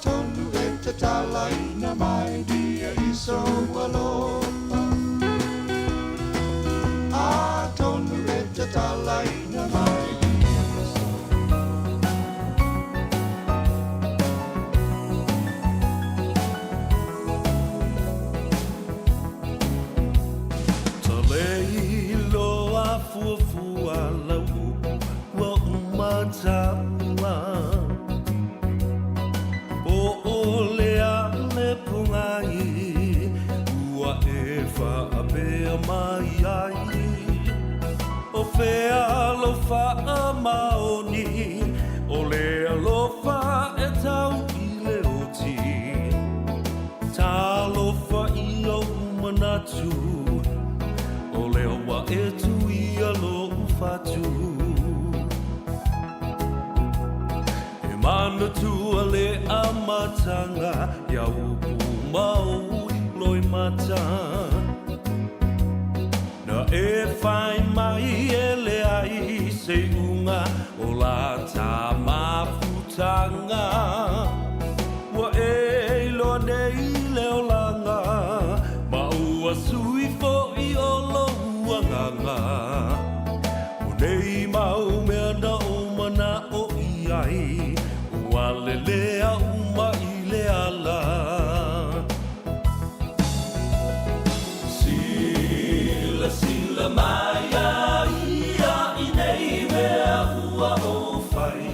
Atonu e tatalaina mai dia i sou alofa. Atonu e tatalaina mai dia i sou. Talei loa fuafua lau upu ua uma taua. Po o le a le pogai ua e faapea mai ai. O fea lou faamaoni o le alofa e tau i le oti. Talofa i ou manatu, o lea ua e tuia lou fatu. E manatua le amataga ia upu ma ou loimata. Na e whai mai e leai se iuga o la ta mafutanga. Ua e iloa nei le olaga, ma ua sui foʻi o lou agaga. O nei mau mea na ou manaʻo i ai, ua lelea uma i le ala. Silasila mai a ia i nei mea ua ou fai,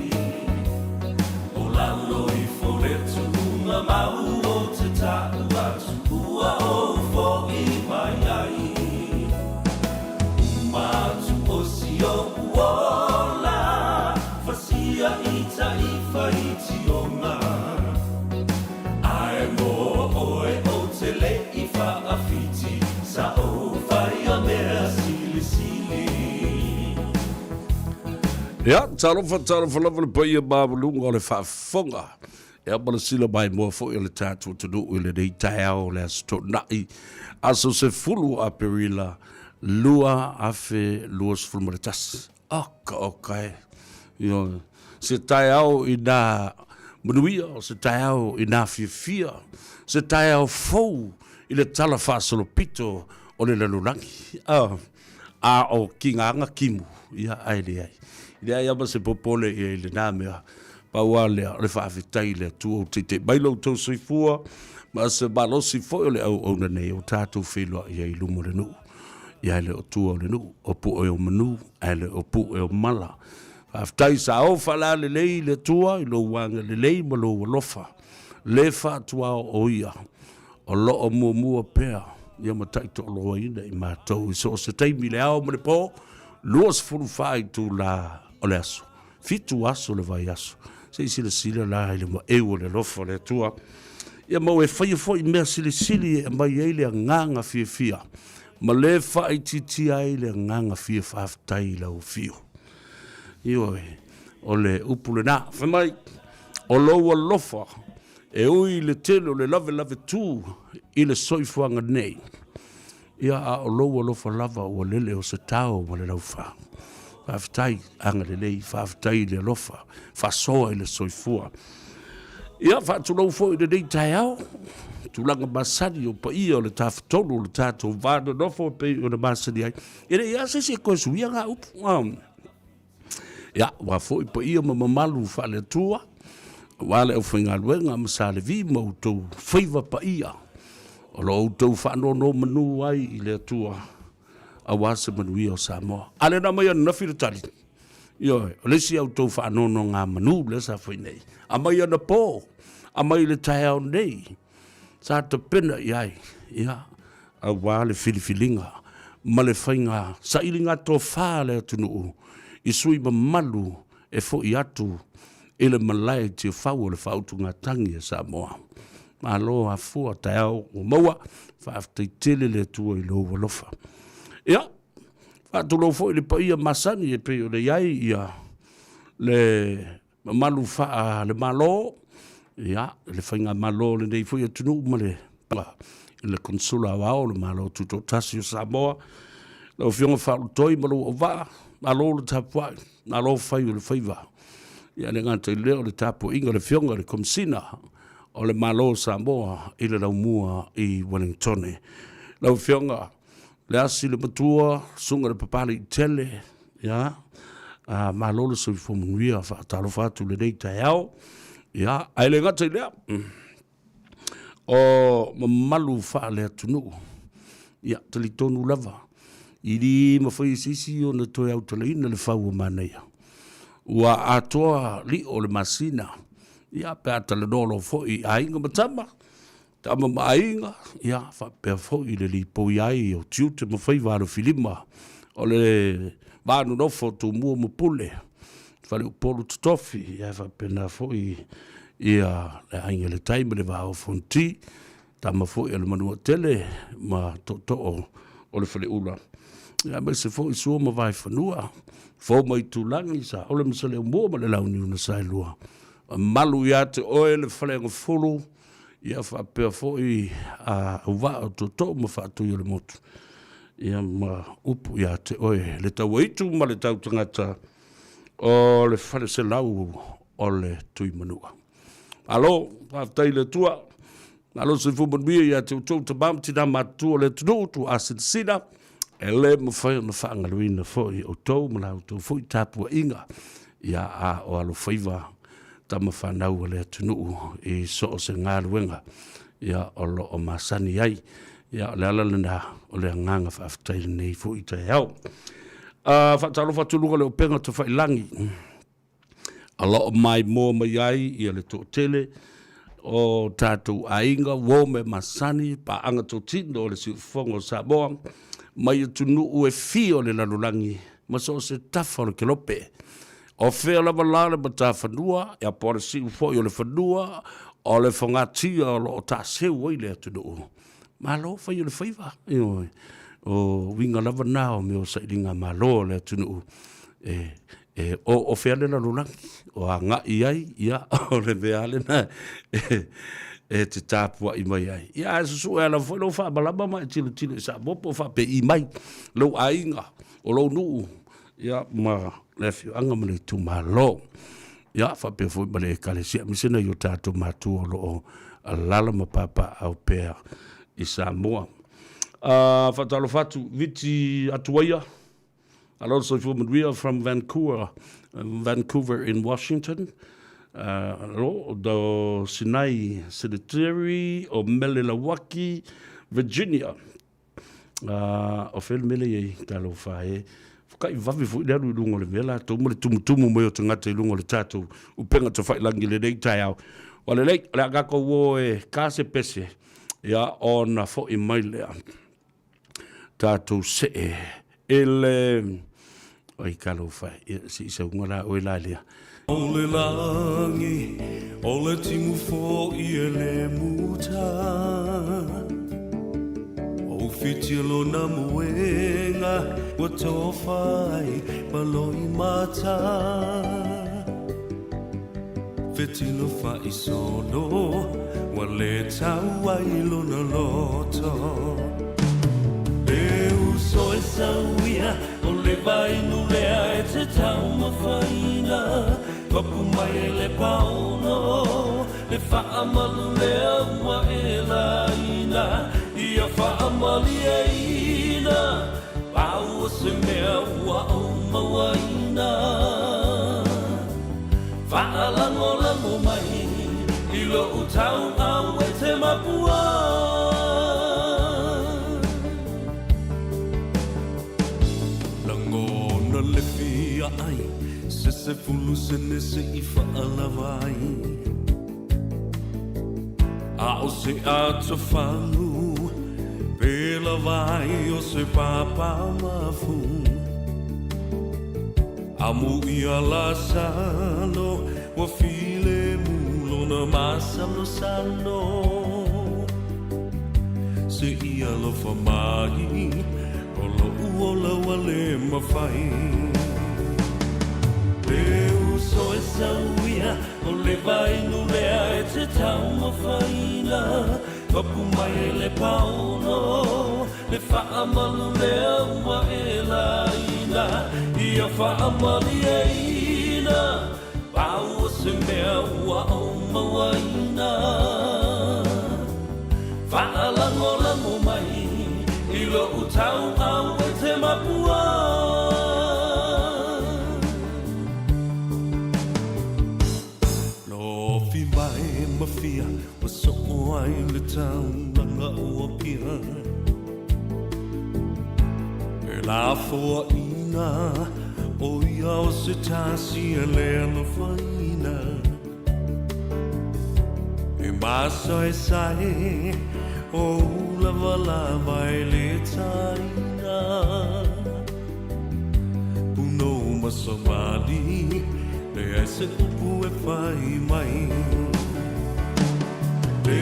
O lalo ifo le tuunga mau o te taʻu atu ua ou foʻi mai ai. Uma atu o si oʻu ola, fasia i taifa i Tionga. Ae mo oe ou te le i faawhiti, sa ou whai a mea silisili. Ia, talofa, talofa lava le paia maualuga o le faafofoga. Ia, ma le sila maimoa foi o le tatou atunuu i lenei taeao o le Aso Toonai, aso 10 o Aperila 2021. Oka, oka e. Ioe. Se taeao i nā manuia, o se taeao i nā fiafia, se taeao fou i le tala faasolopito o le lalolagi. Ah, a o kigāga kimu, ia, ae leai. Leai lava se popole ia i lenā mea. Pau lava lea, o le faafetai i le Atua ua teitei mai lo outou soifua, ma se malosi foi o le auauna nei o tatou feiloai ai i luma o le nuu. Ia e le o tua o le nuu, o puʻe o manu, ae le o puʻe o mala. Faafetai sa o faalalelei i le Atua i lou agalelei ma lou alofa, le faatuao o ia, o lo o muamua pea ia ma taitoaloaina i matou i so o se taimi i le ao ma le po, 24 itula o le aso, 7 aso o le vaiaso. Se i silasila la i le maeu o le alofa o le Atua. Ia ma ua e faia foi mea silisili e aumai ai le agaga fiafia ma le faaitiitia ai le agaga fia faafetai i lau afio. Ioe, o le upu lena. Fai mai, o lou alofa e ui i le tele o le lavelave tu i le soifuaga nei, ia a o lou alofa lava ua lele o se tao ma le laufa. Faafetai, agalelei, faafetai i le alofa, faasoa i le soifua. Ia, faatulou foi i lenei taeao, tulaga masani o paia o le Tafatolu o le tatou va nonofo e pei ona masani ai. E le i a se isi e toe suia ngā upu. Ia, ua foi paia ma mamalu faale-Atua, aua le aufaigaluega ma Sa Levi ma outou faiva paia, o lo outou faanonomanu ai i le Atua, aua se manuia o Samoa. A lea na aumai ananafi le tali, ioe, o le isi a outou faanonogamanu lea sa fai nei, aumai anapo, aumai i le taeao nei, sa tapena i ai, ia, aua le filifiliga ma le faiga sailiga tofa a le atunuu i sui mamalu e foi atu i le malae i Tiafau o le faautugatagi a Samoa. Malo afua taeao ua maua, faafetai tele le Atua i lou alofa. Ia, faatulou foi i le paia masani e pei ona i ai ia le mamalu faa le Malo, ia, le faigamalo o lenei foi atunuu ma le i le Konesula Aoao o le Malo Tutoatasi o Samoa, lau Afioga Faaulutoi ma lou auvaa, malo le tapuai, malo fai o le faiva. Ia, le gata i lea o le tapuaiga a le Afioga i le Komesina. o le Malo o Samoa i le laumua i Wellingtone. Lau Afioga le asi le matua, susuga i le Papaliitele, ia, a, malo le soifua manuia, faatalofa atu i lenei taeao. Ia, ae le gata i lea, o mamalu faale-atunuu, ia, talitonu lava, i le mafai e se isi ona toe autalaina le fau o manaia, ua atoa lio o le masina, ia, pe a talanoa loa foi i aiga ma tama, tama ma aiga, ia, faapea foi le lipoi ai o tiute ma faiva alofilima o le va nonofo o Tumua ma Pule, Faleupolu Totofi, ae faapena foi ia le Aiga i le Tai ma le Vaa o Fonoti, tama foi a le Manuatele ma tootoo o le Faleula, aemaise foi Sua ma Vaefanua, Fofo ma Aitulagi, Saole ma Saleaaumua ma le Launiu na Saelua, mamalu ia te oe le Faleagafulu, ia faapea foi auvaa o tootoo ma Faatui o le Motu, ia ma upu ia te oe le Tauaitu ma le Tautagata o le Faleselau o le Tuimanua. Malo, faafetai i le Atua. Malo le soifua manuia ia te outou tama ma tina matutua o le atunuu, tuuasinasina, e le mafai ona faagaloina foi outou ma la outou foi tapuaiga, ia a o alofaiva tama fanau a le atunuu i so o se galuega ia o lo o masani ai. Ia o le ala lena o le agaga faafetai i lenei foi taeao. Faatalofa atu i luga o le upega tafailagi o lo o maimoa mai ai ia le toatele o tatou aiga, uo mea masani, paaga totino o le siufofoga o Samoa mai atunuu e fia o le lalolagi ma so o se tafa o le kelope. O fea lava la le matafanua, ia po o le siu foi o le fanua, o le fogatia o lo o taaseu ai le atunuu. Malo fai o le faiva, ioe. O uiga lava na o mea o sailiga malo a le atunuu e, e o, o fea le lalolagi, o agai i ai, ia, o le mea lava lena e, e te tapuai mai ai. Ia, ae susue lava foi lou faamalama ma e tilotilo i Samoa po o faapei mai lou aiga, o lou nuu, ia, ma le afioaga ma le itumalo. Ia, faapea foi ma le Ekalesia, aemaise nai o tatou matua o lo o alaala ma papaaao pea i Samoa. Faatalofa atu, Viti Atuaia, alo le soifua manuia from Vancouver, Vancouver in Washington. Alo, do Sinai Cemetery o Mele Lauaki, Virginia. O fea le mea lea i ai, talofa e. Whakai vave foi le alu i luga o le mea latou ma le tumutumu mai o tagata i luga o le tatou upega tafailangi i lenei taeao. Ua lelei, o le a tatou o e ka se pese, ia ona foi mai lea. Tatou see i le... Oi, talofa e, ia, se i sauga la oe la lea. O le lagi, o le timu foi e le muta. O whiti lona moenga, ua tofa ai ma loi mata. Fetilo faisolo, ua le tau ai lona loto. E uso e sauia, o le vainu lea e te taumafaina. Papu mai e le paono, le faamalu lea ua e laina. Ia faamalieina, pau o se mea ua ou mauaina. Faalagolago mai i lou tauau e te mapua. Lagona le fia ai se 10 sene se i faalava ai. A o se atofagu pe lava ai o se papa mafu. Amu ia Lasalo ua filemu lona masalosalo. Se i alofa mai o loʻu ola ua le mafai. E uso e sauia o le vainu lea e te taumafaina. Papu mai e le paono Le faamalu lea ua e laina Ia faamalieina Pau o se mea ua ou mauaina. Fimae ma fia ua soo ai le taulaga o Apia. E lafoaʻina o ia o se tasi e le alofaina. E masaesae o ou lavalava e le taina. Punou ma savali, leai se upu e fai mai.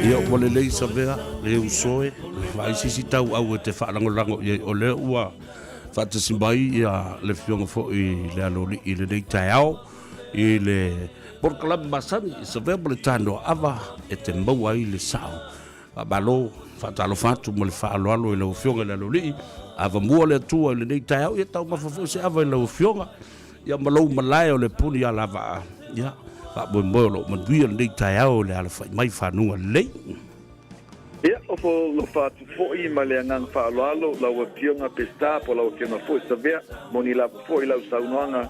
Ia ua lelei Savea, le uso e, vaai se isi tauau e te faalagolago i ai, o lea ua faatasi mai ia le Afioga foi i le Aloalii i lenei taeao i le polokalame masani i Savea ma le Tanoaava e te maua ai le sao. Faamalo, faatalofa atu ma le faaaloalo i lau Afioga i le Aloalii, avamua le Atua i lenei taeao, ia taumafa foi se ava i lau Afioga, ia ma lou malae o le puni alavaa, ia faamoemoe o lo o manuia lenei taeao i le alafai mai fanuga lelei. Ia, ofo alofa atu foi ma le agaga faaaloalo lau Afioga Peseta po o lau Afioga foi Savea, moni lava foi lau saunoaga.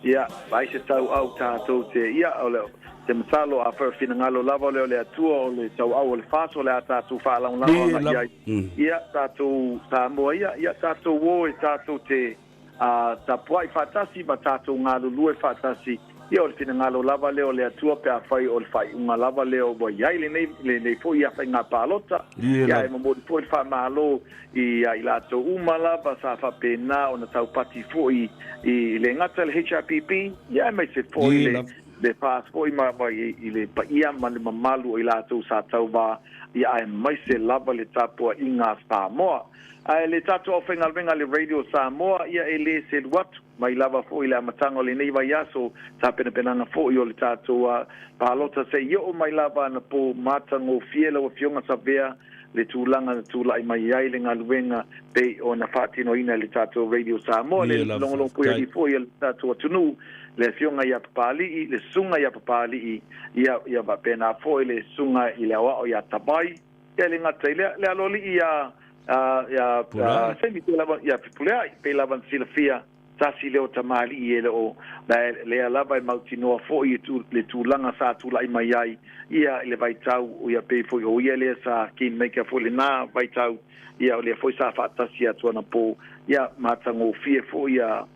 Ia, vaai se tauau tatou te, ia, o le, te masalo afai o le finagalo lava lea o le Atua o le tauau o le FAST o le a tatou faalagolago agai i ai. Ia, tatou Samoa ia, ia tatou o e tatou te a, tapuai faatasi ma tatou galulue faatasi. Ia, o le finagalo lava lea o le Atua pe afai o le faaiuga lava lea ua i ai lenei, lenei foi ia faiga palota. Ia, e momoli foi le faamalo i a i latou uma lava sa faapena ona taupati foi i le gata i le HRPP, ia aemaise foi le le FAST foi ma i le paia ma le mamalu o i latou sa tauva, ia aemaise lava le tapuaiga a Samoa. Ae le tatou aufaigaluega a le Radio Samoa, ia e le selu atu mai lava foi i le amataga o lenei vaiaso, tapenapenaga foi o le tatou palota se i oo mai lava anapo matagofie lau Afioga Savea le tulaga na tulai mai ai le galuega pei ona faatinoina e le tatou Radio Samoa, le logologopuialii foi a le tatou atunuu, le Afioga ia Papalii, le Susuga ia Papalii, ia, ia faapena foi le Susuga i le Aoao ia Tabai, ia le gata i lea, le Aloalii ia, ia, ia Semi pei lava, ia Fepuleai, pei lava ona silafia. Tasi lea o tamalii e le o lea lava e mautinoa foi le tulaga sa tulai mai ai ia i le vaitau, ia pei foi o ia lea sa kingmaker foi lena vaitau, ia o lea foi sa faatasi atu anapo, ia matagofie foi ia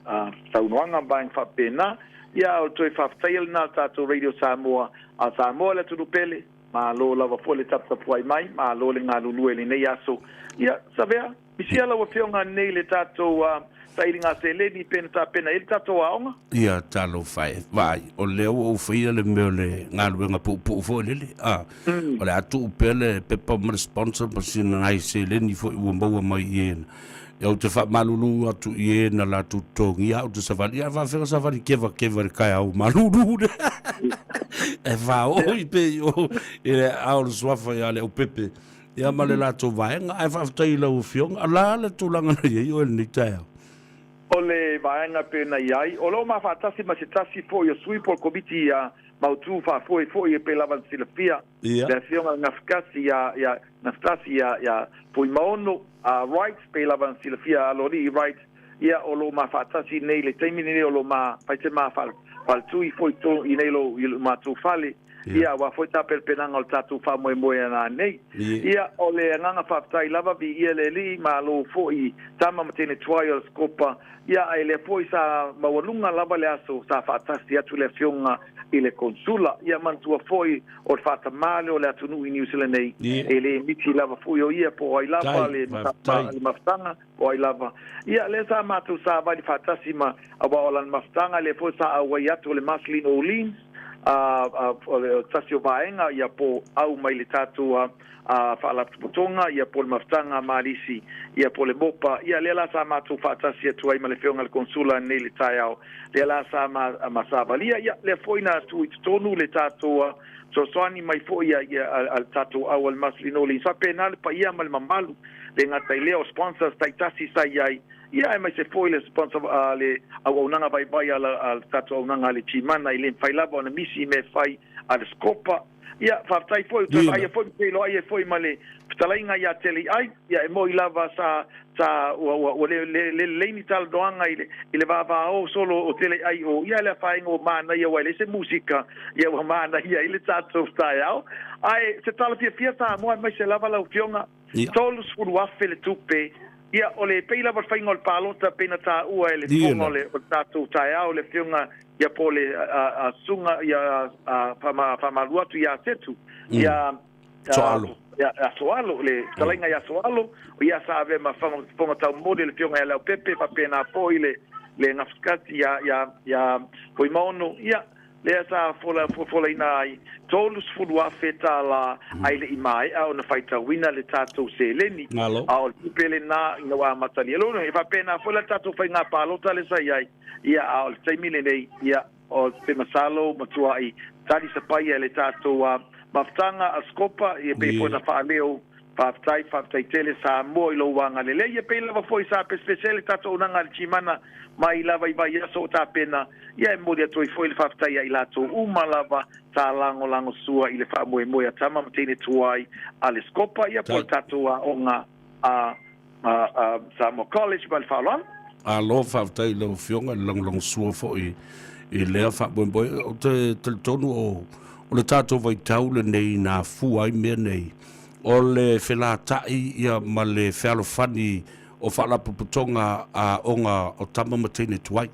saunoaga ma vaega faapena. Ia o le toe faafetaia lena o le tatou Radio Samoa, a Samoa le atunuu pele, malo lava foi le taputapuai mai, malo le galulue i lenei aso. Ia, Savea. Misia lau Afioga nei le tatou sailiga seleni pe na tapena i ai le tatou aoga. Ia, talofa e, vaai, o lea ua ou faia le mea o le galuega puupuu foi lele, a, o le a tuu pea le pepa ma le sponsor ma sina nai seleni foi ua maua mai i ena. Ia, ou te faamalulu atu i e na latou totogia au te savali, ia, faafefea savali kevakeva i le kaeao malulu lea. E faaoo i pei o i le ao o le suafa ia Leaupepe. Ia ma le latou vaega. Ae faafetai i lau Afioga. O le a le tulaga na i ai oe i lenei taeao? O le vaega pei ona i ai, o lo o ma faatasi ma se tasi foi o sui po o le Komiti Mautu Faafoe foi e pei lava ona silafia, le Afioga Gafikasi ia Gaftasi ia Fuimaono Wright, pei lava ona silafia Aloalii Wright, ia o lo o ma faatasi nei i le taimi lenei, o lo o ma fai se ma faletui foi i nei i lo matou fale. Ia, aua foi tapenapenaga o le tatou faamoemoe ana nei. Ia, o le agaga faafetai lava, viia le Alii, malo foi tama ma teine tuai o le Scopa. Ia, ae lea foi sa maualuga lava le aso sa faatasi atu le Afioga i le Konsula. Ia, manatua foi o le faatamā lea o le atunuu i Niu Sila nei, e le miti lava foi o ia po o ai lava le mafutaga, po o ai lava. Ia, lea sa matou savali faatasi ma, aua o lana mafutaga lea foi sa auai atu o le Marceline Orleans, o le tasi o vaega, ia po au mai le tatou faalapotopotoga, ia po le mafutaga a Malisi, ia po le MOPA. Ia, lea la sa matou faatasi atu ai ma le Afioga i le Konsula nei le taeao, lea la sa ma savalia. Ia, lea foi na tuu i totonu le tatou fesoasoani mai foi a le tatou au a le Marceline Orleans. Faapena le paia ma le mamalu. Le gata i lea o sponsors taitasi sa i ai, ia aemaise foi le sponsor a le auaunaga vaivai a le tatou auaunaga a le Gmana, e le mafai lava ona misi i mea e fai a le Scopa. Ia, faafetai foi, ua toe vaaia foi ma feiloai ai foi ma le fetalaiga ia Teleiai. Ia, e moni lava sa, sa, ua, ua, ua le, le, le lelei ni talanoaga i le, i le vavao solo o Teleiai o, ia, le afaina ua manaia aua e leai se musika, ia ua manaia ai le tatou taeao. Ae se tala fiafia Samoa aemaise lava lau Afioga, 30,000 le tupe. Ia, o le pei lava o le faiga o le palota pei na taua e le fofoga o le tatou taeao le Afioga ia po o le Susuga ia Faamalu atu ia Setu, ia Soalo. Ia Soalo, le fetalaiga ia Soalo, ia sa avea ma fofoga taumoli o le Afioga ia Leaupepe, faapena foi le Gafasikati ia Fuimaono, ia lea sa folaina ai $30,000 ae le i maea ona faitauina le tatou seleni. A o le tupe lena ina ua amatalia. Lona, e faapena foi la le tatou faiga palota lea sa i ai, ia, a o le taimi lenei, ia, o te masalo matuai talisapaia e le tatou mafutaga a Scopa, ia pei foi ona faaleo. Faafetai, faafetai tele Samoa i lou agalelei. Ia pei lava foi sa pesepese ai le tatou auaunaga a le Tšimana mai lava i vaiaso o tapena, ia e momoli atu ai foi le faafetai ia i latou uma lava sa lagolago sua i le faamoemoe a tama ma teine tuai a le Scopa, ia po o le tatou aoga a Samoa College ma le faaaloalo. Malo faafetai i lau Afioga i le lagolagosua foi i lea faamoemoe. Ou te talitonu o le tatou vaitau lenei na afua ai mea nei, o le felata'i ia ma le fealofani o faalapotopotoga a aoga o tama ma teine tuai.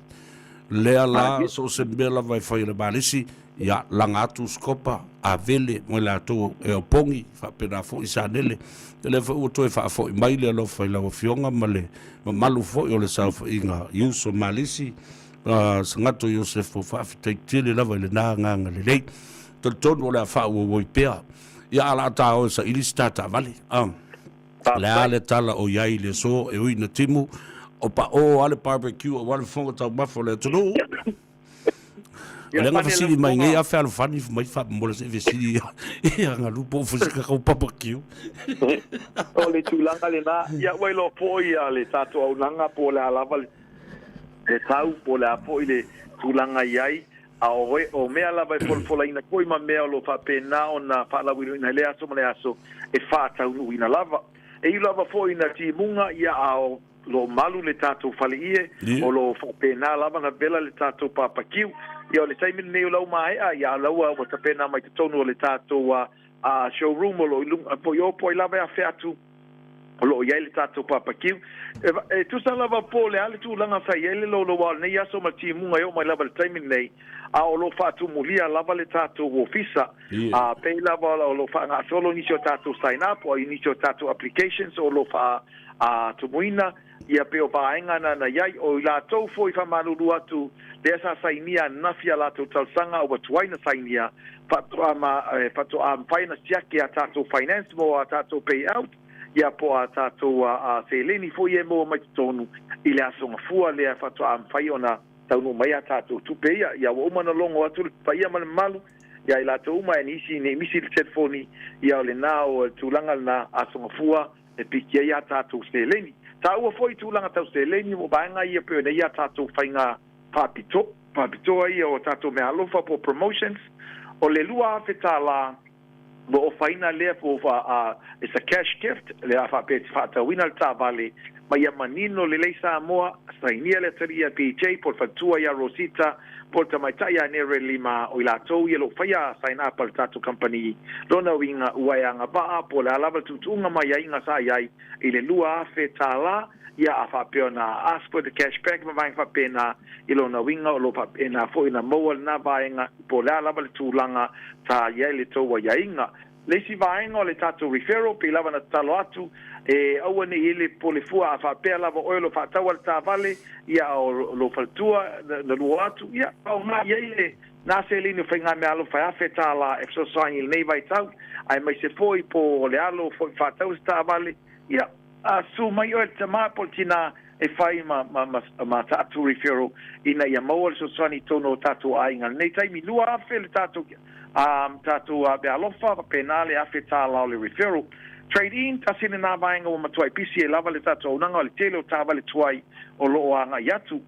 Lea la, so o se mea lava e fai e le Malisi, ia, laga atu Sikopa, Avele ma i latou e opogi, faapena foi Sanele. Ia lea foi ua toe faafoi mai le alofa i lau Afioga ma le mamalu foi o le saofaiga i uso Malisi, Sagato Iosefo, faafetai tele lava i lena agaga lelei. Talitonu o le a faaauauai pea. Ia, a o le a ta o e saili se ta taavale. O le a le tala o i ai i le aso e ui ina timu, o paʻō lava le barbecue aua le fofoga taumafa o le atunuu. O lea na fesili mai nei a fealofani mai faamomola se i fesili ia galu po o foi se kakau barbecue. O le tulaga lena, ia ua iloa foi le tatou auaunaga po o le a lava le tau po o le a foi le tulaga i ai, A o mea lava e folafolaina foi ma mea o lo o faapena ona faalauiloina i lea aso ma lea aso e faataunuuina lava. E iu lava foi ina timuga ia a o lo o malu le tatou faleie, o lo o faapena lava ona vela le tatou papakiu. Ia o le taimi lenei o la ua maea, ia a o la ua tapena mai totonu o le tatou showroom o lo o i luga, po i o po ai lava e afe atu. o lo o i ai le tatou papakiu. E tusa lava po o le a le tulaga sa i ai le louloua o lenei aso ma le timuga e oo mai lava i le taimi lenei, a o lo o faatumulia lava le tatou ofisa. A pei lava o lo o faagasolo nisi o tatou sign up o nisi o tatou applications o lo o faatumuina, ia pei o vaega na na i ai. O i latou foi i faamalulu atu lea sa sainia ananafi a latou talosaga ua tuai na sainia, faatoa ma, faatoa mafai ona siaki a tatou finance mo a tatou payout, ia po o a tatou seleni foi ia e maua mai totonu i le aso Gafua lea faatoa mafai ona taunuu mai a tatou tupe ia. Ia ua uma ona logo atu le paia ma le mamalu ia i latou uma e nisi nei misi le telefoni, ia o lena o le tulaga lena aso Gafua e piki ai a tatou seleni. Taua foi tulaga tau seleni mo vaega ia pei ona i ai a tatou faiga faapito, faapitoa ia o tatou meaalofa po o promotions. O le $2,000 ua ofaina lea po o it's a cash gift, le a faapea e te faatauina le taavale ma ia manino lelei Samoa, sainia le atalii ia BJ po o le faletua ia Rosita po o le tamaitai ia Nere Lima o i latou ia o lo o faia sign up a le tatou kamupani. Lona uiga ua e agavaa po o le a lava le tuutuuga mai aiga sa i ai i le $2,000 ia a faapea ona ask for the cash back ma vaega faapena i lona uiga o lo o faapena foi ona maua lena vaega po o le a lava le tulaga sa i ai le tou aiaiga. Le isi vaega o le tatou referral, pei lava na tatalo atu, e aua ne i ele pole fua a faapea lava oe o lo faataua le taavale, ia a o lou faletua na lua atu, ia faaaoga i ai le na seleni o faigameaalofa e $1,000 e fesoasoani i lenei vaitau, aemaise foi po o le alo foi faataua se taavale, ia a susu mai oe le tama po o le tina e fai ma, ma, ma, ma tatou referral ina ia maua le fesoasoani i totonu o tatou aiga. I lenei taimi, 2,000 le tatou, tatou meaalofa, faapena le $1,000 o le referral. Trade in, tasi lena vaega ua matuai pisi e lava le tatou auaunaga o le tele o taavale tuai o lo o agai atu.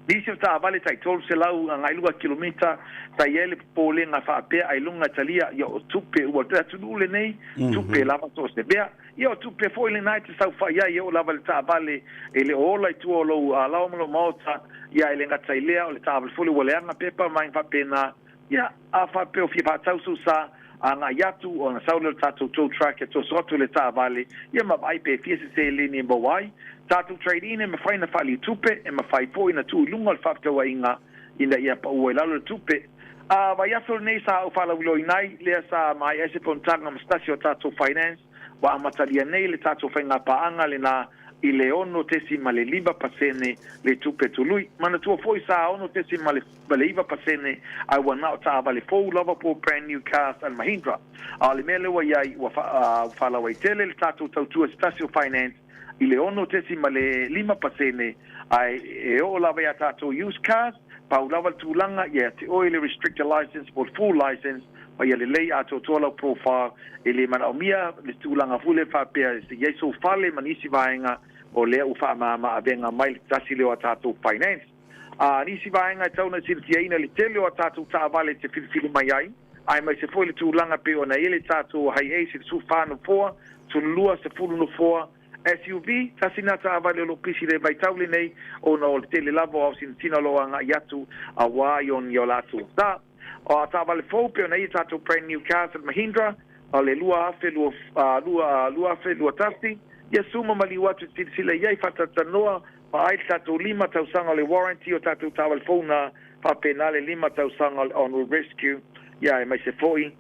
Nisi o taavale tai 300 agai lua kilomita, sa i ai le popolega faapea ailoga e talia, ia o tupe ua le atunuu lenei, tupe lava so o se mea. Ia o tupe foi lena e te saofai ai e oo lava i le taavale e le o ola i tua o lou alaoa ma lou maota, ia e le gata i lea o le taavale foi lea ua leaga pepa ma vaega faapena. Ia, a faapea o fia faatau sou sa, agai atu ona sau lea o le tatou tow truck e toso atu i le taavale, ia ma vaai pe fia se seleni e maua ai. Tatou trade in e mafai ona faaliu tupe, e mafai foi ona tuu i luga o le faafetauaiga ina ia pau ai lalo le tupe. A vaiaso lenei sa ou faalauiloaina ai, lea sa maea ai se fonotaga ma se tasi o tatou finance, ua amatalia nei le tatou faigapaaga lena i le 6.5% le tupe tului. Manatua foi sa 6.9% ae ua na o taavale fou lava po o brand new cars a le Mahindra. A o le mea lea ua i ai, ua faalauaitele le tatou tautua se tasi o finance i le 6.5% ae e oo lava i a tatou used cars, pau lava le tulaga ia te oe le restricted license po o le full license ma ia lelei atoatoa lau profile. E le manaomia le tulaga foi lea faapea e i ai sou fale ma nisi vaega o lea ua faamama avega mai le tasi lea o a tatou finance. A nisi vaega e tatau ona silafia le tele o a tatou taavale e te filifili mai ai, aemaise foi le tulaga pei ona i ai le tatou Hiace i le 14 nofoa, 12, 10 nofoa, SUV, tasi lena taavale o lo o pisi i le vaitau lenei ona o le tele lava o aosinasina o lo o agai atu aua i o latou sa. O a taavale fou pei ona i ai tatou brand new cars a le Mahindra, o le 2021, ia suma maliu atu e silasila i ai, faatalatalanoa, vaai le tatou 5 tausaga o le warranty o tatou taavale fou na, faapena le 5 tausaga o le on-road rescue, ia aemaise foi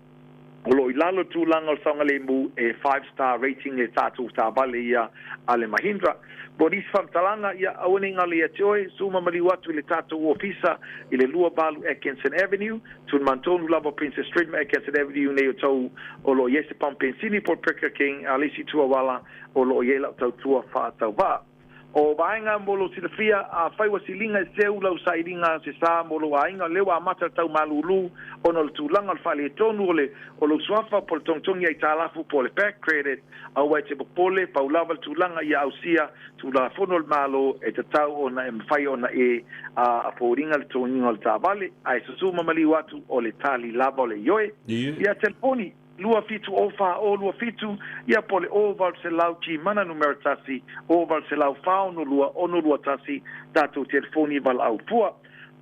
o lo o i lalo le tulaga o le saogalemu e five star rating le tatou taavale ia a le Mahindra. Mo nisi faamatalaga, ia aua ne i galo ia te oe, suma maliu atu i le tatou ofisa i le 28 Atkinson Avenue, Tulimantonu lava o Princess Street ma Atkinson Avenue nei o tou o lo o i ai se pamu penisini po o le Burger King, a o le isi itu auala o lo o i ai lau tautua faatauvaa. O vaega mo lou silafia, afai ua siliga e seu lau sailiga se sa mo lou aiga, o lea ua amata le tau malūlū ona o le tulaga o le faaletonu o le o lou suafa po o le togitogi aitalafu po o le back credit, aua e te popole, pau lava le tulaga ia ausia Tulafono a le Malo e tatau ona e mafai ona e foliga le totogiga o le taavale, ae susū ma maliu atu o le tali lava o le ioe. Ia telefoni. 27 o 4 o 27, ia po o le o 800 Gmana numera 1, o 800 462 621, tatou telefoni valaau fua.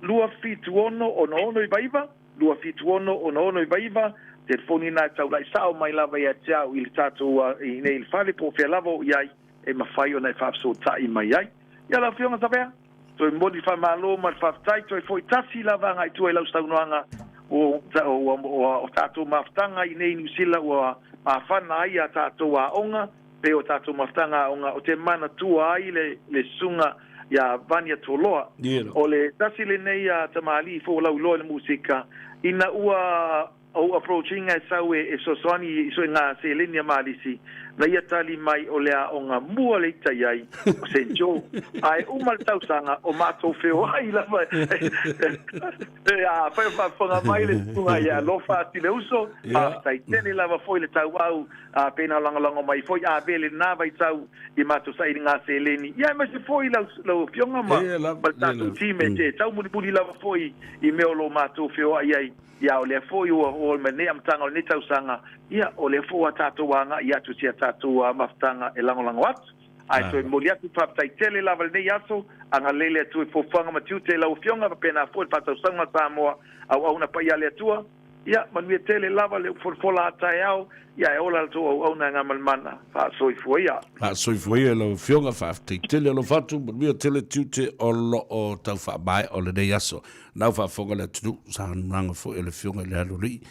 276 6699, 276 6699, telefoni na e taulai sao mai lava ia te au i le tatou i nei i le fale po o fea lava o i ai e mafai ona e faafesootai mai ai. Ia lau Afioga Savea, toe momoli le faamalo ma le faafetai, toe foi tasi lava agai tua i lau saunoaga o, o, o, o tatou mafutaga i nei Niu Sila ua mafana ai a tatou aoga, pe o tatou mafutaga aoga o te manatua ai le, le susuga ia Vania Toloa. O le tasi lenei a tamalii folau iloa i le musika, ina ua Ou approaching e sau e fesoasoani i suiga seleni a Malisi, na ia tali mai o le aoga mua le ita i ai o Saint Joe. Ae uma le tausaga o matou feoai lava e a fai o faafofoga mai le susuga ia alofa atu i le uso, faafetai tele lava foi le tauau a pena lagolago mai foi a ve lena vaitau i matou sailiga seleni. Ia aemaise foi lau lau afioga ma ma le tatou team e te taumulimuli lava foi i mea o lo matou feoai ai. Ia, o lea foi ua oo mai lenei amataga o lenei tausaga, ia, o lea foi ua tatou agai atu i si a tatou mafutaga e lagolago atu. Ae toe momoli atu le faafetai tele lava i lenei aso, agalelei le Atua i fuafuaga ma tiute i lau Afioga, faapena foi le faatausaga a Samoa, auauna paia a le Atua. Ia, manuia tele lava le folafola a taeao, ia e ola la tou auauna e gamalemana. Faasoifua ia. Faasoifua ia i lau Afioga, faafetai tele alofa atu, manuia tele tiute o lo o tau faamaea o lenei aso. Nau faafofoga le atunuu, saunoaga foi a le Afioga i le Aloalii,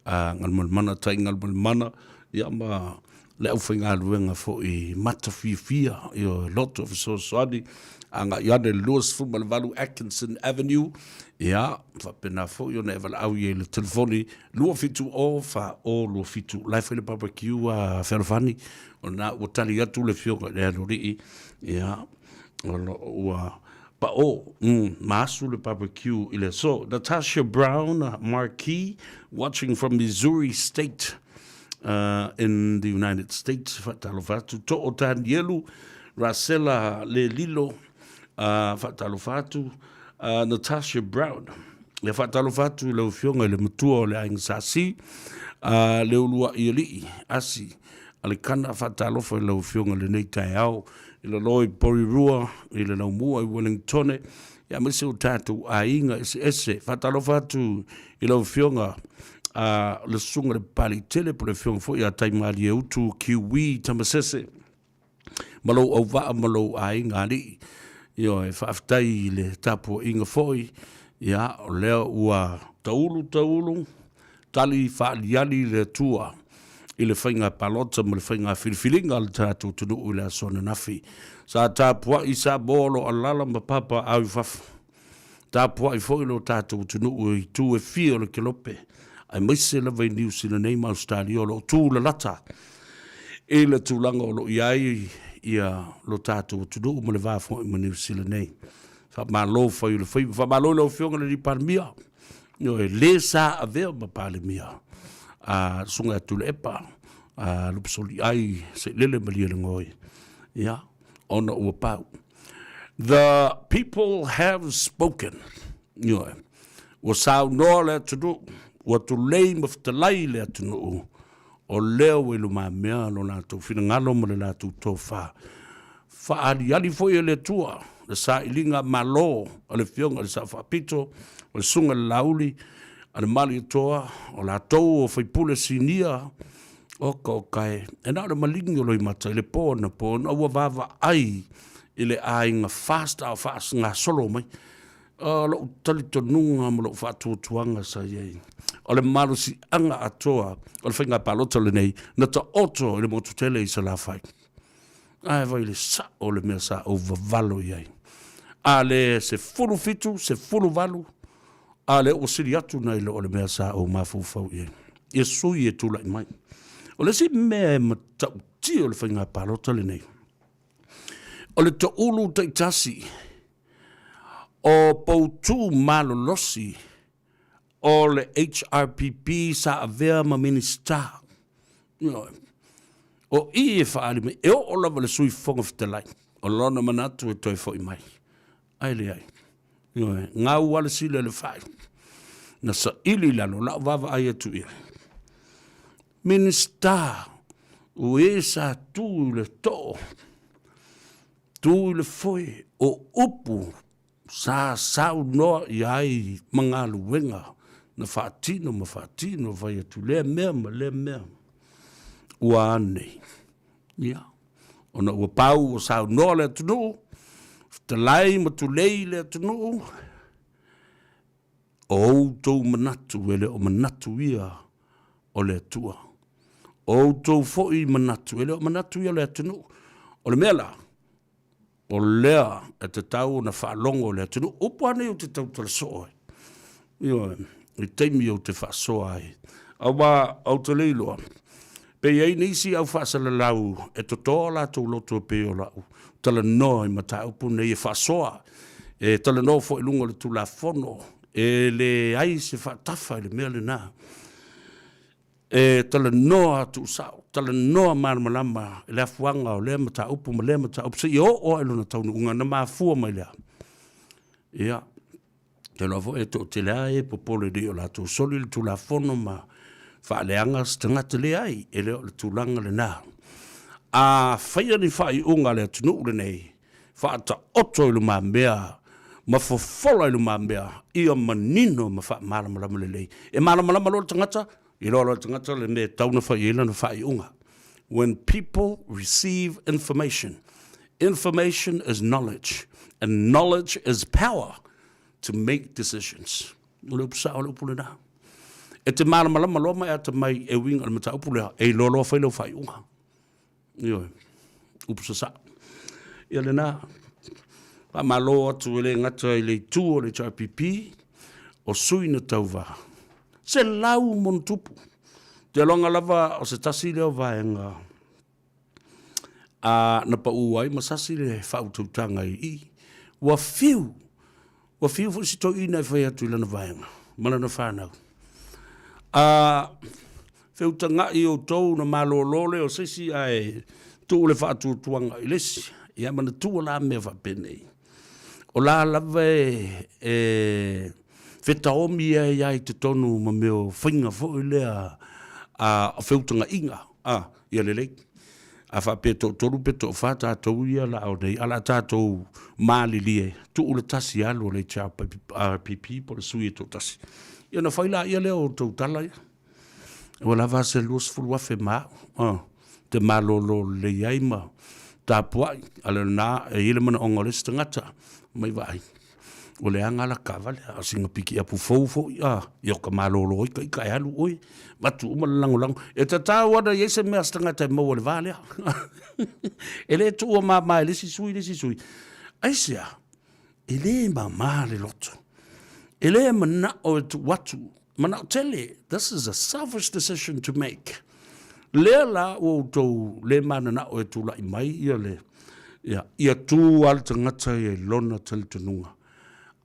a Galumalemana Tai Galumalemana, ia ma le aufaigaluega foi matafiafia i o loto fesoasoani agai ane le 28 Atkinson Avenue, ia faapena foi ona e valaau i ai i le telefoni 270 4027. La e fai le barbecue a Fealofani, o lena ua tali atu le Afioga i le Aloalii, ia o lo o ua Pao, ma asu le barbecue i le aso. Natasha Brown Marquis, watching from Missouri State in the United States, faatalofa atu. Too Tanielu, Rasela Le Lilo, faatalofa atu. Natasha Brown. Ia faatalofa atu i lau Afioga i le matua o le Aiga Sasi, a Leuluai Alii Asi Alikana, faatalofa i lau Afioga i lenei taeao i lalo i Porirua, i le Laumua i Wellingtone, ia aemaise o tatou aiga eseese. Faatalofa atu i lau Afioga a le Susuga i le Papaliitele po o le Afioga foi ia Taimalieutu Kiwi Tamasese ma lou auvaa ma lou aiga alii. Ioe, faafetai i le tapuaiga foi, ia, o lea ua taulu taulu, tali faaliali le Atua i le faiga palota ma le faiga filifiliga a le tatou atunuu i le aso ananafi. Sa tapuai Samoa o lo o alaala ma papaaao i fafo. Tapuai foi lo tatou atunuu i itu e fia o le kelope, aemaise lava i Niu Sila nei ma Ausetalia o lo o tulalata i le tulaga o lo o i ai ia lo tatou atunuu ma le va foi ma Niu Sila nei. Faamalo fai o le faiva. Faamalo i lau Afioga i le Alii Palemia, ioe, le sa avea ma Palemia a le Susuga ia Tuilaepa a Lupesoliai Sailele Malielegaoi, ia, ona ua pau. The people have spoken. Ioe. Ua saunoa le atunuu, ua tulei ma fetalai le atunuu, o lea ua i lumamea lo latou finagalo ma le latou tofa. Faaaliali foi e le Atua le sailiga malo a le Afioga i le Sao Faapito, o le Susuga i le Laauli, a le Malietoa, o latou o faipule sinia, Oka oka e, e na o le maligi o Loimata i le po anapo ona ua vaavaai i le aiga FAST a o faagasolo mai. O lou talitonuga ma lou faatuatuaga sa i ai, o le malosiaga atoa o le faiga palota lenei na taoto i le motu tele i Salafai. Ae vai le sao o le mea sa ou vavalo i ai. A le 17, 18, a lea ua sili atu nai lo o le mea sa ou mafaufau i ai. Ia sui e tulai mai. O le isi mea e matautia o le faiga palota lenei, o le toulu taitasi o poutu malolosi o le HRPP sa avea ma Minisita. O i e faaali mai, e oo lava i le Sui Fofoga Fetalai, o lona manatu e toe foi mai, ae leai. Ioe, gau lava le sila i le fai, na saili i lalo, o lau vaavaai atu i ai. Minisita, o e sa tu i le too, tu i le foe, o upu sa saunoa i ai ma galuega na faatino ma faatino, fai atu lea mea ma lea mea, ua a nei? Ia, ona ua pau ua saunoa le atunuu, fetalai ma tulei le atunuu, o outou manatu e le o manatu ia o le Atua. O outou foi manatu e le o manatu ia o le atunuu. O le mea la, o lea e tatau ona faalogo le atunuu. Upu lava nei ou te tautala soo ai, ioe, i taimi ou te faasoa ai. Aua ou te le iloa, pe i ai nisi au faasalalau e toto o latou loto e pei o lau talanoa i mataupu nei e faasoa, e talanoa foi i luga o le Tulafono, e leai se faatafa i le mea lena. E talanoa tuusao, talanoa malamalama i le afuaga o lea mataupu ma lea mataupu seia oo lava i lona taunuuga na mafua mai lea. Ia, ou te iloa foi e toatele lava e popole nei o latou soli le Tulafono ma faaleaga se tagata. Leai, e le o le tulaga lena. A faia ni faaiuga a le atunuu lenei, faataoto i lumamea ma fofola i lumamea ia manino ma faamalamalama lelei. E malamalama loa le tagata, iloa loa le tagata le mea e tatau ona fai i ai lana faaiuga. When people receive information, information is knowledge and knowledge is power to make decisions. O le upu sao o le upu lena. E te malamalama loa ma e atamai e uiga i le mataupu lea, e iloa loa fai lau faaiuga. Ioe, upu sasao. Ia lena, faamalo atu e le gata i le itu o le HRPP, o sui na tauva, 100+. Te iloga lava o se tasi lea o vaega a na pau ai ma sasi le faautautaga i i. Ua fiu, ua fiu foi si toeaina e fai atu i lana vaega ma lana fanau. A feutaga'i outou ona malolo lea o se isi ae tuu le faatuatuaga i le isi. Ia manatua la mea faapenei. O la lava e, e fetaomi ai lava i totonu ma mea o faiga foi lea a feutagaiga, a, ia lelei. A faapea e toatolu pe toafa tatou ia la o nei, a o le a tatou malilie, tuu le tasi e alu a le HRPP po o le sui e toatasi. Ia ona fai laia lea o outou tala ia. Ua lava se 20,000 ma au, a, te malolo lelei ai ma tapuai, a o lena e i ai le manaoga o le isi tagata, mai vaai, ua leaga la taavale, a o sina pikiapu fou foi, a, ia o ta malolo ai ta ita e alu oe, avatu uma le lagolago. E tatau ona i ai se mea a se tagata e maua i le va lea. E le tuua mama e le isi sui le isi sui. Aisea? E le mama le loto. E le manao e tuu atu. Manao tele. This is a selfish decision to make. Lea la ua outou le mananao e tulai mai ia le, ia, ia tu lava le tagata ia i lona talitonuga,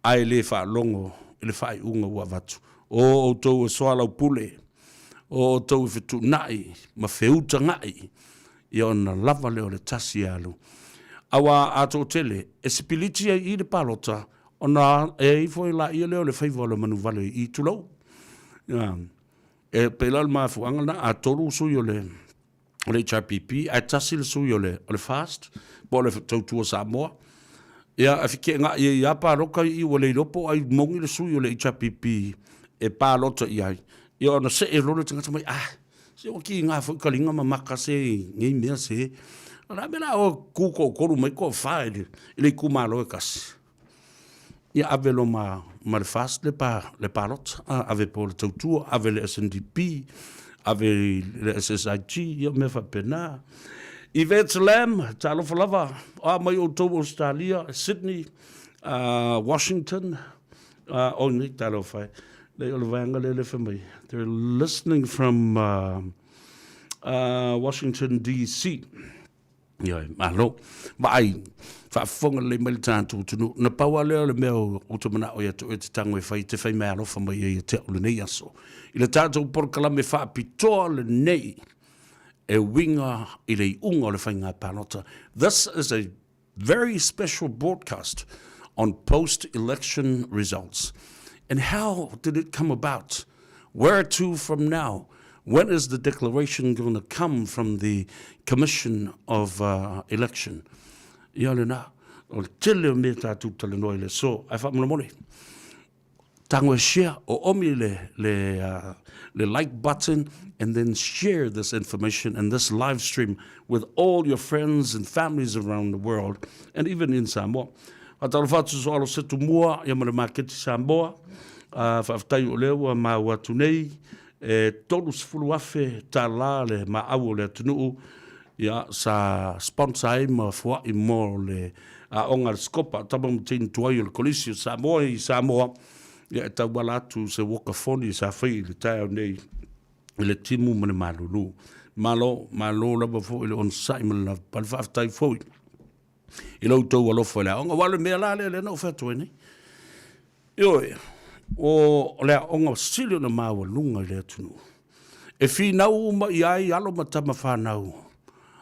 ae le faalogo i le faaiuga ua avatu. O outou e soalaupule, o outou e fetuunai ma feutaga'i, ia ona lava lea o le tasi e alu. Aua a toatele, e sipiliti ai i i le palota, ona e ifo ai laia lea o le faiva o le manuvale i i, tulou. Ia, e pei la o le mafuaaga lena, a tolu sui o le o le HRPP, ae tasi le sui o le, o le FAST, po o le Tautua Samoa. Ia, e feteenai ai lava palota i i ua le iloa po o ai moni le sui o le HRPP e palota i ai. Ia ona see loa le tagata mai, ah, se ua kiga foi taliga ma maka se i nei mea se. O le a mea la o tu toatolu mai toafa i le, i le itumalo e tasi. Ia ave loa ma, ma le FAST le, pa, le palota, a, ave po le Tautua, ave le SNDP, ave le SSIG, ia mea faapena. Yvette Lam, talofa lava, o a mai outou Australia, Sydney, Washington, oi nei, talofa e. Lei o le vaega lea le fai mai. They're listening from Washington DC. Ioe, malo. Vaai, faafofoga lelei mai le tatou atunuu. Na pau lava lea o le mea ou te manao ia te oe te tago e fai, te fai meaalofa mai ai ia te au lenei aso. I le tatou polokalame faapitoa lenei e uiga i le iuga o le faiga palota. This is a very special broadcast on post-election results. And how did it come about? Where to from now? When is the declaration going to come from the Commission of uh, Election? Ia lena, o le tele o mea tātou talanoa i le aso. Ae faamolemole, tago e share, o omi le, le, uh, le like button and then share this information and this live stream with all your friends and families around the world and even in Samoa. Faatalofa atu so alo se tumua ia ma le maketi Samoa. Uh, faafetai o lea ua maua atu nei e $30,000 le maau o le atunuu ia, sa sponsor ai ma foai mo le aoga a le Scopa, tama ma teine tuai o le Kolisi o Samoa i Samoa, ia e tauala atu se walkathon sa fai i le taeao nei i le timu ma le malulu. Malo, malo lava foi le onosai ma le lavapapale, faafetai foi i lo outou alofa i le aoga. Aua o le mea la lea, lea na ou fai atu ai nei. Ioe, o le aoga sili ona maualuga i le atunuu. E finau uma i ai alo ma tama fanau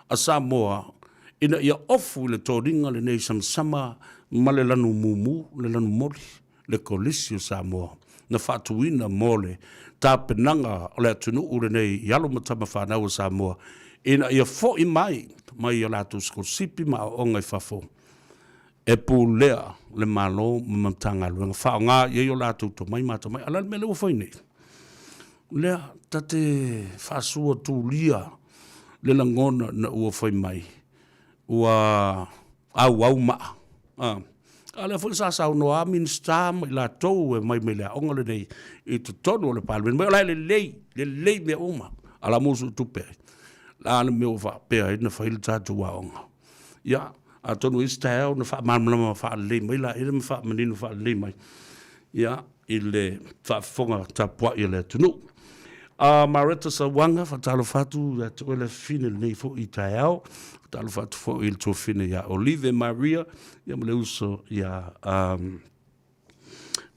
a Samoa ina ia ofu i le toniga lenei samasama ma le lanu mumu, le lanu moli, le Kolisi o Samoa na faatuina mo le tapenaga o le atunuu lenei i alo ma tama fanau a Samoa ina ia fo'i mai mai i a latou sikolasipi ma aoaoga i fafo e pulea le Malo ma Matagaluega faaaoga i ai o latou tomai ma atamai. A o le a le mea lea ua fai nei? Lea ta te faasua tulia le lagona na ua fai mai ua auau maa. A, a lea foi sa saunoa Minisita ma i latou e mai mai le aoga lenei i totonu o le Palemene mai o la e lelei, lelei mea uma, a la musu tupe ai. La le mea ua faapea ai na fai le tatou aoga. Ia, atonu i isi taeao na faamalamalama faalelei mai la ma faamanino faalelei mai. Ia, i le faafofoga tapuai a le atunuu. A Mareta Sauaga, faatalofa atu ia te oe le afafine lenei foi taeao. Faatalofa atu foi i le tuafine ia Olive Maria, ia ma le uso ia um,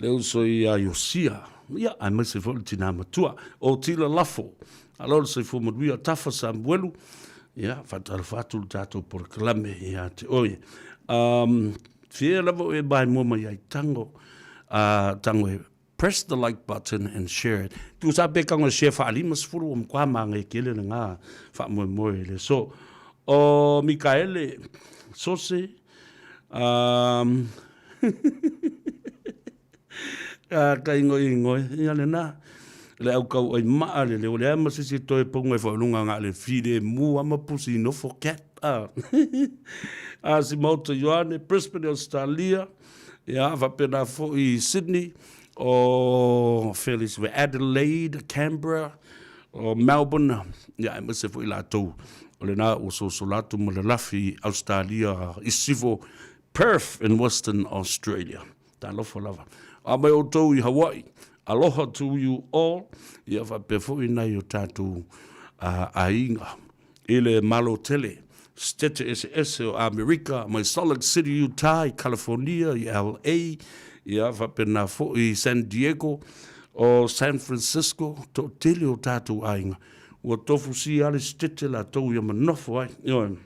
le uso ia Iosia, ia aemaise foi le tinā matua o Tila Lafo. Alo le soifua manuia Tafa Samuelu, ia faatalofa atu le tatou polokalame ia te oe. Um, Fia lava o e maimoa mai ai tango, a tango e press the like button and share it. Tusa pe tango e share whaalima sefulu o mkwa maa ngai kele na ngā whaamoemoe le. So, o Mikaele Sose, um, a ka ingo ingo ia le na le au kau ai maa le leo le ama sisi toe ponga i whaulunga ngā le file mu ama pusi nofo cat a a si Maota Ioane Brisbane Australia ia whapena fo i Sydney o Felix we Adelaide Canberra o Melbourne ia e mase fo i lātou o le nā ua soso lātou ma le lafi Australia i sifo Perth in Western Australia. Talofa lava. A mai outou i Hawaii. Aloha to you all. Ia faapea foi nai o tatou aiga i le Malo tele, Setete eseese o Amerika, mai Salt Lake City, Utah, i California, i LA, ia faapena foi i San Diego, o San Francisco, toatele o tatou aiga ua tofusia le setete latou ia ma nofo ai. Ioe.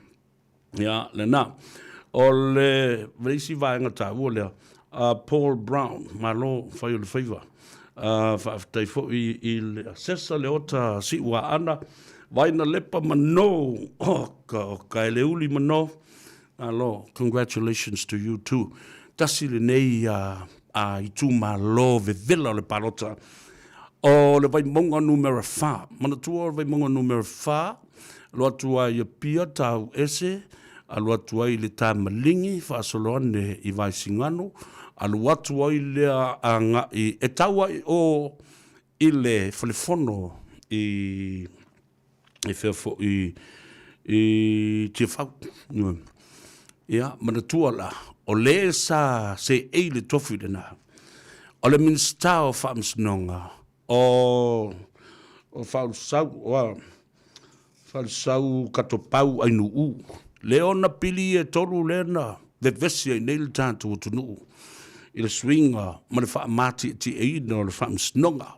Ia, lena. O le isi vaega taua lea, a Paul Brown, malo fai o le faiva. Faafetai foi i le Sesa Leota Siuaana, Vaina Lepa Mano, oka, oka, e le uli Mano. Malo, congratulations to you too. Tasi lenei a itumalo vevela o le palota o le Vaimauga numera 4. Manatua o le Vaimauga numera 4, Alu atu ai i Apia tau ese, alu atu ai i le Tamaligi faasolo ane i Vaisigano, alu atu ai lea agai e tau ai o i le falefono i i fea foi i Tiafau. Ia, manatua la, o le sa seei le tofi lena, o le Minisita o Faamasinoga, O o Faalusau, oa, Faalusau Katopau Ainuu, le ona pili e tolu lea na vevesi ai nei le tatou atunuu i le suiga ma le faamatieitieina o le faamasinoga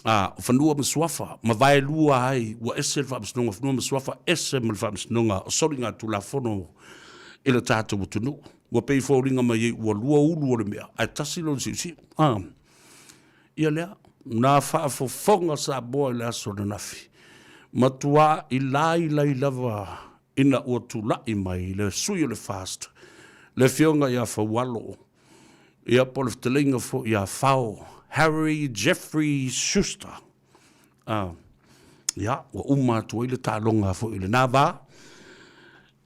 a o fanua ma suafa ma vaelua ai ua ese le faamasinoga o fanua ma suafa ese ma le faamasinoga o soligatulafono i le tatou atunuu. Ua pei e foliga mai ai ua lua ulu o le mea ae tasi lona siusiu. A. Ia lea, na faafofoga Samoa i le aso ananafi, matuā i lailai lava ina ua tulai mai le sui o le FAST, le Afioga ia Faualo, ia po o le fetalaiga foi ia Fao, Harry Jeffrey Schuster. A, ia, ua uma atu ai le taaloga foi i lena va.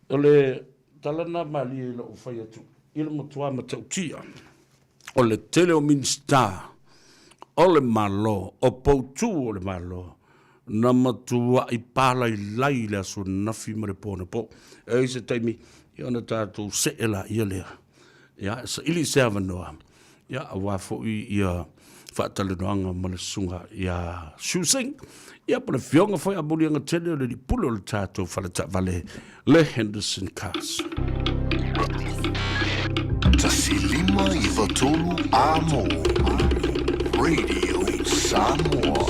O le tala lena malie i lou fai atu i le matua matautia o le tele o Minisita o le Malo, o poutu o le Malo, na matuai palailai i le aso ananafi ma le po anapo. E i ai se taimi ia ona tatou see laia lea, ia e saili se avanoa Ia, aua foi ia faatalanoaga ma le susuga ia Shu Sing, ia po le Afioga foi a Muliaga Tele o le alii pule o le tatou fale taavale le Henderson Cars. 1593 Amo Radio Samoa.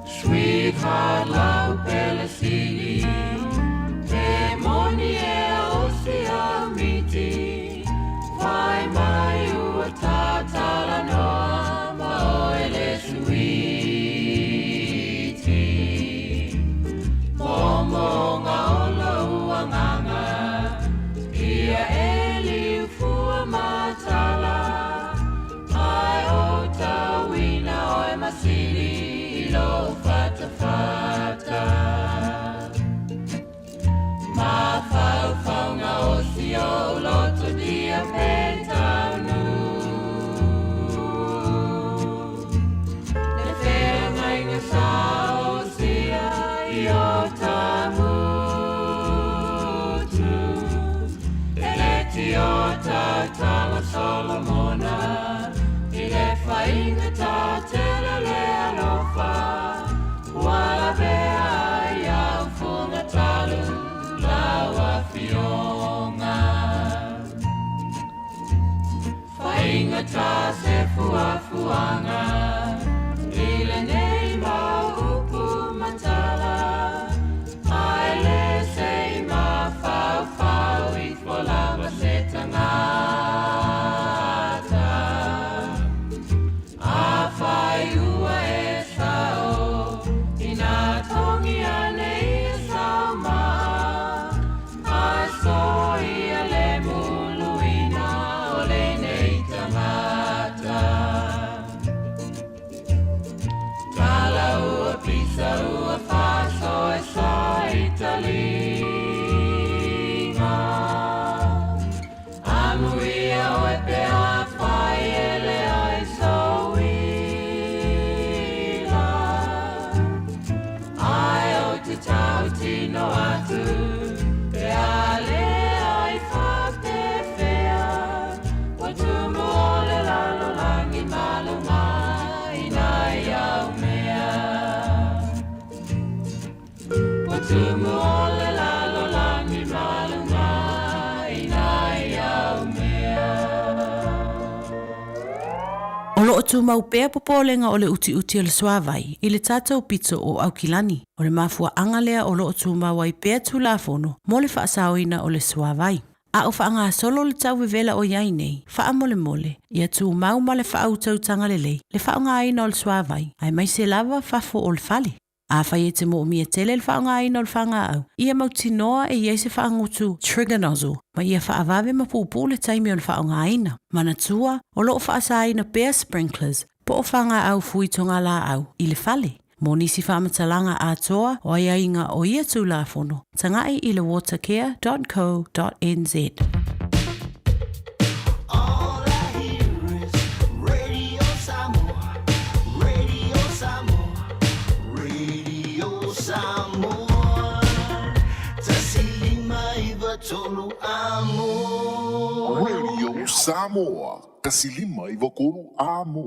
Sweetheart lau pele sili Pe moni e o sia miti Fai mai ua tatala noa Ma oe le suiti Momonga o lou agaga Ia e liufua matala Ae o tauina oe masili i lou fatafata. Mafaufauga o si ou loto dia pe taunu. Le feagaiga sa osia i o tamutu. E le tiota tala Solomona i le faiga tatele le alofa ua lavea ai au fuga talu lau afioga. Faiga ta se fuafuaga. O lo o tumau pea popolega o le utiuti o le suavai i le tatou pito o Aukilani. O le mafuaaga lea o lo o tumau ai pea Tulafono mo le faasaoina o le suavai. A o faagasolo le tau vevela o i ai nei, faamolemole, ia tumau ma le faautautaga lelei le faaaogaina o le suavai, aemaise lava fafo o le fale. Afai e te moomia tele le faaaogaina o le fagaau, ia mautinoa e i ai se faagutu trigger nozzle ma ia faavave ma puupuu le taimi o le faaaogaina. Manatua, o lo o faasaina pea sprinklers po o fagaau fui togalaau i le fale. Mo nisi faamatalaga atoa o aiaiga o ia Tulafono, tagai i le watercare.co.nz. All I hear is Radio Samoa, Radio Samoa, Radio Samoa. 159 amo. Radio Samoa, 159 amo.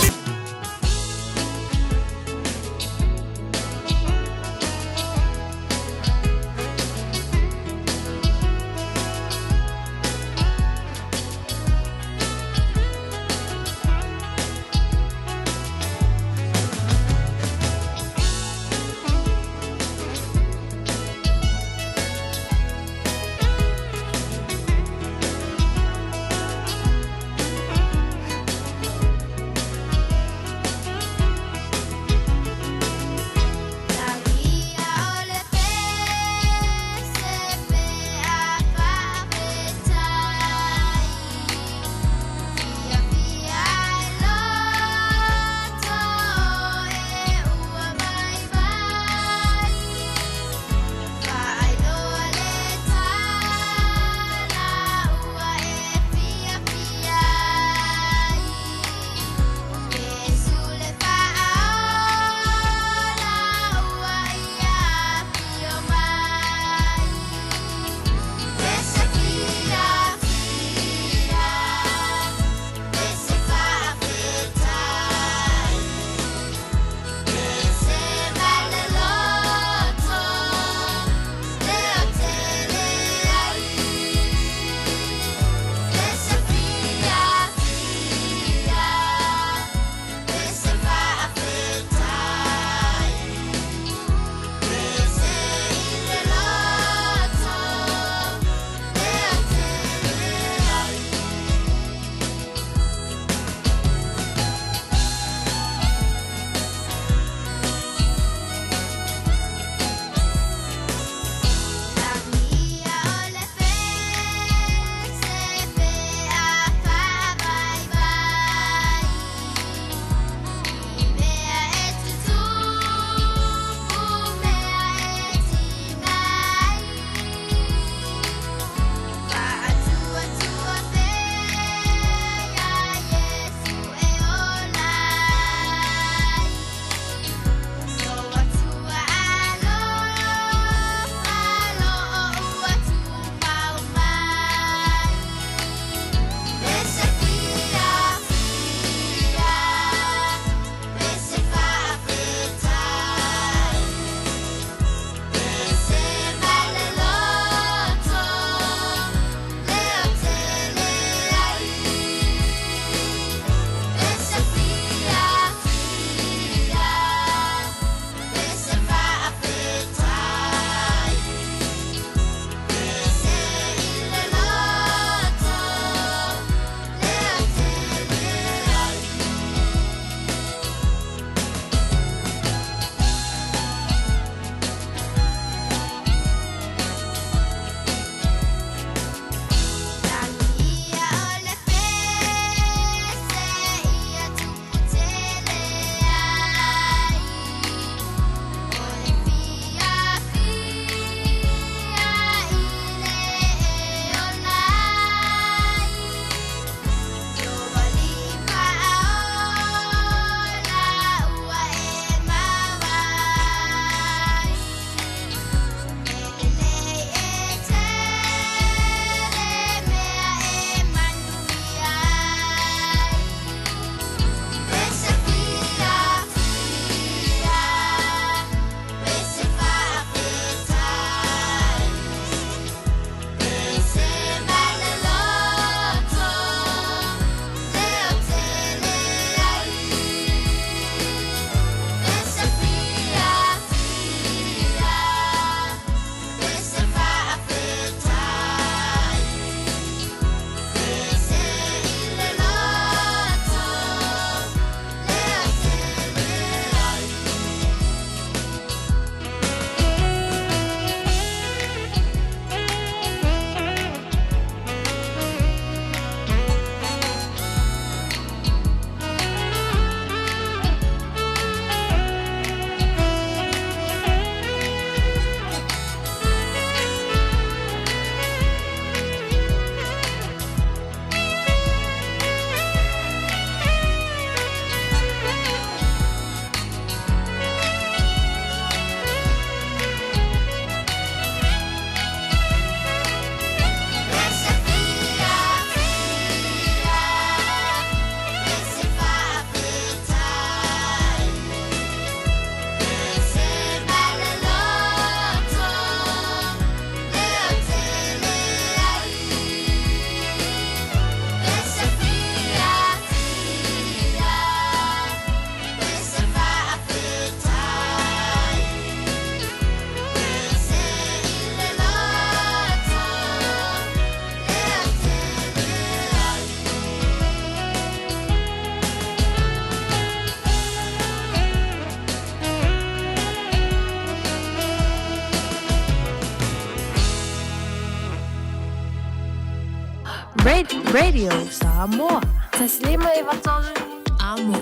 Radio Samoa. 1 5 93 Amo.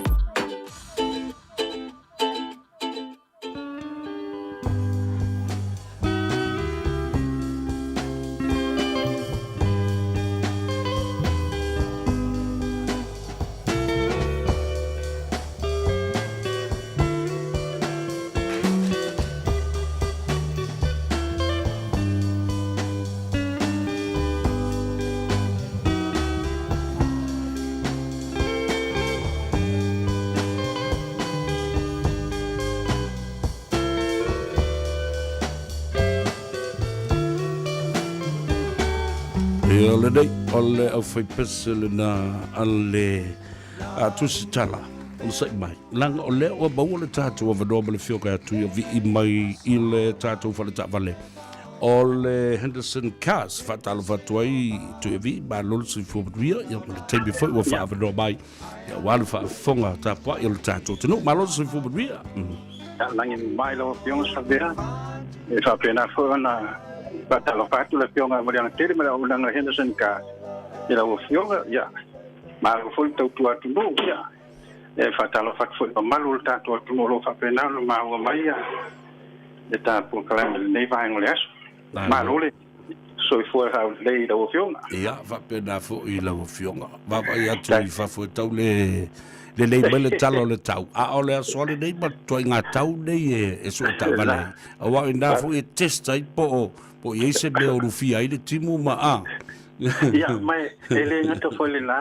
Ia lenei o le aufaipese lena a le a Tusitala onosai mai leaga o lea ua maua le tatou avanoa ma le afioga ia Tuiavii mai i le tatou fale taavale o le Henderson Cars. Faatalofa atu ai Tuiavii, malo le soifua manuia, ia ma le taimi foi ua faaavanoa mai ia aua le faafofoga tapuai o le tatou atunuu. Malo le soifua manuia. Ia lagi mai lau Afioga Savea. E faapena foi ona faatalofa atu le Afioga Maliana Tele ma le auaunaga Henderson Cars i lau Afioga. Ia, malo foi le tautua atunuu. Ia, e faatalofa atu foi i le mamalu o le tatou atunuu o lo o faapena ona maua mai ia le tatou polokalame i lenei vaega o le aso. Malo le soifua saolelei i lau Afioga. Ia, faapena foi i lau Afioga. Vaavaai atu i fafo e tau le lelei mai le tala o le tau, a o le aso lava lenei ma ituaiga tau nei e sue taavale ai. Aua o i ina foi e test ai po o po o i ai se mea o lufia ai le timu ma a. Ia, ma e le gata foi i lena,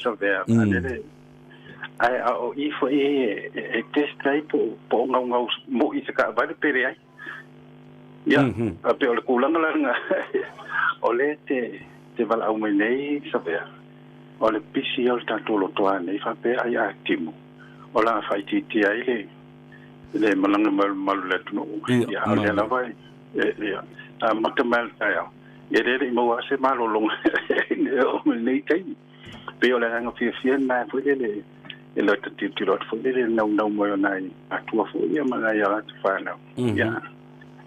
Savea, lele Ae a o i foi e test ai po o gaugau moi se taavale pe leai. Ia, a pei o le tulaga la lena o lea e te valaau mai nei Savea, o le pisi ia o le tatou lotoa nei faapea ai a timu, o le a faaitiitia ai le le malaga mai o le mamalu o le atunuu. Ia, a o lea lava e amata mai lava i le taeao, ia lea e le i maua lava se malologa e oo mai lenei taimi. Pei o le agaga fiafia lena foi lele e lota tilotilo atu foi lele i le naunau mai o nai matua foi ia ma nai a latou fanau. Ia,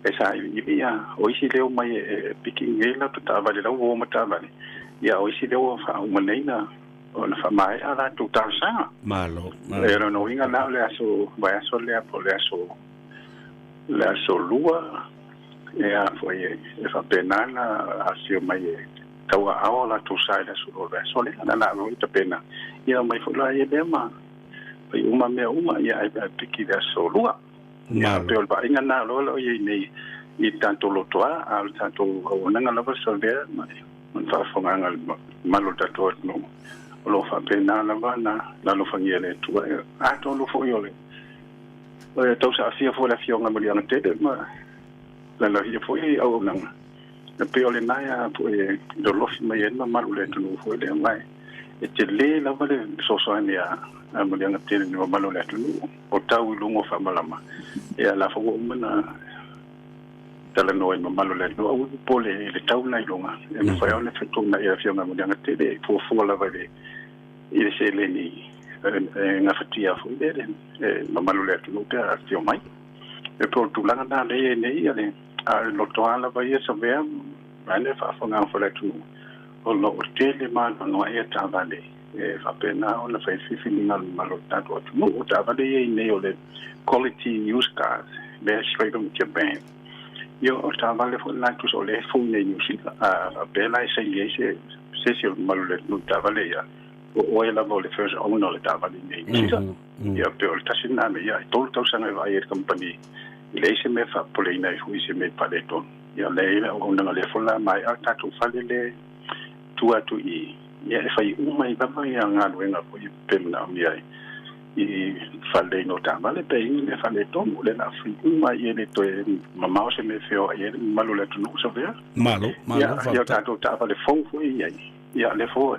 e sailiili ia, o isi lea omai e piki i nei latou taavale, la ua o ma taavale, ia o isi lea ua faauma nei na ona faamaea a latou talosaga. Malo, malo. E lona uiga la o le aso vaiaso lea po o le aso le aso lua e a foi e faapena na afio mai e tauaao latou sa i le aso lua o le vaiaso lea na la foi tapena ia mai foi la ia lea ma fai uma mea uma ia ai piki le aso lua. Ia pei o le vaaiga na loa la o iai nei i le tatou lotoa a o le tatou auaunaga lava sa lea ma le faafofogaaga a le mamalu o le tatou atunuu o lo o faapena lava na alofagia e le Atua. Atonu foi o le tausaafia foi o le Afioga Maliagatele ma lalaia foi auaunaga. E pei o lena ea foi e lolofi mai ai le mamalu o le atunuu foi lea, ma e tele lava le fesoasoani a Maliaga Tele i le mamalu o le atunuu o tau i luga o faamalama. Ia la foi ua uma ona talanoa i le mamalu o le atunuu, aua popole i le tau lena i luga, e mafai ona fetuunai e le Afioga Maliaga Tele e fuafua lava i le seleni e gafatia foi lea e mamalu o le atunuu pe a afio mai. E pei o le tulaga lena lea e i ai nei le A o le lotoa lava ia Savea, vaeane faafogaga foi le atunuu, o lo o tele maanoanoa ia taavale e faapena ona fai filifiliga a le mamalu o le tatou atunuu. O taavale ia i nei o le quality used cars, lea straight from Japan. Ia o taavale foi na tusa o lea e fou nei i Niu Sila, a faapea la e saini ai se se isi o le mamalu o le atunuu i taavale ia, o oe lava o le first owner o le taavale i nei i Niu Sila. Ia pei o le tasi lena mea, ia e 3 tausaga e vaai ai le kamupani E leai se mea e faapopoleina ai foi se mea i faaletonu. Ia o lea e i ai le auaunaga lea foi la maea le tatou fale lea e tua atu i i, ia e fai uma ai lava ia galuega foi pe manaomia ai i faaleleina o taavale pe i ai ni mea faaletonu. O lea o le a fai uma ai e le toe mamao se mea e feoai ai le mamalu o le atunuu Savea. Malo, malo, Ia, ia o faafetai. tatou taavale fou foi e i ai. Ia lea foi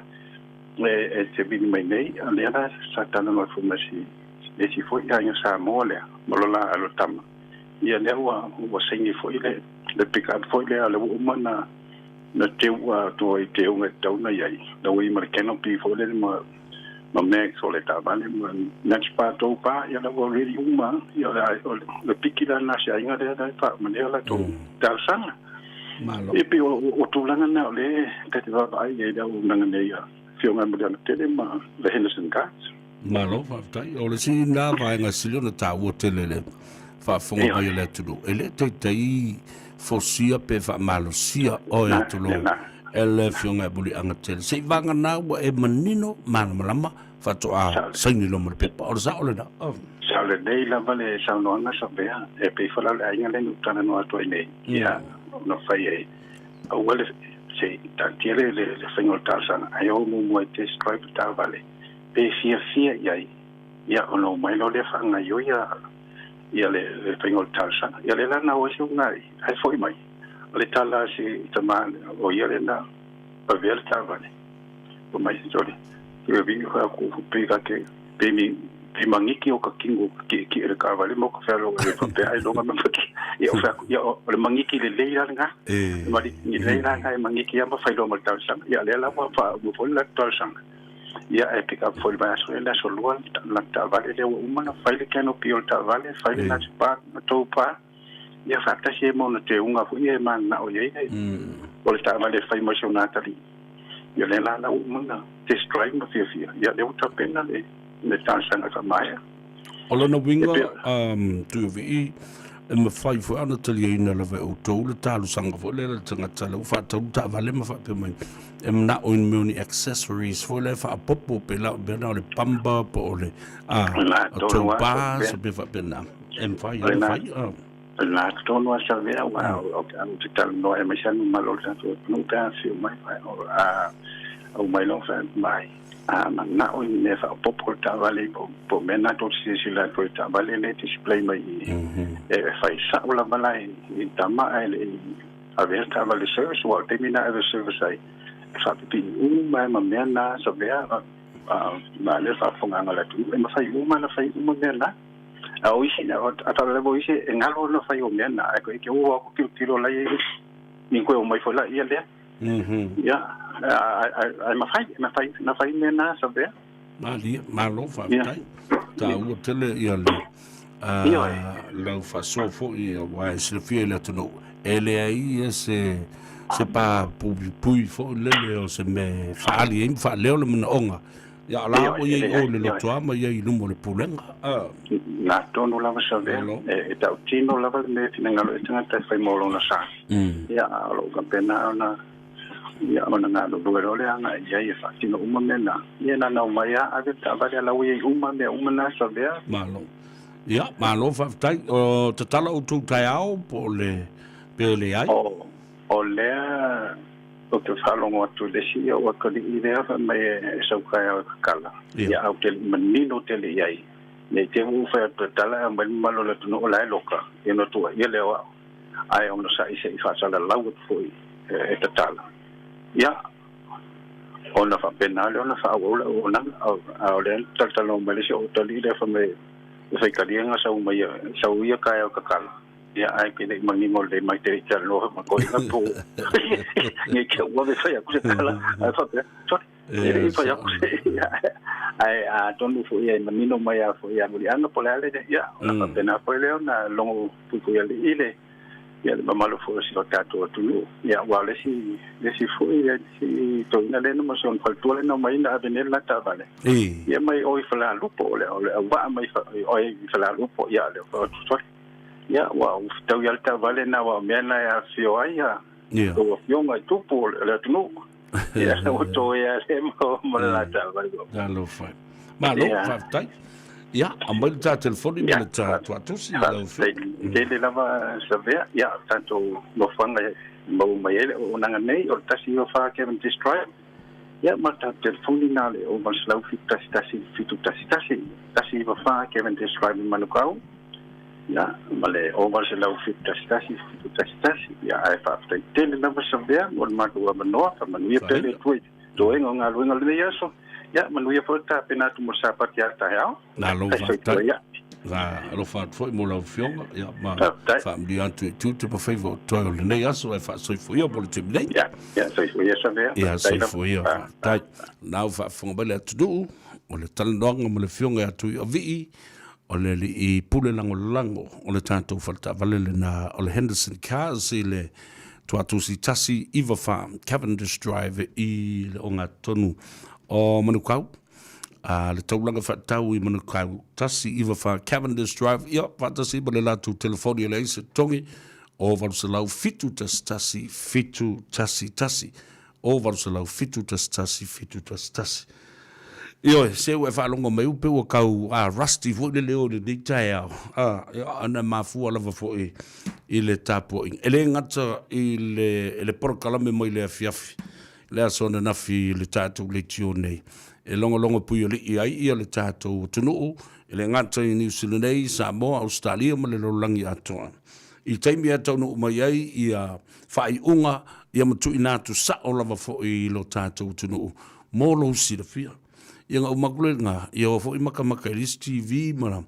e te vili mai nei, a lea la sa talanoa foi ma si le isi foi aiga Samoa lea ma lo la alo tama. Ia lea ua ua saini foi le le pick up foi lea le ua uma na na teu a tua i teuga e tatau ona i ai. La ua i ma le canopy foi lele ma ma mags o le taavale ma natch pa tou pa ia la ua ready uma ia o le o le piki la na se aiga lea la e faauma nei o latou talosaga. Malo. E pei o tulaga na o lea ta te vaavaai i ai le auaunaga nei a Afioga e Muliaga Tele ma le Henderson Cars. Malo faafetai. O le isi lena vaega sili ona taua tele le faafofoga mai a le atunuu, e le taitai fosia pe faamalosia oe tulou e le Afioga ia Muliaga Tele. Se i vagana ua e manino malamalama faatoa saini loa ma le pepa. O le sao lena. Sao lelei lava le saunoaga Savea, e pei foi la o le aiga lea na ou talanoa atu ai nei, ia ona fai ai aua le se i taatia le le faiga o le talosaga ae o muamua e test drive le taavale pe fiafia i ai, ia ona omai loa lea faagaoioi ia le le faiga o le talosaga. Ia lea la na o ai se uga ae foi mai o le tala a si tama o ia lea na avea le taavale. O mai sole ia vi fa ku fu pe ka ke pe mi pe mangiki o ka kingo ki ki le ka vale mo ka felo le fa pe ai longa ma fa ia o fa ia o le mangiki le lei la nga ma li ni lei la nga mangiki ia ma fa lo ma tal sang ia le la ma fa mo fo la tal sang ia e pick up fo le ba so la so lua la ta vale le uma na fa le keno pi o ta vale fa le na pa to pa ia faatasi ai ma ona teuga foi ia e mananao i ai o le taavale e fai mo si ona atalii. Ia lea la la ua uma ona test drive ma fiafia, ia lea ua tapena le le talosaga e faamaea. O lona uiga, Tuiovii, e mafai foi ona taliaina lava e outou le talosaga foi lea le tagata lea ua faatau le taavale ma faapea mai e manao i ni mea o ni accessories foi lea e faaopoopo pe la mea na o le bumper po o le tow bars pe faapena. E mafai ona fai. O lena tonu a Savea aua ou te talanoa aemaise lava mamalu o le tatou atunuu pe a afio mai a aumai loa fai atu mai a manao i ni mea faaopoopo le taavale po o mea na tou te silasila atu ai i le taavale lea e display mai i e fai sao lava la i tama ae le i avea le taavale service aua o le taimi na ave service ai e faapipii uma ai ma mea na Savea ma le faafofogaaga a le atunuu e mafai uma ona fai uma mea na. A o isi, a tala lava o isi, e galo ona fai o mea na, ae ke ua aku tilotilo la i ni koe o mai foi la ia lea. Ia, ai mafai, mafai, na fai mea na Savea. Malie, malo faafetai. Taua tele ia le lau faasoa foi aua e silafia i le atunuu. E leai ia se se pa puipui foi lele o se mea e faaali ai ma faaleo le manaoga. Ia, la ua i ai o i le lotoa ma i ai i luma o le pulega. Na tonu lava Savea, e tautino lava le mea e finagalo ai tagata e fai mo lona sa. Ia, a o lou faapena ona, ia, ona galulue loa le agai i ai e faatino uma mea na. Ia, na ona omai lava ave le taavale a la ua i ai uma mea uma na Savea. Malo. Ia, malo faafetai. O tatala outou taeao po o le, pe leai? O lea Ou te faalogo atu i le isi ia o atalii lea fai mai e sau taeao e tatala. Ia ae ou te le i manino tele i ai. Ne i te i ua ou fai atu e tatala ae aumai le mamalu o le atunuu o la e loka, ia ona tuuaia lea o au. Ae onosai se i faasalalau atu foi e tatala. Ia, ona faapena lea ona faaauau le auaunaga. A o lea na talatalanoa mai le isi o atalii lea fai mai e faitalia sau mai sau ia taeao e tatala. Ia, ae ke leʻi manino lelei mai te talanoa ma koe ina po nei te ua ve fai aku se tala ae faapea sorry e leʻi fai aku se ae atonu foi ai manino mai a foi a Muliaga po o le a le ia ona faapena foi lea ona logo puipui alii le ia le mamalu foi o si o tatou atunuu. Ia aua o le isi le isi foi le isi toeaina lea na ma si ona faletua lea na omai na ave nei le la taavale ia mai o i Falealupo o le o le auvaa mai o i Falealupo ia le sorry Ia, ua ou fetaui lava le taavale lena aua o mea na e afifio ai a outou afioga i tupu o le atunuu. Ia, ua toe lava lea ma le la taavale. Talofa e. Malo, faafetai. Ia, aumai le ta telefoni ma le ta tuatusi i lau afioga. Tele lava Savea, ia, tatou nofoaga e maua mai ai le auaunaga nei, o le 194 Cavendish Drive. Ia, ma le tatou telefoni na le 0871 711 194 Cavendish Drive i Manukau. Ia, ma le 0871 711. Ia, ae faafetai tele lava Savea mo le matou avanoa. Faamanuia pea le Atua i toega o galuega o lenei aso. Ia, manuia foi le tapena atu mo le Sapati a taeao. Malo faafetai. Alofa atu foi mo lau Afioga, ia, ma faamanuia atu i tiute ma faiva o totoe o lenei aso, ae faasoifua ia mo le taimi nei. Ia, ia, soifua ia Savea. Ia, soifua ia, faafetai. Na ua faafofoga mai le atunuu, o le talanoaga ma le Afioga ia Tuiavii, o le alii pule lagolago o le tatou faletaavale lena o le Henderson Cars i le Tuatusi 194 Cavendish Drive i le ogatotonu. o Manukau, a le taulaga faatatau i Manukau, 194 Cavendish Drive, ia, faatasi ma le latou telefoni e leai se totogi, o 800 711 711, o 800 711 711. Ioe, se ua e faalogo mai pe ua tau a rusty foi le leo i lenei taeao, a, ia, ona e mafua lava foi i le tapuaiga. E le gata i le, i le polokalame mai le afiafi, le aso ananafi i le tatou leitio nei, e logologo puialii ai ia le tatou atunuu, e le gata i Niu Sila nei, Samoa, Ausetalia ma le lalolagi atoa. I taimi e taunuu mai ai ia faaiuga ia ma tuuina atu sao lava foi i lo tatou atunuu mo lou silafia. Ia na uma atu lena, ia o foi matamata i le isi TV ma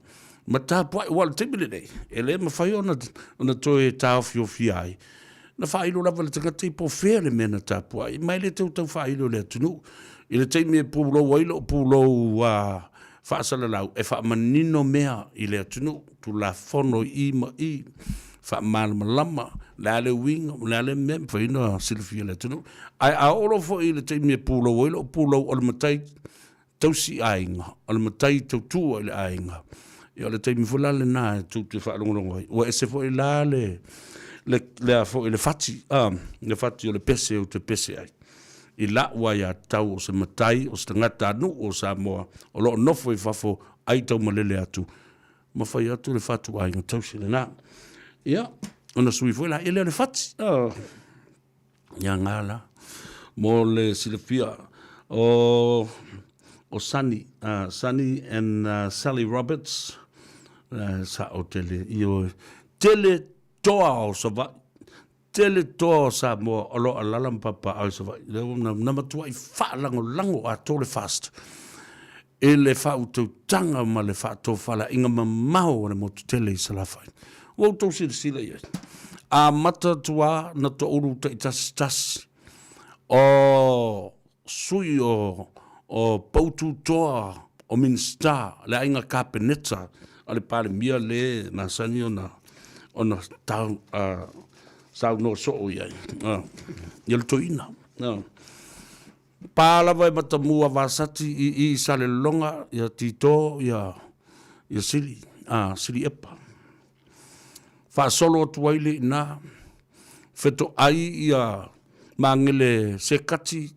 ma tapuai, aua o le taimi lenei, e le mafai ona ona toe taofiofia ai. Na faailo lava e le tagata po o fea le mea na tapuai, ma e le toe tau faailo i le atunuu. I le taimi e pulou ai lou pulou faasalalau, e faamanino mea i le atunuu, Tulafono i i ma i, faamalamalama, le a le uiga, o le a le mea e mafai ona silafia e le atunuu. Ae a oo loa foi i le taimi e pulou ai lou pulou, o le matai tausi aiga, o le matai tautua i le aiga, ia o le taimi foi la lena e tou te faalogologo ai, ua ese foi la le, le, le a foi le fati, a, le fati o le pese ou te pese ai. I la'u aiatatau o se matai, o se tagatanuu o Samoa o lo o nofo i fafo ai taumalele atu, ma fai atu le fatu aiga tausi lena. Ia, ona sui foi la ia lea o le fati. Oh. Ia ngā la. Mo le silafia o, o Sunny, Sunny and Sally Roberts, sa o tele, ioe, tele toa o Savaii, tele toa o Samoa o lo o alala ma papaaao i Savaii. Lea ua na, na matuai faalagolago atoa le FAST i le faautautaga ma le faatofalaiga mamao a le motu tele i Salafai. Ua outou silasila i ai. Amata atu lava na toulu taitasitasi o sui o, o poututoa o Minisita, le aiga Kapeneta a le Palemia le masani ona, ona tau, saunoa soo i ai, ia le toeaina. Pa lava e matamua Vasati i i Salelologa, ia Tito, ia, ia Sili, Sili Epa. Faasolo atu ai le ina, fetoai ia Magele Sekati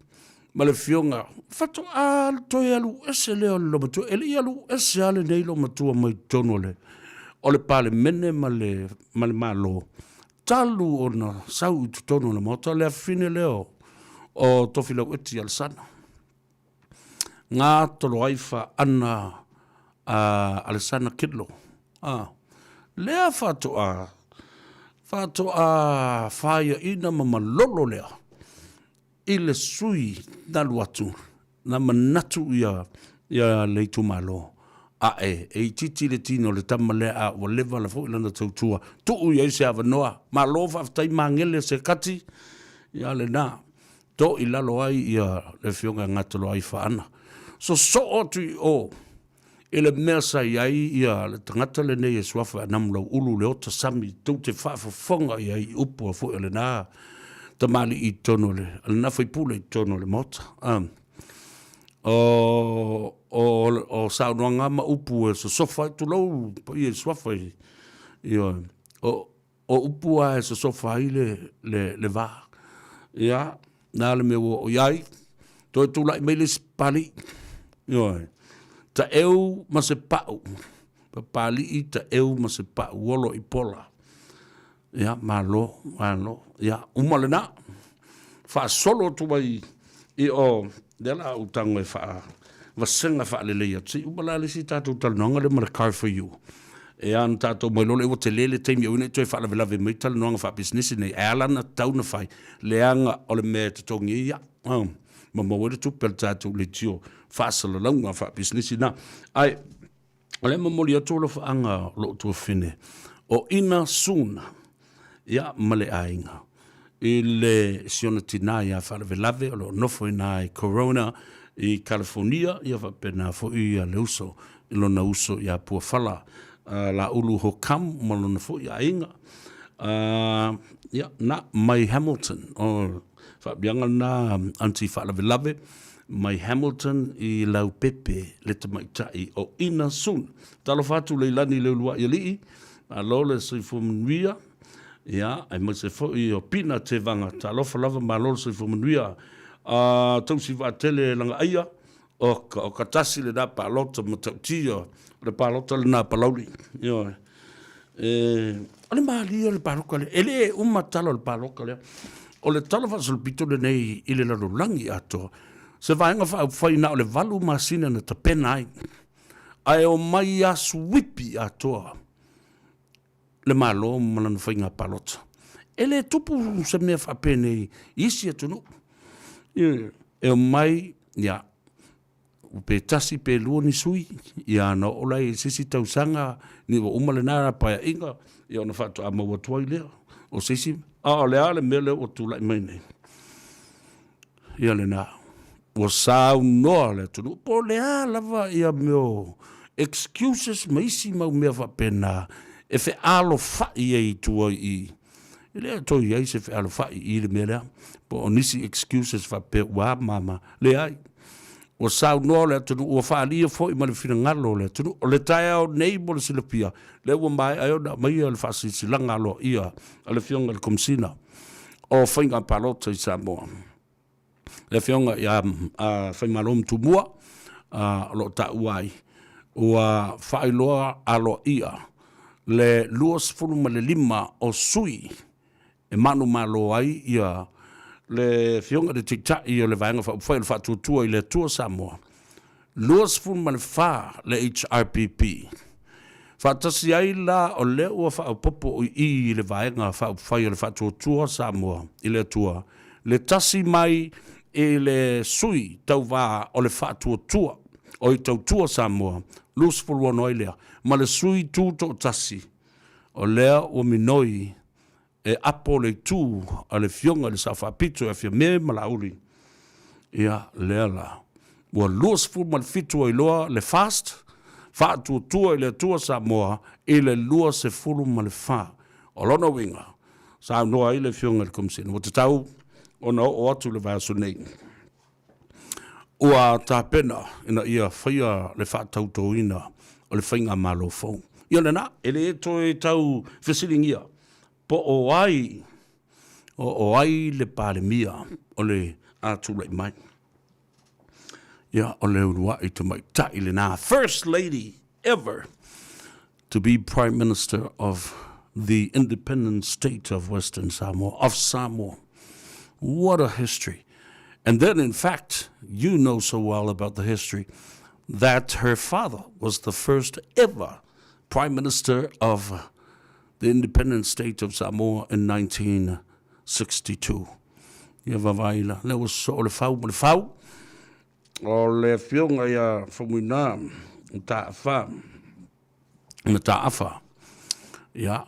ma le Afioga, faatoa toe alu ese lea o le loomatua. E le i alu ese lava lenei loomatua mai totonu o le, o le Palemene ma le, ma le Malo, talu ona sau i totonu o le Maota, le afafine lea o, o Tofilau Eti Alesana. Gatoloaifa Ana Alesana Kidlo. Lea faatoa, faatoa faiaina ma malolo lea i le sui na alu atu, na manatu ia, ia le itumalo ae e itiiti le tino o le tama lea a ua leva la foi lana tautua, tuu i ai se avanoa. Malo faafetai Magele Sekati, ia lena. To i lalo ai ia le Afioga ia Gatoloaifaana. Sosoo atu i o i le mea sa i ai ia le tagata lenei e suafa e Namulauulu Leota Sami tou te faafofoga i ai i upu a foi o lena tamalii i totonu o le, a lena faipule i totonu o le Maota. O, o, o saunoaga ma upu e sosofa ai, tulou paia i suafa i, i o, O upu lava e sosofa ai le, le, le va. Ia, na le mea ua oo i ai, toe tulai mai le isi papalii. Ioe. Taeu ma se pau. Papalii, taeu ma se pau, olo i pola. Ia, malo, malo. Ia, uma lena. Faasolo atu ai i o, lea la ou tago e faa vasega faalelei atu. Se i uma la le isi tatou talanoaga lea ma le Car for You. E a na tatou mai loa lea ua tele le taimi aua ne i toe faalavelave mai talanoaga faapisinisi nei, ae ala na tatau ona fai, leaga o le mea e totogi ai au, ma maua ai le tupe a le tatou leitio faasalalauga faapisinisi na. Ae o lea e momoli atu alofaaga o lou tuafafine o Ina Suna, ia, ma le aiga i le si ona tinā ia Faalavelave o lo o nofo i ina i Corona i California, ia faapena foi ia le uso i lona uso ia Puafala Laulu Hokam ma lona foi aiga, ia, na mai Hamilton. O faabiaga lena Aunty Faalavelave. mai Hamilton i Laupepe le tamaitai o Ina Soon. Talofa atu Leilani i le uluai alii, malo le soifua manuia, ia, aemaise foi o Pina Tevaga, talofa lava malo le soifua manuia. A tausi vaatele Lagaaia, oka, o ka tasi lena palota matautia, o le palota lena a Palauli. Ioe. E, o le malie o le paloka lea, e le uma tala o le paloka lea. O le tala faasolopito lenei i le lalolagi atoa, se vaega faaupufai na o le 8 masina na tapena ai, ae omai lava suipi atoa le Malo ma lana faiga palota. E le tupu se mea faapenei i isi atunuu. E omai, ia, pe tasi pe lua ni sui, ia ona oo lea i se isi tausaga, ni ua uma lena paeaiga, ia ona faatoa maua atu ai lea o se isi. A o le a le mea lea ua tulai mai nei? Ia lena, ua saunoa le atunuu, po o le a lava ia mea o excuses ma isi mau mea faapena e fealofai ai i tua i i. E le toe i ai se fealofai i le mea lea, po o nisi excuses faapea ua a ma ma. Leai, ua saunoa le atunuu, ua faaalia foi ma le finagalo o le atunuu. O le taeao nei mo le silafia, lea ua maea ai ona aumaia le faasilasilaga aloaia a le Afioga i le Komesina o Faiga Palota i Samoa, le Afioga ia Faimalo Tumua, o lo o taua ai, ua faailoa aloaia le 25 o sui e manumalo ai ia le Afioga i le Taitai o le Vaega Faaupufai o le Faatuatua i le Atua Samoa, 24 le HRPP. Faatasi ai la o lea ua faaopoopo i i i le Vaega Faaupufai o le Faatuatua Samoa i le Atua le tasi mai i le sui tauva o le Faatuatua o i Tautua Samoa, 26 ai lea, ma le sui tutoatasi o lea ua minoi e apo le itu a le Afioga i le Sao Faapito ia Fiame ma Laauli, ia lea la, ua 27 ai loa le FAST, Faatuatua i le Atua Samoa, i le 24. O lona uiga, saunoa ai le Afioga i le Komesina, ua tatau ona oo atu le vaiaso nei. Ua tapena ina ia faia le faatautoina o le faigamalo fou. Ia lena, e le toe tau fesiligia po o ai, o ai le Palemia o le a tulai mai. Ia, o le uluai tamaitai lena, First Lady ever to be Prime Minister of the independent state of Western Samoa, of Samoa. What a history. And then, in fact, you know so well about the history that her father was the first ever Prime Minister of the independent state of Samoa in 1962. Ia vavaai la, lea ua sosoo le fau ma le fau. O le afioga ia Faumuina Mataafa, Mataafa, ia,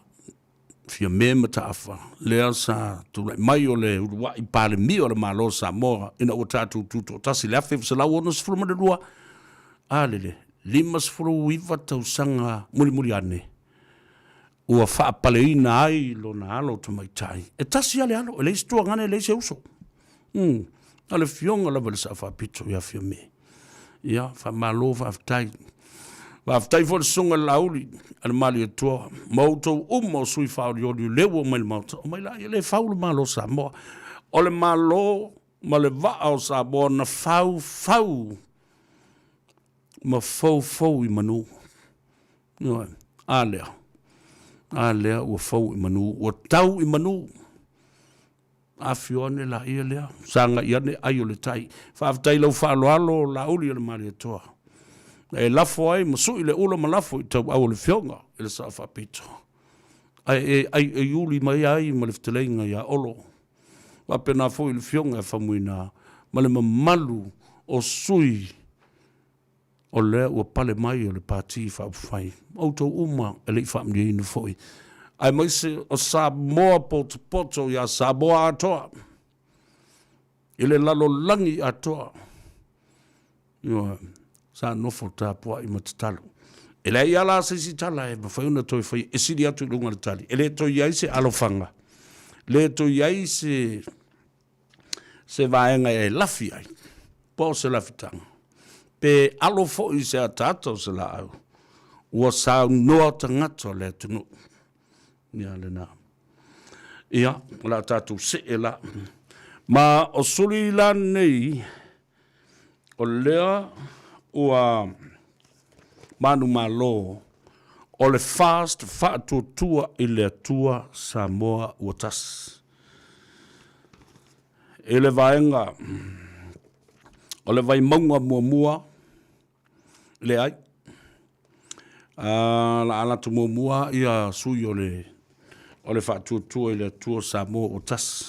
Fiame Mataafa, lea sa tulai mai o le uluai Palemia o le Malo o Samoa ina ua tatou tutoatasi i le 1962, a lele, 59 tausaga mulimuli ane, ua faapaleina ai lona alo tamaitai. E tasi lava le alo, e leai se tuagana, e leai se uso. Na o le afioga lava i le Sao Faapito ia Fiame. Ia, faamalo, faafetai. Faafetai foi le susuga i le Laauli a le Malietoa ma outou uma o sui faaolioli o lea ua omai i le Maota. Omai laia, le fau le Malo o Samoa. O le Malo ma le vaa o Samoa na fau fau ma foufou i manu. Ioe. A lea, a lea ua fou i manu, ua tau i manu. Afio ane laia lea, sagai ane ai o le tai. Faafetai i lau faaaloalo Laauli o le Malietoa. E lafo ai ma sui le ula ma lafo i tauau o le Afioga i le Sao Faapito. Ae e aiaiuli mai ai ma le fetalaiga ia Olo. Faapena foi le Afioga ia Faumuina ma le mamalu o sui o lea ua pale mai o le Pati Faaupufai. Outou uma e le i faamanuiaina foi, aemaise o Samoa potopoto ia Samoa atoa, i le lalolagi atoa. Ioe, sa nofo tapuai ma tatalo. E leai lava la se isi tala e mafai ona toe faia e sili atu i luga o le tali. E le toe i ai se alofaga, le toe i ai se vaega e lafi ai. Po o se lafitaga, pe alo foi i se ataata o se laau, ua saunoa tagata o le atunuu. Ia lena. Ia, o le a tatou see la. Ma o suli la nei, o lea ua manumalo o le FAST Faatuatua i le Atua Samoa ua tasi. I le vaega o le Vaimauga muamua, leai, la a latou muamua ia sui o le o le Faatuatua i le Atua Samoa ua tasi.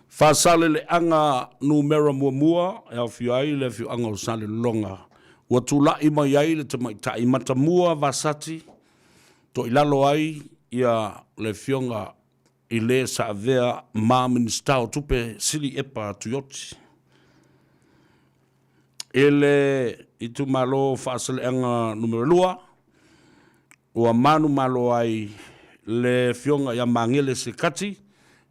Faasaleleaga numera muamua e aofia ai le afioaga o Salelologa ua tulai mai ai le tamaitai Matamua Vasati toilalo ai ia le afioga i le sa avea ma Minisita o Tupe Sili Epa Tuioti. I le itumalo Faasaleleaga numera 2, ua manumalo ai le Afioga ia Magele Sekati,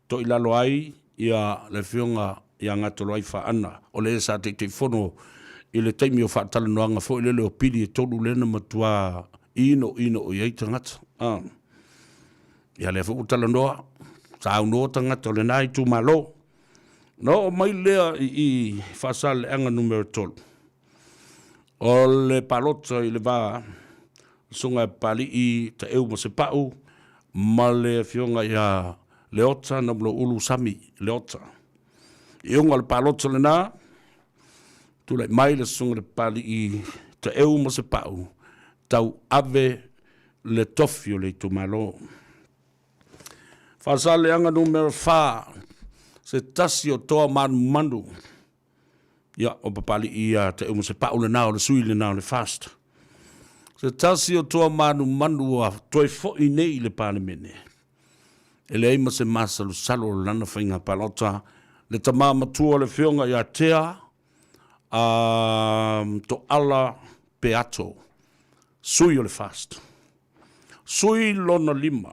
toilalo ai ia le Afioga ia Gatoloai Faana, o le sa Taitaifono i le taimi o faatalanoaga foi lele o pili e tolu lea na matua inoino i ai tagata. Ia lea foi ua talanoa, saunoa tagata o lena itumalo. Na oo mai lea i i Faasaleleaga numera 3, o le palota i le va Susuga ia Papalii Taeu ma Sepau ma le Afioga ia Leota Namuloulu Sami Leota. I iuga o le palota lena, tulai mai le Susuga i le Papalii Taeu ma Sepau tauave le tofi o le itumalo. Faasaleleaga numera 4, se tasi o toa manumanu, ia, o Papalii ia Taeu ma Sepau lena, o le sui lena o le FAST. Se tasi o toa manumanu ua toe foi nei i le Palemene, e leai ma se masalosalo o lana faiga palota, le tama matua o le Afioga ia Tea Toala Peato, sui o le FAST. Sui lona lima.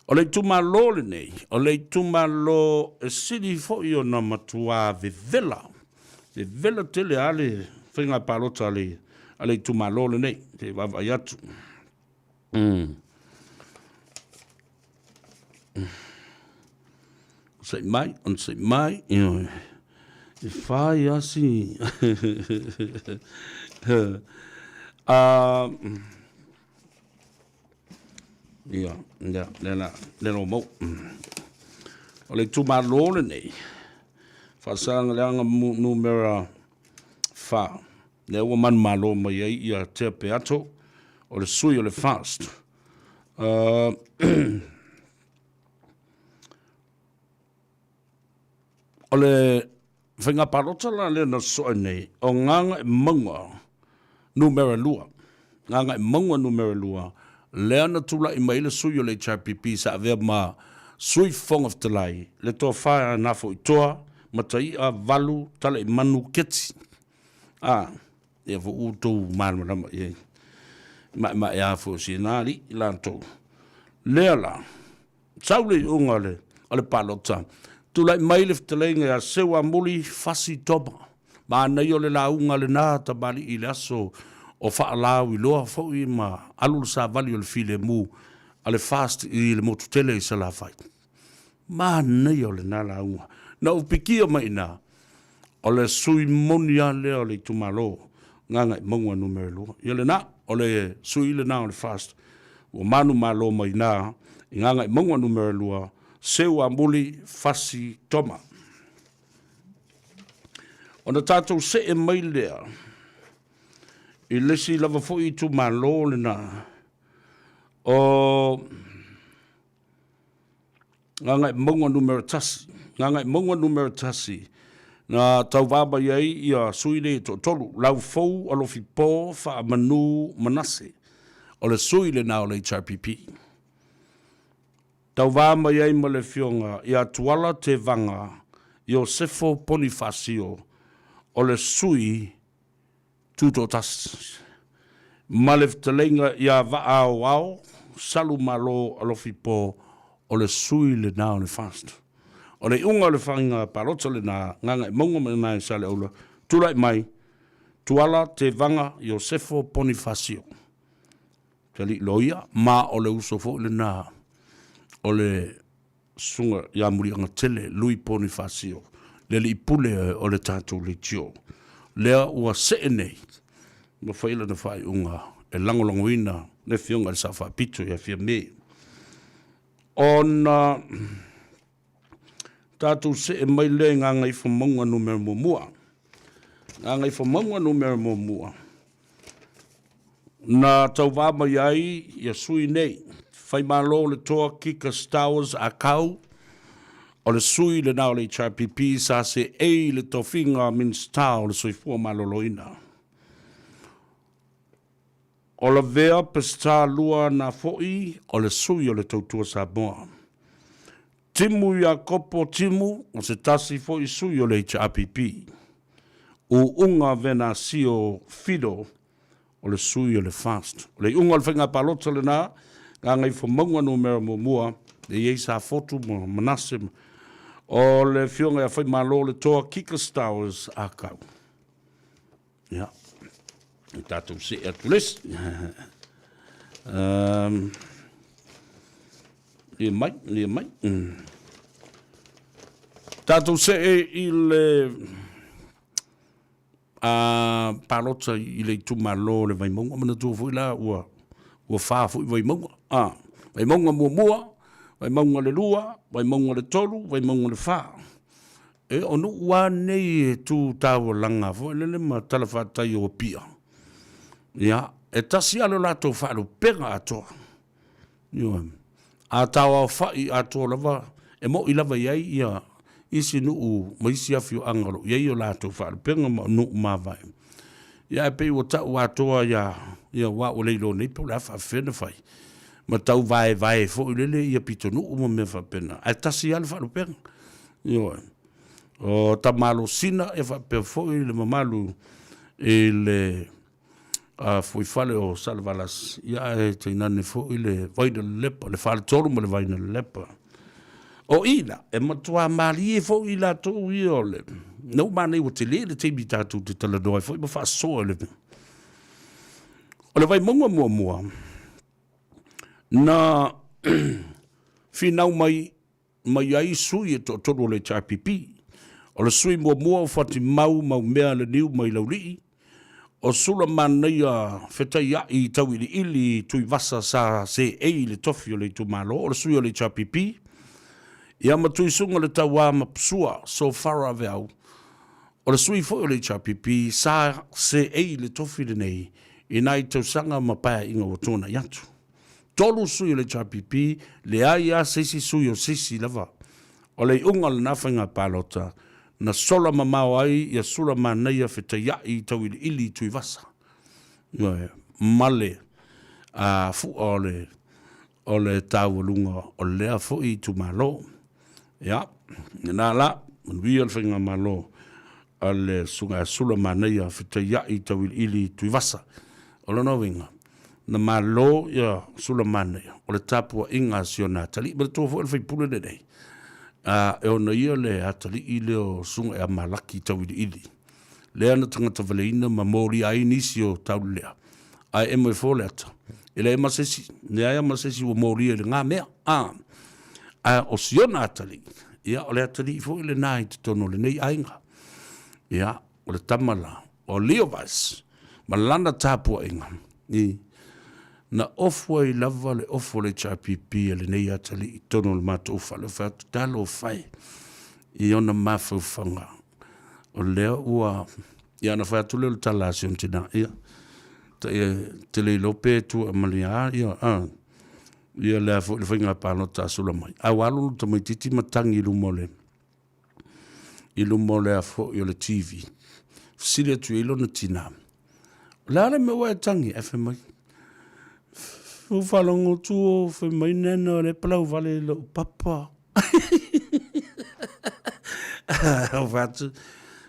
O le itumalo lenei, o le itumalo e sili foi ona matua vevela, vevela tele a le faiga palota a le, a le itumalo lenei, se i vaavaai atu. Onosai mai, onosai mai, ioe. E whai asi. Ia, ia, lea la, lea la mau. O le itumalo lenei, faasagaleaga numera 4, lea ua manumalo mai ai ia Tea Peato, o le sui o le FAST. O le faiga palota la lea na soe nei, o Gagaemauga numera 2. Gagaemauga numera 2, lea na tulai mai le sui o le HRPP sa avea ma Sui Fofoga Fetalai, le Tofa ia Nafoitoa Mataia Valu Talaimanu Keti. A, ia foi ua outou malamalama i ai. Maemaea foi o sina alii latou. Lea la, sau le iuga o le, o le palota, tulai mai le fetalaiga ia Seuamuli Fasi Toma. Manaia o le lauga lena tamalii i le aso o faalauiloa foi ma alu le savali o le filemu a le FAST i le motu tele i Salafai. Manaia o lena lauga. Na ou pikia mai i ina, o le sui moni lava lea o le itumalo Gagaemauga numera 2. Ia lena, o le sui lena o le FAST ua manumalo mai ina i Gagaemauga numera 2, Seuamuli Fasi Toma. Ona tatou see mai lea i le isi lava foi itumalo lena o Gagaemauga numera 1. Gagaemauga numera 1, na tauvā mai ai ia sui nei e toatolu, Laufou Alofipo Faamanu Manase, o le sui lena o le HRPP. Tauvā mai ai ma le afioga ia Tuala Tevaga Iosefo Ponifasio, o le sui Tutoatasi, ma le fetalaiga ia Vaaoao Salumalo Alofipo, o le sui lena o le FAST. O le iuga o le faiga palota lena, Gagaemauga ma ina i Saleaula, tulai mai Tuala Tevaga Iosefo Ponifasio, te alii loia, ma o le uso foi lena o le Susuga ia Muliagatele Lui Ponifasio, le alii pule o le tatou leitio, lea ua see nei ma fai lana faaiuga e lagolagoina le Afioga i le Sao Faapito ia Fiame. Ona tatou see mai lea i Gagaifomauga 1. Gagaifomauga 1, na tauvā mai ai ia sui nei, Faimalo le Toa Kika Stowers Akau, o le sui lena o le HRPP sa seei le tofiga Minisita o le Soifua Maloloina. O Lavea Peseta Lua na foi o le sui o le Tautua Samoa. Timu Iakopo Timu o se tasi foi sui o le HRPP. Uuga Venasio Fido o le sui o le FAST. O le iuga o le faiga palota lena, Gagaifomauga Numera 1, e i ai Safotu ma Manase, o le Afioga ia Faimalo le Toa Kika Stowers Akau. Ia, e tatou see atu le isi. Ia mai, ia mai. Tatou see i le palota i le itumalo o le Vaimauga. Manatua foi la ua ua fa foi Vaimauga. Vaimauga muamua, Vaimauga le lua, Vaimauga le tolu, Vaimauga le fa. E o nuu lava nei e tu taualaga foi lele ma talafatai o Apia, ia, e tasi lava lo latou faalupega atoa. Ioe. A taoaofai atoa lava, e moi lava i ai ia isi nuu ma isi afioaga o lo o i ai o latou faalupega ma o nuu mavae. Ia ae pei ua tau atoa ia, ia aua ua le iloa nei po o le a faapefea ona fai, ma tau vaevae foi lele ia pitonuu ma mea faapena, ae tasi lava le faalupega. Ioe. O Tamalosina e faapea foi le mamalu i le fuifale o Salevalasi, ia ae tainane foi le Vainalelepa, le faletolu ma le Vainalelepa. O i la, e matua malie foi i latou ia o le... Na uma nei ua tele le taimi tatou te talanoa ai foi ma faasoa i le... O le Vaimauga muamua, na finau mai mai ai sui e toatolu o le HRPP. O le sui muamua o Fuatimau Maumea Leniu mai Laulii, o Sulamanaia Fetaia'i Tauiliili Tuivasa sa seei i le tofi o le itumalo, o le sui o le HRPP, ia ma Tuisuga Le Tauā Mapusua Sofara Veau, o le sui foi o le HRPP sa seei i le tofi lenei i nai tausaga ma paeaiga ua tuanai atu. 3 sui o le HRPP, leai lava se isi sui o se isi lava. O le iuga o lena faiga palota, na sola mamao ai ia Sulamanaia Fetaia'i Tauiliili i Tuivasa, ioe, ma le fua o le o le taualuga o lea foi itumalo. Ia, lena la, manuia le faigamalo a le Susuga ia Sulamanaia Fetaia'i Tauiliili Tuivasa. O lona uiga, na malo ia Sulamanaia o le tapuaiga a si ona atalii. Manatua foi o le sui usufono lenei, e ona ia le atalii lea o Susuga ia Malaki Tauiliili, lea na tagatavaleina ma molia ai nisi o taulelea, ae emo ifo le ata, e leai ma se isi, leai lava ma se isi ua molia i lena mea. A o si ona atalii, ia o le atalii foi lena i totonu o lenei aiga. Ia, o le tama la, o Leovis, ma lana tapuaiga, i, na ofu ai lava le ofu o le HRPP a lenei atalii i totonu o le matou fale, o fai atu, talofa e, i ona mafaufauga, o lea ua, ia ona fai atu lea o le tala a si ona tina, ia, te le iloa pe tua ma le a, ia, a, ia lea foi le faiga palota a Sulamai. A ua alu le tamaitiiti ma tagi i luma o le i luma o le a foi o le TV. Fesili atu i ai lona tina, o le a le mea ua e tagi? Ae fai mai, ua faalogo atu o fai mai nena o lea e palau vale i lou papa. Ou fai atu,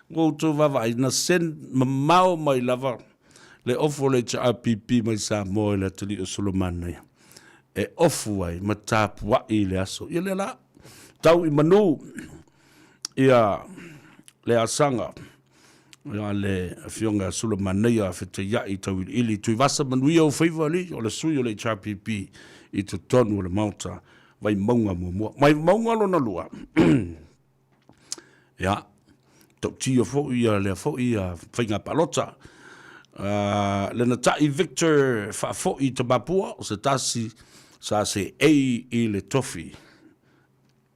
ua outou vaavaai, na send mamao mai lava le ofu o le HRPP mai Samoa i le atalii o Solomanaia e ofu ai ma tapuai i le aso. Ia lea la, tau i manu. Ia le asaga ia le Afioga ia Sulamanaia Fetaiai Tauiliili Tuivasa, manuia ou faiva alii, o le sui o le HRPP i totonu o le Maota Vaimauga muamua. Vaimauga lona lua. Ia, tautia foi ia lea foi ia faiga palota. Le natai Victor Faafoi Tamapua, o se tasi sa seei i le tofi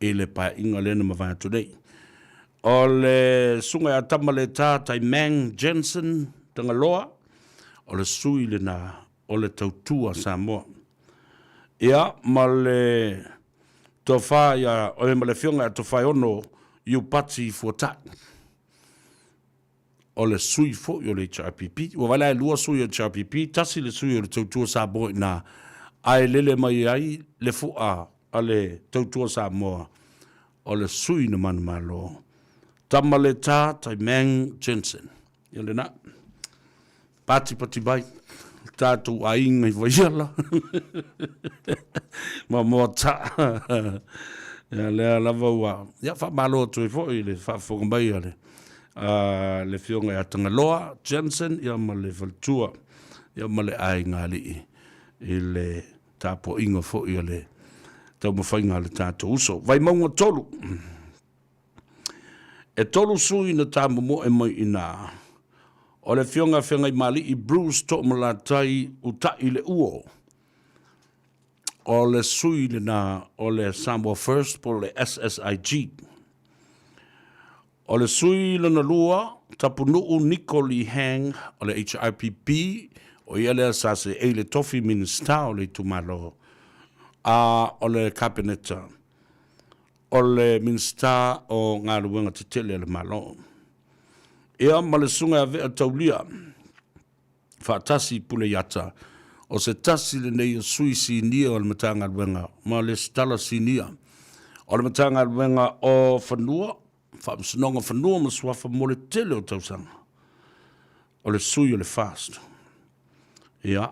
i le paeaiga lea na mavae atu nei. O le susuga ia Tamaleta Taimang Jensen Tagaloa, o le sui lena o le Tautua Samoa. Ia, ma le tofa ia, o ma le afioga ia Tofaeono Iupati Fuatai, o le sui foi o le HRPP. Ua vaai la e lua sui o le HRPP, tasi le sui o le Tautua Samoa i ina, ae lele mai ai le fua a le Tautua Samoa, o le sui na manumalo, Tamaleta Taimang Jensen. Ia lena. Patipati mai tatou aiga i Vaiala ma Moataa. Ia lea lava ua ia faamalo atu ai foi i le faafofoga mai a le le Afioga ia Tagaloa Jensen ia ma le faletua ia ma le aiga alii i le tapuaiga foi a le taumafaiga a le tatou uso. Vaimauga 3. E tolu sui na tamomoe mai i ina, o le Afioga Feagaimali'i Bruce Toomalatai Uta'i Leuo, o le sui lena o le Samoa First po o le SSIG. O le sui lona lua, Tapunuu Niko Lee Hang o le HRPP, o ia lea sa seei le tofi Minisita o le itumalo, a o le Kapeneta. O le Minisita o Galuega Tetele a le Malo. Ia ma le Susuga ia Vea Taulia faatasi i Puleiata, o se tasi lenei o sui sinia o le Matagaluega ma Lesitala Sinia o le Matagaluega o Fanua, Faamasinoga o Fanua ma Suafa mo le tele o tausaga. O le sui o le FAST. Ia,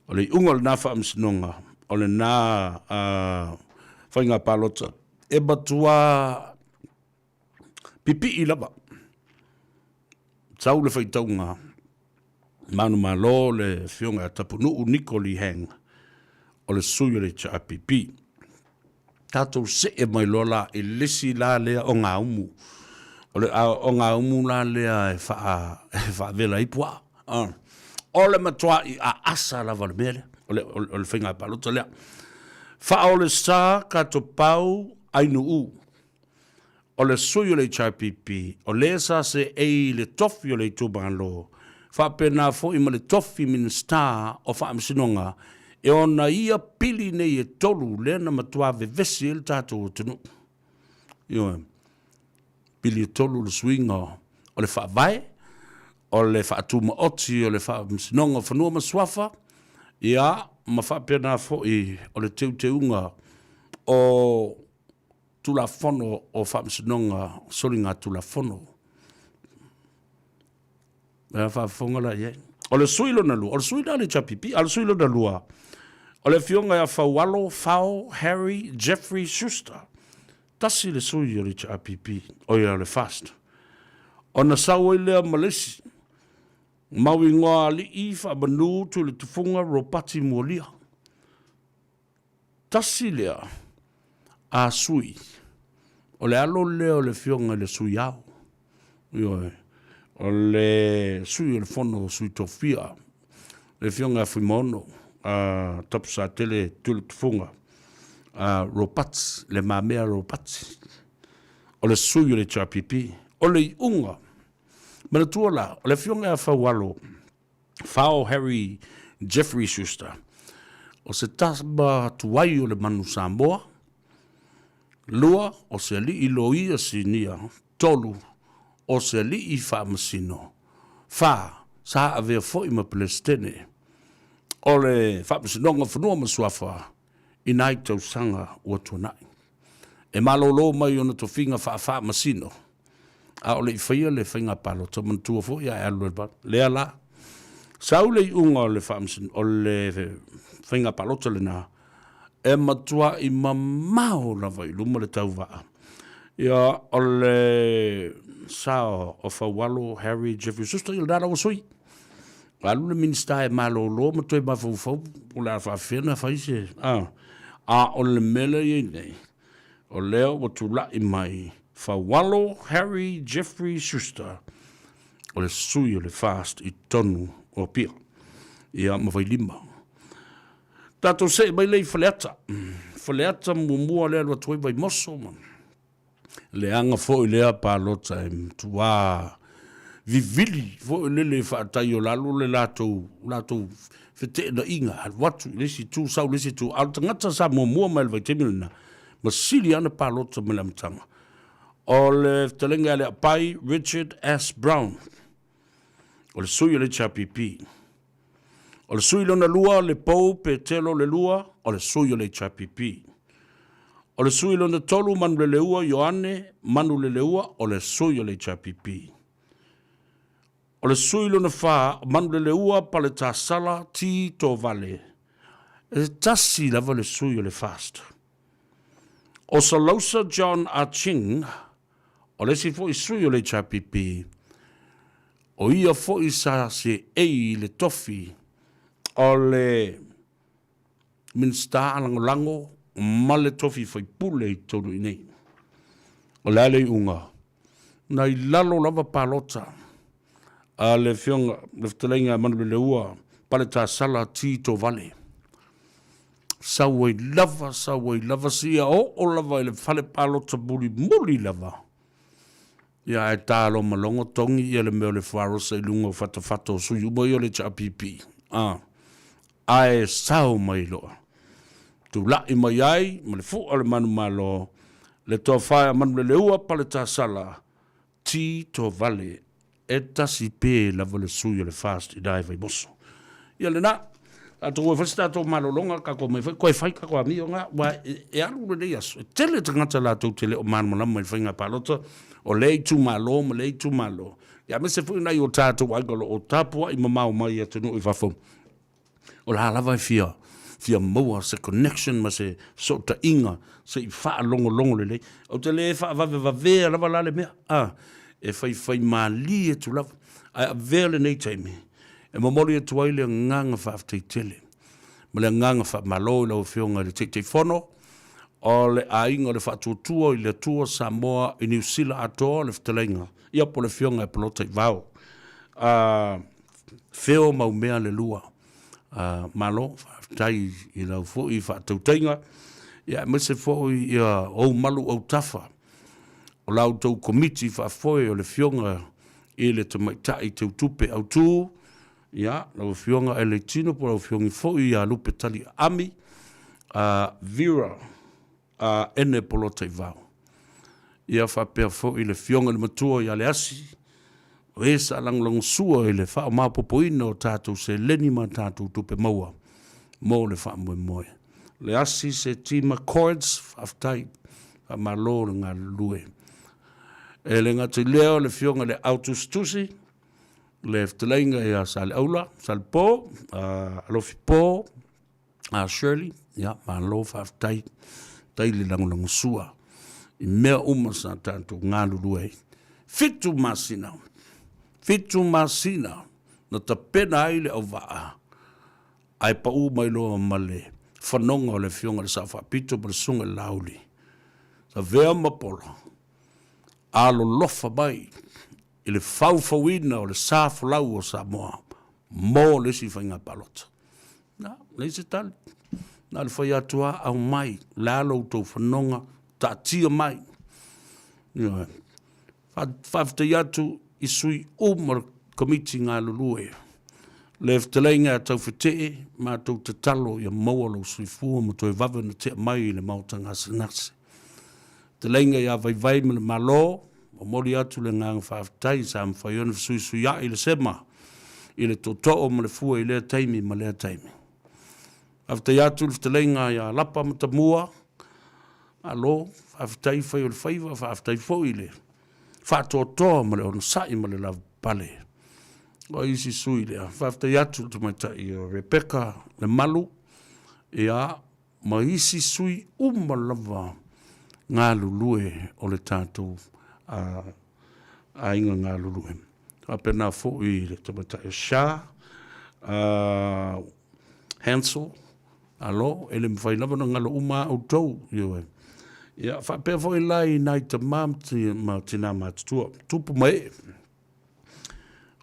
o le iuga o lena faamasinoga, o lena faiga palota, e matua pipii lava. Sau le faitauga manumalo le Afioga ia Tapunuu Niko Lee Hang, o le sui o le HRPP. Tatou see mai loa la i le isi la lea ogaumu. O le ogaumu la lea e faavela ai puaa. O le matuai aasa lava o le mea lea, o le faiga palota lea. Faaolesa Katopau Ainuu, o le sui o le HRPP, o le sa seei i le tofi o le itumalo, faapena foi ma le tofi Minisita o Faamasinoga, e ona ia pili nei e tolu lea na matua vevesi ai le tatou atunuu. Ioe. Pili e tolu le suiga o le Faavae, o le faatumaoti o le Faamasinoga o Fanua ma Suafa, ia, ma faapena foi o le teuteuga o Tulafono o Faamasinoga Soligatulafono. Ea faafofoga la i ai. O le sui lona lua, o le sui la le HRPP, a o le sui lona lua, o le afioga ia Faualo Fao Harry Jeffrey Schuster. Tasi le sui o le HRPP, o ia o le FAST. Ona sau ai lea ma le isi, mau igoa alii faamanu Tuiletufuga Ropati Mualia. Tasi lea a sui, o le alo lea o le afioga i le Sui Ao, ioe, o le sui o le Fono o Sui Tofia, le afioga ia Fuimaono a Tapusatele Tuiletufuga a Ropati, Le Mamea Ropati, o le sui o le HRPP. O le iuga, manatua la, o le afioga ia Faualo, Fao Harry Jeffrey Schuster, o se tama tuai o le manu Samoa, lua, o se alii loia sinia, tolu, o se alii faamasino, fa, sa avea foi ma Peresetene o le Faamasinoga o Fanua ma Suafa i nai tausaga ua tuanai. E malolo mai ona tofiga faafaamasino a o le i faia le faiga palota, manatua foi a e alu loa lea la. Sau le iuga o le o le faiga palota lena, e matuai mamao lava i luma le tauvaa. Ia, o le sa o Faualo Harry Jeffrey Schuster, ia lena la ua sui. Alu le Minisita e malolo ma toe mafaufau po o le a faapefea ona fai se... A, a o le mea lea e i ai nei, o lea ua tulai mai Faualo Harry Jeffrey Schuster, o le sui o le FAST i totonu o Apia, ia ma Vailima. Tatou see mai lea i Faleata. Faleata muamua lea alu atu ai Vaimoso ma leaga foi lea palota e matua vivili foi lele i faatai o lalo le latou latou feteenaiga, alu atu i le isi itu sau i le isi itu, a o le tagata sa muamua mai i le vaitaimi lena ma sili lava ona palota mai le amataga, o le fetalaiga ia Leapai Richard S. Brown, o le sui o le HRPP. O le sui lona lua, Lepou Petelo Lelua, o le sui o le HRPP. O le sui lona tolu, Manuleleua Ioane Manuleleua, o le sui o le HRPP. O le sui lona fa, Manuleleua Paletasala T. Tovale, e tasi lava le sui o le FAST. O Salausa John Ah Ching, o le isi foi sui o le HRPP, o ia foi sa seei i le tofi o le Minisita Lagolago ma le tofi faipule i totonu i inei. O le a le iuga? Na i lalo lava palota a le Afioga le Fetalaiga ia Manuleleua Paletasala T. Tovale. Sau ai lava, sau ai lava, seia oo lava i le fale palota mulimuli lava. Ia ae ta loa ma logo togi ia le mea o le fuarosa i luga o fatafata o sui uma ia o le HRPP. A, ae sao mai loa. Tulai mai ai ma le fua o le manumalo, le tofa ia Manuleleua Paletasala, T. Tovale, e tasi pe lava le sui o le FAST i na e Vaimoso. Ia lena, tatou o e fai se tatou malologa, tatou omai foi toe fai tatou amio na, aua e alu lenei aso, e tele tagata latou te le o malamalama i le faiga palota o lea itumalo ma lea itumalo, ia aemaise foi nai o tatou aiga o lo o tapuai mamao mai i atunuu i fafo, o la lava e fia fia maua se connection ma se fesootaiga se i faalogologo lelei. Ou te le faavavevavea lava la le mea, a, e faifaimalie atu lava, ae avea lenei taimi e momoli atu ai le agaga faafetai tele ma le agaga faamalo i lau Afioga i le Taitaifono o le Aiga o le Faatuatua i le Atua Samoa i Niu Sila atoa le fetalaiga, ia po o le Afioga ia Polota Ivao. A, feo mau mea le lua. A, malo, faafetai i lau foi faatautaiga, ia aemaise foi ia ou malu autafa o la outou Komiti Faafoe o le Afioga i le Tamaitai Teutupe Autu, ia, lau Afioga Eleitino po o lau Afioga foi ia Lupe Taliaami, a Vera a Ene Polotaivao. Ia faapea foi le Afioga i le Matua ia Leasi, o e sa lagolagosua i le faamaopoopoina o tatou seleni ma tatou tupe maua mo le faamoemoe. Leasi Setima Cords, faafetai, faamalo le galulue. E le gata i lea o le Afioga i le Autusitusi, le fetalaiga ia Saleaula, Salepo, Alofi Po, Shirley, ia, malo faafetai, faafetai le lagolagosua i mea uma sa tatou galulue ai. 7 masina, 7 masina na tapena ai le auvaa ae pau mai loa ma le fanoga o le Afioga i le Sao Faapito ma le Susuga i le Laauli, Savea ma Pola, alolofa mai i le faufauina o le sa folau o Samoa mo le isi faiga palota. Na, leai se tali. Na o le fai atu lava, aumai, o le a lo outou fanoga, taatia mai. Ioe. Faafetai atu i sui uma o le Komiti galulue. Le fetalaiga ia Taufetee, matou tatalo ia maua lou soifua ma toe vave ona tea mai i le Maota Gasegase. Fetalaiga ia Vaivai ma le Malo, momoli atu le agaga faafetai sa mafai ona fesuisuiai le sema i le tootoo ma le fua i lea taimi ma lea taimi. Faafetai atu le fetalaiga ia Lapa Matamua, malo, faafetai fai o le faiva, faafetai foi i le faatoatoa ma le onosai ma le lavapapale. O isi sui lea, faafetai atu le tamaitai o Rebecca Lemalu, ia, ma isi sui uma lava. galulue o le tatou aiga galulue. Faapena foi i le tamaitai o Sha, Hansel, alo, e le mafai lava ona galo uma lava outou, ioe. Ia, faapea foi la i nai tama ma tina matutua, tupu ma ee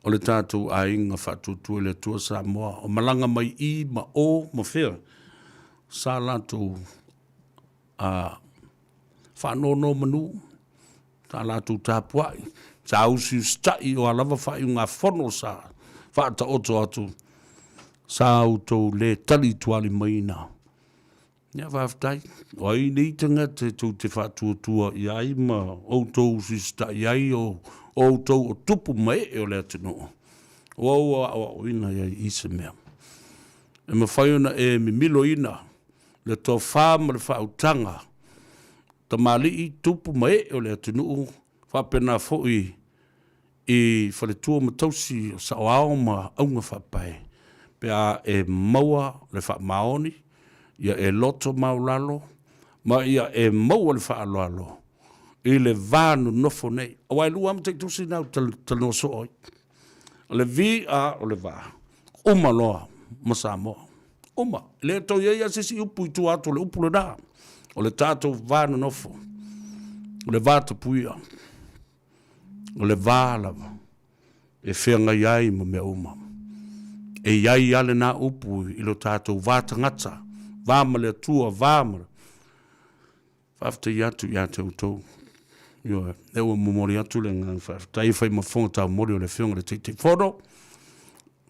o le tatou aiga faatuatua i le Atua Samoa, o malaga mai i ma o ma fea, sa latou faanonomanu, sa latou tapuai, sa usiusitai, o a lava faaiugafono sa faataoto atu, sa outou le talitualimaina. Ia faafetai. O ai nei tagata e tou te faatuatua i ai ma outou usiusitai ai, o outou o tupu ma ee o le atunuu, ua ou aoaoina ai i se mea e mafai ona e mimiloina le tofa ma le faautaga tamalii, tupu ma ee o le atunuu, faapena foi i faletua ma tausi o saoao ma auga faapae, pe a e maua le faamaoni, ia e loto maualalo ma ia e maua le faaaloalo i le va nonofo nei. Aua e lua lava mataitusi na ou talanoa soo ai, o le V a o le va, uma loa ma Samoa. Uma. E le toe i ai lava se isi upu i tua atu o le upu lena, o le tatou va nonofo, o le va tapuia, o le va lava e feagai ai ma mea uma. E i ai lava lena upu i lo tatou va tagata, va ma le Atua, va ma... Faafetai atu ia te outou. Ioe, lea ua momoli atu le agaga faafetai e fai ma fofoga taumoli o le Afioga i le Taitaifono,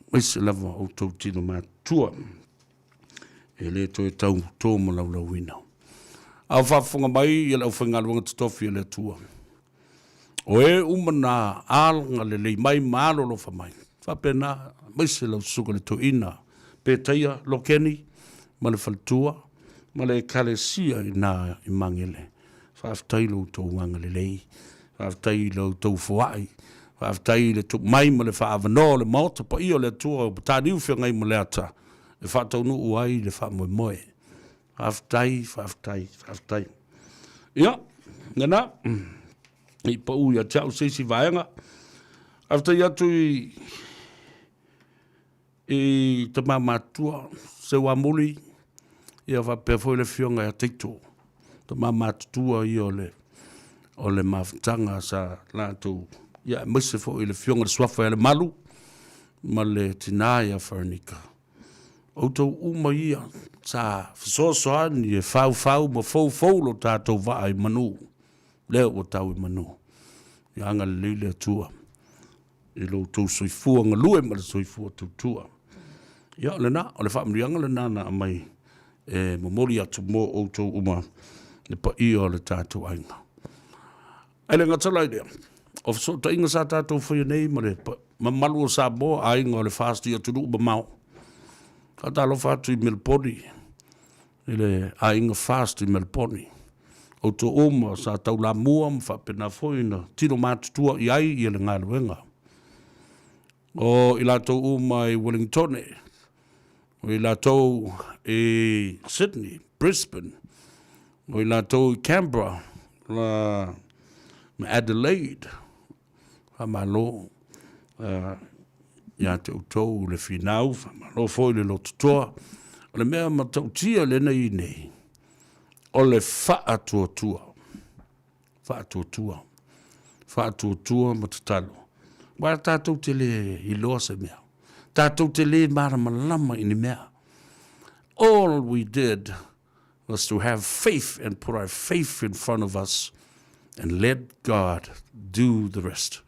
aemaise lava outou tino matua e le toe tau tō ma laulauina. A o faafofoga mai ia le aufaigaluega totofi a le Atua, o e uma na agalelei mai ma alolofa mai, faapena aemaise lau susuga i le toeaina Petaia Lokeni ma le faletua ma le Ekalesia i ina i Magele. Faafetai i lo outou agalelei, faafetai i lo outou foai, faafetai i le tuu mai ma le faaavanoa o le Maota paia o le Atua o Mataniu Feagaimaleata e faataunuu ai le faamoemoe. Faafetai, faafetai, faafetai. Ia, lena, i pau ia te au se isi vaega. Faafetai atu i i tama matutua Seuamuli, ia faapea foi le afioga ia Taito, tama matutua ia o le o le mafutaga sa latou, ia aemaise foi le afioga i le Suafa ia Lemalu ma le tina ia Feronika. Outou uma ia sa fesoasoani e faufau ma foufou lo tatou vaa i manu, lea ua tau i manu. Ia agalelei le Atua i lo outou soifua galue ma le soifua tautua. Ia o lena, o le faamanuiaga lena na aumai e momoli atu mo outou uma le paia o le tatou aiga. Ae le gata la i lea, o fesootaiga sa tatou faia nei ma le mamalu o Samoa, aiga o le FAST i atunuu mamao. Faatalofa atu i Melaponi, i le aiga FAST i Melaponi. Outou uma sa taulamua ma faapena foi ona tino matutua i ai ia le galuega. O i latou uma i Wellingtone, o i latou i Sydney, Brisbane, o i latou i Canberra, ma Adelaide, faamalo ia te outou le finau, faamalo foi le lototoa. O le mea matautia lenei nei, o le faatuatua, faatuatua, faatuatua ma tatalo. Aua tatou te le iloa se mea, tatou te le malamalama i ni mea. All we did was to have faith and put our faith in front of us and let God do the rest.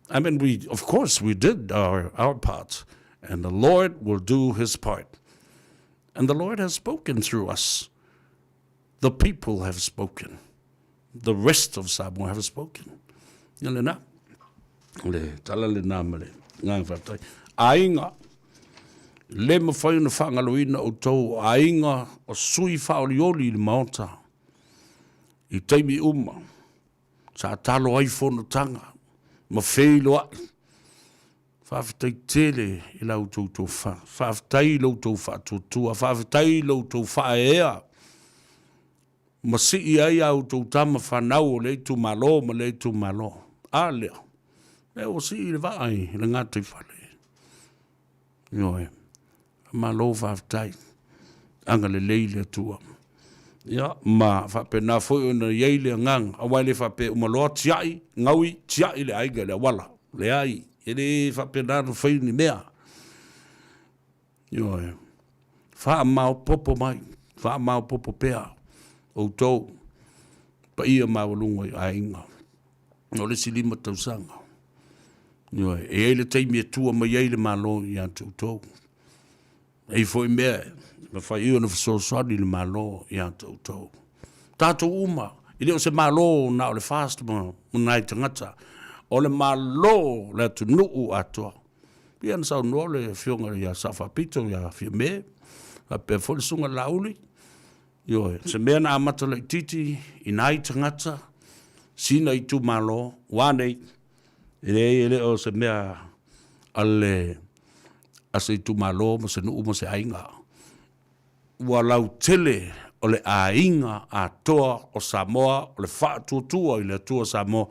I mean, we, of course, we did our, our part, and the Lord will do his part. And the Lord has spoken through us. The people have spoken. The rest of Samoa have spoken. Ia lena. Le tala lena ma le agaga faafetai. Aiga, le mafai ona faagaloina outou o aiga o sui faaolioli i le Maota i taimi uma sa talo ai fonotaga ma feiloai. Faafetai tele i la outou tofa, faafetai i lo outou faatuatua, faafetai i lo outou faaeaea. ma sii ai a outou tama fanau o lea itumalo ma lea itumalo. A lea, lea ua sii le vaa i le gataifale. Ioe, malo faafetai, agalelei le Atua. Ia, ma faapena foi ona i ai le agaga, aua e le faapea e uma loa tiai, gaui, tiai le aiga i le auala. Leai, e le faapena ona fai ni mea. Ioe, faamaopoopo mai, faamaopoopo pea outou paia maualuga i aiga o le isi 5 tausaga. Ioe, e i ai le taimi e tua mai ai le Malo ia te outou. E i ai foi mea e mafai ai ona fesoasoani le Malo ia te outou. Tatou uma, e le o se Malo na o le FAST ma nai tagata, o le Malo o le atunuu atoa. Pei ona saunoa le Afioga ia Sao Faapito ia Fiame, faapea foi le Susuga Laauli, ioe, se mea na amata laitiiti i nai tagata, sina itumalo, ua nei, e leai e le o se mea a le a se itumalo ma se nuu ma se aiga. Ua lautele o le aiga atoa o Samoa o le faatuatua i le Atua Samoa.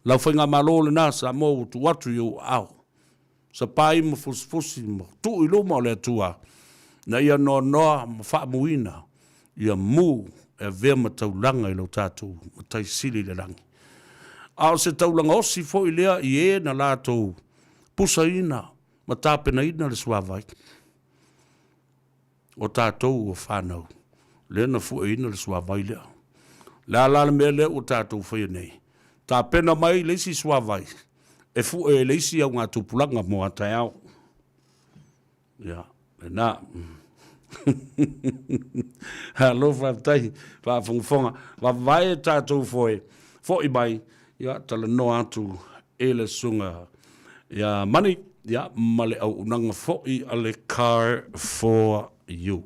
Lau faigamalo lena Samoa ua tuu atu i ou aao. Sapai ma fusifusi ma tuu i luma o le Atua na ia noanoa ma faamuina ia mu e avea ma taulaga i lo tatou Matai Sili i le lagi. A o se taulaga osi foi lea i e na latou pusaina ma tapenaina le suavai. O tatou ua fanau, lea na fueina le suavai lea. Le a la le mea lea ua tatou faia nei? Tapena mai le isi suavai e fue e le isi augatupulaga mo a taeao. Ia, lena. Alo faafetai faafogafoga. Vavae tatou foe, foi mai, ia, talanoa atu i le susuga ia Mani, ia, ma le auaunaga foi a le Car for You.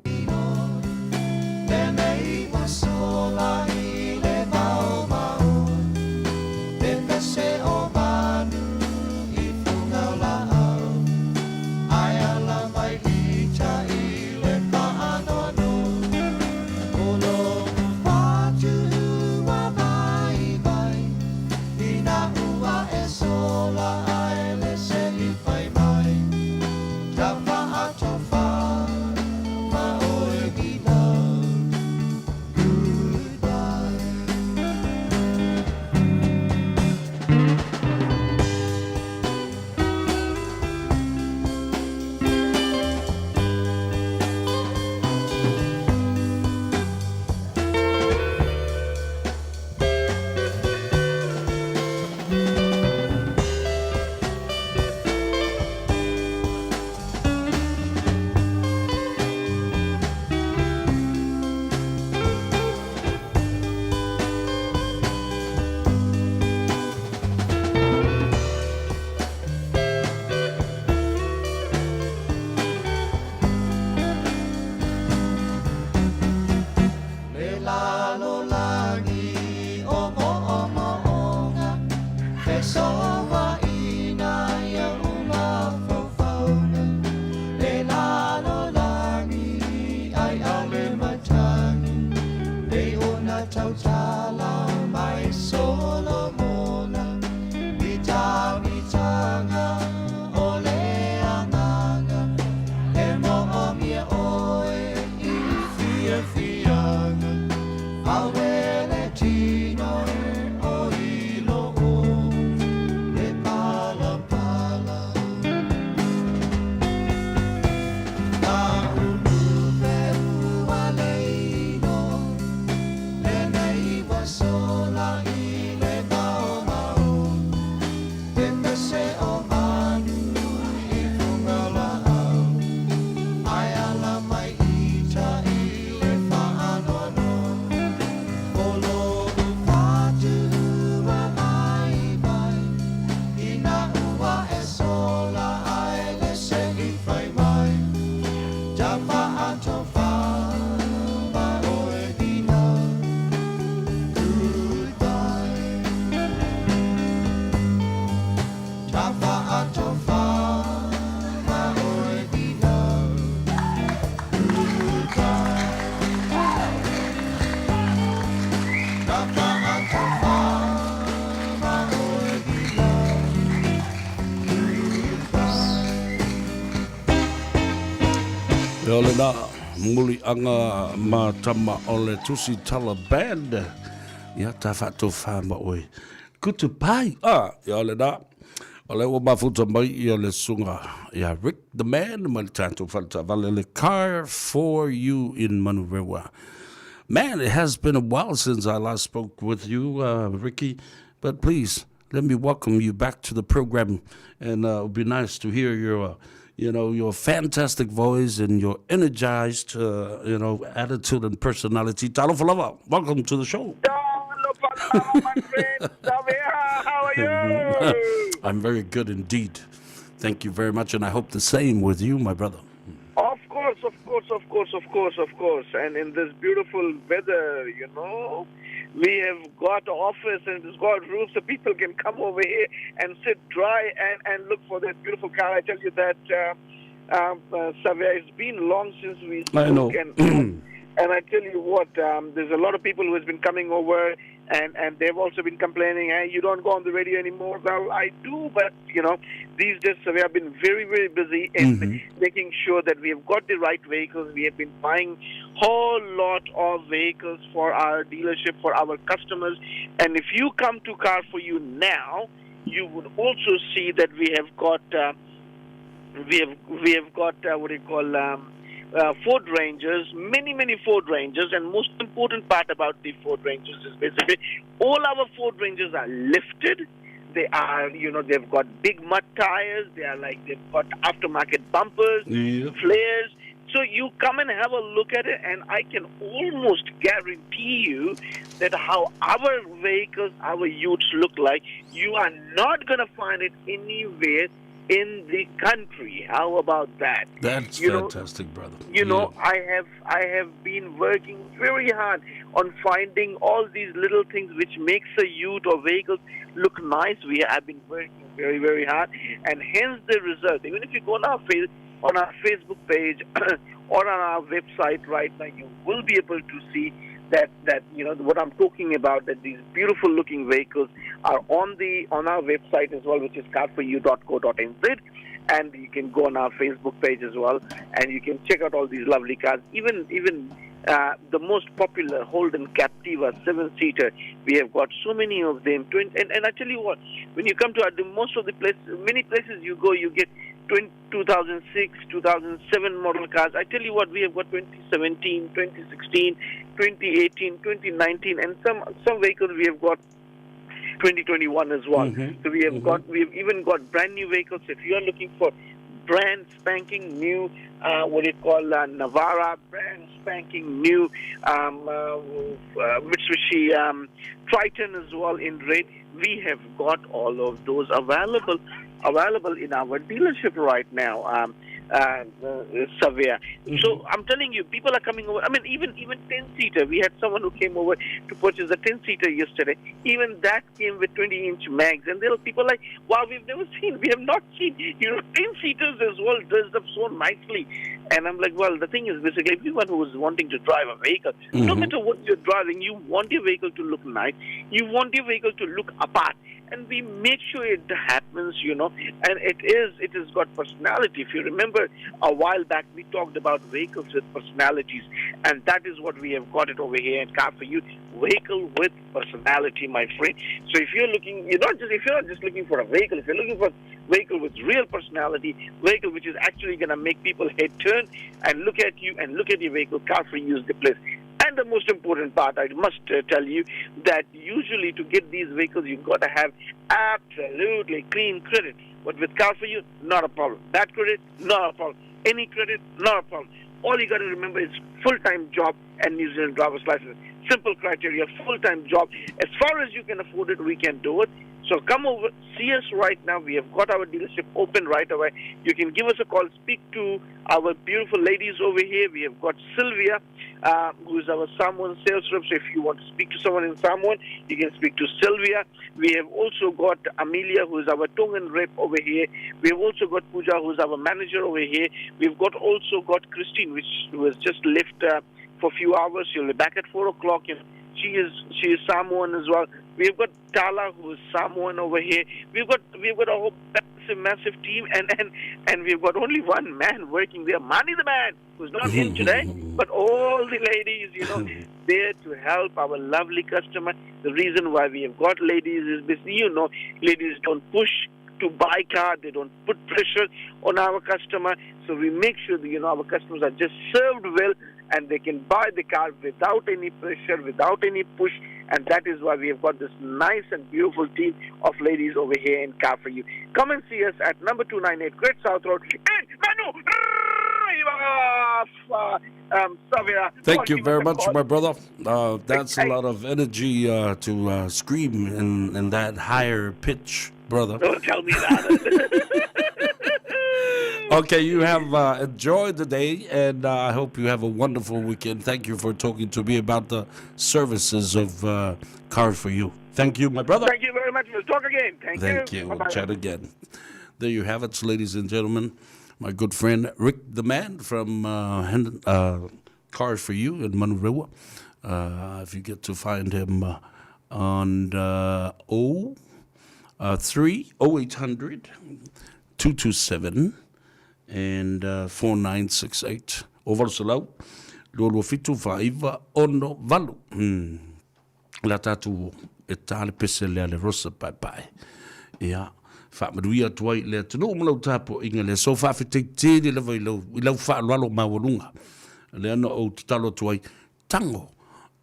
O lena muliaga ma tama o le Tusitala Band. Ia ta faatofā ma oe. Kutupai. Ah, ia o lena. O lea ua mafuta mai ia le susuga ia Rick the Man mai le tatou faletaavale le Car for You in Manurewa. Man, it has been a while since I last spoke with you, Ricky, but please let me welcome you back to the program, and it would be nice to hear your, you know, your fantastic voice and your energized, you know, attitude and personality. Talofa lava, welcome to the show. Talofa lava, my friend. Savea, how are you? I'm very good indeed. Thank you very much, and I hope the same with you, my brother. Of course, of course, of course, of course, of course. And in this beautiful weather, you know, we have got office and it's got roof so people can come over here and sit dry and look for that beautiful car. I tell you that, Savea, it's been long since we I know. spoke. And I tell you what, there's a lot of people who has been coming over and they've also been complaining, hey, you don't go on the radio anymore. Well, I do, but, you know, these days we have been very, very busy in making sure that we have got the right vehicles. We have been buying whole lot of vehicles for our dealership, for our customers. And if you come to Car For You now, you would also see that we have got... We have got what do you call Ford Rangers, many, many Ford Rangers, and most important part about the Ford Rangers is basically all our Ford Rangers are lifted. They are, you know, they've got big mud tires. They are like, they've got aftermarket bumpers, flares. So you come and have a look at it, and I can almost guarantee you that how our vehicles, our utes look like, you are not going to find it anywhere in the country. How about that? That's You know, fantastic, brother. You know, I have been working very hard on finding all these little things which makes a ute or vehicle look nice. We have been working very, very hard, and hence the result. Even if you go on our on our Facebook page or on our website right now, you will be able to see that you know what I'm talking about, that these beautiful looking vehicles are on our website as well, which is carforyou.co.nz, and you can go on our Facebook page as well, and you can check out all these lovely cars. Even the most popular Holden Captiva 7-seater, we have got so many of them. And I tell you what, when you come to our, most of the places, many places you go, you get 2006, 2007 model cars. I tell you what, we have got 2017, 2016, 2018, 2019, and some vehicles we have got 2021 as well. So we have got, we have even got brand new vehicles. If you are looking for brand spanking new, what do you call, Navara, brand spanking new Mitsubishi Triton as well in red, we have got all of those available in our dealership right now, Savea. So I'm telling you, people are coming over. I mean, even 10-seater. We had someone who came over to purchase a 10-seater yesterday. Even that came with 20-inch mags. And there are people like, wow, we've never seen, we have not seen, you know, 10-seaters as well dressed up so nicely. And I'm like, well, the thing is basically everyone who is wanting to drive a vehicle, no matter what you're driving, you want your vehicle to look nice. You want your vehicle to look apart. And we make sure it happens, you know, and it has got personality. If you remember a while back, we talked about vehicles with personalities, and that is what we have got it over here at Car For You, vehicle with personality, my friend. So if you're looking, you're not just, if you're not just looking for a vehicle, if you're looking for a vehicle with real personality, vehicle which is actually going to make people head turn and look at you and look at your vehicle, Car For You is the place. And the most important part, I must tell you, that usually to get these vehicles, you've got to have absolutely clean credit. But with Car For You, not a problem. That credit, not a problem. Any credit, not a problem. All you got to remember is full-time job and New Zealand driver's license. Simple criteria, full-time job. As far as you can afford it, we can do it. So come over, see us right now. We have got our dealership open right away. You can give us a call, speak to our beautiful ladies over here. We have got Sylvia, who is our Samoan sales rep. So if you want to speak to someone in Samoan, you can speak to Sylvia. We have also got Amelia, who is our Tongan rep over here. We have also got Pooja, who is our manager over here. We've got also got Christine, which who has just left for a few hours. She'll be back at 4 o'clock. She is Samoan as well. We've got Tala, who is Samoan over here. We've got a whole massive, massive team, and, and, and we've got only one man working there, Money the man, who's not in today, but all the ladies, you know, there to help our lovely customer. The reason why we have got ladies is because, you know, ladies don't push to buy car, they don't put pressure on our customer. So we make sure that, you know, our customers are just served well and they can buy the car without any pressure, without any push. And that is why we have got this nice and beautiful team of ladies over here in Car For You. Come and see us at number 298 Great South Road in Manu. Thank you very much, my brother. That's a lot of energy to scream in, in that higher pitch, brother. Don't tell me that. Okay, you have enjoyed the day, and I hope you have a wonderful weekend. Thank you for talking to me about the services of Car for You. Thank you, my brother. Thank you very much. We'll talk again. Thank, Thank you. We'll Bye-bye. chat again. There you have it, ladies and gentlemen. My good friend Rick the Man from Cars for You in Manurewa. If you get to find him on 0 3 0800 227 and 4968. O valu selau, lua lua fitu faaiva ono valu. La tatou e tā le pese lea le Rosa Paepae. Ia, faamanuia atu ai i le atunuu ma lau tapuaiga le aso. Faafetai tele lava i lau, i lau faaaloalo maualuga. Lea na ou tatalo atu ai, tago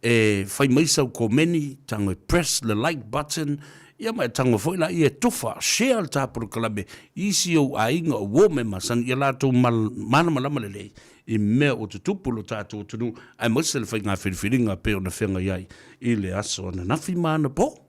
e fai mai sau komeni, tago e press le like button, ia ma e tago foi laia e tufa, share le ta polokalame i isi ou aiga o uo me masani, ia latou malamalama lelei i mea ua tutupu i lo tatou atunuu, aemaise le faiga filifiliga pei ona feagai ai i le aso ananafi ma anapo.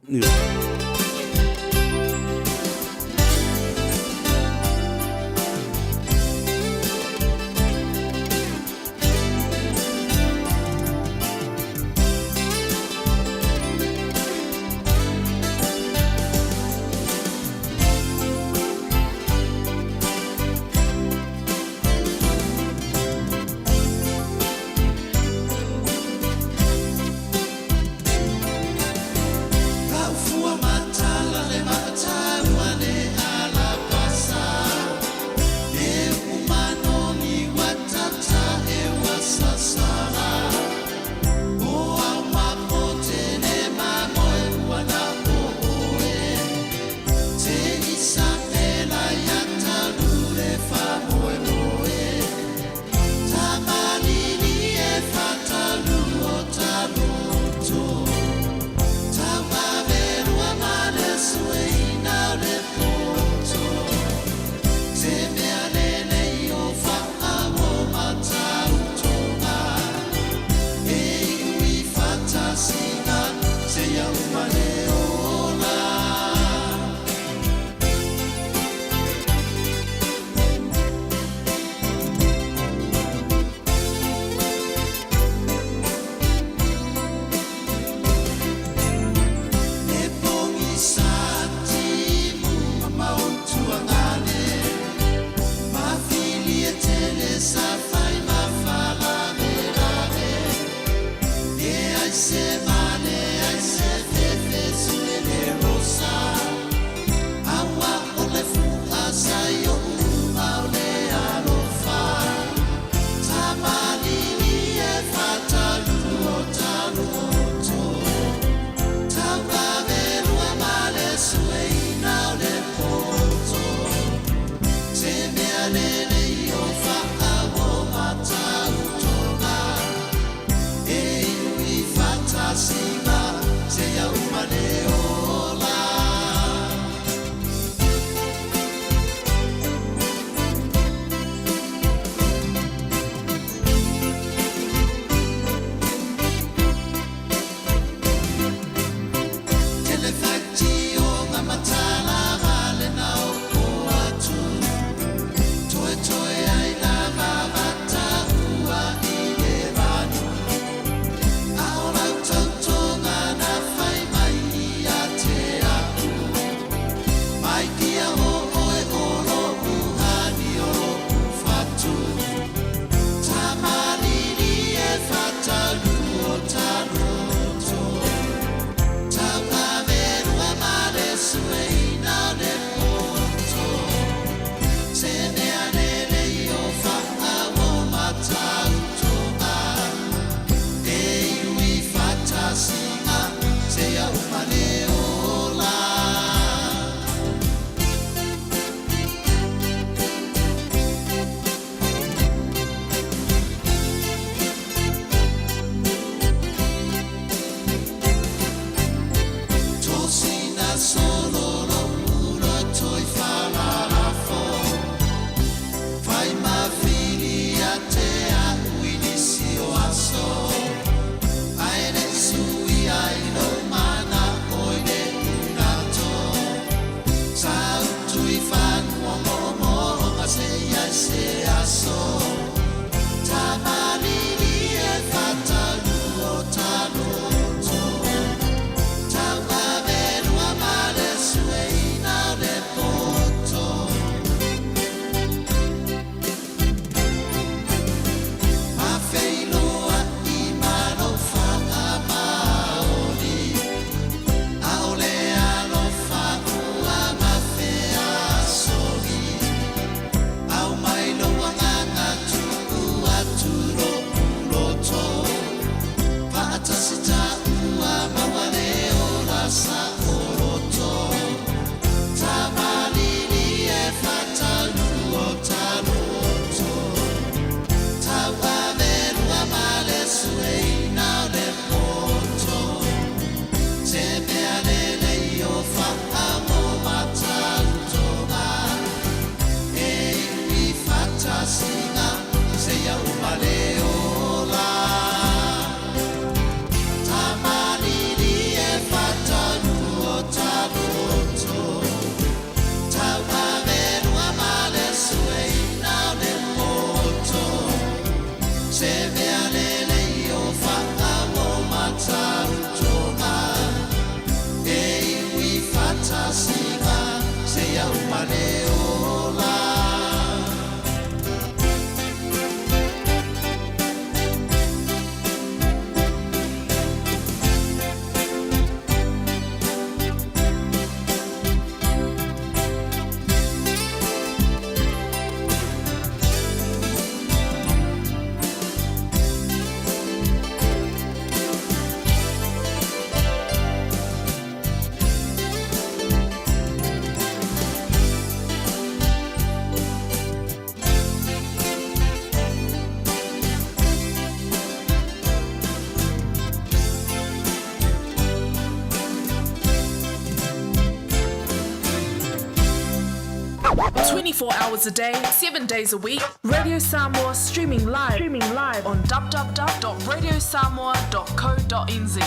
24 hours a day, 7 days a week. Radio Samoa streaming live, streaming live on www.radiosamoa.co.nz.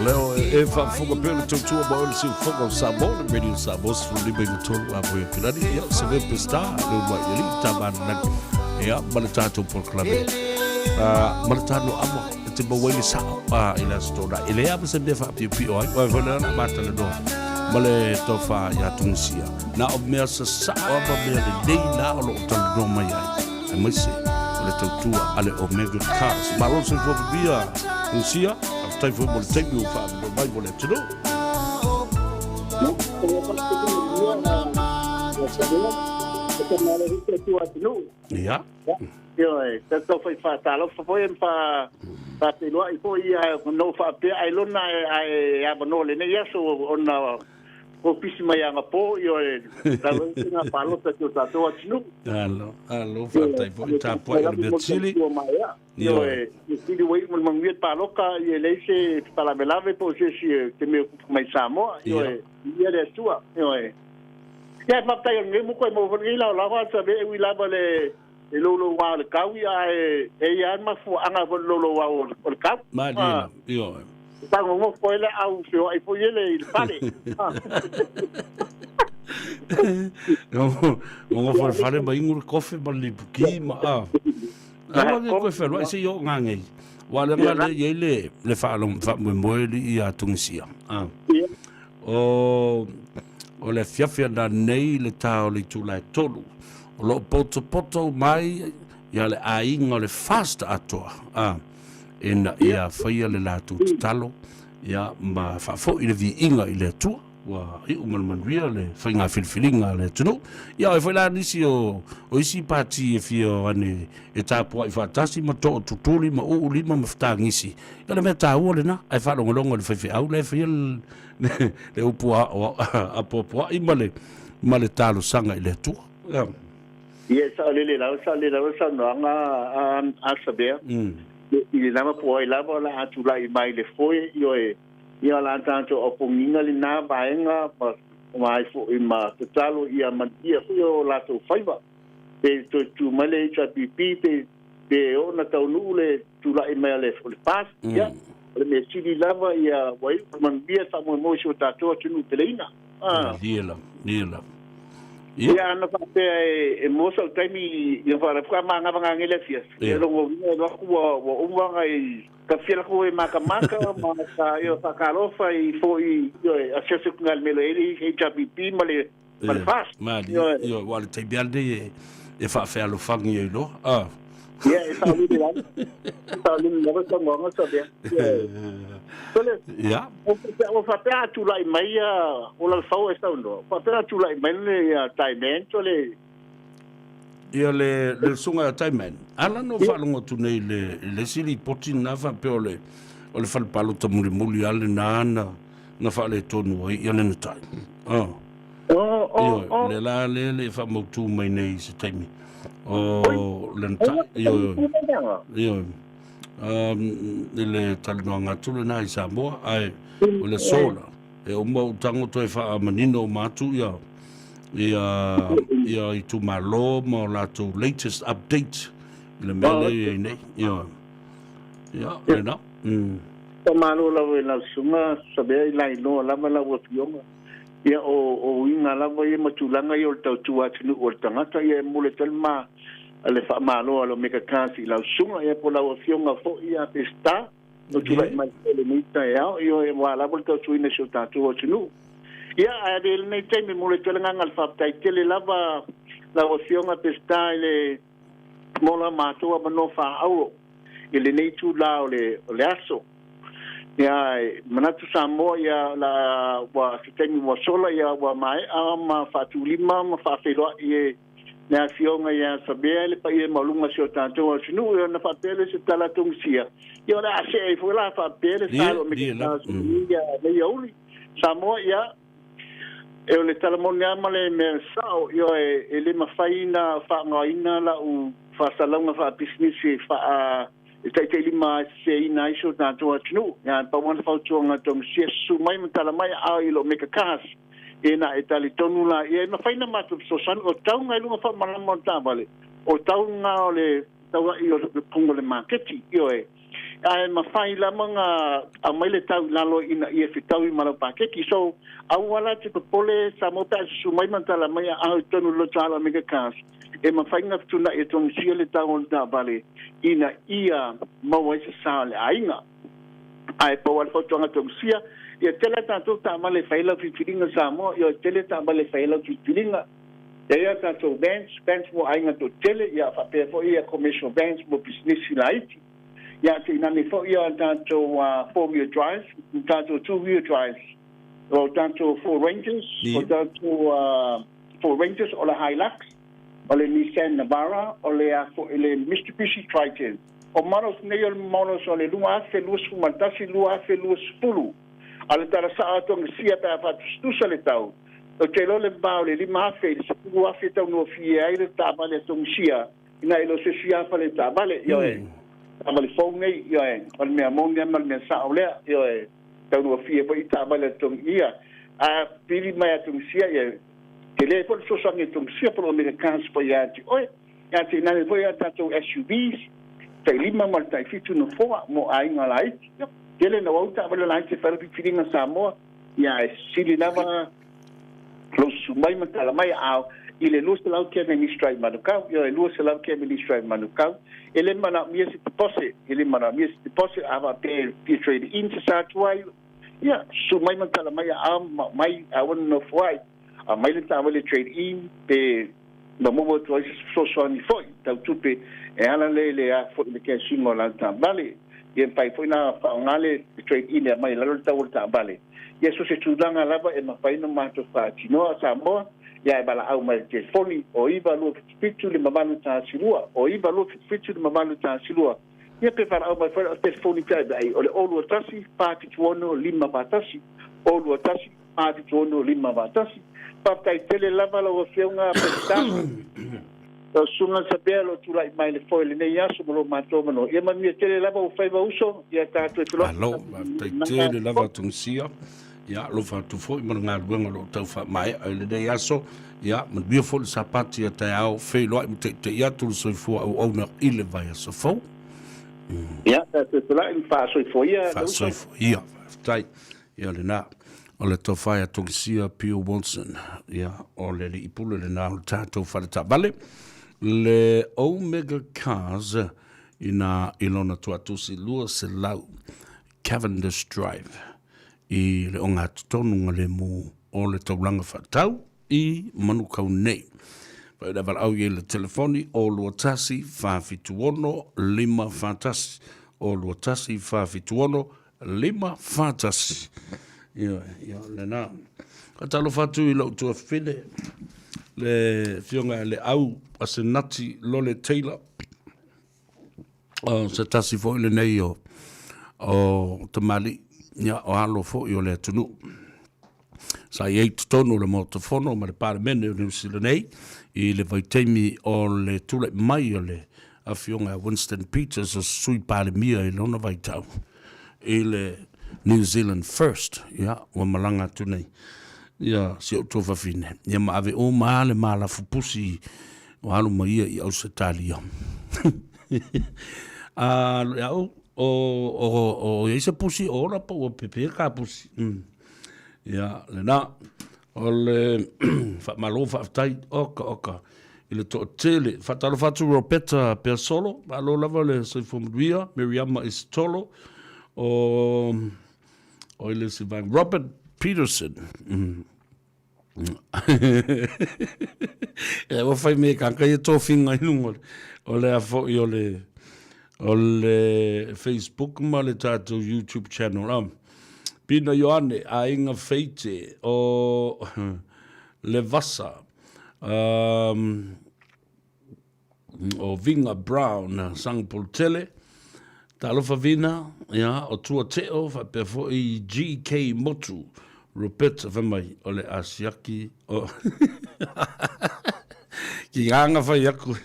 Leo e faafofoga pea le tautua ma oe le siufofoga o Samoa, le Radio Samoa 15 a moe Apilani. Ia, se ve Peseta, le uluai alii, Tamananagi, ia, ma le tatou polokalame. Ma le tano ama, e te maua ai le sao, i le Aso Toonai. E leai lava se mea faapiopio ai, aua foi lea o le a matalanoa ma le tofa ia Tunisia. Na o mea sasao lava ma mea lelei la o lo o talanoa mai ai, aemaise o le tautua a le Omega Cars. Malo le soifua manuia Tunisia, faafetai foi mo le taimi ua faaavanoa mai mo le atunuu. Ia. Ioe, tau fai faatalofa foi ma faafeiloai foi ia na ou faapea ailona ae avanoa lenei aso ona Ofisi mai anapo, ioe, lalo ai faiga palota i si o tatou atunuu. Alo, alo, faafetai foi tapuai o le mea sili. Ioe, sili ua iu ma le manuia le palota, e leai se faalavelave po o se isi e te mea kupu mai Samoa. Ioe, viia le Atua. Ioe. Ia, faafetai o lenei motu e maua foi lenei laolao a sa e ui lava le e loulouā o le tau, ia, ae e i ai lava le mafuaaga foi o le loulouā o le tau. Malie lava, ioe. E faalogologo ai le au feoai foi ele i le fale. Nonofo i le fale ma inu le kofe ma le lipuki ma a. Aua ne i toe fealuai se i oo ngangei. Aua leaga lea e i ai le le faamoemoe alii ia Tunisia. O o le afiafi ananei i le ta o le itula e 3. O lo o potopoto mai ia le aiga o le FAST atoa. Ina ia faia le latou tatalo ia ma faafoi le viiga i le Atua ua iu ma le manuia le faiga filifiliga a le atunuu. Ia o ai foi la nisi o o isi pati e fia o ane e tapuai faatasi ma tootutuli ma uulima ma fetagisi. Ia o le mea taua lena, ae faalogologo i le faifeau la e faia le le upu apoapoai ma le ma le talosaga i le Atua. Ia. Ia, e saolele lava, saolele lava le saunoaga a Savea. I le lava po o ai lava o le a tulai mai le foe, ioe, ia o le a tatou apogiga lena vaega ma ma ai foi ma tatalo ia manuia foi o latou faiva. Pe toe tu mai le HRPP pe pe oo na taunuu le tulai mai o le o le FAST, ia, o le mea sili lava ia ua iu ma manuia le faamoemoe i si o tatou atunuu peleina. Malie lava, malie lava. Ia ana faapea e maua sau taimi i whaarapu ma ngā whanga ngele afiafi. Ia longo winga e loaku ua ua umanga i ka fia lako e makamaka ma ka ia whakalofa i fo i ioe asiasi ku ngā melo ele i HRPP ma le ma le FAST. Malie, ioe, ua le taimi lava lenei e faafealofangi ai loa. Ah. Ia, e saolele lava. E saolele lava saunoaga sa mea. Sole, Ia. ua faapea a tulai mai ia o Lalefau e saunoa, ua faapea a tulai mai le ia Taiman, sole. Ia le le susuga ia Taiman, ala na ou faalogo atu nei i le i le isi lipoti lena faapea o le o le fale palota mulimuli lava lena na na faaletonu ai ia lena tai. Ah. Oh, oh, oh. Le la le le faamautu mai nei i se taimi. O lena tai. Ioe. Ioe. I le talanoaga atu lena i Samoa, ae o le aso la, e uma ou tago toe faamanino uma atu ia Ia, ia itumalo ma o latou latest update i le mea lea e i ai nei. Ioe. Ia, lena. Faamalo lava i lau susuga Savea i lailoa lava lau afioga. Ia o o uiga lava ia ma tulaga ia o le tautua atunuu o le tagata ia e momoli atu ai le ma le faamalo a le Omega Cars i lau susuga ia po o lau afioga foi ia Peseta o tulai mai foi i lenei taeao ia aua lava le tautuaina o si o tatou atunuu. Ia ae avea lenei taimi e momoli atu ai le agaga o le faafetai tele lava lau afioga Peseta i le mo la matou avanoa faaauro i lenei itula o le, o le aso. Ia, e manatu Samoa, ia, la, ua, se taimi ua sola, ia, ua maea ma faatulima ma faafeiloai e le Afioga ia Savea le paia maualuga o si o tatou atunuu, ia ona faapea lea o se tala togisia, ia o le a see ai foi la faapea le sa o lo o ia nei aoauli. Samoa, ia, E o le tala moni lava ma le mea sao, ioe, e le mafai ona faaaogaina lau faasalauga faapisinisi e faa e taitailima seseina ai si o tatou atunuu. Ia, pau lava le fautuaga a Togisia, susu mai ma tala mai aao i lou meka cars, ina e talitonu la ia e mafai ona matou fesoasoani. O tauga i luga faamalama o le taavale, o tauga o le taulai o le puga o le maketi, ioe. Ae mafai lava ona aumai le tau i lalo ina ia fetaui ma lau paketi. So, aua la te popole Samoa pe a susu mai ma tala mai a au i totonu o le loto alo Omega Cars, e mafai ona fetuunai e togisia le tau o le taavale ina ia maua ai se sa o le aiga. Ae pau lava le fautuaga togisia, ia tele a tatou taavale e fai ai lau filifiliga Samoa, ioe, tele taavale e fai ai lau filifiliga. E i ai a tatou vans, vans mo aiga toatele, ia faapea foi ia commercial vans mo pisinisi laiti. Ia tuinane foi ia tatou four wheel drive, tatou two wheel drives, o tatou Ford Rangers, o tatou Ford Rangers, o le Hilux, o le Nissan Navara, o le a foi le Mitsubishi Triton. O models nei o le models o le 2021, 2020. A o le tala sao atu agasia pe a faatusatusa le tau, Ou te iloa le va o le 5,000 i le 10,000 e taugofie ai le taavale a Tongisia ina i lo se isi afa le taavale, ioe, taavale fou nei, ioe, o le mea moni lava ma le mea sao lea, ioe, taugofie foi taavale a Tongisia. A pili mai a Tongisia, ia, tele foi le fesoasoani a Tongisia po o le Omega Cars foi ia te oe. Ia te inane foi a tatou SUVs, tai lima ma le tai fitu nofoa mo aiga laiti. Ia, tele naua taavale laiti e fai ai le filifiliga Samoa. Ia, e sili lava lou susu mai ma tala mai a i le 200 km East Drive Manukau, ioe, 200 km East Drive Manukau, e le manaomia se deposit, e le manaomia se deposit, a faapea e fia trade in se sa atu ai, ia, susu mai ma tala mai a mai a ua nonofo ai, aumai le taavale trade in pe ma maua atu ai se fesoasoani foi tau tupe e ala lea i le a foi le cash-ina o lana taavale. Ia mafai foi ona faaaoga le trade in e aumai i lalo le tau o le taavale. Ia so o se tulaga lava e mafai ona matou faatinoa Samoa, ia e valaau mai i le telefoni o 9277 5812, o 9277 5812. Ia pe valaau mai foi lau telefoni pe a vaai o le 021 476 541, 021 476 541. Faafetai tele lava lau Afioga Peseta. Lau Susuga Sabea o lo o tulai mai le foe i lenei aso ma lo matou avanoa. Ia manuia tele lava ou faiva uso, ia tatou e feloai. Malo, faafetai tele lava Tungisia. Ia, alofa atu foi ma le galuega o lo o tau faamaea i lenei aso. Ia, manuia foi le Sapati a taeao, feiloai ma teitei atu le soifua auauna i le vaiaso fou. Ia, tatou e feloai ma faasoifua ia. Faasoifua ia, faafetai. Ia lena, o le tofa ia Tungisia Pio Wilson. Ia, o le alii pule lena o le tatou fale taavale. Le Omega Cars ina i lona tuatusi 200 Cavendish Drive i le ogatotonu lemu o le taulaga faatau i Manukau nei. Pai le valaau i le telefoni o 21 476 541 o 21 476 541. Ia, ia, lena. Ka talofa atu i lou tuafafine, le afioga le au Asenati Lole Taylor, o se tasi foi lenei o, o tamalii, ia, o alo foi o le atunuu. Sa i ai i totonu o le Maota Fono ma le Palemene o Niu Sila nei i le vaitaimi o le tulai mai o le Afioga ia Winston Peters o se Sui Palemia i lona vaitau i le New Zealand First, ia, ua malaga atu nei. Ia, si ou tuafafine, ia ma ave uma lava le ma lafupusi o alu ma ia i Ausetalia. A ia au, o, o, o i ai se pusi o ola po ua pepe ka pusi. Ia, lena, o le faamalo faafetai, oka, oka, i le toatele. Faatalofa atu Roberta Peasolo, malo lava le soifua manuia, Miriama Isitolo, o O i le isi vaega, Robert Peterson. E ua fai me ka kai e tofinga i luga o le a foi o le o le Facebook ma le tatou YouTube channel. Pina Ioane, Aiga Feite o Levasa. O Vinga Brown, Sagapolutele, Talofa Vina, ia, o Tua Teo, faapea foi GK Motu, Roberta fai mai, o le asiaki o ki ngānga whai aku,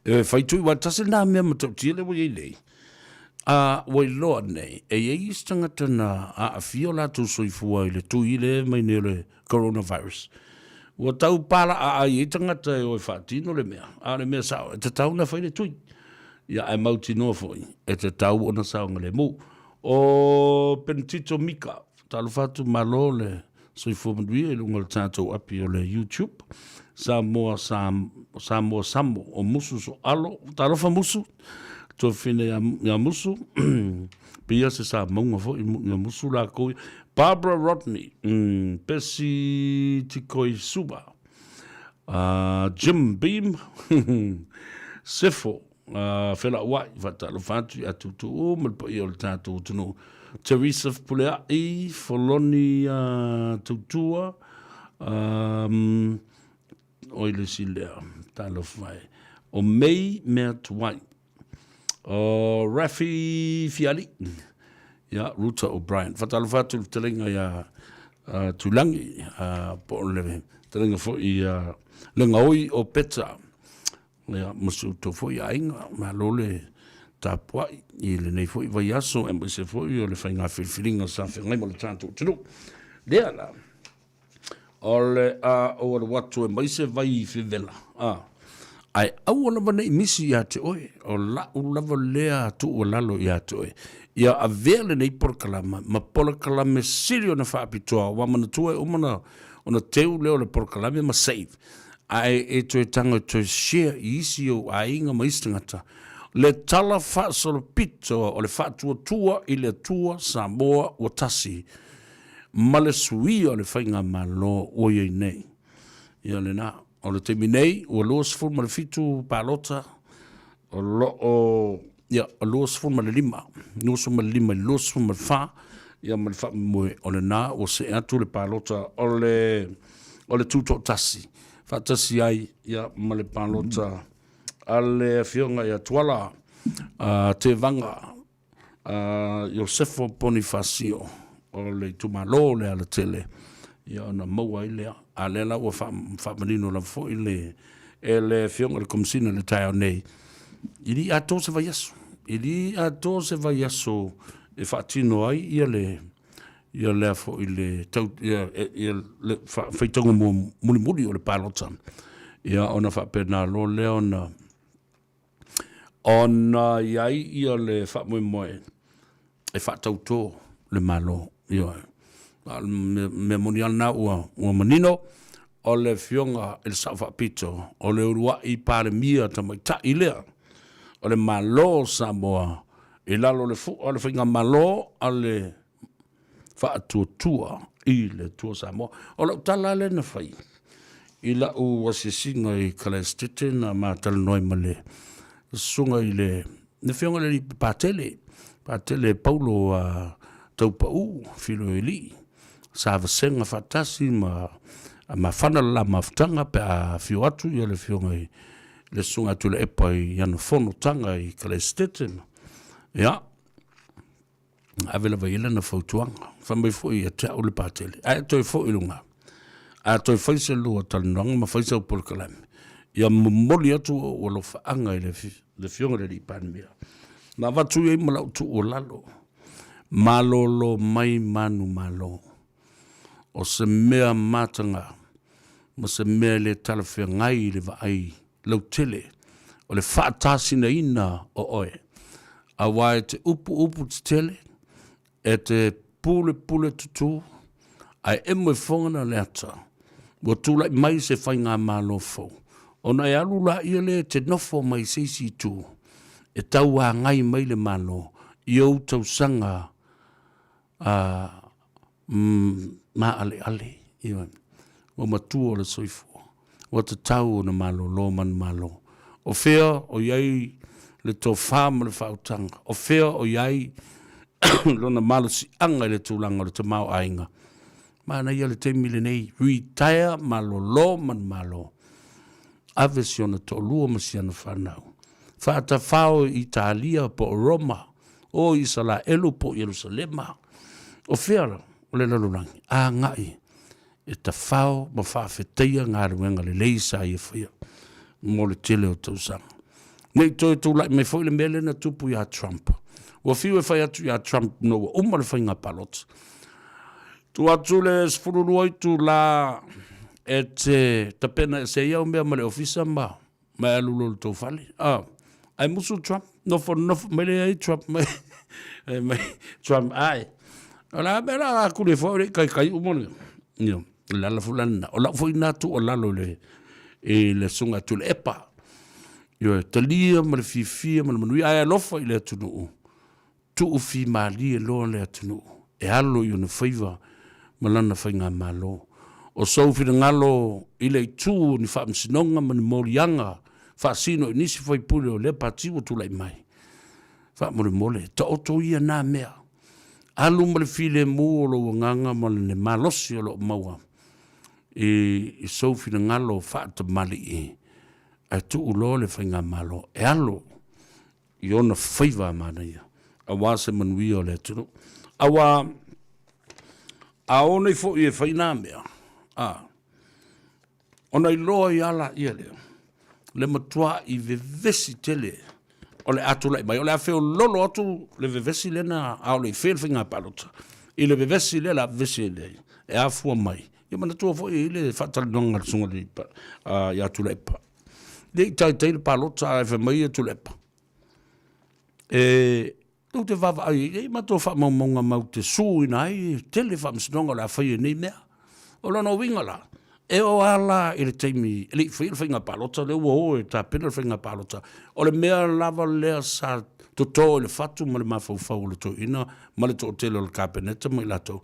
e whai tui wā tasi nā mea matautia le wai nei. A wai loa nei, e iei isi tangata na aafia o latou soifua i le tui le mai nei o le coronavirus. Ua tau pala'a ai ai tagata e o e faatino le mea, a o le mea sao, e tatau ona fai le tui. Ia, ae mautinoa foi, e tatau ona saogalemu. O Penitito Mika, talofa atu malo le soifua manuia i luga o le tatou api o le YouTube. Samoa, Sam, Samoa Samo, o Musu Soalo, talofa Musu, tuafine ia, ia Musu, pia se sa maunga foi ia Musu lākou. Barbara Rodney, Bessie Tikoi Suba, Jim Beam, Sefo, Felauai, faatalofa atu ia Tuutuu ma le paia o le tatou atunuu. Teresa Pulea'i, Foloni Tautua, oi le isi lea, talofa e, o May Meatuai. O Rafi Fiali, ia, Ruta O'Brien. Faatalofa atu i le fetalaiga ia Tulangi, po o le fetalaiga foi ia Legaoi o Peta, ia, ma si outou foi aiga. Malo le tapuai i lenei foi vaiaso, aemaise foi o le faiga filifiliga sa feagai ma le tatou atunuu. Lea la, O le a ou alu atu e mai se vai fevela, a, ae aua lava ne i misi ia te oe, o la'u lava lea tuualalo ia te oe, ia avea lenei polokalama ma polokalame sili ona faapitoa, ua manatua e uma ona, ona teu lea o le polokalame ma save, ae e toe tago e toe share i isi ou aiga ma isi tagata, le tala faasolopito o le faatuatua i le Atua Samoa ua tasi. ma le suia o le faigamalo ua i ai nei. Ia lena, o le taimi nei, ua 27 palota o lo o, ia, 25, 25 i le 24, ia ma le faamoemoe o lena ua see atu le palota o le, o le tutoatasi, faatasi ai, ia, ma le palota a le Afioga ia Tuala Tevaga Iosefo Ponifasio o le itumalo o Lealatele, ia ona maua ai lea. A lea la ua faamanino lava foi le, e le Afioga i le Komesina i le taeao nei, e le i atoa se vaiaso, e le i atoa se vaiaso e faatino ai ia le, ia lea foi le tau, ia, ia le faitauga mulimuli o le palota. Ia ona faapena loa lea ona Ona i ai ia le faamoemoe e faatauto le Malo. Ioe. A o le mea moni lava lena ua manino, o le Afioga i le Sao Faapito, o le uluai Palemia tamaitai lea o le Malo o Samoa i lalo o le fua o le Faigamalo a le Faatuatua i le Atua Samoa. O lau tala lea na fai i lau asiasiga i Kalaesetete na ma talanoa ai ma le susuga i le afioga i le Patele, Patele Paulo Taupau Filoelii, sa vasega faatasi ma mafana le la mafutaga pe a afio atu le afioga i le susuga ia Tuilaepa i ana fonotaga i Kalaesetete. Ia, ave lava i ai lana fautuaga. Fai mai foi ia te au le Patele, ae toe foi i luga, a toe fai se lua talanoaga ma fai sau polokalame, ia momoli atu ou alofaaga i le Afioga i le Alii Palemia. Na avatu i ai ma lau tuualalo, malolo mai manumalo. O se mea mataga ma se mea e le talafeagai i le vaai lautele o le faatasinaina o oe, aua e te upuupu tetele, e te pulepule tutū, ae emo i foga le ata, ua tulai mai se faigamalo fou, ona e alu laia lea e te nofo mai se isi itu, e tauagai mai le Malo i ou tausaga maaleale, ioe, ua matua le soifua, ua tatau ona malolo manumalo. O fea o i ai le tofa ma le faautaga? O fea o i ai lona malosiaga i le tulaga o le tamaoaiga? Manaia le taimi lenei, retire malolo manumalo, ave si ona toalua ma si ana fanau, faatafao i Italia po o Roma, o Isalaelu po o Ierusalema, o fea la o le lalolagi, agai e tafao ma faafetaia galuega lelei sa ia faia mo le tele o tausaga. Ne i toe tulai mai foi le mea lea na tupu iā Trump. Ua fiu e fai atu iā Trump ina ua uma le faiga palota. Tuu atu le 12 itulā e te tapena ese ai au mea ma le ofisa ma ma e alu loa i le tou fale. Ah, ae musu Trump, nofo nofo mai le ai Trump mai, mai Trump ai. O la mea la a kule fo le kai kai uma le. Io, le ala foi lana. O lau foi na tuualalo le i le susuga Tuilaepa. Ioe, talia ma le fiafia ma le manuia ae alofa i le atunuu. Tuufimalie loa le atunuu e alo i ona faiva ma lana faigamalo. O sou finagalo i le itu o ni faamasinoga ma ni moliaga faasino i nisi faipule o lea pati ua tulai mai, faamolemole, taoto ia na mea. Alu ma le filemu o lou agaga ma le malosi o lo o maua i sou finagalo faatamalii, ae tuu loa le faigamalo e alo i ona faiva a manaia aua se manuia o le atunuu. Aua a o nei foi e fai nā mea, a, ona iloa ai lava laia lea, le matua'i vevesi tele o le a tulai mai, o le a feololo atu le vevesi lea na a o le i faia le faiga palota, i le vevesi lea o le a vevesi ai nei, e afua mai. Ia manatua foi e i ai le faatalanoaga a le Susuga ia Tuilaepa. Le i taitai le palota ae fai mai ia Tuilaepa, e tou te vaavaai i ai matou faamaumauga matou te suina ai e tele faamasinoga o le a fai ai nei mea. O lona uiga la, e oo lava la i le taimi e le i faia le faiga palota, lea ua o e tapena le faiga palota, o le mea lava lea sa toto i le fatu ma le mafaufau o le toeaina ma le toatele o le Kapeneta ma i latou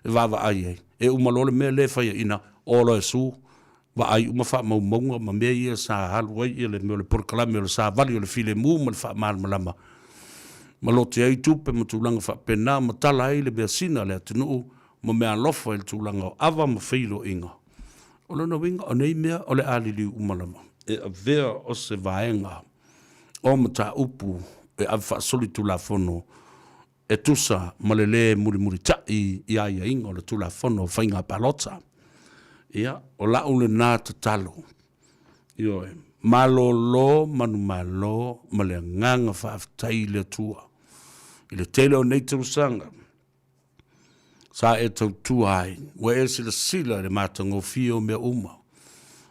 e vaavaai ai. E uma loa le mea lea e faiaina, o loa e su vaai uma faamaumauga ma mea ia sa alu ai le mea o le polokalame o le savali o le filemu ma le faamalamalama ma lote ai tupe ma tulaga faapena ma tala ai le measina a le atunuu ma meaalofa i le tulaga o ava ma feiloaiga. O lona uiga, o nei mea o le a liliu uma lava e avea o se vaega o mataupu e ave faasolitulafono e tusa ma le lē mulimulitaʻi i aiaiga o le Tulafono o Faiga Palota. Ia, o la'u lenā tatalo, ioe, malōlō manumalo ma le agaga faafetai i le Atua i le tele o nei tausaga sa e tautua ai, ua e silasila i le matagofie o mea uma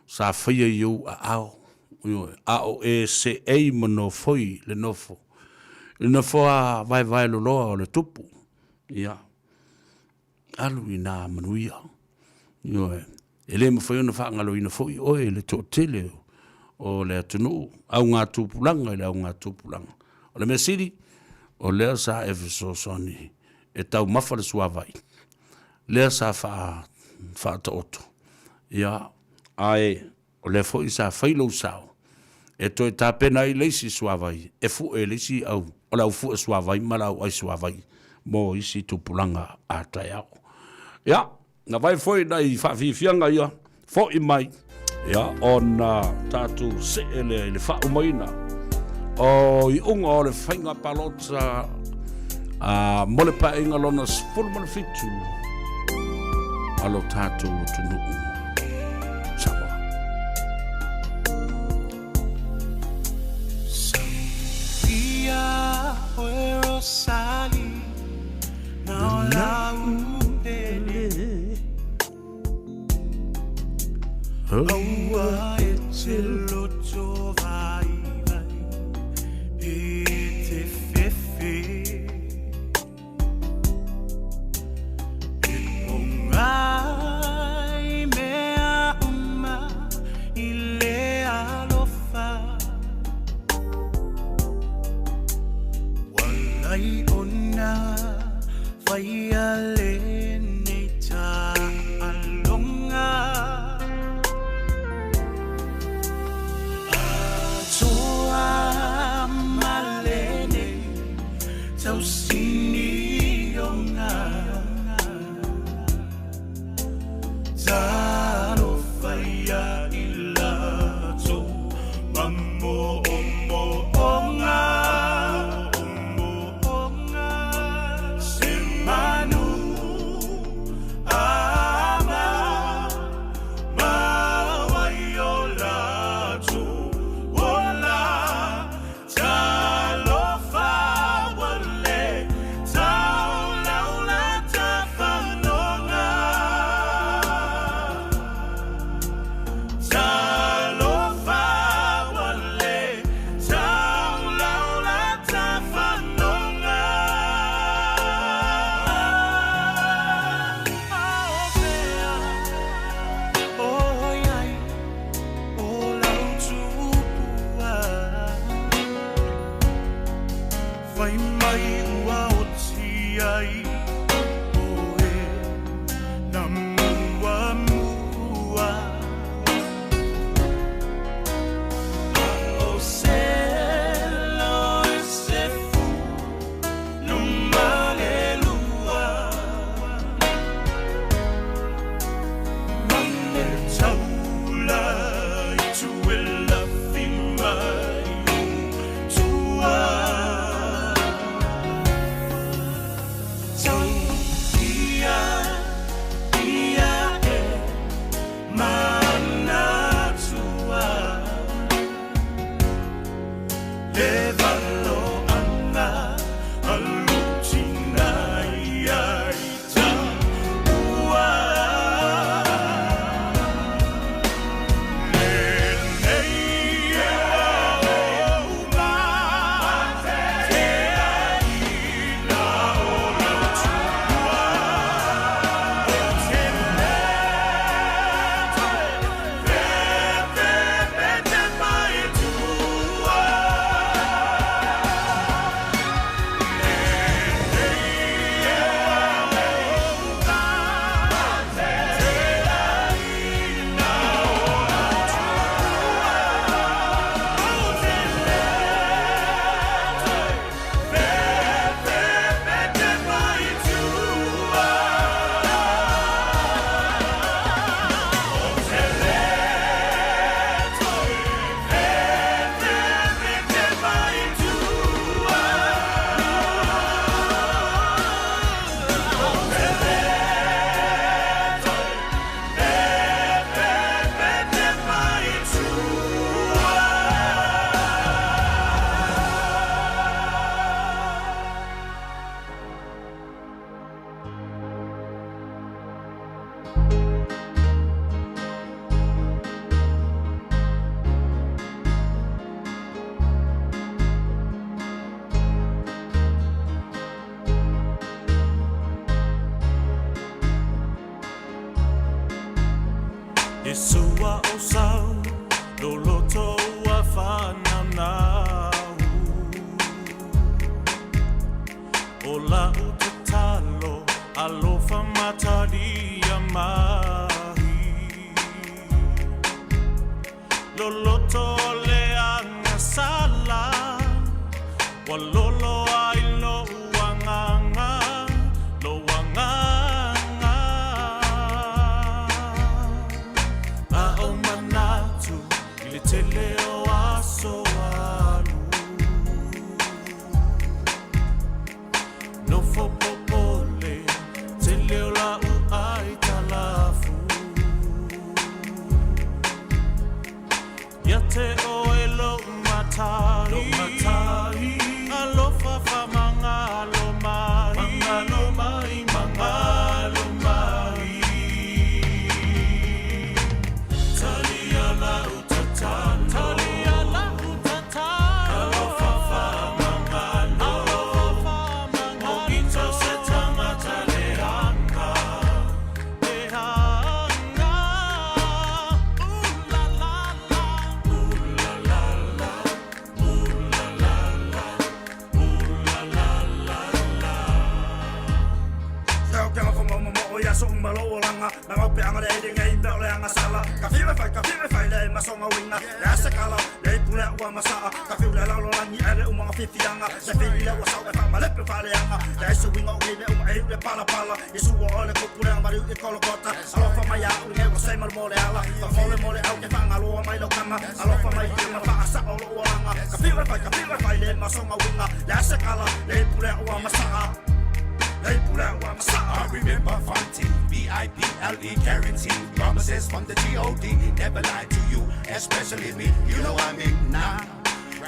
sa faia i ou aao, ioe, a o e seei ma nofoi le nofo i le nofoa vaevaeloloa o le tupu, ia, alu i nā manuia, ioe. E le mafai ona faagaloina foi oe i le toatele o le atunuu, augatupulaga i le augatupulaga. O le mea sili, o lea sa e fesoasoani e taumafa le suavai, lea sa faataoto, ia, ae o lea foi sa fai lou sao e toe tapena ai le isi suavai e fue e le isi au, o le au fue suavai ma le au ai suavai mo isi tupulaga a taeao. Ia, na vai foi nai faafiafiaga ia foʻi mai, ia, ona tatou see lea i le faaumaina o iuga o le faiga palota a mo le paeaiga lona 17 a lo tatou atunuu Samoa. Sophia, oe Rosalie, na o lau pele. Aua e te loto vaivai pe te fefe E pogai mea uma i le alofa Ua lai ona faia lenei taaloga Atoa ma lenei tausinioga Talofa ia i latou ma moomooga Se manu ama mau ai o latou ola Talofa ua le taulaula tafanoga Talofa ua le taulaula tafanoga A o fea o i ai o lau tupua Fai mai ua oti ai oe na muamua A o se loe se fu no malelua Ma le taula i tuelafi mai o tua Tau ia ia e manatua Le valoanga a lou tina ia i taua Lenei e ua mateaina o lau tua Ou te le toe fefe pe tepa i tua Lenei e ua mateaina o lau tua Ou te le toe fefe pe tepa i tua Ou te le toe fefe pe tepa i tua Ou te le toe fefe pe tepa i tua. E sua o sau loloto ua faanaunau O lau tatalo alofa matalia mai Loloto le agasala ua lolo ai lou agaga lou agaga A o manatu i le tele o aso alu Nofo popole tele o lau aitalafu Ia te oe lou matai, lou matai. Alofa. le ele nei mea o le agasala. Ka fiu e fai, ka fiu e fai le masoga uiga. Le a se kala, le ipu lea ua masaa. Ka fiu le lalolagi ae le umaga fiafiaga. Le fili lea ua sau e faamalepe faaleaga. Leai se uiga o nei mea uma e iu le palapala. Iesu ua oe le kupulega maliu i Kolokota. Alofa mai ia au lenei ua sei ma le moleala. Faamolemole au ke faagaloa mai lau tama. Alofa mai ia ma faasao lou olaga. Ka fiu e fai, ka fiu e fai le masoga uiga. Le a se kala, le ipu lea ua masaa. Le ipu lea ua masaa. I remember Fonty, B-I-B-L-E guarantee. Promises from the G-O-D, never lie to you, especially me. You know I mean, nah.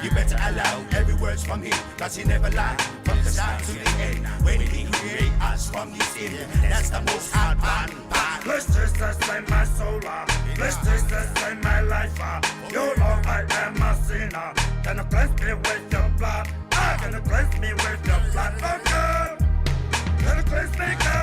You better allow every word's from him, cause he never lie from the start to the end. When he create us from his image, that's the most hard part. Bless Jesus, save my soul. Bless Jesus, save my life. You Lord, I am a sinner. Can you cleanse me with your blood? Ah, can you cleanse me with your blood? Oh God, can you cleanse me, God?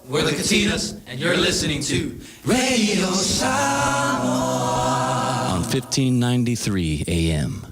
We're the Katinas, and you're listening to Radio Samoa on 1593 AM.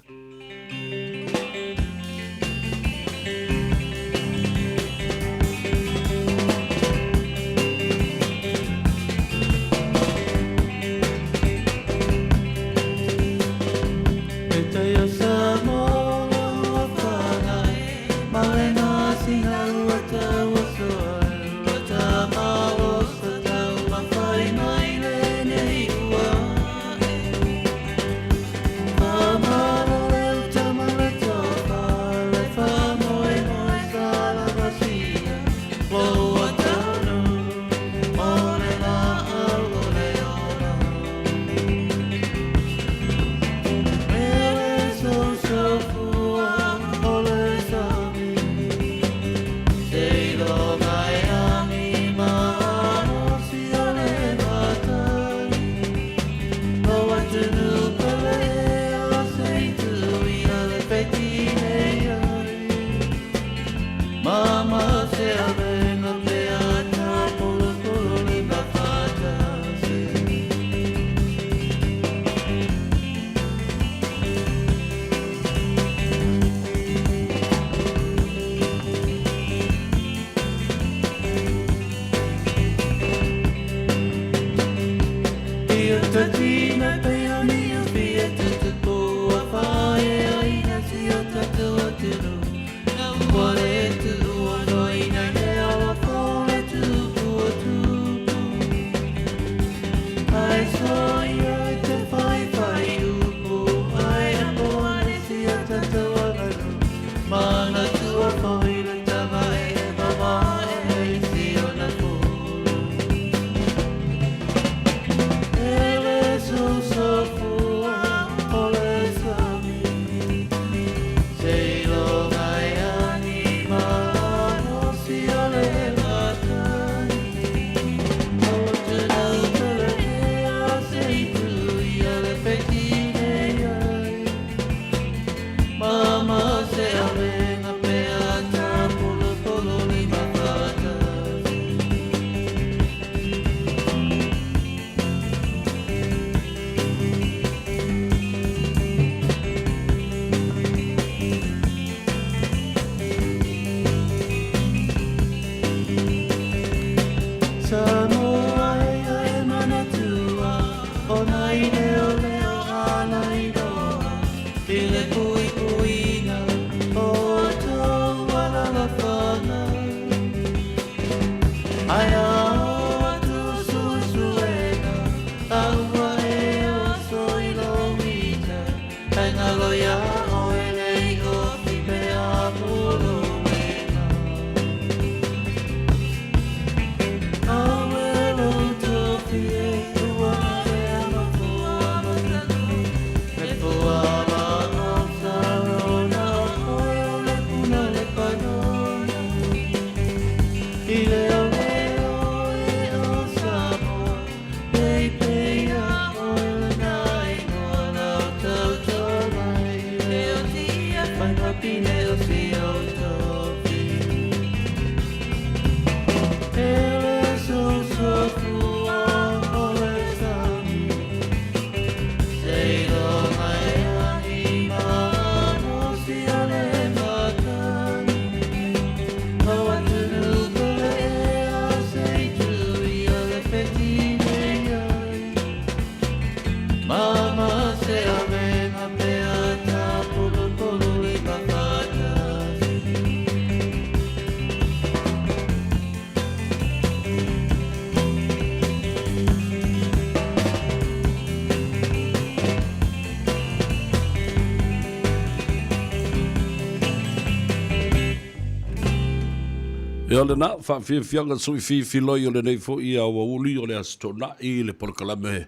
Ia lena, faafiafiaga sui fifiloi o lenei foi aoauli o le Aso Toonai i le polokalame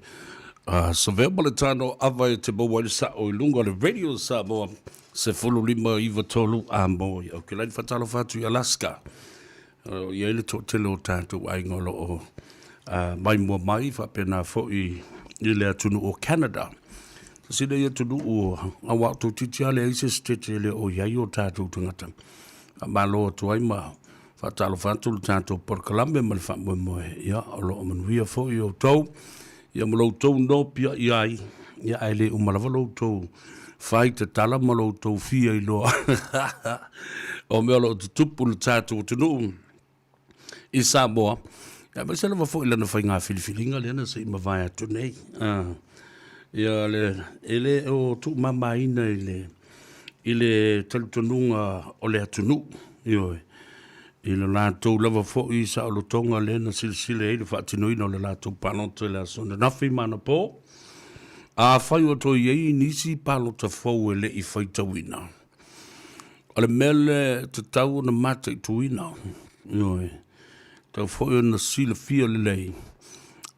a Savea ma le Tano Ava e te maua ai le sao i luga o le Radio Samoa 15 93 a mo i Aukilani. Faatalofa atu i Alaska. O lo o i ai le toatele o tatou aiga o lo o maimoa mai faapena foi i le atunuu o Canada. Tasi lenei atunuu aua o toeitiiti lava leai se sitete e le o i ai o tatou tagata. Faamalo atu ai ma faatalofa atu le tatou polokalame ma le faamoemoe, ia o lo o manuia foi outou, ia ma lo outou nopiai ai, ia ae le uma lava lo outou fai tatala ma lo outou fia iloa o mea o lo o tutupu i le tatou atunuu i Samoa, aemaise lava foi lana faiga filifiliga lea na se i mavae atu nei. Ia le, e le o tuumamaina i le, i le talitonuga o le atunuu, ioe, i lo latou lava foi saolotoga lea na silasila i ai le faatinoina o le latou palota i le aso ananafi ma anapo. Afai ua toe i ai nisi palota fou e le i faitauina, o le mea lea e tatau ona mataituina, ioe, tatau foi ona silafia lelei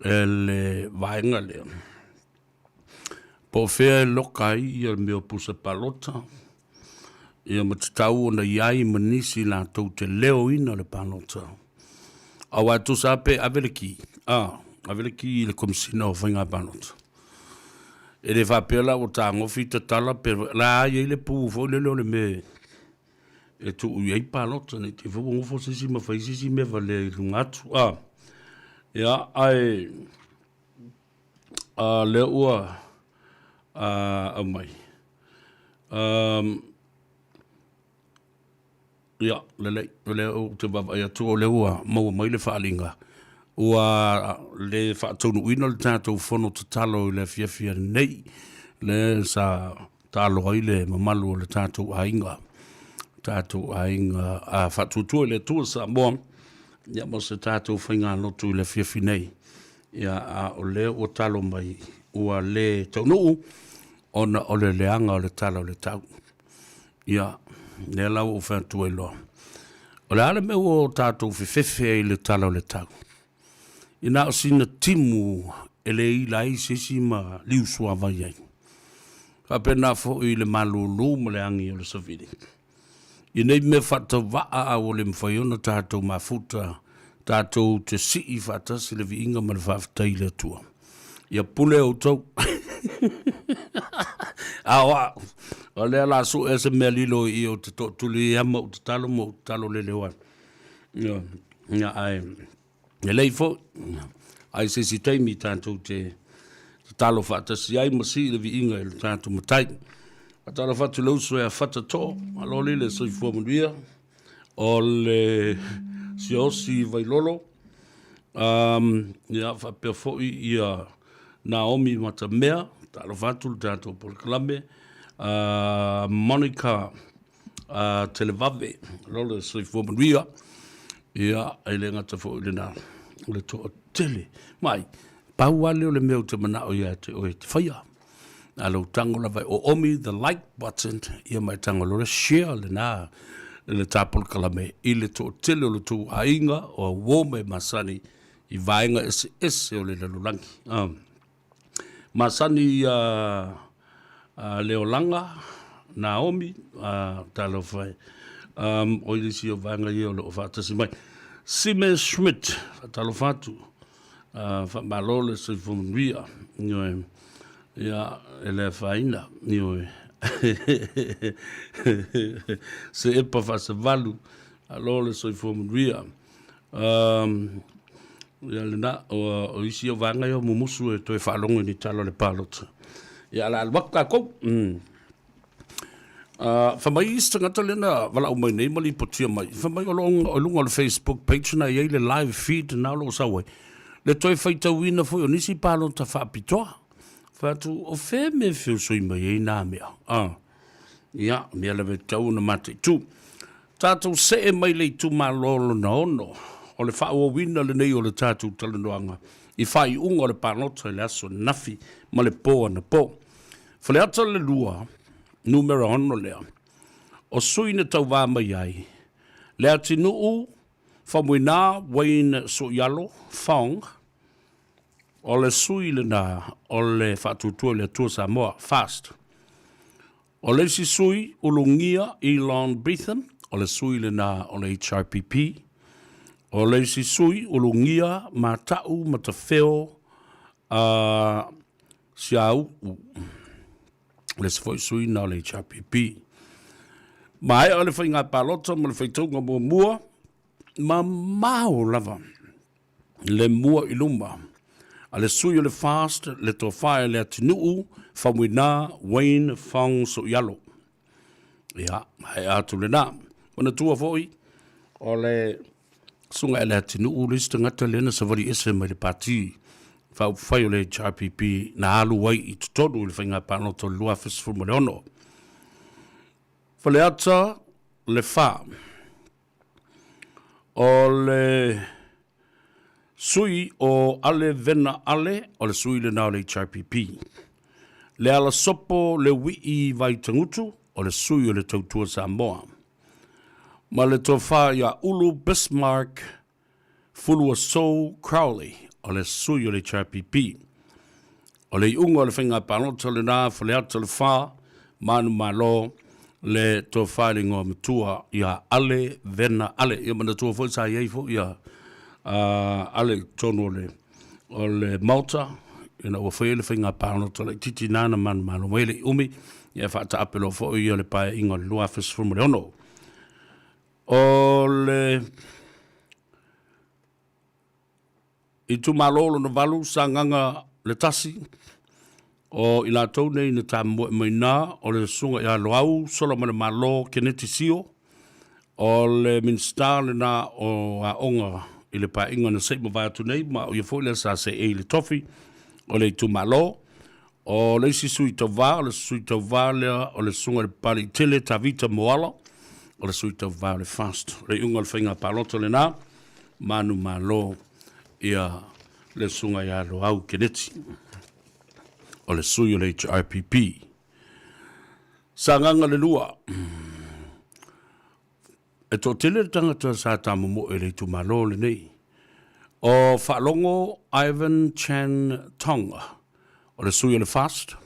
e le vaega lea, po o fea e loka ai ia mea o pusa palota, ia ma tatau ona i ai ma nisi latou te leoina le palota. Aua e tusa lava pe ave le ki, a, ave le ki i le Komesina o Faiga Palota. E le faapea la ua tagofi tatala pe la i ai le pu foi lele o le mea e tuu i ai palota ne i te i foi ua nofo se isi ma fai se isi mea valea i luga atu, a. Ia, ae a lea ua aumai. Ia, lelei, o lea ou te vaavaai atu o lea ua maua mai le faaaliga, ua le faataunuuina le tatou fono tatalo i le afiafi ananei, lea sa tatalo ai le mamalu o le tatou aiga, tatou aiga a Faatuatua i le Atua Samoa, ia mo se tatou faigalotu i le afiafi nei. Ia, a o lea ua talo mai ua le taunuu ona o le leaga o le tala o le tau. Ia, lea la ua ou fai atu ai loa, o le a le mea ua tatou fefefe ai i le tala o le tau? Ina o sina timu e le ila ai se isi ma liusuavai ai. Faapena foi i le malulu ma le agi o le savili. I nei mea faatauvaa a ua le mafai ona tatou mafuta, tatou te sii faatasi le viiga ma le faafetai i le Atua. Ia pule outou. A o au, o lea la sue se mea lilo i i ou te tootuli ia ma ou tatalo ma ou tatalo leleo ai. Ia, ia ae, lelei foi. Ai se isi taimi tatou te tatalo faatasi ai ma sii le viiga i le tatou Matai. Faatalofa atu i le uso ia Fata Too, malo lile soifua manuia. O le Siaosi Vailolo, ia faapea foi ia Naomi Matamea, talofa atu le tatou polokalame, Monica Televave, malo le soifua manuia. Ia, e le gata foi i lena, o le toatele. Mai, pau lava lea o le mea ou te manao ia te oe e te faia. A lou tago lava e oomi the like button, ia ma e tago loa le share lena le ta polokalame i le toatele o le tou aiga o auo ma e masani i vaega eseese o le lalolagi. Masani ia Leolaga, Naomi, talofa e. O i le isi o vaega ia o lo o faatasi mai. Sime Schmidt, faatalofa atu. Faamalo le soifua manuia. Ioe. Ia, e le afaina. Ioe. Se epa faasavalu, malo le soifua manuia. Ia lena, o isi o vaega ia o mumusu e toe faalogo i ni tala o le palota. Ia, o le a alu atu tatou. Fai mai isi tagata lea na valaau mai nei ma lipotia mai, fai mai o lo o i luga o le Facebook page na i ai le live feed na o lo o sau ai, le toe faitauina foi o nisi palota faapitoa. Fai atu, o fea mea e feusoi mai ai na mea? Ia, mea lava e tatau ona mataitu. Tatou see mai le itumalo lona ono, o le faaauauina lenei o le tatou talanoaga i faaiuga o le palota i le aso ananafi ma le po anapo. Faleata le 2, numera 6 lea, o sui na tauva mai ai Leatinuu. Faumuina Wayne Soialo Fong, o le sui lena o le Faatuatua i le Atua Samoa, FAST. O le isi sui, Ulugia Elon Beatham, o le sui lena o le HRPP. O le isi sui, Ulugia Mata'u Matafeo a Siau'u, o le isi foi sui na o le HRPP. Maea le faiga palota ma le faitauga muamua, mamao lava le mua i luma a le sui o le FAST le Tofa e Leatinuu Faumuina Wayne Fong Soialo. Ia, maea atu lena. Manatua foi, o le susuga e Leatinuu le isi tagata lea na savali ese mai le pati faaupufai o le HRPP na alu ai i totonu i le faiga palota o le 2016. Faleata le fa. O le sui o Ale Vena Ale, o le sui lena o le HRPP. Le Alasopo Le Wii Vaitagutu, o le sui o le Tautua Samoa. Ma le tofa ia Ulu Bismarck Fuluasou Crowley, o le sui o le HRPP. O le iuga o le faiga palota lena Faleata le Fa, Manumalo, le tofa i le igoa matua ia Ale Vena Ale. Ia manatua foi sa i ai foi ia Ale i totonu o le, o le Maota, ina ua fai ai le faiga palota laitiiti na na manumalo mai le umi, ia faataape loa foi ia le paeaiga o le 2016. O le itumalo lona valu, Sagaga le Tasi, o i latou nei na tamoe mai na, o le susuga ia Loau Solamalemalo Keneti Sio, o le Minisita lena o Aoga i le paeaiga na se i mavae atu nei, ma o ia foi lea sa seei i le tofi o le itumalo. O le isi sui tauva, o le sui tauva lea o le susuga i le Papaliitele Tavita Moala, o le sui tauva o le FAST. O le iuga o le faiga palota lena, manumalo ia le susuga ia Loau Keneti, o le sui o le HRPP. Sagaga le lua. E toatele le tagata sa tamomoe i le itumalo lenei. O Faalogo Ivan Chan Tong, o le sui o le FAST,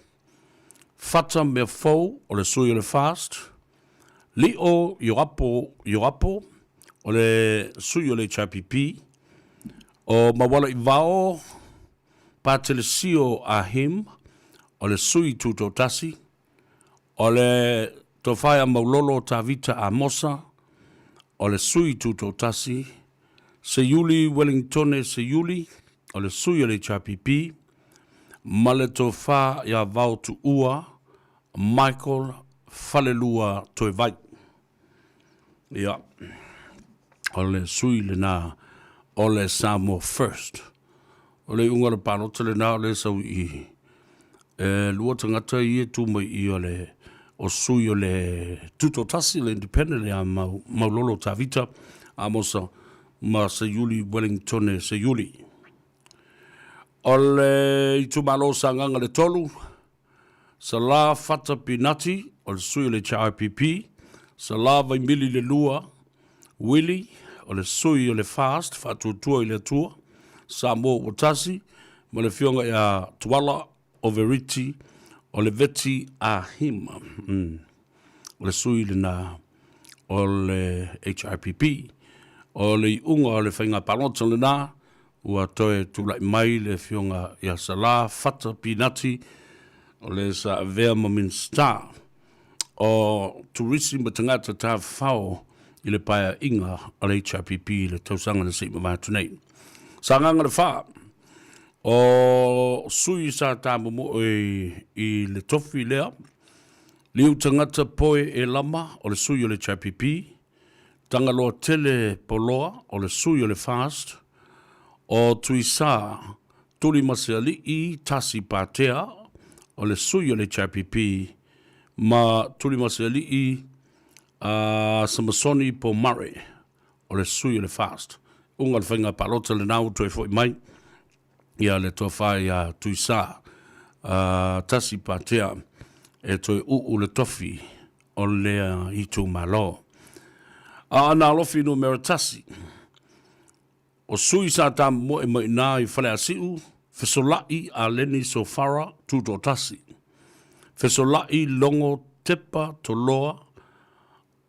Fata Meafou, o le sui o le FAST, Lio Ioapo Ioapo, o le sui o le HRPP, o Maualaivao Patelesio Ahim, o le sui tutoatasi, O le Tofa ia Maulolo Tavita Amosa, o le sui tutoatasi, Seiuli Wellingtone Seiuli, o le sui o le HRPP, ma le Tofa ia Vaotuua Michael Falelua Toevai. Ia, o le sui lena o le Samoa First. O le iuga o le palota lena o le sau i e lua tagata ia e tu mai i o le o sui o le Tutoatasi, le Independent ia Mau, Maulolo Tavita Amosa ma Seiuli Wellingtone Seiuli. O le itumalo Sagaga le tolu, Sala Fata Pinati, o le sui o le HRPP, Sala Vaimili le lua, Willie, o le sui o le FAST, Faatuatua i le Atua, Samoa ua tasi, ma le afioga ia Tuala Overiti, o le Veti Ahima. O le sui lena o le HRPP. O le iuga o le faiga palota lena, ua toe tulai mai le afioga ia Sala Fata Pinati, o le sa avea ma Minisita o Turisi ma Tagata Tafafao i le paeaiga a le HRPP i le tausaga na se i mavae atu nei. Sagaga le fa, o sui sa tamomoe i le tofi lea, Liu Tagata Poe e Lama o le sui o le HRPP, Tagaloa Tele Poloa o le sui o le FAST, o Tuisā Tulimaseali'i Tasi Patea o le sui o le HRPP ma Tulimaseali'i Samasoni Pomare o le sui o le FAST. Uga o le faiga palota lena ua toe foi mai ia le tofa ia Tuisā Tasi Patea e toe uu le tofi o lea itumalo. Aana Alofi numera 1. O sui sa tamomoe mai ina i Faleasiu, Fesola'i Aleni Sofara Tutoatasi, Fesola'i Logo Tepa Toloa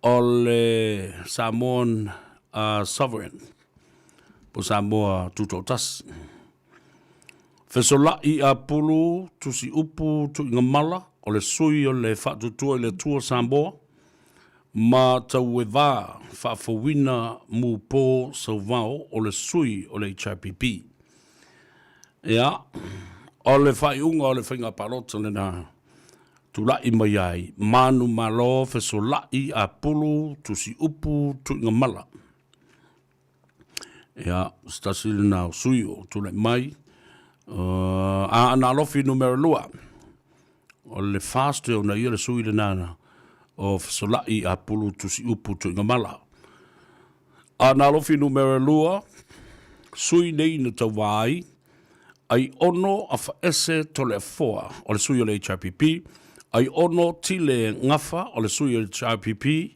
o le Samoan Sovereign po Samoa Tutoatasi, Fesola'i Apulu Tusiupu Tuigamala o le sui o le Faatuatua i le Atua Samoa, ma Tauevā Faafouina Mupo Sauvao o le sui o le HRPP. Ia, o le faaiuga o le faiga palota lena tula'i mai ai manumalo fesola'i apulu tusiupu tuigamala. Ia, se tasi lena o sui o tula'i mai. Aana Alofi numera 2. O le FAST e ona ia le sui lena o Fesola'i Apulu Tusiupu Tuigamala. Aana Alofi numera 2, sui nei na tauva ai, Aiono Afaese Toleafoa o le sui o le HRPP, Aiono Tile Gafa o le sui o le HRPP,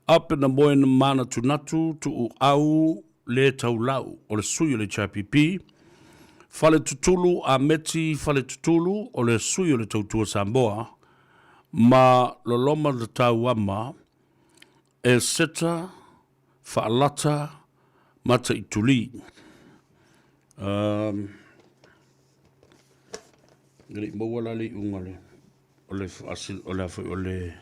Apena Moena Manatunatu Tuuau Le Taulau o le sui o le HRPP, Faletutulu Ameti Faletutulu o le sui o le Tautua Samoa, ma Loloma Tauama Eseta Faalata Mataituli. Um, e le i maua la le iuga le o le o le o le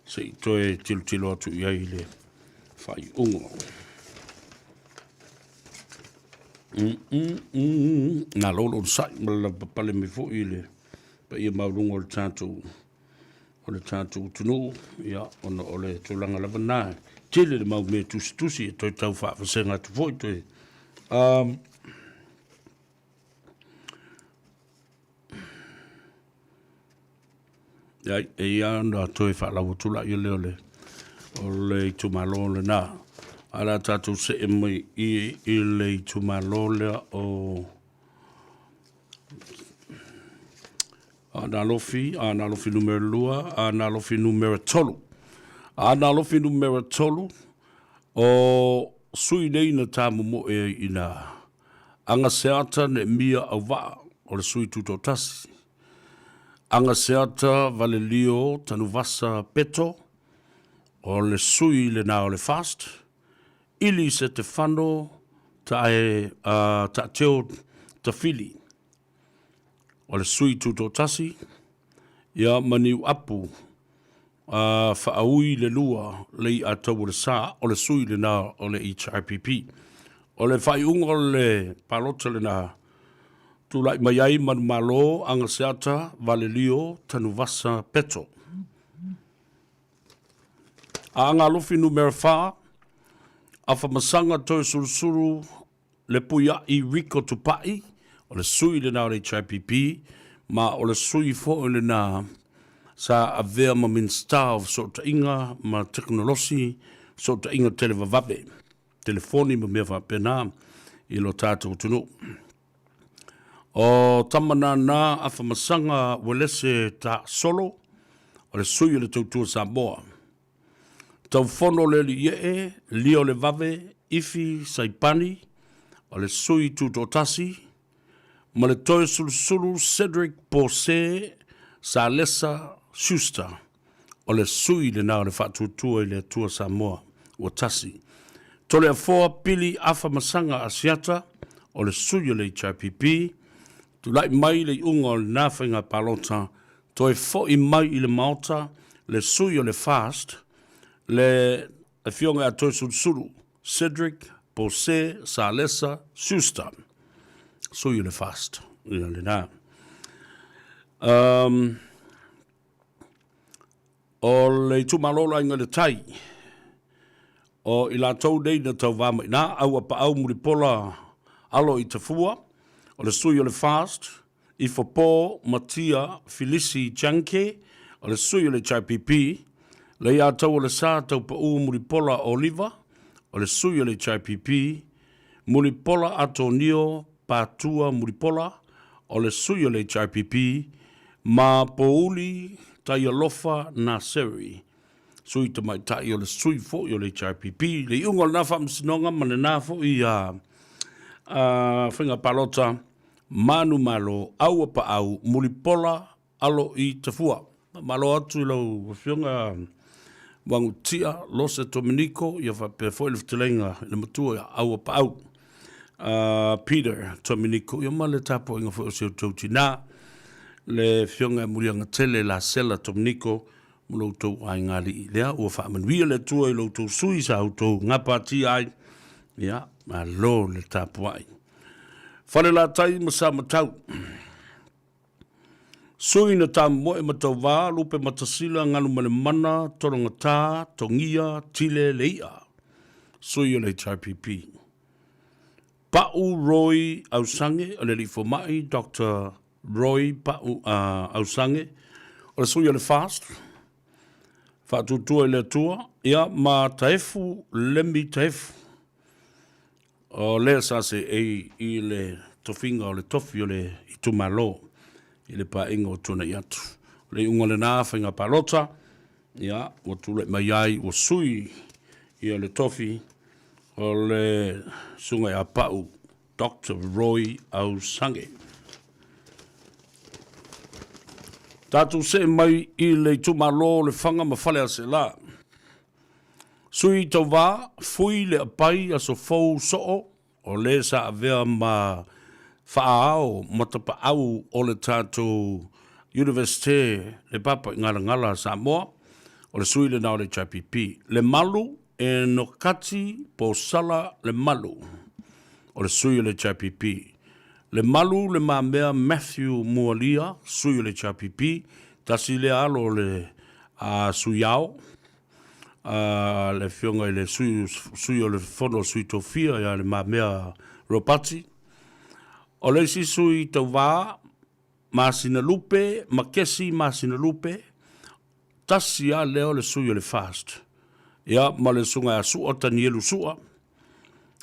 se i toe tilotilo atu i ai i le faaiuga. Nā lou lou sa'i ma le lavapapale mai foi i le paia maualuga o le tatou o le tatou atunuu, ia, ona o le tulaga lava na, tele le mau mea tusitusi e toe tau faavasega atu foi toe. Ia, e ia ona toe faalau atu laia lea o le, o le itumalo lena. Ae o le a tatou see mai i, i le itumalo lea o Aana Alofi, Aana Alofi numera 2, Aana Alofi numera 3. Aana Alofi numera 3, o sui nei na tāmomoe ai ina Agaseata Neemia Auvaa o le sui tutoatasi, Agaseata Valelio Tanuvasa Peto o le sui lena o le FAST, Ili Setefano Tae, Taateo Tafili o le sui tutoatasi, ia ma Niuapu Faaui le lua le i'a tau o le sa o le sui lena o le HRPP. O le faaiuga o le palota lena, tulai mai ai Manumalo Agaseata Valelio Tanuvasa Peto. Aana Alofi Numera 4, Afamasaga Toesulusulu Lepuia'i Rico Tupa'i, o le sui lena o le HRPP, ma o le sui foi lena sa avea ma Minisita o Fesootaiga ma Tekonolosi, Fesootaiga Televavave, Telefoni ma mea faapena i lo tatou atunuu. O Tamanana Afamasaga Uelese Taasolo, o le sui o le Tautua Samoa. Taufono Lealiiee, Liolevave, Ifi Saipani, o le sui tutoatasi, ma le Toesulusulu Cedric Pose Salesa Schuster, o le sui lena o le Faatuatua i le Atua Samoa ua tasi. Toleafoa Pili Afamasaga Asiata, o le sui o le HRPP, tulai mai le iuga o lena faiga palota Toe foi mai i le Maota le sui o le FAST, le Afioga ia Toesulusulu Cedric Pose Salesa Schuster, sui o le FAST. Ia lena. Um, o le itumalo o le Aiga i le Tai, o i latou nei na tauvā mai ina, Auapaau Mulipola Alo i Tafua, o le sui o le FAST, Ifopo Matia Filisi Janke, o le sui o le HRPP, Leiataualesa Taupau Mulipola Oliva, o le sui o le HRPP, Mulipola Atonio Patua Mulipola, o le sui o le HRPP, ma Pouli Taialofa Naseri, sui tamaitai o le sui foi o le HRPP. Le iuga o lena faamasinoga ma lena foi a faiga palota, Manumalo, Auapaau, Mulipola, Alo i Tafua. Faamalo atu i lau Afioga Wagutia Lose Tominiko, ia faapea foi le fetalaiga i le matua ia Auapaau Peter Tominiko, ia ma le tapuaiga foi o si outou tina, le Afioga ia Muliagatele Lasela Tominiko, ma lo outou aigalii lea ua faamanuia le Atua i lo outou sui sa outou gapatia ai. Ia, malo le tapuai. Falelatai ma Samatau. Sui na tamoe ma tauvā, lupe matasila, galu ma le mana, tologata, togia, tile le i'a. Sui o le HRPP. Pa'u Roy Ausange o le alii fomai, Doctor Roy Pa'u Ausange o le sui o le FAST, Faatuatua i le Atua, ia ma Taefu Lemi Taefu. O lea sa seei i le tofiga o le tofi o le itumalo i le paeaiga ua tuanai atu. O le iuga o lena faiga palota, ia, ua tulai mai ai ua sui ia le tofi o le Susuga ia Pau Doctor Roy Ausange. Tatou see mai i le itumalo o Lefaga ma Faleaseela. Sui Tauva, Fui le Apai Aso Fou Soo, o le sa avea ma faaao ma tapaau o le tatou Universite le Papa i Galagala a Samoa, o le sui lena o le HRPP. Le Malu e Nokati Posala Le Malu, o le sui o le HRPP. Le Malu Le Mamea Matthew Mualia, sui o le HRPP, tasi lea alo o le sui ao, a le afioga i le sui, sui o le fono o sui tofia ia Le Mamea Ropati. O le isi sui tauvā, Masinalupe, Makesi Masinalupe, tasi lava lea o le sui o le FAST. Ia, ma le susuga ia Sua Tanielu Sua,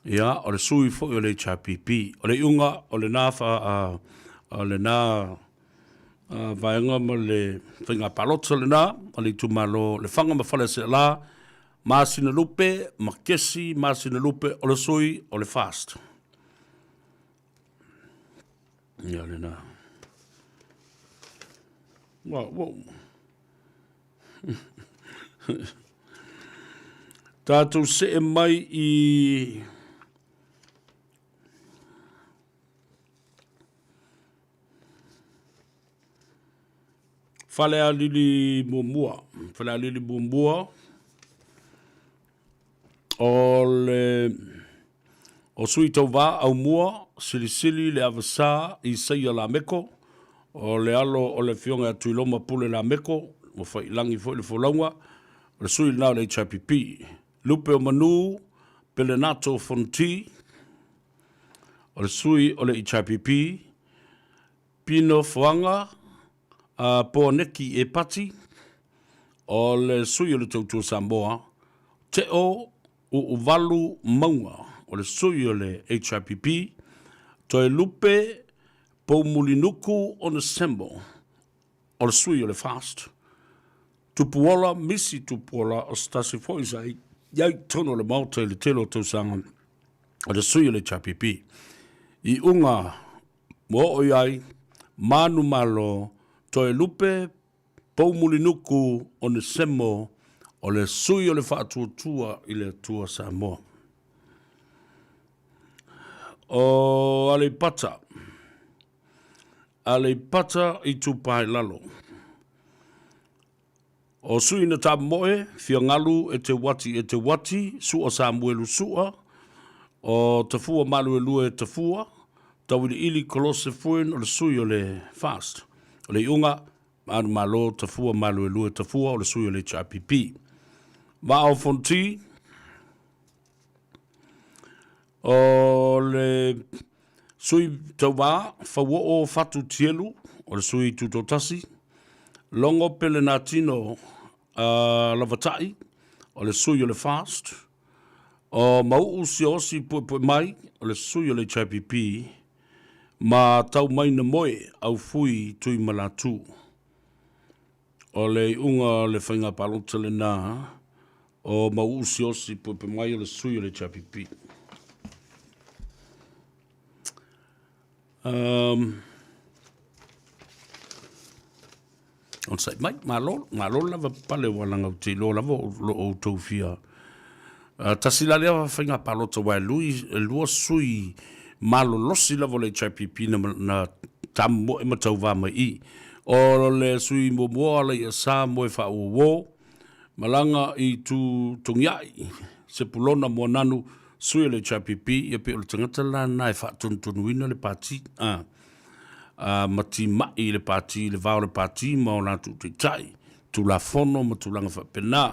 ia, o le sui foi o le HRPP. O le iuga o lena, fa, o lena vaega ma le faiga palota lena o le itumalo Lefaga ma Faleaseela, Masinalupe, Makesi Masinalupe, o le sui o le FAST. Ia lena. Wow, wow. Tātou see mai i Falealili muamua. Falealili muamua o le o Sui Tauvā Aumua Silisili Le Avasā Isaia Lameko o le alo o le Afioga ia Tuiloma Pule Lameko ua faiilagi foi le folauga o le sui lena o le HRPP. Lupe o Manu Pelenato Fonti o le sui o le HRPP. Pino Foaga Poaneki Epati, o le sui o le Tautua Samoa, Teo Uuvalu Mauga, o le sui o le HRPP, Toelupe Poumulinuku Onesemo, o le sui o le FAST, Tupuola Misi Tupuola, o se tasi foi sa i ai i totonu o le Maota i le tele o tausaga, o le sui o le HRPP. Iuga Ua oo i ai, Manumalo, Toelupe, Poumulinuku, Onesemo, o le sui o le Faatuatua i le Atua Samoa. O Aleipata, Aleipata Itupa i Lalo. O Sui na Tamoe, Fiagalu e Te Wati e Te Wati, Sua Samuelu Sua, o Tafua Maluelue Tafua, Tauiliili Kolose Fuen o le sui o le FAST. O le iuga, Maanu Malo Tafua Maluelue Tafua o le sui o le HRPP. Vaa o Fonti, O le sui tauvā, Fauoo Fatu Tielu, o le sui tutoatasi, Logo Pelenatino Lavatai, o le sui o le FAST, o Mauu Siaosi Puepuemai, o le sui o le HRPP, ma Taumainamoe Aufui Tuimalatu. O le iuga o le faiga palota lena o Mauusi Osi Puepuemai o le sui o le HRPP. Um, onosai mai, malo, malo lava pale ua laga ou te iloa lava o lo o outou fia. Tasi la lea faiga palota aua e lui, e lua sui malolosi lava o le HRPP na, na tamomoe ma tauvā mai i. O le sui muamua Alaiasa Moefaauouo, malaga i Tu Togiai, Sepulona Moananu, sui o le HRPP, ia pei o le tagata la lena e faatonutonuina le pati, a, a ma timai i le pati, i le va o le pati ma o latou taitai, Tulafono ma tulaga faapena.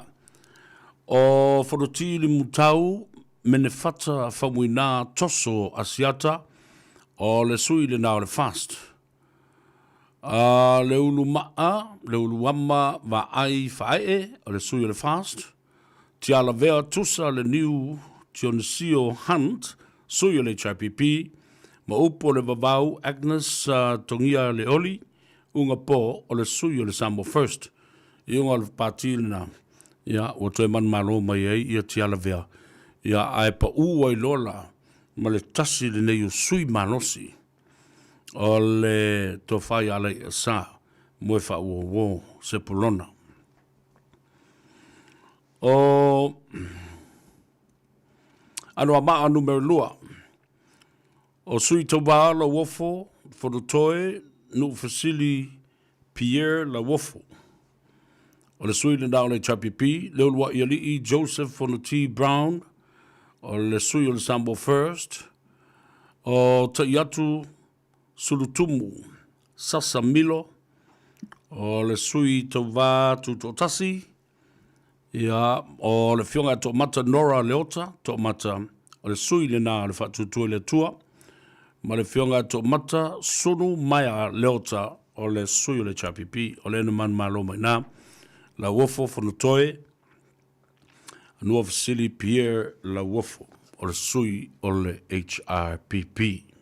O Fonoti Limutau Menefata Faumuina Toso Asiata, o le sui lena o le FAST. A le ulu maa, le ulu ama vaai faaee, o le sui o le FAST. Tialavea Tusa le Niu Tionisio Hunt, sui o le HRPP, ma upu o le Vavau Agnes Togia Leoli, Uga Po, o le sui o le Samoa First. I uga o le pati lena, ia, ua toe manumalo mai ai ia Tialavea, ia, ae pau ai loa la ma le tasi lenei o sui malosi o le tofa ia Alaiasa Moefaauouo Sepulona. O Anoamaa numera 2, o Sui Tauva Lauofo Fonotoe Nuufesili Pierre Lauofo. O le sui lena o le HRPP, Leuluai Alii Joseph Fonoti Brown, o le sui o le Samoa First, o Taiatu Sulutumu Sasa Milo, o le sui tauva tutoatasi, ia, o le afioga ia Toomata Nora Leota, Toomata, o le sui lena o le Faatuatua i le Atua, ma le afioga ia Toomata Sunu Maea Leota, o le sui o le HRPP, o lea na manumalo mai na, Lauofo Fonotoe, Anua Fesili Pierre Lauofo, o le sui o le HRPP.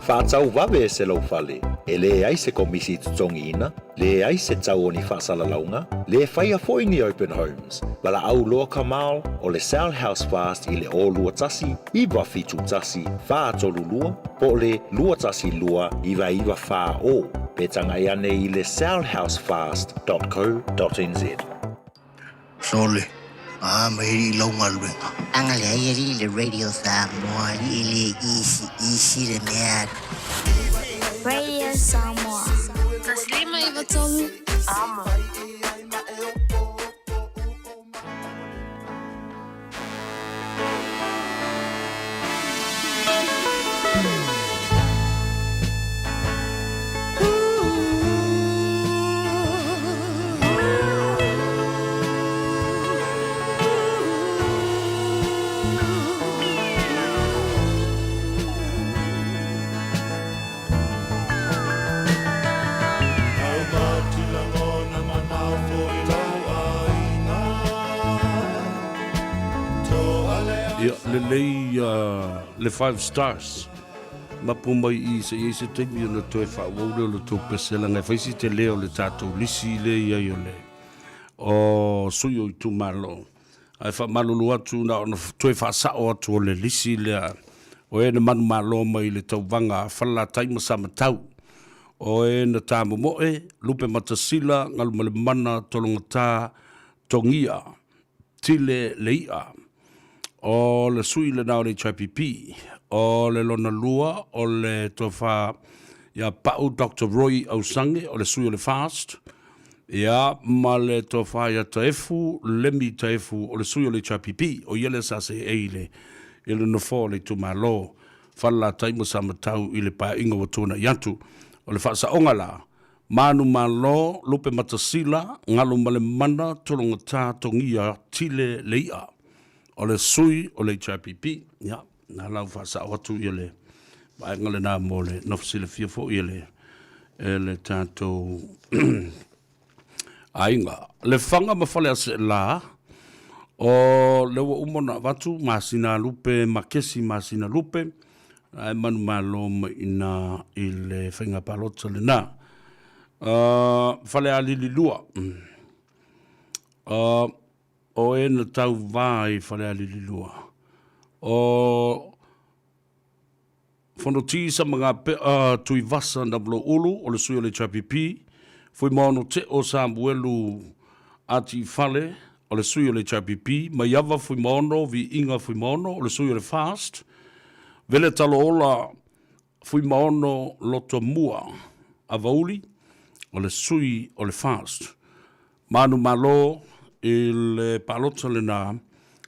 Faatau vave e se laufale, e leai se komisi totogiina, leai se tau o ni faasalalauga, le faia foi ni open homes. Valaau loa Kamal o le Sell House Fast i le 0 21 971 432 po o le 212 99 40 pe tagai ane i le sellhousefast.co.nz. Sole, a mai i lau galuega. Agalelei alii i le Radio Samoa alii e le isi isi le mea. Radio Samoa. 153 Amo. Ia, lelei le Five Stars. Mapu mai i se i ai se taimi ona toe faaauau lea o le tou pese leaga e fai si tele o le tatou lisi lea i ai o le o sui o itumalo. Ae faamalulu atu na ona toe faasao atu o le lisi lea o e na manumalo mai le tauvaga a Falelatai ma Samatau, o e na tamomoe, Lupematasila, Galumalemana, Tologata, Togia, Tile le i'a. O le sui lena o le HRPP. O le lona lua o le tofa ia Pa'u Doctor Roy Ausange o le sui o le FAST. Ia, ma le tofa ia Taefu Lemi Taefu o le sui o le HRPP. O ia lea sa seei i le i le nofoa o le itumalo Falelatai ma Samatau i le paeaiga ua tuanai atu. O le faasaoga la, Manumalo, Lupematasila, Galumalemana, Tologata, Togia, Tile, le i'a. O le sui o le HRPP. Ia, na lau faasao atu ia le vaega lena mo le nofo silafia foi e le, e le tatou aiga. Lefaga ma Faleaseela, o le ua uma ona avatu masina lupe ma kesi masina lupe, ae manumalo mai ina i le faiga palota lena. Falealili 2. O e na tauva i Falealili 2. O Fonoti Samagape'a Tuivasa Namoloulu o le sui o le HRPP, Fuimaono Teo Samuelu Atiifale o le sui o le HRPP, Maiava Fuimaono Viiga Fuimaono o le sui o le FAST, Vele Taloola Fuimaono Lotomua Avauli o le sui o le FAST. Manumalo i le palota lena,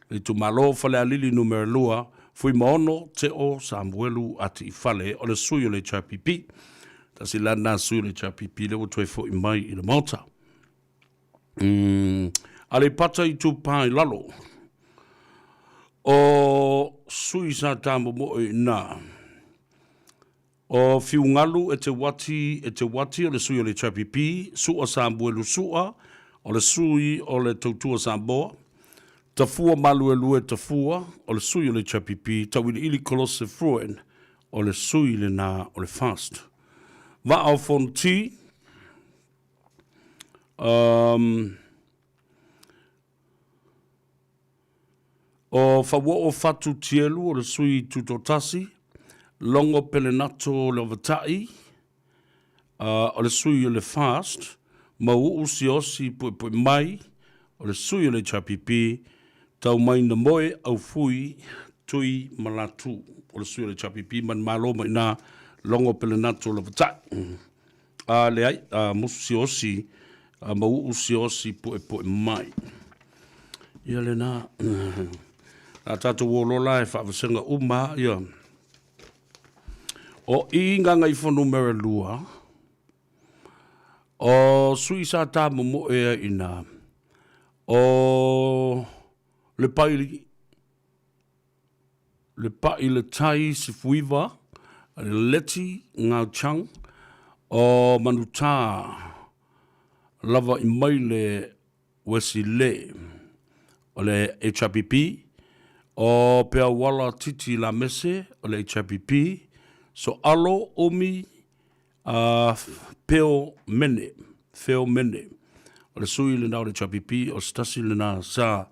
le itumalo Falealili Numera 2, Fuimaono Teo Samuelu Atiifale o le sui o le HRPP. Tasi la lena sui o le HRPP lea ua toe foi mai i le Maota. Aleipata Itupa i Lalo. O sui sa tamomoe i ina. O Fiugalu e te Wati e te Wati o le sui o le HRPP, Sua Samuelu Sua o le sui o le Tautua Samoa, Tafua Maluelue Tafua o le sui o le HRPP, Tauiliili Kolose Fruin o le sui lena o le FAST. Vaa o Fonoti, um, O Fauoo Fatu Tielu o le sui tutoatasi, Logo Pelenato Leovata'i o le sui o le FAST, Mau'u Siaosi Puepuemai o le sui o le HRPP, Taumainamoe Aufui Tui Malatu o le sui o le HRPP, Manumalo mai ina Logo Pelenato Leovata'i. A leai, a musu siaosi, a mau'u siaosi puepu'e mai. Ia lena, a tatou o loa la e faavasega uma ia. O i Gagaifo numera 2, o sui sa tā momoe ai ina, o le pai le paʻi le tai Sifuiva, Leti Ngau Chang, o Manutā lava i mai le Wesile o le HRPP, o Peauala Titi Lamese o le HRPP, Soalo Umi a Peo Mene, Feo Mene. O le sui lena o le HRPP, o se tasi lena sa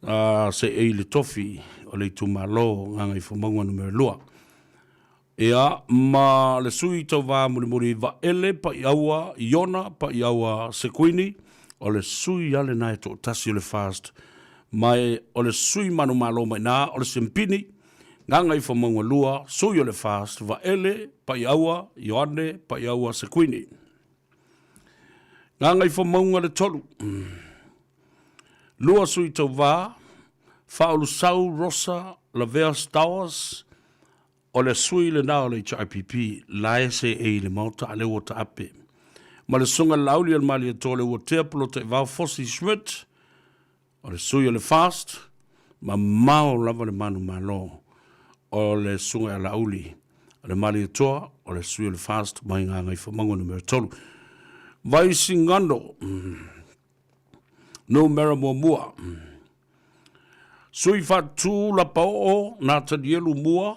a seei i le tofi o le itumalo Gagaifomauga numera 2. Ia, ma le sui tauva mulimuli Vaele Paiaua Iona Paiaua Sekuini, o le sui a lena e toatasi o le FAST, ma e, o le sui manumalo mai ina o le Sempini, Gagaifomauga 2, sui o le FAST, Vaele Paiaua Ioane Paiaua Sekuini. Gagaifomauga le 3, lua sui tauva, Faaulusau Rosa Lavea Stowers, O le sui lena o le HRPP, la e seei i le Maota a lea ua taape. Ma le Susuga Laauli o le Malietoa le Uatea Polotaivao Fosi Schmidt, o le sui o le FAST, mamao lava le manumalo o le Susuga ia Laauli o le Malietoa, o le sui o le FAST mai Gagaifomauga numera 3. Vaisigano numera muamua. Sui faatu lapaoo Natanielu Mua,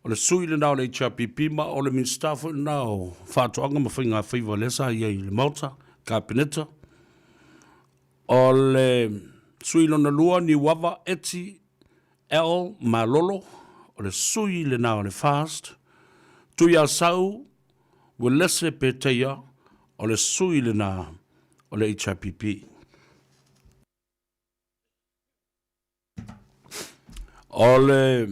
o le sui lena o le HRPP ma o le Minisita foi lena o Faatoaga ma Faiga Faiva lea sa i ai i le Maota, Kapeneta. O le sui lona lua Niuava Eti L Malolo, o le sui lena o le FAST. Tuiasau Uelese Peteia, o le sui lena o le HRPP. O le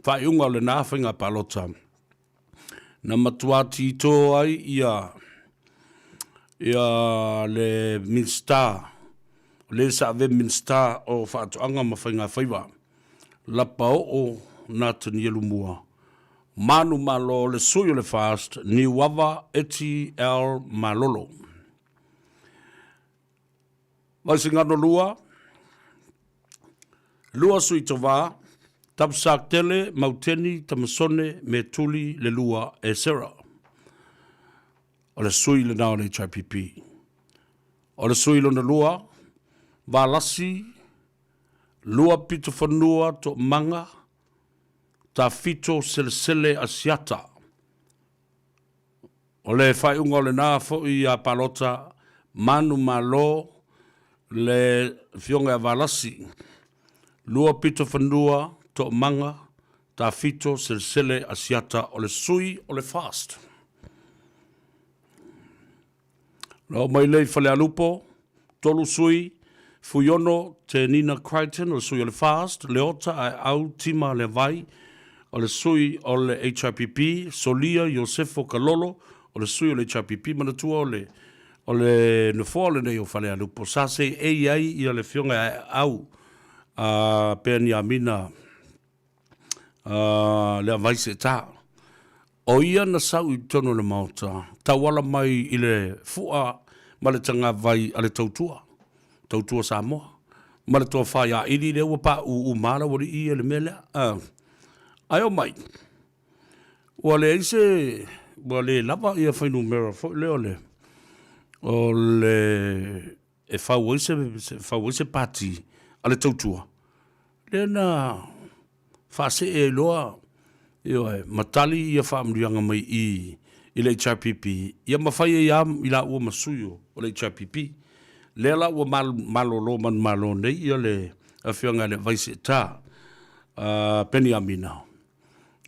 faaiuga o lena faiga palota na matua tito ai ia ia le Minisita, o le sa ave Minisita o Faatoaga ma Faiga Faiva, Lapaoo Natanielu Mua, Manumalo le sui o le FAST, Niuava Eti L Malolo. Vaisigano 2, lua sui tova, Tapsatele Mauteni Tamasone Metuli le lua Esera. O le sui lena o le HIPP. O le sui lona lua, Valasi Lua Pitofanua Toamaga Tafito Selesele Asiata. O le faaiuga o lena foi a palota manumalo le Afioga ia Valasi, lua pito fanua, toomaga, tafito, selesele, asiata o le sui o le FAST. Na oo mai lea i Falealupo, tolu sui, Fuiono Tenina Crichton o le sui o le FAST, Leota Aeau Tima Leavai o le sui o le HRPP, Solia Iosefo Kalolo o le sui o le HRPP, manatua o le o le nofoa lenei o Falealupo sa seei ai ia le Afioga ia Aeau a Peniamina le Avai Seeta. O ia na sau i totonu o le Maota, tauala mai i le fua ma le tagavai a le Tautua, Tautua Samoa, ma le tofa ia Ili lea ua pauu uma lava laualii ia i le mea lea. Ae omai, ua leai se, ua le lava ia fuainumera foi lea o le, o le e fau ai se, fau ai se pati a le Tautua, lea na faasee ai loa, ioe, ma tali ia faamanuiaga mai i i le HRPP, ia ma fai ai lava i laua ma sui o le HRPP. Lea la ua malolo manumalo nei ia le Afioga i le Vaiseta a Peniamina,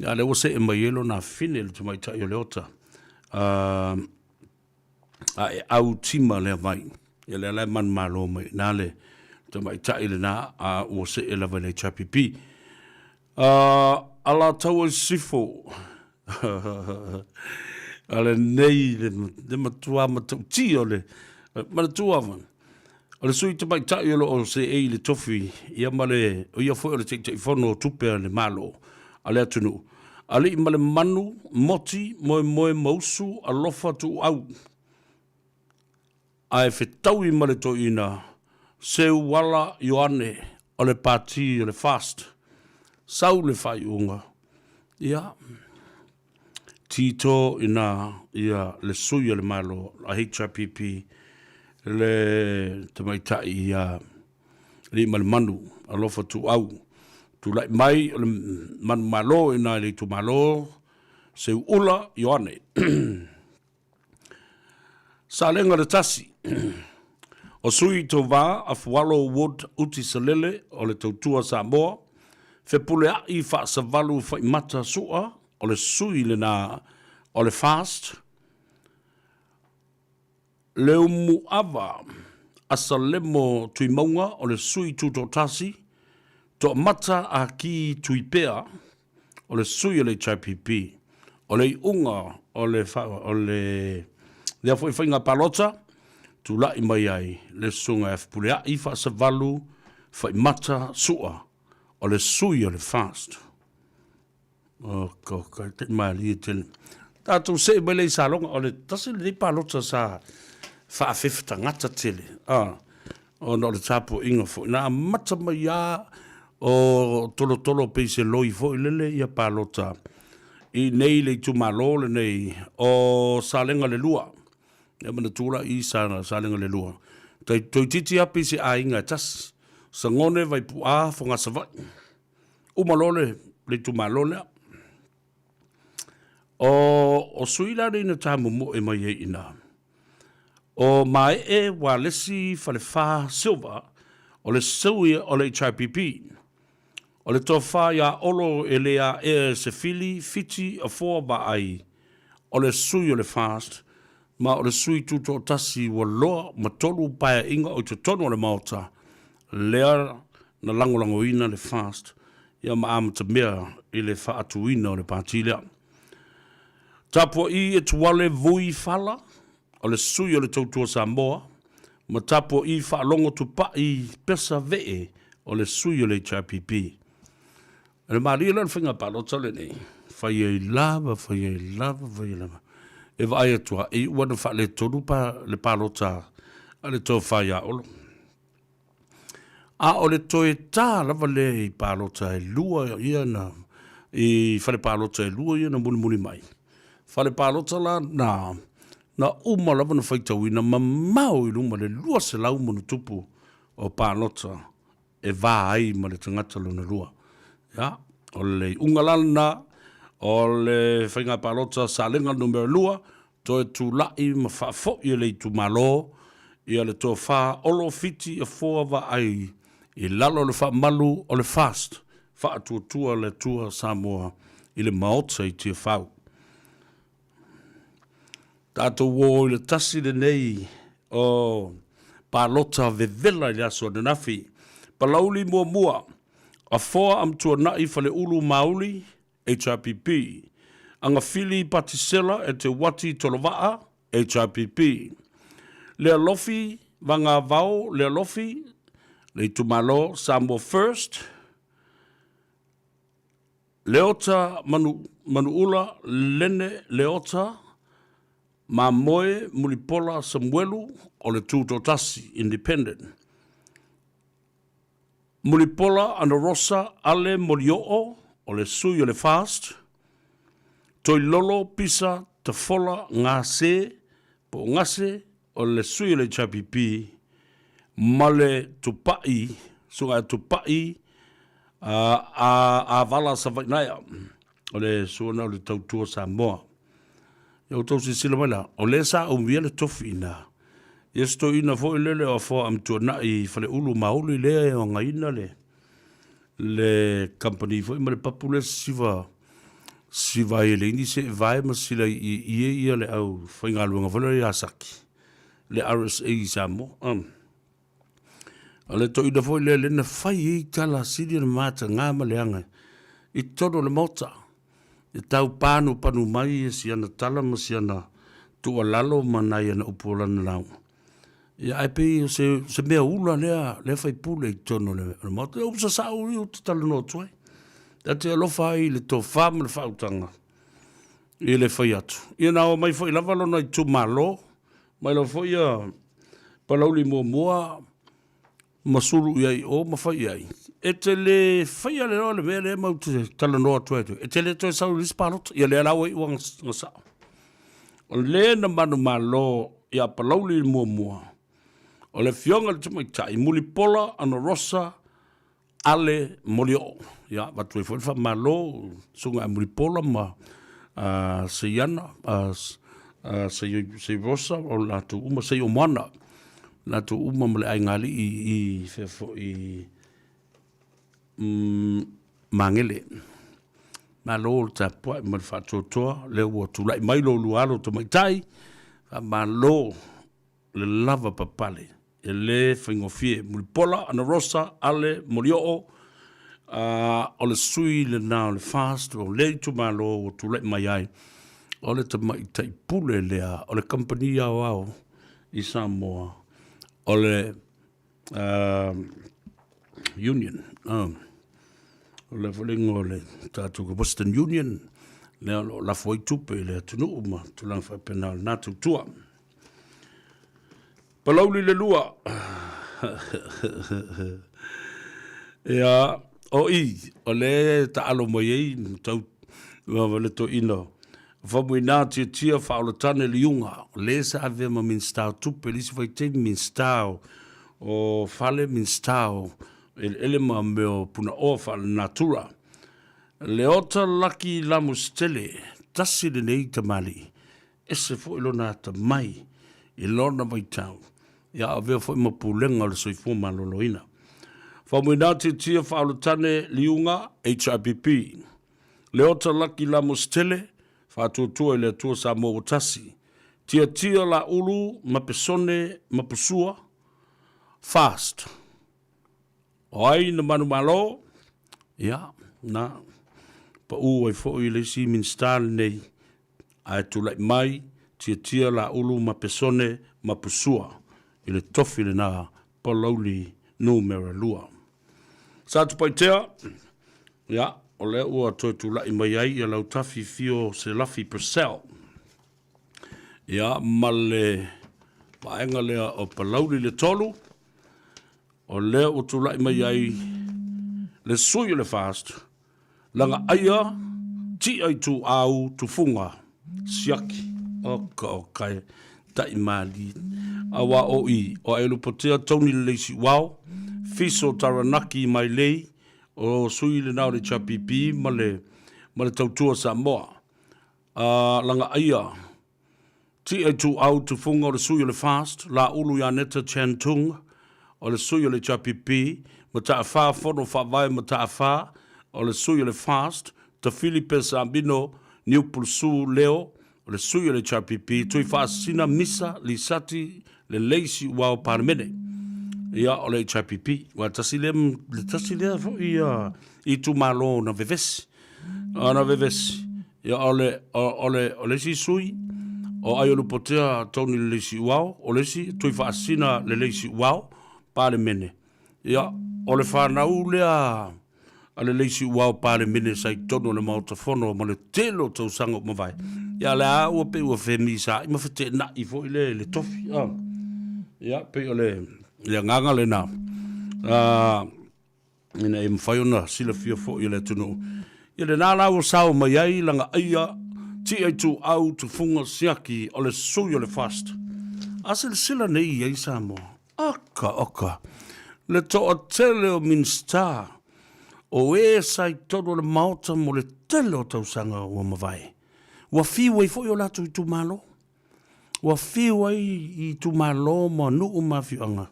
a lea ua see mai ai lona afine le tamaitai o Leota, a Aeau Tima lea vai. Ia lea la e manumalo mai i ina le tamaitai lena a ua see lava i le HRPP. Alataua i Sisifo, a lenei le matua matautia o le manatua o le sui tamaitai o lo o seei i le tofi ia ma le o ia foi o le Taitaifono o tupe a le Malo a le atunuu. Alii ma le manu moti moemoe mausu alofa tuuau ae fetaui ma le toeaina Seuala Ioane o le Pati o le FAST. Sau le faaiuga, ia, tito ina ia le sui o le Malo a HRPP le tamaitai ia Aliimalemanu Alofa Tuuau. Tulai mai o le manumalo ina i le itumalo. Seuula Ioane. Salega le tasi. O sui Tovā Afualo Wood Uti Salele o le Tautua Samoa, Fepulea'i Faasavalu Faimata Su'a o le sui lena o le FAST, Leumu'ava Asalemo Tuimauga o le sui Tutoatasi, Toamata Aki Tuipea o le sui o le HRPP, o le iuga o le, o le lea foi faiga palota, tulai mai ai le susuga ia Fepuleai Faasavalu Faimata Sua, o le sui o le FAST. O ko ka te malie tele. Tatou see mai lea i Saloga, o le tasi lenei palota sa faafefe tagata tele. Ah, ona o le tapuaiga foi. Na amata mai lava o tolotolo pei se loi foi lele ia palota i nei le itumalo lenei o Salega le Lua. Ia manatua la i Salega le Lua. Tai toeitiiti lava pei se aiga e tasi. Sagone, Vaipu'a, Fogasavaii. Uma loa le itumalo lea. O sui la nei na tamomoe mai ai i ina, o Maee Walesi Falefa Silva, o le sui o le HRPP. O le tofa iā Olo e le aea e se fili, Fiti Afoa Vaai, o le sui o le FAST, ma o le sui tutoatasi ua loa ma tolu paeaiga o i totonu o le Maota, lea na lagolagoina le FAST ia ma amatamea i le faatuina o le pati lea. Tapua'i e Tuale Vui Fala, o le sui o le Tautua Samoa, ma Tapua'i Faalogo Tupa'i Pesa Vee, o le sui o le HRPP. O le malie lea o le faiga palota lenei, fai ai lava, fai ai lava, fai ai lava. E vaai atu lava, e iu lava ina faaletonu le palota a le tofa ia Olo. A o le toe ta lava lea i palota e lua ia na, i fale palota e lua ia na mulimuli mai. Fale palota la na, na uma lava na faitauina mamao i luma le 200 ma ono tupu o palota e va ai ma le tagata lona lua. Ia, o le iuga la lena o le faiga palota Salega numera 2, toe tulai ma faafoi e le itumalo ia le tofa Olo Fiti Afoa Vaai i lalo o le faamalu o le FAST, Faatuatua le Atua Samoa i le Maota i Tiafau. Tatou o i le tasi lenei o palota vevela i le aso ananafi. Palauli muamua, Afoa Amtuanai Faleulu Mauli, HRPP, Agafili Patisela Eteuati Tolovaa, HRPP, Lealofi Vagavao Lealofi, le itumalo Samoa First, Leota Manu, Manuula Lene Leota, Mamoe Mulipola Samuelu o le Tutoatasi, Independent. Mulipola Anarosa Ale Molioo o le sui o le FAST, Toilolo Pisa Tafola Gase po o Gase o le sui o le HRPP ma le Tupai, Susuga ia Tupai a Avala Savainaea o le suona o le Tautua Samoa. Ia outou silasila mai la, o lea sa umia le tofi i ina. Ia se toeaina foi lele o Afoa Amituanai i Faleulu Mauli lea e againa le le kamupani foi ma le papu lea sisiva sisiva ai e le ini se vae ma sila i i ia le au faigaluega foi lea ia Saki le RSA i Samoa. Um. O le toeaina foi lea lea na fai ai tala sili ona mataga ma leaga i totonu o le Maota. E tau panupanu mai si ana tala ma si ana tuualalo ma nai ana upu o lana lauga. Ia ae pei o se, se mea ula lea, lea faipule i totonu o le, o le Maota. Ia upu sasao ia ou te talanoa atu ai. Ta te alofa ai i le tofa ma le faautaga i le fai atu. Ia na omai foi lava lona itumalo, mai lava foi ia Palauli muamua ma sulu i ai i o ma fai i ai. E te le faia le loa le mea lea matou te talanoa atu ai, e te le toe sau i le isi palota. Ia lea la ua iu anga sao. O le na manumalo ia Palauli muamua, o le afioga i le tamaitai Mulipola Anarosa Ale Molioo. Ia, avatu ai foi le faamalo susuga ia Mulipola ma a Seiana, a Seirosa, o latou uma, Seiomoana, latou uma ma le aigali'i i fea foi Magele. Malo le tapuai ma le faatoatoa, lea ua tulai mai lo lua alo tamaitai, faamalo le lava papale, e le faigofie. Mulipola Anarosa Ale Molioo, o le sui lena o le FAST o lea itumalo ua tulai mai ai, o le tamaitai pule lea o le kamupani aoao i Samoa, o le Union, o le a foi le igoa o le tatou Western Union, lea o lo o lafo ai tupe i le atunuu ma tulaga faapena o lena tautua. Palauli le lua. Ia, o i, o le taalo mai ai tau le toeaina Faumuina Tiatia Faaolatane Liuga, o le sa avea ma Minisita o Tupe i le isi vaitaimi, Minisita o Fale, Minisita o Eleele ma mea o Punaoa Faalenatura. Leota Laki Lamositele, tasi lenei tamalii, ese foi lona atamai i lona vaitau, ia avea foi ma Pulega o le Soifua Maloloina. Faumuina Tiatia Faaolatane Liuga, HRPP. Leota Laki Lamositele, Faatuatua i le Atua Samoa ua tasi. Tiatia Laulu ma Pesone ma Pusua, Fast. O ai na manumalo? Ia, na pau ai foi le isi Minisita lenei, ae tulai mai Tiatia Laulu ma Pesone ma Pusua i le tofi lena Palauli numera 2. Satupaitea, ia, o lea ua toe tulai mai ai ia Lautafi Fio Selafi Purcell. Ia, ma le vaega lea o Palauli le 3, o lea ua tulai mai ai le sui o le FAST, Lagaaia Tia Ituau Tufuga Siaki. Oka oka e tai malie. Aua o i, o Aelupotea Tony Lelei Siuao, Fiso Taranaki Mailei, o sui lena o le HRPP ma le, ma le Tautua Samoa. A Lagaaia Tia Ituau Tufuga o le sui o le FAST, Laulu Ianeta Chan Tung o le sui o le HRPP, Mataafa Fono Faavae Mataafa o le sui o le FAST, Tafili Pesamino Niupulusu Leo o le sui o le HRPP, Tuifaasisina Misa Lisati Lelei Siuao Palemene ia o le HRPP. Ua tasi lea, le tasi lea foi ia itumalo na vevesi. Ona vevesi. Ia o le, o, o le, o le isi sui, o Aiolupotea Tony Lelei Siuao, o le isi Tuifaasisina Lelei Siuao, Palemene. Ia, o le fanau lea a Lelei Siuao Palemene sa i totonu o le Maota Fono ma le tele o tausaga ua mavae. Ia, lea lava ua pei ua femisaai ma feteenai foi le, le tofi. Ah. Ia, pei o le, le agaga lena. Ah, ina ia mafai ona silafia foi e le atunuu. Ia lena la ua sao mai ai Lagaaia Tia Ituau Tufuga Siaki o le sui o le FAST. A silasila nei i ai Samoa, oka oka, le toatele o Minisita o e sa i totonu o le Maota mo le tele o tausaga ua mavae, ua fiu ai foi o latou itumalo. Ua fiu ai i itumalo ma nuu ma afioaga.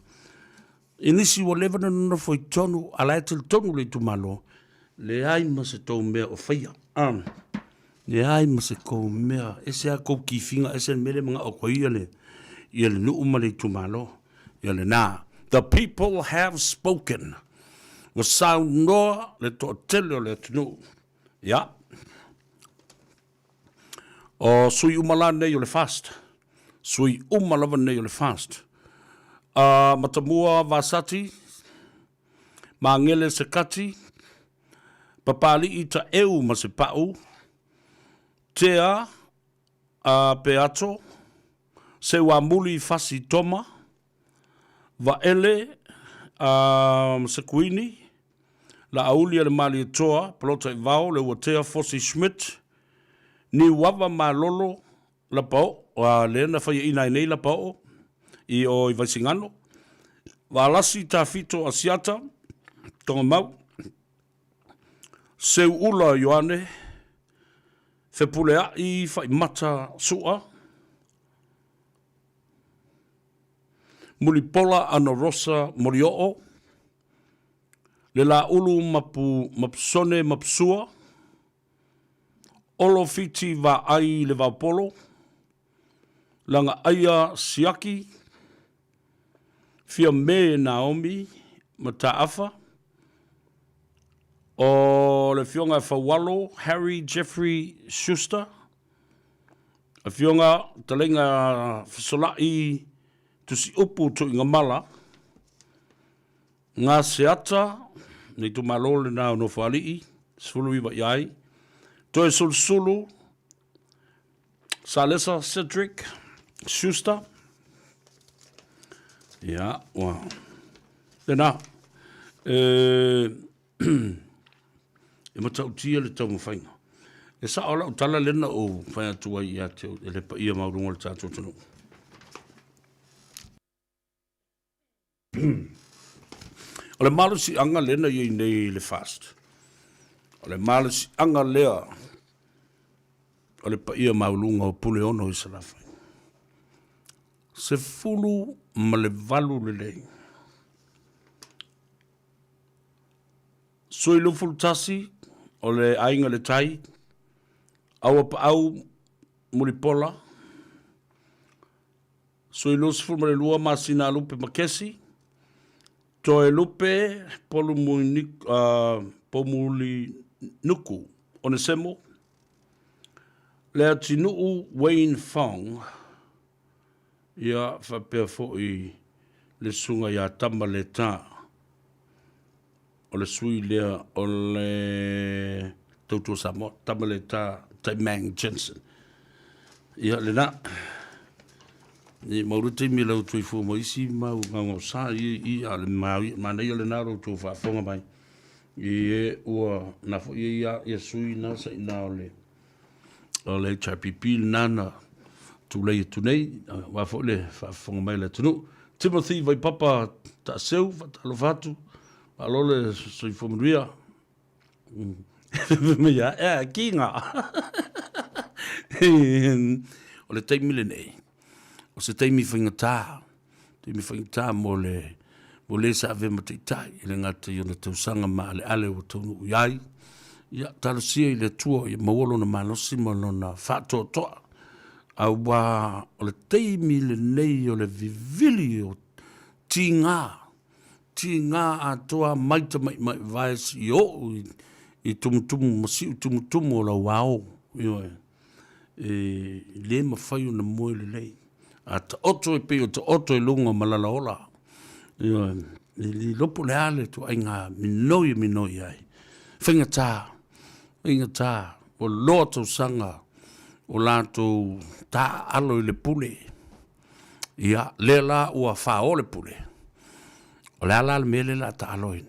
I nisi ua leva ona nonofo i totonu, a la e talitonu le itumalo, leai ma se tou mea o faia. Leai ma se tou mea, ese lava tou kifiga, ese le mea lea e manao atu ai ia le, ia le nuu ma le itumalo. Ia lena. The people have spoken. Ua saunoa le toatele o le atunuu. Ia. O sui uma la nei o le FAST. Sui uma lava nei o le FAST. Uh, Matamua Vasati, Magele Sekati, Papali'i Taeu ma Sepa'u, Tea uh, Peato, Seuamuli Fasi Toma, Vaele uh, Sekuini, Laauli a le Malietoa, Palota i Vao, Leuatea Fosi Schmidt, Niuava Malolo Lapaoo, a lea na faiaina ai nei Lapaoo i o i Vaisigano, Valasi Tafito Asiata, Togamau, Seuula Ioane, Fepuleaʻi Faimata Suʻa, Mulipola Anarosa Molioo, Lelaulu Mapu Mapusone Mapusua, Olo Fiti Vaai Levaopolo, Lagaaia Siaki, Fiame Naomi Mataafa, o le Afioga e Faualo Harry Jeffrey Schuster, Afioga Taleiga Fesolai Tusiupu Tuigamala, Gaseata, le itumalo lena o Nofoalii, 19 i ai, Toesulusulu, Salesa Cedric Schuster. Ia, ua. Lena, e, e matautia le taumafaiga. E sao lau tala lena ou fai atu ai ia te e le paia maualuga o le tatou atunuu. O le malosiaga lea na i ai nei i le FAST, o le malosiaga lea o le paia maualuga o Puleono i Salafai. 18 lelei. Sui 21 o le Aiga i le Tai, Auapaau Mulipola, Sui 22 masina a Lupe Makesi, Toe Lupe Poumulinuku Onesemo, Leatinuu Wayne Fong, ia faapea foi le susuga ia Tama Leta, o le sui lea o le Tautua Samoa, Tama Leta Taimang Jensen. Ia, lena. I mau le taimi lau tuifua ma isi mau gaogaosa i i a le manaia lena lo tou faafofoga mai. I e ua na foi ia ia sui na sa ina o le o le HRPP lena na tulai atu nei, aua foi le faafofoga mai a le atunuu. Timothy Vaipapa Taaseu, faatalofa atu, malo le soifua manuia. Ia, e, kinga. O le taimi lenei, o se taimi faigata, taimi faigata mo le mo le sa avea ma taitai, e le gata i ona tausaga maaleale ua taunuu i ai. Ia, talosia i le Atua ia maua lona malosi ma lona faatoatoa, aua o le taimi lenei o le vivili o tiga, tiga atoa mai tamaima'i vae seia oo i tumutumu ma si'u tumutumu o lau ao, ioe. E le mafai ona moe lelei. A taoto e pei o taoto i luga o malalaola, ioe, e le iloa po o le a le ituaiga minoi e minoi ai. Faigata, faigata, ua loa tausaga o latou taaalo i le pule. Ia, lea la ua fao le pule, o le a la le mea lea o le a taalo ai?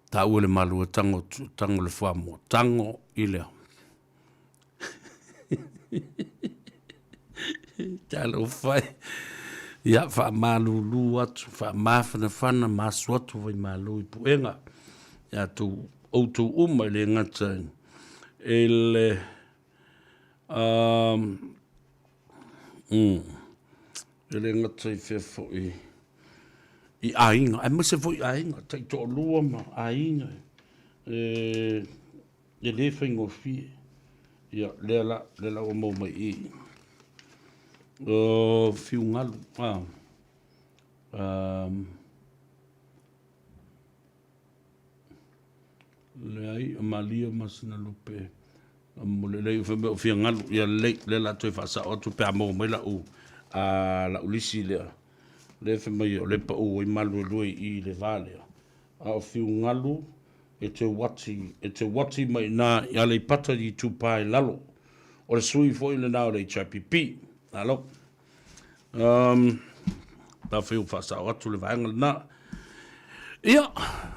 Taua le malu e tango, tango le fuamoa, tango i le Talofa e. Ia, faamalulu atu, faamafanafana ma asu atu Faimalo i puega ia tou, outou uma e le gata i le um, e le gata i fea foi i aiga, aemaise foi aiga, taitoalua ma aiga e, e le faigofie. Ia, lea la, lea la ua maua mai i i. O Fiugalu, ah, um, leai, Malia Masinalupe, Lelei fai mai o Fiagalu, ia lelei, lea la toe faasao atu pe a maua mai lau, a, lau lisi lea. Lea fai mai o lea pau ai maluelue i i le va lea. A o Fiugalu e te uati, e te uati mai ina i Aleipata i Itupa i lalo. O le sui foi lena o le HRPP. Malo. Um, ta fai o faasao atu le vaega lena. Ia,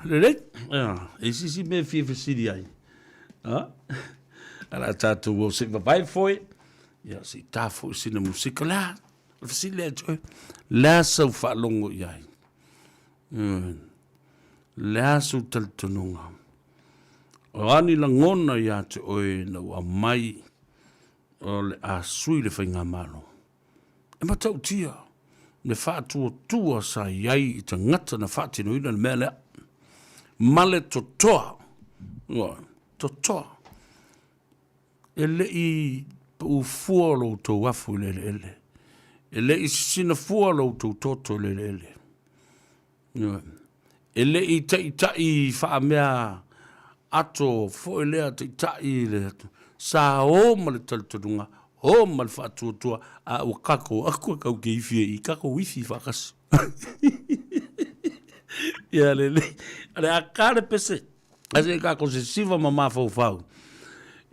lelei, ia, e isi isi mea e fia fesili ai. Ha? Ala tātou o se i vavae foi, ia, se i tā foi sina musika la, o le fesili lea atu, le a sau faalogo i ai? Le a sou talitonuga? O a ni lagona iā te oe ina ua aumai o le a sui le Faigamalo? E matautia le faatuatua sa i ai i tagata na faatinoina le mea lea, ma le totoa, ioe, totoa. E le i pau fua lo outou afu i le eleele, e le i sisina fua lo outou toto i le eleele. Ioe. E le i taitai faamea ato foi lea taitai i le atu. Sa o ma le talitonuga, o ma le faatuatua, a ua kako aku e kau ke ifi e i, kako ifi faakasi. Ia lelei. O le a ka le pese, a se kako se siva ma mafaufau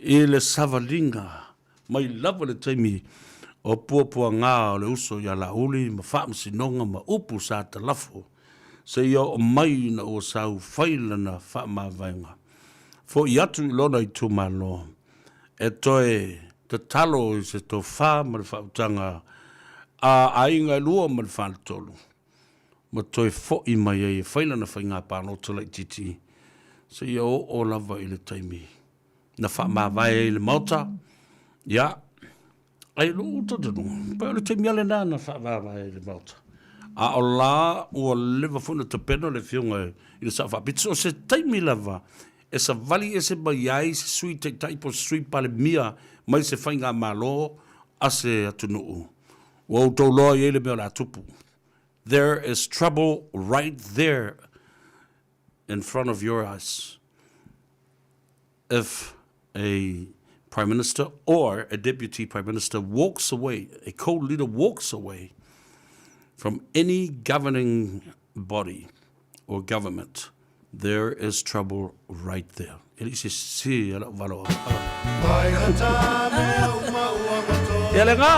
i le savaliga Mai lava le taimi o puapuaga o le uso ia Laauli ma faamasinoga ma upu sa talafo seia oo mai ina ua saufai lana faamavaega fo'i atu i lona itumalo e toe tatalo i se tofa ma le faautaga a aiga e lua ma le faletolu ma toe fo'i mai ai e fai lana faiga palota laitiiti seia oo lava i le taimi na faamavae ai i le Maota, ia, ai lou talitonuga, pei o le taimi lava lena na faamavae ai i le Maota. A o la ua leva foi ona tapena le Afioga i le Sao Faapito, so o se taimi lava e savali ese mai ai se Sui Taitai po o se Sui Palemia mai se faigamalo a se atunuu, ua outou iloa i ai le mea o le a tupu. There is trouble right there in front of your eyes if a prime minister or a deputy prime minister walks away, a co-leader walks away from any governing body or government, there is trouble right there. E le se se ala valo. Ia le ngā!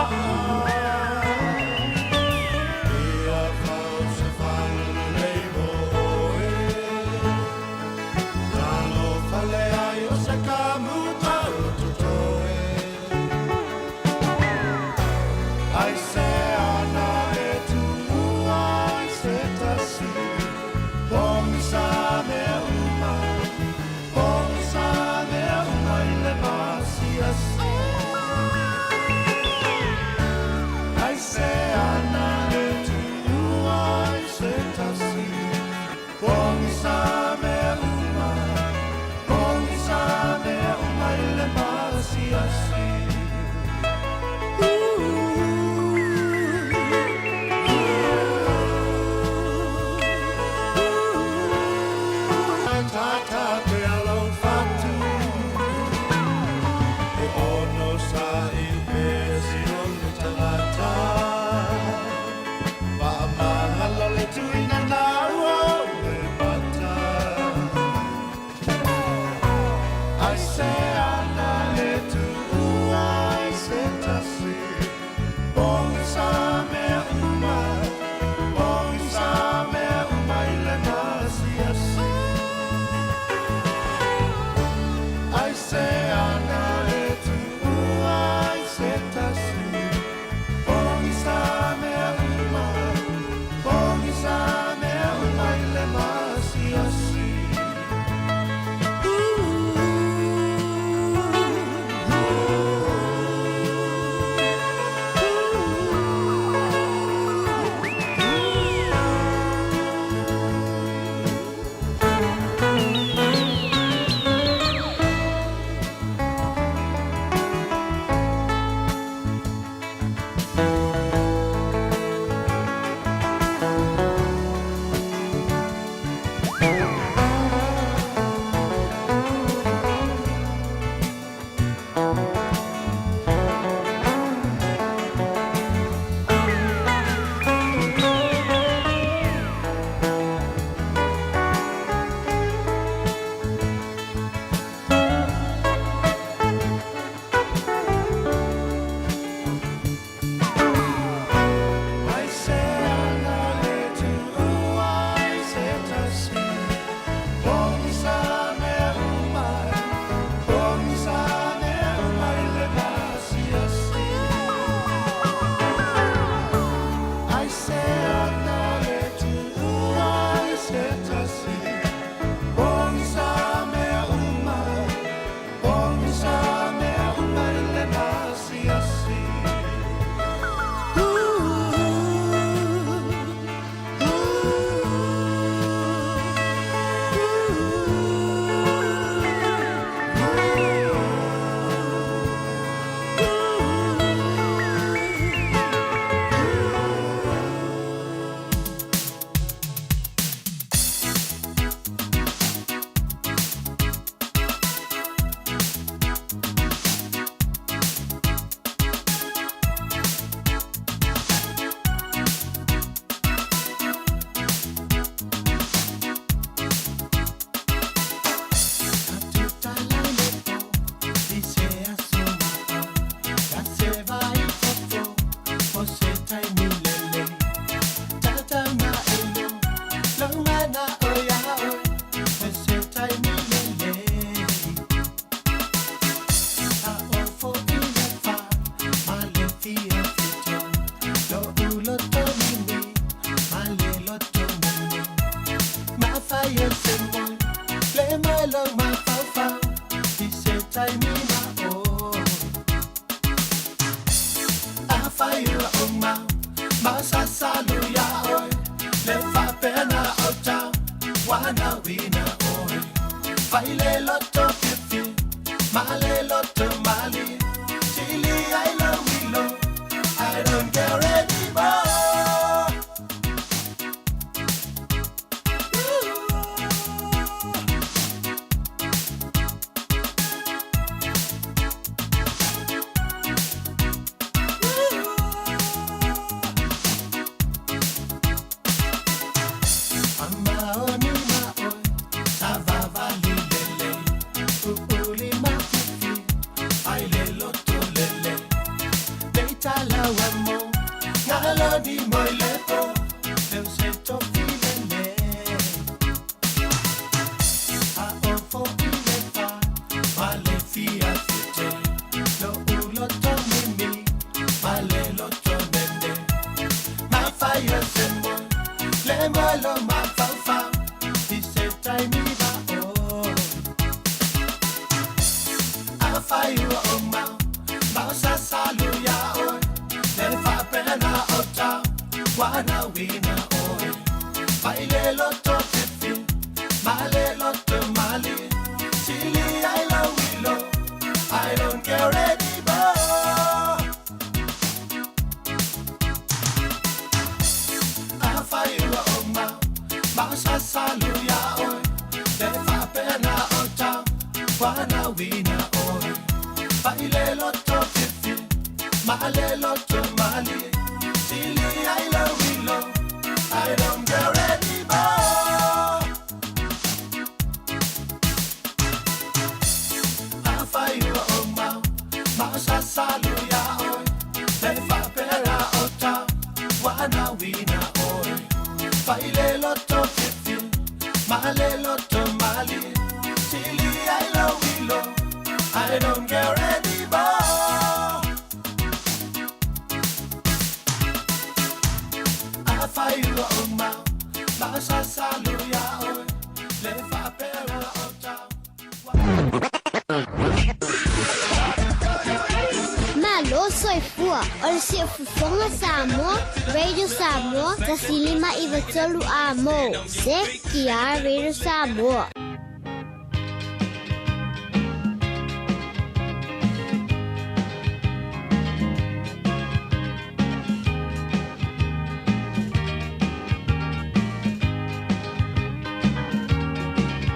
Malo soifua o le siufofoga Samoa, Radio Samoa, 105 93 amo. CTR Radio Samoa.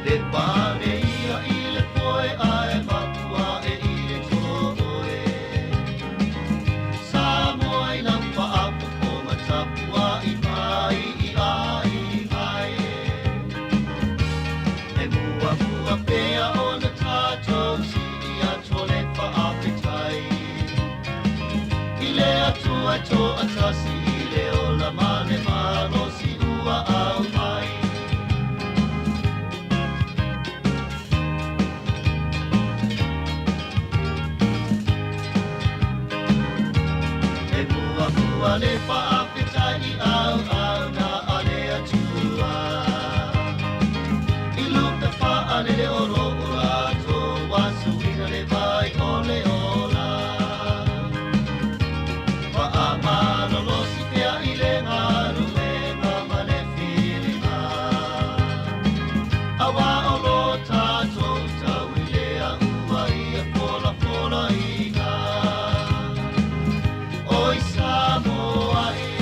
Le pane ia i le poe ae matua e i le toe. Samoa i lau faafofoga tapuai mai i ai ai. E muamua pea ona tatou sii atu le faafetai. I le Atua e toatasi i le ola ma le malosi ua aumai. E muamua le faafetai i auauna a le Atua. I lupe faalele o loo latou asuina le vai o le ola. Faamalolosi pea i le galuega ma le filiga. Auā o lo tatou tau i le aua ia folafolaina. Oi Samoa e,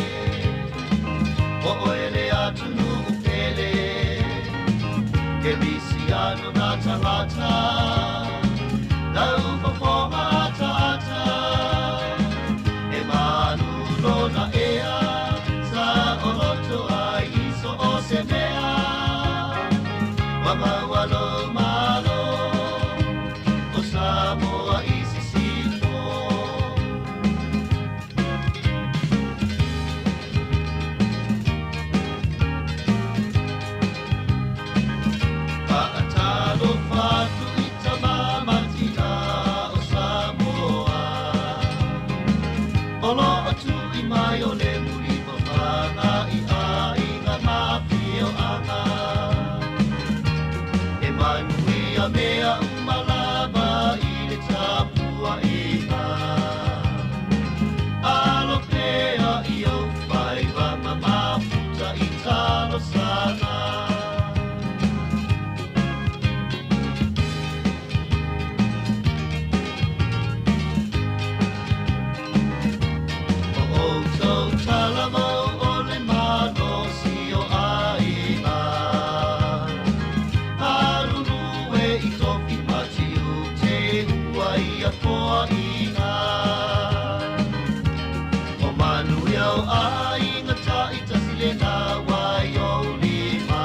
lau aiga taʻitasi lena ua i ou lima.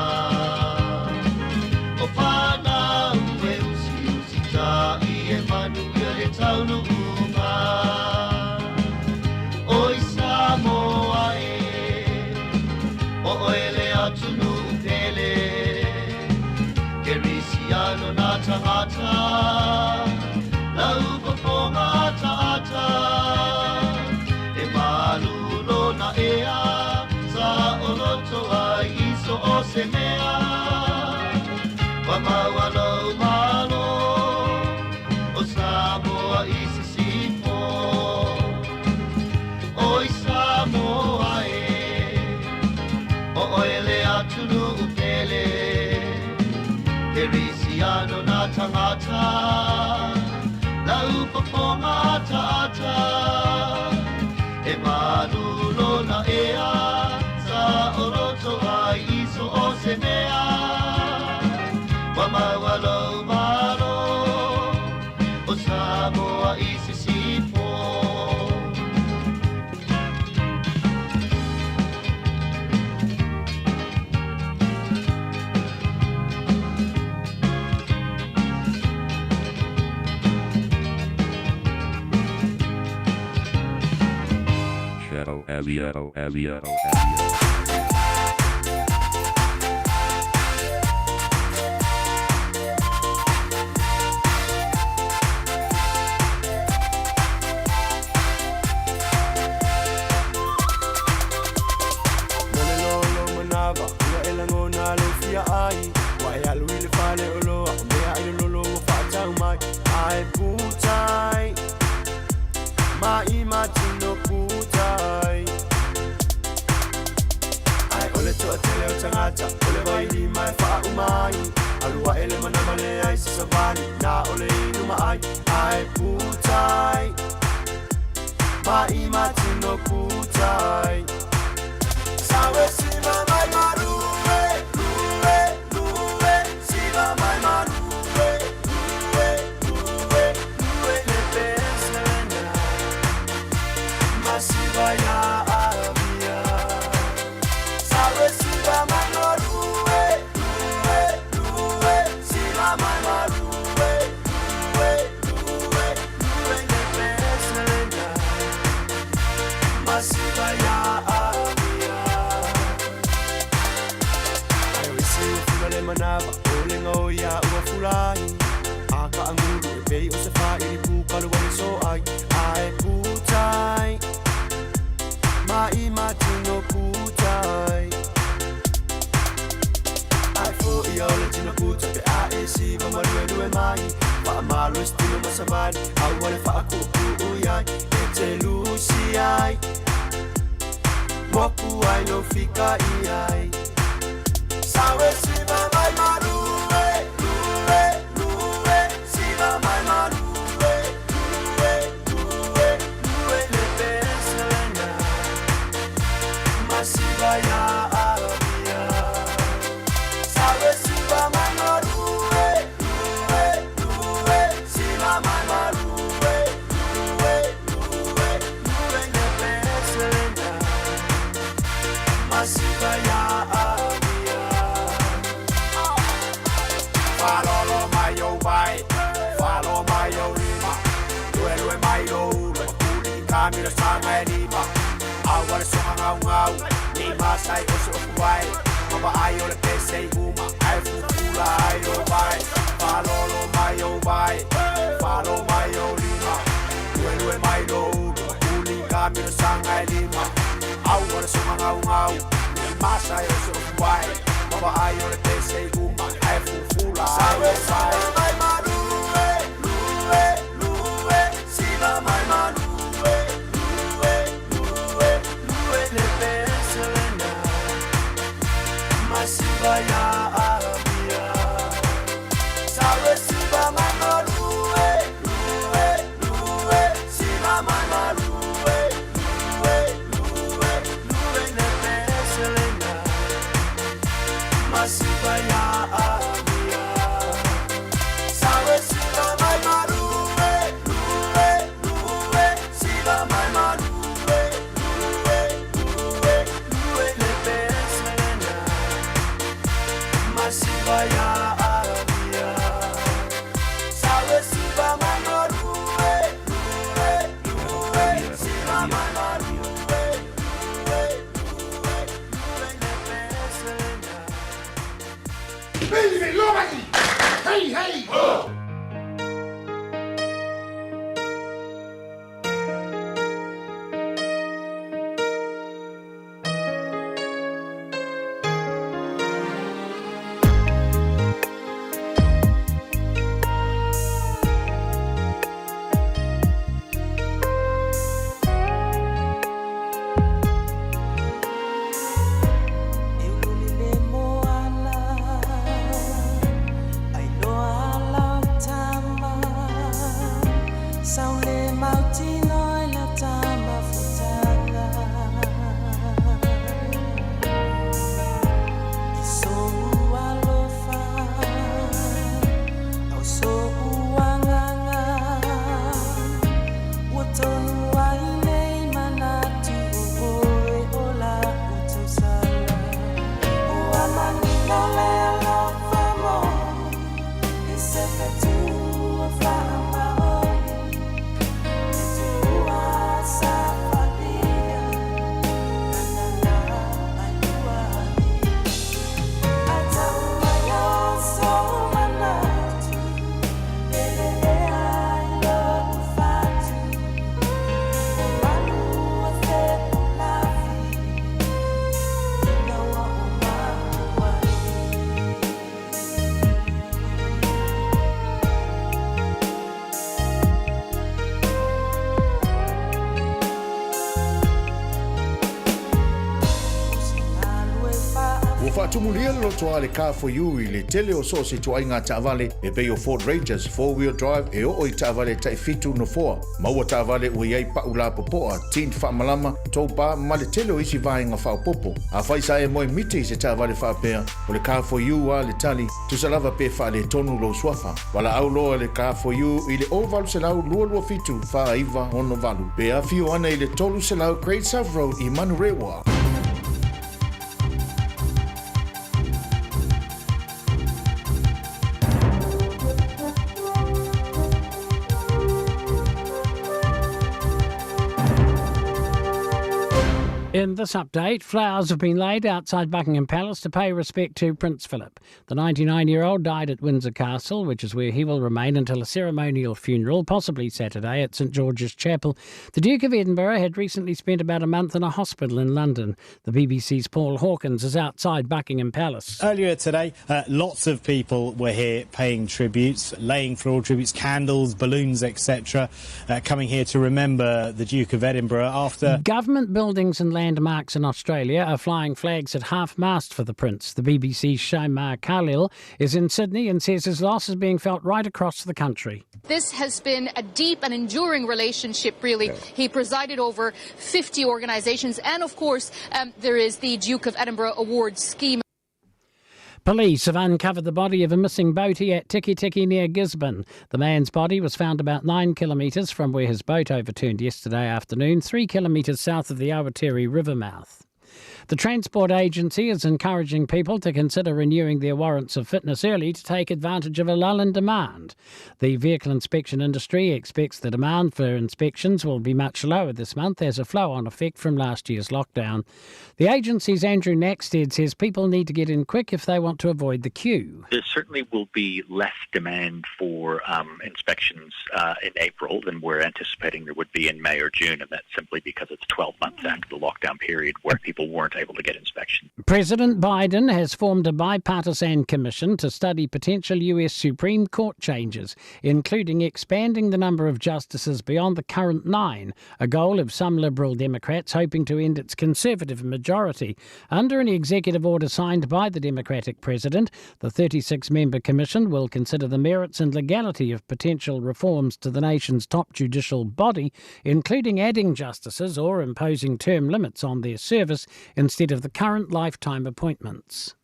O fanau e usiusitaʻi e manuia le taunuuga. Oi Samoa e, o oe le atunuu pele. Kerisiano na tagata, lau fofoga ataata. E malu lona ea, saʻoloto ai i so o se mea. Ua maua lou malo, o Samoa i sisifo. Oi Samoa e, o oe le atunuu pele. Kerisiano na tagata, lau fofoga ataata. E malu lona ea, saʻoloto ai i so o se mea. Ua maua lou malo, o Samoa i sisifo. Shadow L E O L E O L E O. Mo le lolo manava ua e lagona lou fia ai ua e alu i le fale oloa o mea ai le lolo ua faatau mai ae putai ma'i matino putai ae o le toatele o tagata o le vailima e faauma ai alu ae le manava leai se savali na o le inu ma ai ae putai ma'i matino putai. Sawe siva mai marue, lue, lue, siva mai marue, lue, lue, lue, le peselena, masiva ya avia. Sawe siva mai marue, lue, lue, siva mai marue, lue, lue, lue, le peselena, masiva ya avia. Ai o isi ua fula le manava o le gao ia ua fulai. A ka angulu e pei o se fāili pukalu wa le so ai ae putai ma'i matino putai. Ai fo'i au le tino puta pe a e siva ma lue lue mai. Faamalo i se tino ma savali aua le faaku'uku'u iai e te lusi ai. Moku ai lou fika'i ai. Sawe siva mai marue, lue, lue, siva mai marue, lue, lue, lue, le peselena, masiva ya avia. Sawe siva mai marue, lue, lue, siva mai marue, lue, lue, lue, le peselena, masiva ya avia. Falolo mai o vai, falo mai o lima, lue lue mai o ulu, makuli kamila sanga e lima. Aua le soga ngau ngau, ni masai o se ofu ai, mama ai o le pese i uma, ai fufula ai o vai. Falolo mai o vai, falo mai o lima, lue lue mai o ulu, makuli kamila sanga e lima. Aua le soga ngau ngau, ni masai o se ofu ai, mama ai o le pese i uma, ai fufula ai o vai. Mai marue, lue, lue, siva mai marue, lue, lue, lue, le peselena, masiva ya avia. Sawe siva mai marue, lue, lue, siva mai marue, lue, lue, lue, le peselena, masiva ya avia. Sawe siva mai marue, lue, lue, siva mai marue, lue, Hey, hey! Ho! Ua faatumulia le loto a le Car for You i le tele o so o se ituaiga taavale e pei o Ford Rangers four-wheel drive e oo i taavale tai fitu nofoa. Maua taavale ua i ai pau lapopoa, tint faamalama, tow bar ma le tele o isi vaega faaopoopo. Afai sa e moe miti i se taavale faapea, o le Car for You a le tali, tusa lava pe faaletonu lou suafa. Valaau loa le Car for You i le 0800 227 4968 pe afio ana i le 300 Great South Road i Manurewa. In this update, flowers have been laid outside Buckingham Palace to pay respect to Prince Philip. The 99 year old died at Windsor Castle, which is where he will remain until a ceremonial funeral, possibly Saturday, at St George's Chapel. The Duke of Edinburgh had recently spent about a month in a hospital in London. The BBC's Paul Hawkins is outside Buckingham Palace. Earlier today, uh, lots of people were here paying tributes, laying floral tributes, candles, balloons, etc., uh, coming here to remember the Duke of Edinburgh after. Government buildings and landmarks in Australia are flying flags at half mast for the Prince. The BBC's Shaima Khalil is in Sydney and says his loss is being felt right across the country. This has been a deep and enduring relationship, really. Yeah. He presided over 50 organisations, and of course, um, there is the Duke of Edinburgh Award Scheme. Police have uncovered the body of a missing boatie at Tikitiki near Gisborne. The man's body was found about 9 kilometres from where his boat overturned yesterday afternoon, 3 kilometres south of the Awatere River mouth. The Transport Agency is encouraging people to consider renewing their warrants of fitness early to take advantage of a lull in demand. The vehicle inspection industry expects the demand for inspections will be much lower this month as a flow on effect from last year's lockdown. The agency's Andrew Knackstead says people need to get in quick if they want to avoid the queue. There certainly will be less demand for um, inspections uh, in April than we're anticipating there would be in May or June, and that's simply because it's 12 months after the lockdown period where people weren't able to get inspection. President Biden has formed a bipartisan commission to study potential US Supreme Court changes, including expanding the number of justices beyond the current nine, a goal of some liberal Democrats hoping to end its conservative majority. Under an executive order signed by the Democratic president, the 36 member commission will consider the merits and legality of potential reforms to the nation's top judicial body, including adding justices or imposing term limits on their service instead of the current lifetime appointments.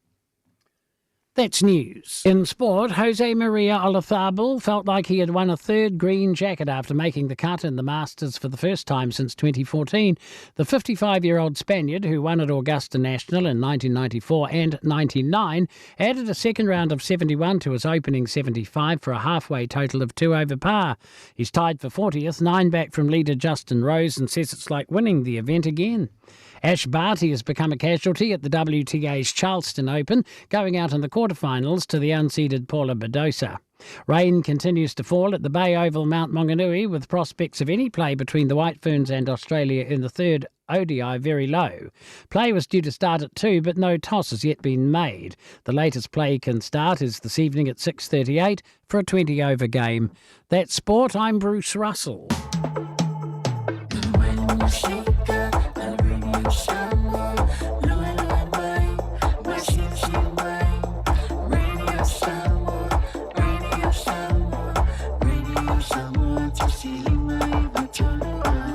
That's news. In sport, Jose Maria Olazabal felt like he had won a third green jacket after making the cut in the Masters for the first time since 2014. The 55 year old Spaniard, who won at Augusta National in 1994 and 99, added a second round of 71 to his opening 75 for a halfway total of two over par. He's tied for 40th, nine back from leader Justin Rose, and says it's like winning the event again. Ash Barty has become a casualty at the WTA's Charleston Open, going out in the quarterfinals to the unseeded Paula Badosa. Rain continues to fall at the Bay Oval Mount Maunganui with prospects of any play between the White Ferns and Australia in the third ODI very low. Play was due to start at 2 but no toss has yet been made. The latest play can start is this evening at 6:38 for a 20 over game. That's sport. I'm Bruce Russell.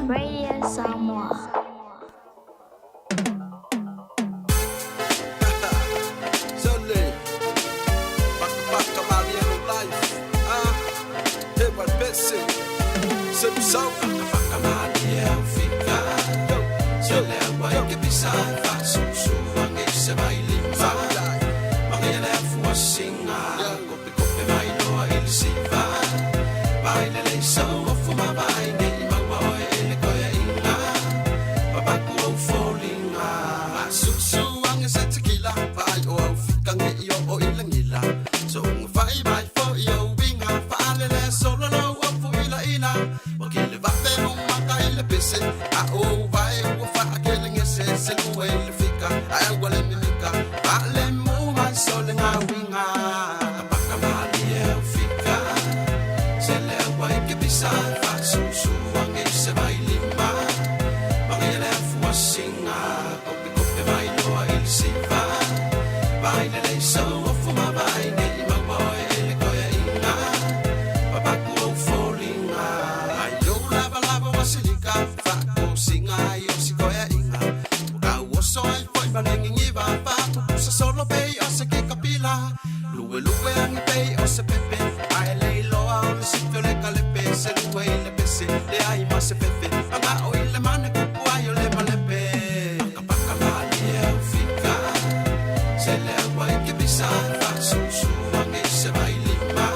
Radio Samoa. Sole, baka baka Mariano life. Ah, hey what bese. Sem sau baka baka Mariano fika. Yo, sole wa ke bisa fa su su wange se baile fa. Mariana fu singa. Kope kope mai loa il siva. Baile le so fu ma baile ma wa ele koya inga. Papaku au folinga. Susu ange se tequila. Vai o au fika nge i o o ilangila. So unga fai mai fo i au winga. Faale le solo lo au fu ila ila. Wakile vape umaka ile pese. A o vai ua faa kele nge se se lue ile fika. A e ua le mimika. Faale mu mai sole ngā winga. Paka mali e au fika. Se le ua i ke pisa. Fa susu ange se vai lima. Maria le fua singa. Kope kope vai loa il siva. Vai le le so ofu ma vai ne i maua oe ele koia inga. Papaku au folinga. Ai lo lava lava wasilika. Fa ko singa i o si koia inga. Waka oso ai foi manengi ngiva. Fa pupusa solo pei o se ke kapila. Lue lue angi pei o se pepe. Ai le loa o le sifio le kalepe. Se lue i le pese. Le ai ma se fefe. Anga o i le mane kuku ai o le malepe. Paka paka mali e au fika. Se le aua i ke pisa. Fa susu ange se vai lima.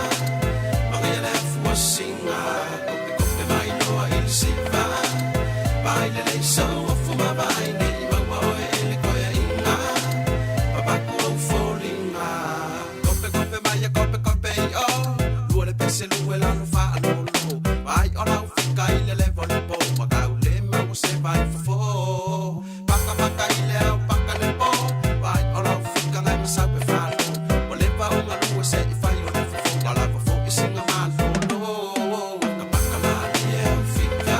Maria le fua singa. Kope kope vai loa i le siva. Vai le le so ofu ma vai ne i maua oe ele koia inga. Papaku au folinga. Kope kope mai a kope kope i o. Lua le pese lue lalo fa lolo. Vai o lau fika i le levo le po. Wakau le mau se vai fofo. Paka paka i le au paka le po. Vai o lau fika ngai masau pe falo. O le pa o ngalua se i fai o le fofo. Wala fofo i singa malolo. Paka paka mali e au fika.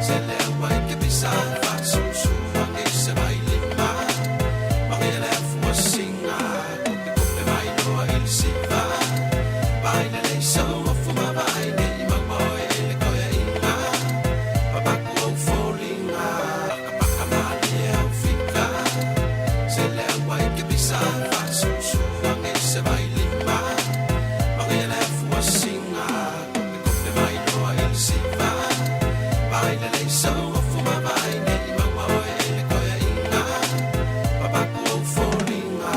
Se le au ai ke pisa. Fa susu ange se vai lima. Maria le fua singa. Kope kope mai loa i le siva. Vai le le so ofu ma vai ne i maua oe ele koia inga. Papaku au folinga. Paka paka mali e au fika. Se le au ai ke pisa. Fa susu ange se vai lima. Maria le fua singa. Kope kope mai loa i le siva. Vai le le so ofu ma vai ne i maua oe ele koia inga. Papaku au folinga.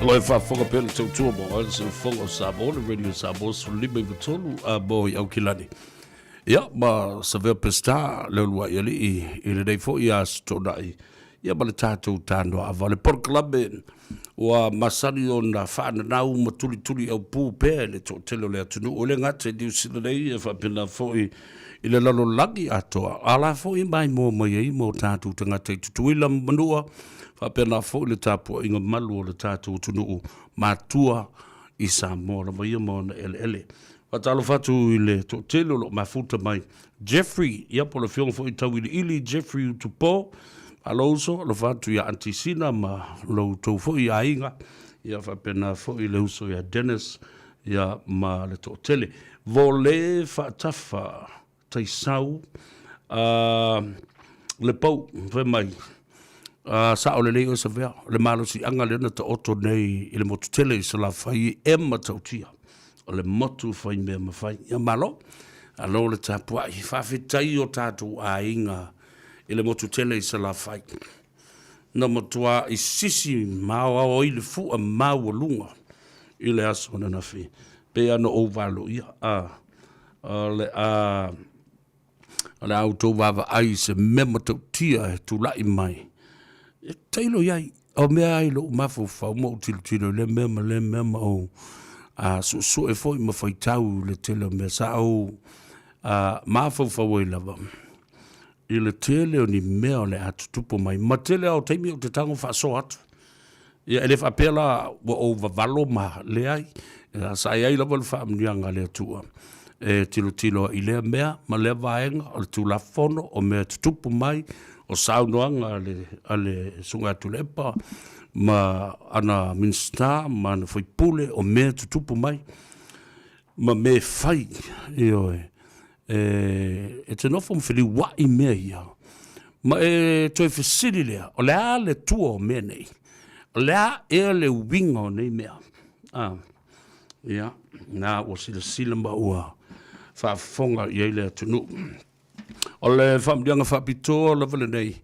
Lo e faafofoga pea le tautua mo oe le siufofoga o Samoa, le Radio Samoa 15 a mo i Aukilani. Ia, ma Savea Pestar, le uluai alii i lenei foi aso toonai. Ia ma le tatou tanoa ava. O le polokalame ua masani ona faananau ma tulituli aupū pea i le toatele o le atunuu. E le gata i Niu Sila nei, e faapena foi i le lalolagi atoa. A la foi e maimoa mai ai ma o tatou tagata i Tutuila ma Manua, faapena foi le tapuaiga malu o le tatou atunuu matua i Samoa lava ia ma ona eleele. Faatalofa atu i le toatele o lo o mafuta mai Jeffrey, ia po o le afioga foi Tauiliili Jeffrey Utupo. Alo uso, alofa atu ia Aunty Sina ma lo outou foi aiga, ia faapena foi le uso ia Dennis ia ma le toatele. Vole faatafa taisau a le pou fai mai a sao lelei oe Savea, o le malosiaga lea na taoto nei i le motu tele i Salafai e matautia o le motu fai mea mafai. Ia malo, alo le tapuai, faafetai o tatou aiga i le motu tele i Salafai. Na matua i sisi ma aoao ai le fua maualuga i le aso ananafi. Pei lava ona ou valoia, a, o le a, o le a outou vaavaai i se mea matautia e tulai mai. E tailo i ai, o mea ai lou mafaufau ma ou tilotilo i lea mea ma lea mea ma ou a, suesue foi ma faitau i le tele o mea. Sa ou a, mafaufau ai lava i le tele o ni mea o le a tutupu mai. Ma tele lava o taimi ou te tago faasoa atu. Ia, e le faapea la ua ou vavalo ma leai, ia, sa i ai lava le faamanuiaga a le Atua e tilotilo ai i lea mea ma lea vaega o le Tulafono, o mea e tutupu mai, o saunoaga a le, a le Susuga ia Tuilaepa ma ana Minisita ma ana sui usufono, o mea e tutupu mai ma mea e fai, ioe. E te nofo ma feliuai mea ia, ma e toe fesili lea, o le a le tua o mea nei? O le a ea le uiga o nei mea? A, ia, na ua silasila ma ua faafofoga i ai le atunuu. O le faamanuiaga faapitoa lava lenei,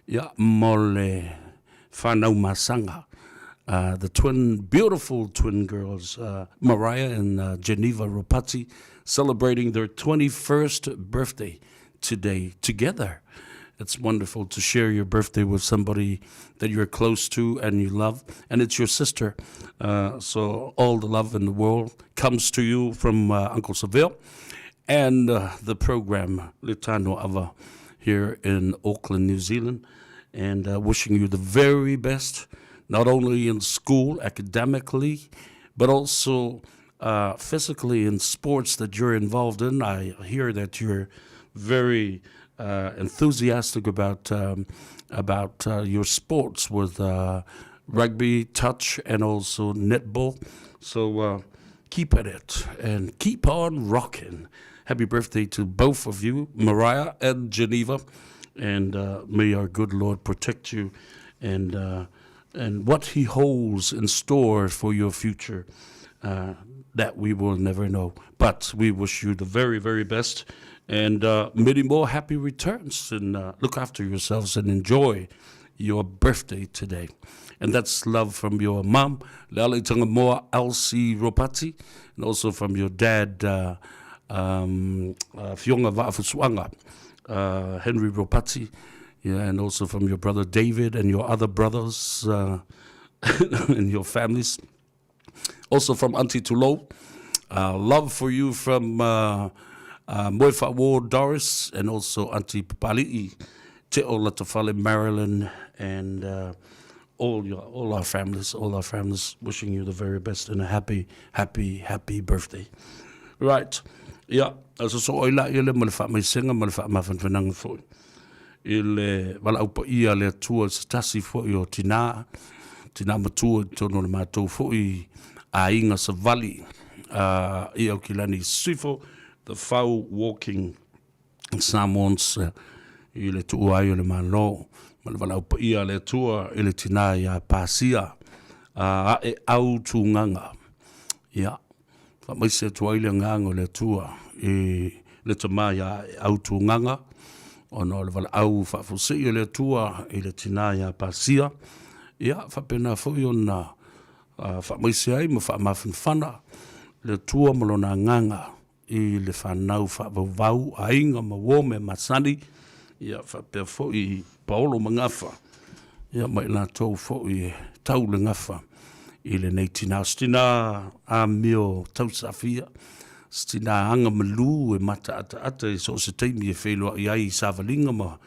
ia, mo le whanau masaga. The twin, beautiful twin girls, Mariah and Geneva Ropati, celebrating their 21st birthday today together. It's wonderful to share your birthday with somebody that you're close to and you love, and it's your sister. So all the love in the world comes to you from Uncle Seville and the program Litano Ava here in Auckland, New Zealand and wishing you the very best, not only in school academically, but also physically in sports that you're involved in. I hear that you're very enthusiastic about about your sports with rugby, touch, and also netball. So keep at it and keep on rocking. Happy birthday to both of you, Mariah and Geneva. And may our good Lord protect you and, and what He holds in store for your future. That we will never know. But we wish you the very, very best and many more happy returns. And look after yourselves and enjoy your birthday today. And that's love from your mom, Leala Itangamoa Elsie Ropati, and also from your dad, Fionga Vaafusuanga, Henry Ropati, yeah, and also from your brother David and your other brothers and your families. Also from Auntie Tulo, love for you from Moefa Doris, and also Auntie Papali'i, Te O Latafale, Marilyn, and all your all our families, all our families, wishing you the very best and a happy, happy, happy birthday. Right. Ia, so so oi la ia le ma le faamaisega ma le faamafanafanaga foi. I le valaau paia a le Atua i se tasi foi o tinā, tinā matua i totonu o le matou foi aiga savali i Aukilani Sisifo, the Whau Walking Samoans i le tuua ai o le Malo ma le valaau paia a le Atua i le tinā iā Pasia ae au tūgaga. Ia, Faamaise atu ai le agaga o le Atua i le tama iā Autūgaga, ona o le valaau faafuasei o le Atua i le tinā iā Pasia, ia, faapena foi ona faamaise ai ma faamafanafana le Atua ma lona agaga i le fanau faavauvau, aiga ma uo mea masani, ia, faapea foi i Paolo ma Gafa, ia, ma i latou foi e tau le gafa i lenei tinā. O se tinā amio tausafia, se tinā aga malū e mataataata i so o se taimi e feiloai ai i savaliga ma,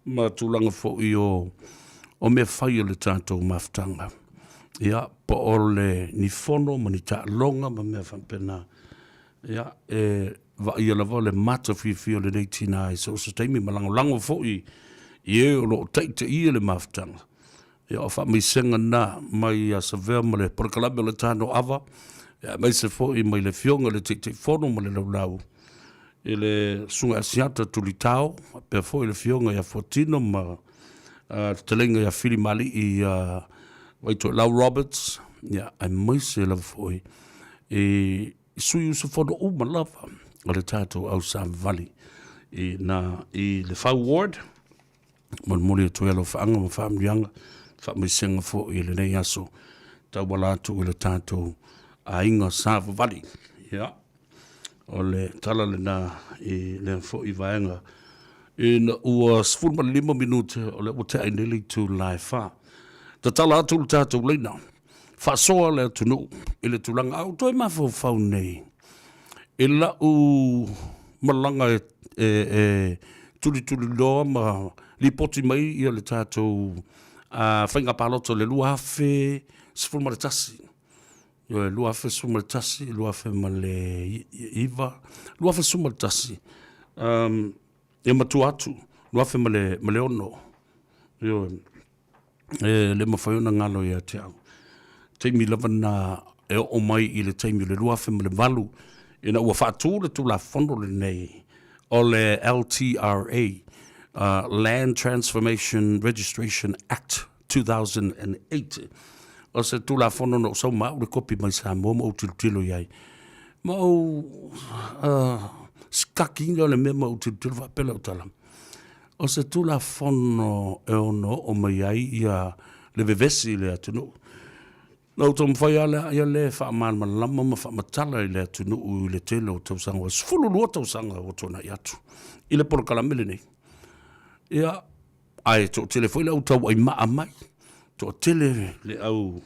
ma tulaga foi o, o mea fai o le tatou mafutaga. Ia, po o le ni fono ma ni taaloga ma mea faapena. Ia, e vaaia lava le mata fiafia o lenei tinā i so o se taimi ma lagolago foi i e o lo o taitaia le mafutaga. Ia, o faamaisega na mai ia Savea ma le polokalame o le Tano Ava, ia, aemaise foi mai le Afioga i le Taitaifono ma le Laulau i le Susuga Asiata Tulitao, faapea foi le Afioga ia Fuatino ma le Fetalaiga ia Filimalii ia Vaitoelau Roberts, ia, aemaise lava foi i sui usufono uma lava o le tatou au savavali i na i le Fau Ward. Molimoli atu ai alofaaga ma faamanuiaga, faamaisega foi i lenei aso tauala atu i le tatou aiga savavali. Ia, o le tala lena i lea foi vaega. Ina ua 15 minute o lea ua tea ai nei le itula e 4. Tatala atu le tatou laina, faasoa le atunuu i le tulaga a o toe mafaufau nei i lau malaga e, e, e tulituliloa ma lipoti mai ia le tatou faiga palota o le 2011. Ioe, 2011, 2009, 2011, um, e matua atu, 2006, ioe, e le mafai ona galo ia te au. Taimi lava na e oo mai i le taimi o le 2008, ina ua faatu le Tulafono lenei o le LTRA, Land Transformation Registration Act 2008. O se Tulafono na ou sau ma au le kopi mai Samoa ma ou tilotilo i ai. Ma ou sikakiina le mea ma ou tilotilo faapea lau tala. O se Tulafono e ono oo mai ai ia le vevesi i le atunuu. Na ou taumafai lava lea ia le faamalamalama ma faamatala i le atunuu i le tele o tausaga, ua 12 tausaga ua tuanai atu i le polokalame lenei. Ia, ae toatele foi le au tauaimaa mai, toatele le au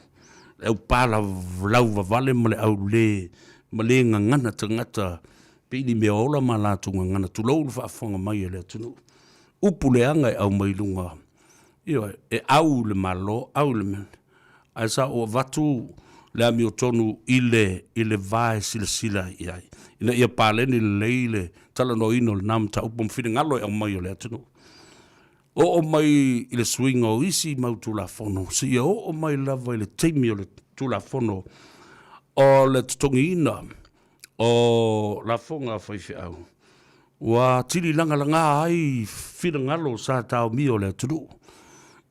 le au palaulauvavale ma le au le ma le gagana tagata pei ni mea ola ma latou gagana, tulou le faafofoga mai a le atunuu. Upu leaga e aumai i luga, ioe, e au i le Malo, au i le mea, ae sa ou avatu le amiotonu i le, i le va e silasila i ai, ina ia paleni lelei le talanoaina o lena mataupu ma finagalo e aumai o le atunuu. Oo mai i le suiga o isi mau Tulafono, seia oo mai lava i le taimi o le Tulafono o le totogiina o lafoga a faifeau, ua atili lagalaga ai finagalo sa taomia o le atunuu.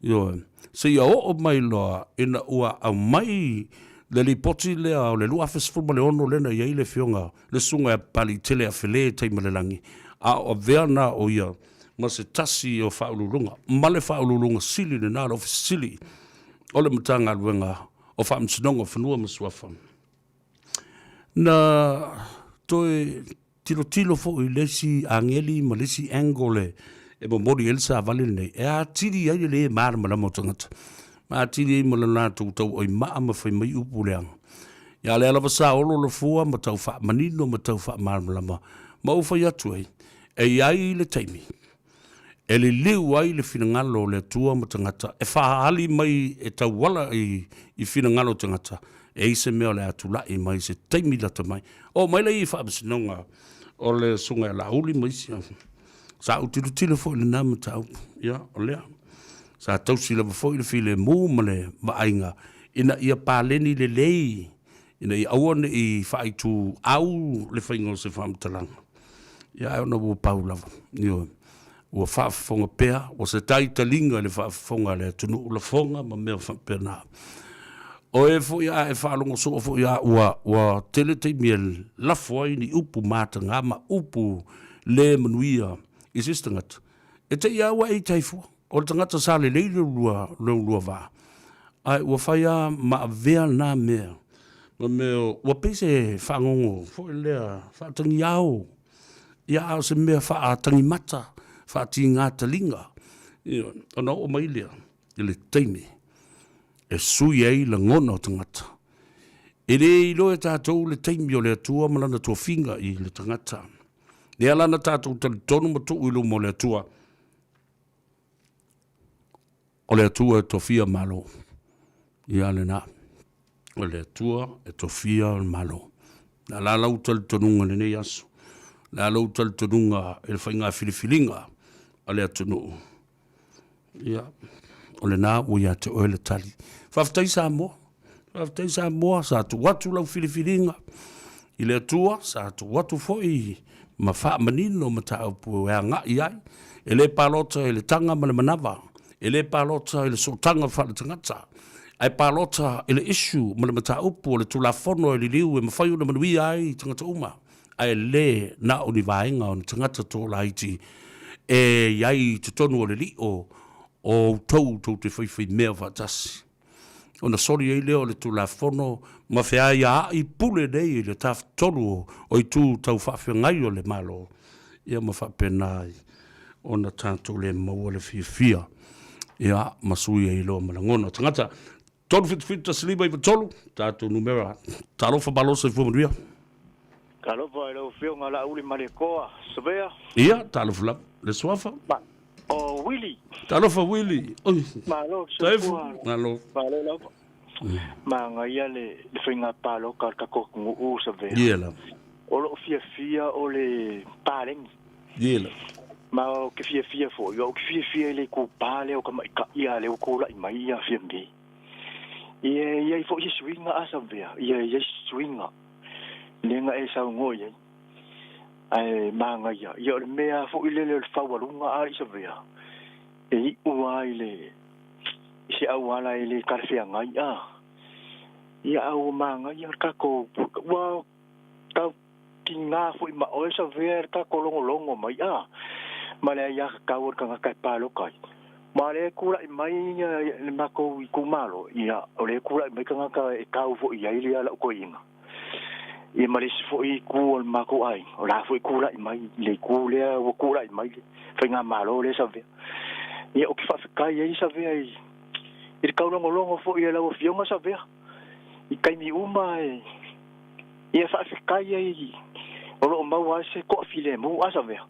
Ioe, seia oo mai loa ina ua aumai le lipoti lea o le 2016 lea na i ai le Afioga le Susuga ia Papaliitele Afele Taimalelagi, a o avea na o ia ma se tasi o Faauluuluga, ma le Faauluuluga Sili lena, le Ofisa Sili o le Matagaluega o Faamasinoga o Fanua ma Suafa. Na toe tilotilo foi i le isi ageli ma le isi angle e momoli ai le savali lenei, e atili ai le lē malamalama o tagata, ma atili ai ma le latou tauaimaa ma fai mai upu leaga. Ia a lea lava sa olo le fua ma tau faamanino ma tau faamalamalama, ma ou fai atu ai, e i ai le taimi e liliu ai le finagalo o le Atua ma tagata e faaali mai e tauala i finagalo o tagata, e i ai se mea o le a tulai mai i se taimi lata mai. Oo mai lea i faamasinoga o le Susuga ia Laauli ma isi. Sa ou tilotilo foi i lena mataupu, ia, o lea. Sa tausi lava foi le filemu ma le vaaiga ina ia paleni lelei, ina ia aua ne i faaituau le faiga o se faamatalaga. Ia ae ona ua pau lava, ioe, ua faafofoga pea, ua se tai taliga i le faafofoga a le atunuu, lafoga ma mea faapena. O e foi a e faalogo soo foi a ua, ua tele taimi e lafo ai ni upu mataga ma upu le manuia i se isi tagata, e te i a ua e i tai fua. O le tagata sa lelei le lua, le lua va, ae ua fai a ma avea na mea, ma mea ua pei se fagogo foi lea faatagiao, ia a o se mea faatagimata, faatiga taliga, ioe, ona oo mai lea i le taimi e sui ai lagona o tagata. E le iloa e tatou le taimi o le Atua ma lana tofiga i le tagata. Lea la na tatou talitonu ma tuu i luma o le Atua, O le Atua e tofia malo. Ia lena. O le Atua e tofia le malo. Le a lau talitonuga i lenei aso? Le a lou talitonuga i le faiga filifiliga a le atunuu? Ia, o lena ua ia te oe le tali. Faafetai Samoa, faafetai Samoa, sa tuu atu lau filifiliga i le Atua, sa tuu atu foi ma faamanino mataupu e agai ai. E le palota i le taga ma le manava, e le palota i le sootaga faaletagata, ae palota i le issue ma le mataupu o le Tulafono e liliu e mafai ona manuia ai tagata uma, ae le na o ni vaega o ni tagata tolaiti e i ai i totonu o le lio o outou tou te faifaimea faatasi. Ona soli ai lea o le Tulafono ma feaiaai pule nei i le tafatolu o itu tau faafeagai o le Malo, ia ma faapena ai ona tatou le maua le fiafia ia ma sui ai loa ma lagona o tagata. 377 1593, tatou numera. Talofa malo soifua manuia. Talofa i lau Afioga Laauli Malietoa Savea. Ia, talofa lava. Le suafa? Ma, o Willy. Talofa Willy. Oi. Malo soifua. Malo. Malo lava. Magaia le, le faiga paloka o le tatou atunuu Savea. Ia lava. O loo fiafia o le paleni. Ia lava. Ma ou te fiafia foi, ou te fiafia i le itupa lea o tamaitai a lea ua tulai mai ia Fiame. Ia e i ai foi se suiga a Savea, ia e i ai se suiga lea na e saunoa i ai. Ae manaia, ia o le mea foi lele o le faualuga a i Savea, e iu lava i le i se auala e le talafeagai a. Ia a ua manaia le tatou ua tau tiga foi ma oe Savea le tatou logologo mai a ma le aiatatau a le tagata e palota ai. Ma o lea e tulai mai le matou itumalo, ia o lea e tulai mai tagata e tau foi i ai lau toeaina. Ia ma le isi foi itu o le matou aiga, o la foi e tulai mai le itu lea ua tulai mai le faigamalo lea Savea. Ia ou te faafetai ai Savea i le taulogologo foi a lau Afioga Savea i taimi uma e ia faafetai ai o lo o maua ai se toafilemu a Savea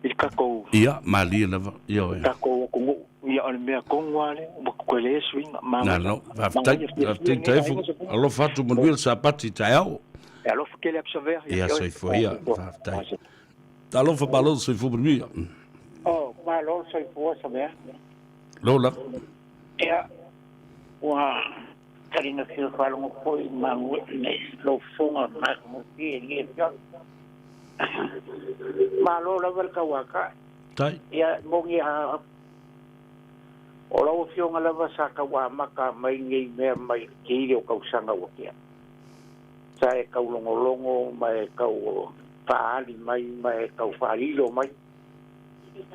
i le tatou Ia, malie lava. Ioe. tatou atunuu. Ia o le mea tonu lava lea, ua tele suiga. Malo, faafetai, faafetai Taefu. Alofa atu manuia le Sapati i taeao. E alofa tele atu Savea. Ia, soifua ia, faafetai. Talofa malo soifua manuia. Oh, malo soifua Savea. Lola. Ia, ua talina fia faalogo foi magu nei lou fofoga matagofie i lenei afiafi. Malo lava le tauatai. Tai. Ia, e moni lava, o lau Afioga lava sa tau amata mai nei mea mai le tele o tausaga ua tea. Sa e taulogologo ma e tau faaali mai ma e tau faalilo mai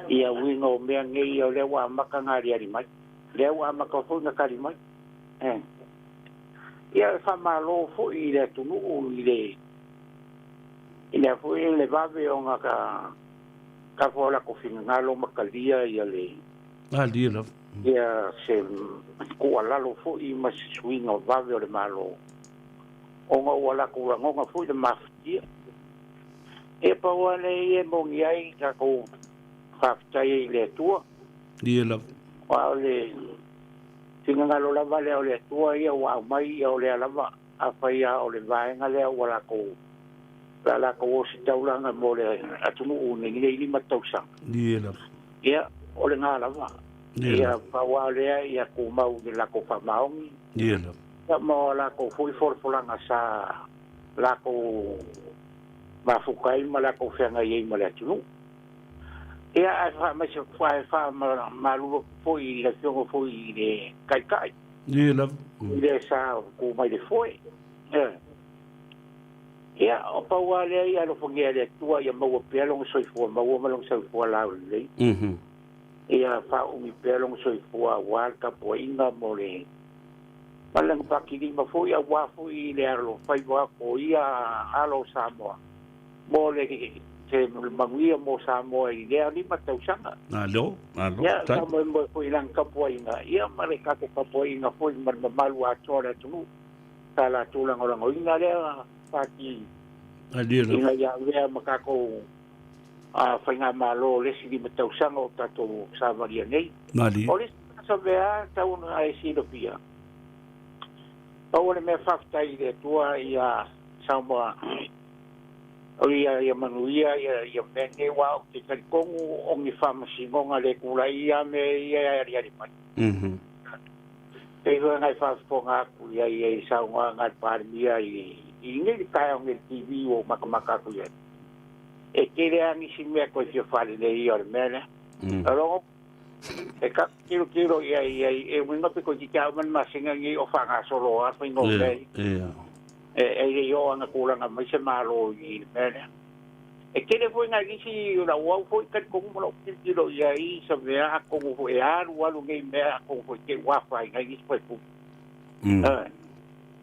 ia uiga o mea nei, o lea ua amata ona aliali mai. Lea ua amata foi ona tali mai. Eh. Ia, e faamalo foi i le atunuu i le i lea foi le vave ona ka ka fua o latou finagalo ma talia ia le Malie lava. Ia se tuualalo foi ma se suiga vave o le Malo ona ua latou lagona foi le mafatia. Ia pau lava lea ia e moni ai tatou faafetai ai i le Atua. Malie lava. Aua o le finagalo lava lea o le Atua ia ua aumai ia o lea lava afai lava o le vaega lea ua latou o le a latou ositaulaga mo le atunuu i lenei 5 tausaga. Malie lava. Ia, o lena lava. Ia, pau lava o lea ia tumau i le latou faamaoni. Ia lava. Ia, ma latou foi folafolaga sa latou mafuta ai ma latou feagai ai ma le atunuu. Ia, ae faamaise, ae faamalu atu foi i le Afioga foi i le Taitai. Ia lava. I le sa tu mai le foe. Ia. Ia, o pau lava lea ia alofagia e le Atua ia maua pea lona soifua maua ma lona soifua laulelei. Ia faaumi pea lona soifua aua le tapuaiga mo le ma lana faakilima foi aua foi le alofaiva o ia alo o Samoa mo le se manuia mo Samoa i lea 5 tausaga. Malo, malo, Ia, faamoemoe foi i lana tapuaiga, ia ma le tatou tapuaiga foi ma le mamalu atoa o le atunuu. Sa latou lagolagoina lea pati ina ia avea ma tatou faigamalo o le isi 5 tausaga o tatou savalia nei. O le isi savea e tatau ona e silafia, pau o le mea faafetai i le Atua ia Samoa O ia ia manuia ia ia mea nei aua ou te talitonu o ni faamasinoga le tulai ia mea ia e aliali mai. Pei foi ona e faafofoga atu i ai i saunoaga a le Palemia i i nei le taeao nei i le TV ua ou matamata atu i ai. E tele lava nisi mea toe fia faalelei ia o le mea lea. Logo, e ka tilotilo i ai i ai e uiga pe toeitiiti lava uma le masina lenei o faagasolo lava le faiga o mea ia. E e le i oo lava ina tulaga mai se Malo i le mea lea. E tele foi nai nisi o lau au foi talitonu ma lou tilotilo i ai i se mea atonu foi e alu alu nei mea atonu foi te i ua afaina ai nisi faipule.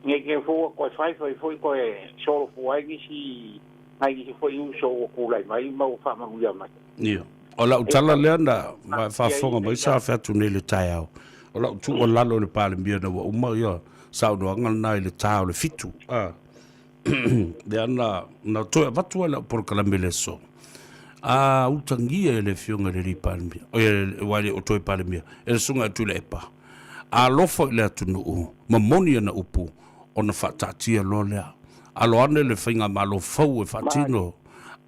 Nei te i foi ua toe fai fai foi toe solofua ai nisi nai nisi foi uso ua tulai mai ma ua faamanuia mai. Ia. O lau tala lea na faafofoga mai sa fai atu nei i le taeao. O lau tuualalo i le Palemia ina ua uma ia saunoaga lena i le ta o le 7, a, lea na, na toe avatu ai lau polokalame i le aso. A utagia e le Afioga i le alii Palemia, oi, aua e le o toe Palemia, e le Susuga ia Tuilaepa, alofa i le atunuu, momoni ana upu, ona faataatia loa lea. Alo ane le faigamalo fou e faatino,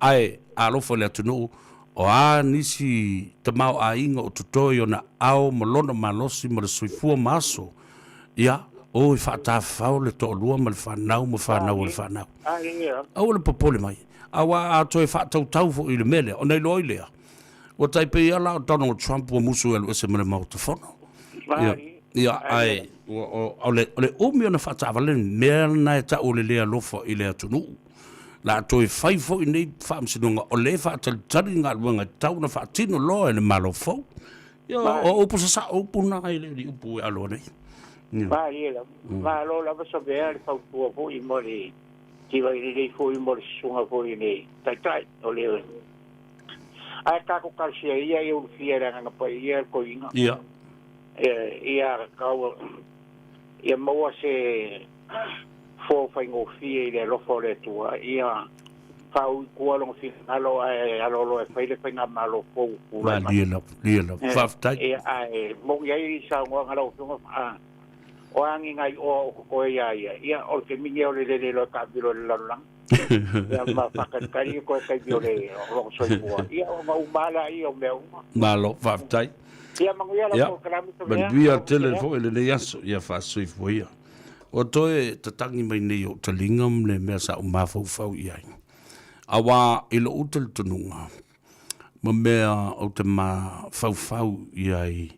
ae alofa i le atunuu, o a nisi tamaoaiga o totoe i ona ao ma lona malosi ma le soifua ma aso, ia, o e faatafafao le toalua ma le fanau ma fanau a le fanau. Aua le popole mai, aua a toe faatautau foi i le mea lea, ona iloa ai lea, ua tai pei lava la o Donald Trump ua musu e alu ese ma le Maota Fono. Ia, ia ae o le, o le umi ona faataavale mea lena e tau o le le alofa i le atunuu. La a toe fai foi nei faamasinoga o lea e faatalitali galuega e tatau ona faatino loa e le Malo fou. Ia, o upu sasao, upu na e le o ni upu e alo nei. Malie lava. Malo lava Savea le fautua foi mo le tiva lelei foi mo le susuga foi i le Taitai o le Ae tatou talosia ia ia ulufia i le Agaga Paia le toeaina. Ia. Ia tau ia maua se fo faigofie i le alofa o le Atua, ia faaui i tua lona finagalo ae aloalo e fai le faigamalo fou ua tulai mai. Malie lava, malie lava. Faafetai. Ia, ae moni ai saunoaga a lau Afioga, o a ni nai oa o totoe iā ia, ia, o le taimi lenei o le lele loa e taamilo i le lalolagi. Ia ma faatalitali toe taimi o le lona soifua. Ia, ona uma lava lea o mea uma. Malo, faafetai. Ia, manuia lau polokalame. Manuia tele foi lenei aso, ia faasoifua ia. Ua toe tatagi mai nei ou taliga ma le mea sa ou mafaufau i ai. Aua i lou talitonuga, ma mea ou te mafaufau i ai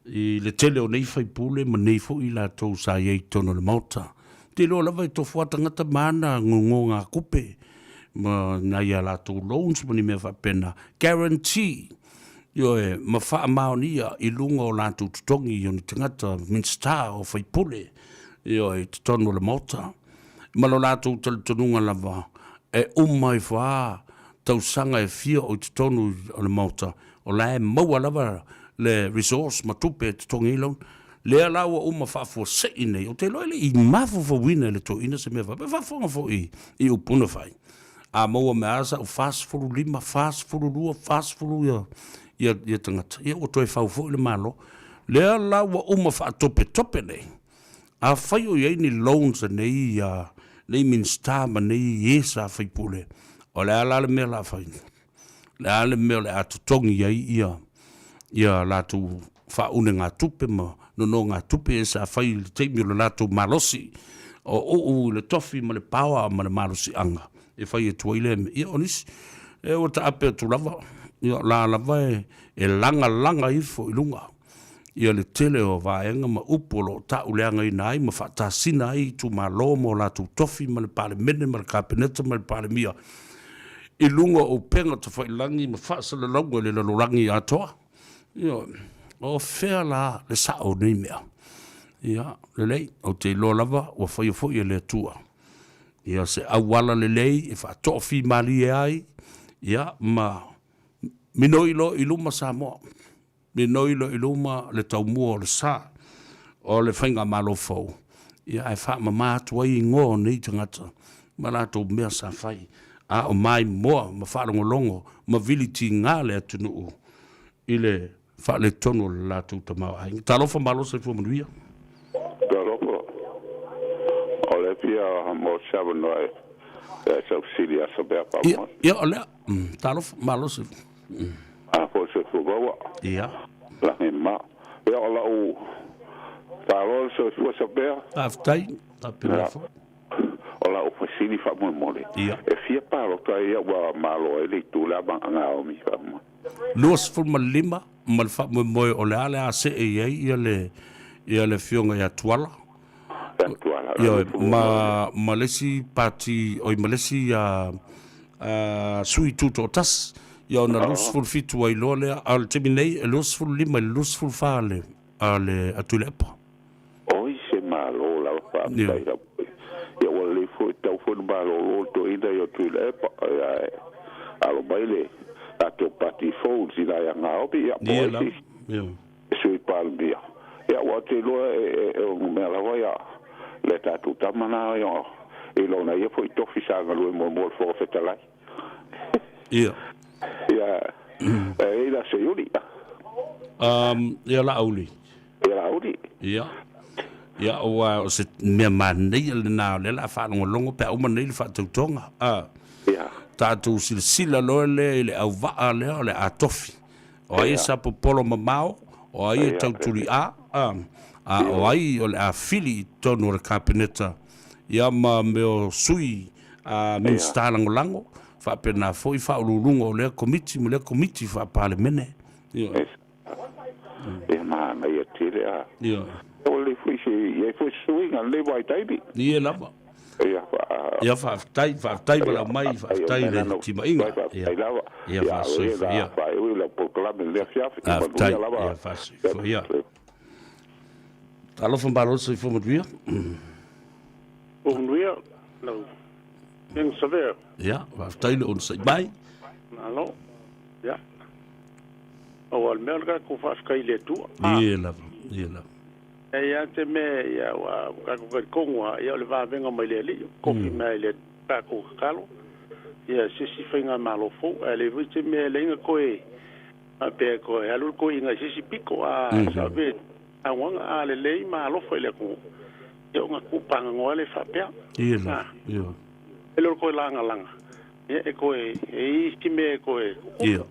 i le tele o nei faipule ma nei foi latou sa i ai i totonu o le Maota, te iloa lava e tofu lava tagata ma ana gogogatupe ma nai a latou loans ma ni mea faapena, guarantee Ioe, ma faamaonia i luga o latou totogi o ni tagata Minisita o faipule, ioe, i totonu o le Maota, ma lo latou talitonuga lava e uma ifo lava tausaga e fia o i totonu o le Maota, o la e maua lava le resource ma tupe e totogi ai loan. Lea la ua uma faafuasei nei, ou te iloa e le i mafaufauina e le toeaina se mea faapea, faafofoga foi i upu na fai. A maua mai lava sau 45, 42, 40 ia, ia, ia tagata, ia ua toe fau foi le Malo. Lea la ua uma faatopetope nei, afai o i ai ni loans a nei, a nei Minisita ma nei e sa faipule, o le a la le mea o le a fai? O le a le mea o le a totogi ai ia, ia latou faaunegatupe ma nonogatupe ia sa fai i le taimi o le latou malosi, o uu i le tofi ma le power ma le malosiaga e fai atu ai lea mea. Ia o nisi, e ua taape atu lava, ia o la lava e, e lagalaga ifo i luga ia le tele o vaega ma upu o lo o tauleagaina ai ma faatasina ai itumalo ma o latou tofi ma le Palemene ma le Kapeneta ma le Palemia i luga o upega tafailagi ma faasalalauga i le lalolagi atoa. Ioe. O fea la le sao o nei mea? Ia, lelei, ou te iloa lava ua faia foi e le Atua ia se auala lelei e faatoafimalie ai, ia, ma minoi loa i luma Samoa, minoi loa i luma le taumua o le sa o le faigamalo fou, ia, ae faamama atu ai igoa o nei tagata ma latou mea sa fai, a o maimoa ma faalogologo ma vilitiga le atunuu i le faaletonu o le latou tamaoaiga. Talofa malo soifua manuia. Talofa, o le fia mo se avanoa e. Ia sau fesili ia Savea faamoe. Ia, o lea. Talofa, malosi. A foi soifua maua. Ia. Lagi ma. Ia o lau talo le soifua Savea. Faafetai, faapena foi. O lau fesili faamolemole. Ia. E fia palota ia ua malo ai le itu lea ma Gaomi faamoe. 25 ma le faamoemoe o le a le a see i ai ia le ia le afioga ia Tuala. Ia Tuala. Ioe, ma ma le isi pati oi ma le isi a sui tutoatasi. Ia ona 27 ai loa lea, a o le taimi nei e 25 i le 24 le a le a Tuilaepa. Oi se malo lava faafetai lava. Ia ua lelei foi tau foi na malolo le toeaina ia o Tuilaepa ia e alo mai le latou pati fou i sina ia Gaomi ia po o ai se isi sui Palemia. Ia ua te iloa e ono mea lava ia le tatou tama na ia i lona ia foi tofi sa galue muamua le Fofoga Fetalai. Ia. Ia e i la Seiuli. Ia Laauli. Ia Laauli. Ia. Ia ua o se mea manaia lena o lea o le a faalogologo pe a uma nei le faatautoga. A. Ia. Tatou silasila loa lea i le auvaa lea o le a tofi. O ai e sapopolo mamao, o ai e tautuli'a, a, a o ai o le a fili i totonu o le Kapeneta, ia ma mea o sui a Minisita Lagolago, faapena foi faauluuluga o lea Komiti ma lea Komiti Faa-Palemene. Ioe. E manaia tele a. Ioe. Ua lelei foi se, i ai foi se suiga i lenei vaitaimi. Ie lava. Ia, fa... Ia, faafetai, faafetai valaau mai, faafetai i le timaiga. Faafetai lava. Ia, faasoifua ia. Faaiu i lau polokalame i lenei afiafi. Faafetai, ia, faasoifua ia. Talofa malo le soifua manuia. Ua manuia lau Afioga Savea. Ia, faafetai le onosai mai. Malo. Ia. Aua o le mea o le tatou faafetai i le Atua. Ie lava, ie lava. E ia te mea ia ua tatou talitonu lava ia o le vavega mai le Alii, tofi mai le tatou tatalo ia se isi faigamalo fou, ae leai foi se mea e leai na toe faapea e toe alu le toeaina i se isi pito, a saove saunoaga a lelei ma alofa i le atunuu, ia ona tuupaganoa lea faapea. Ia lava, ia. E le o le toe lagalaga, ia e toe e i isi mea e toe Ia.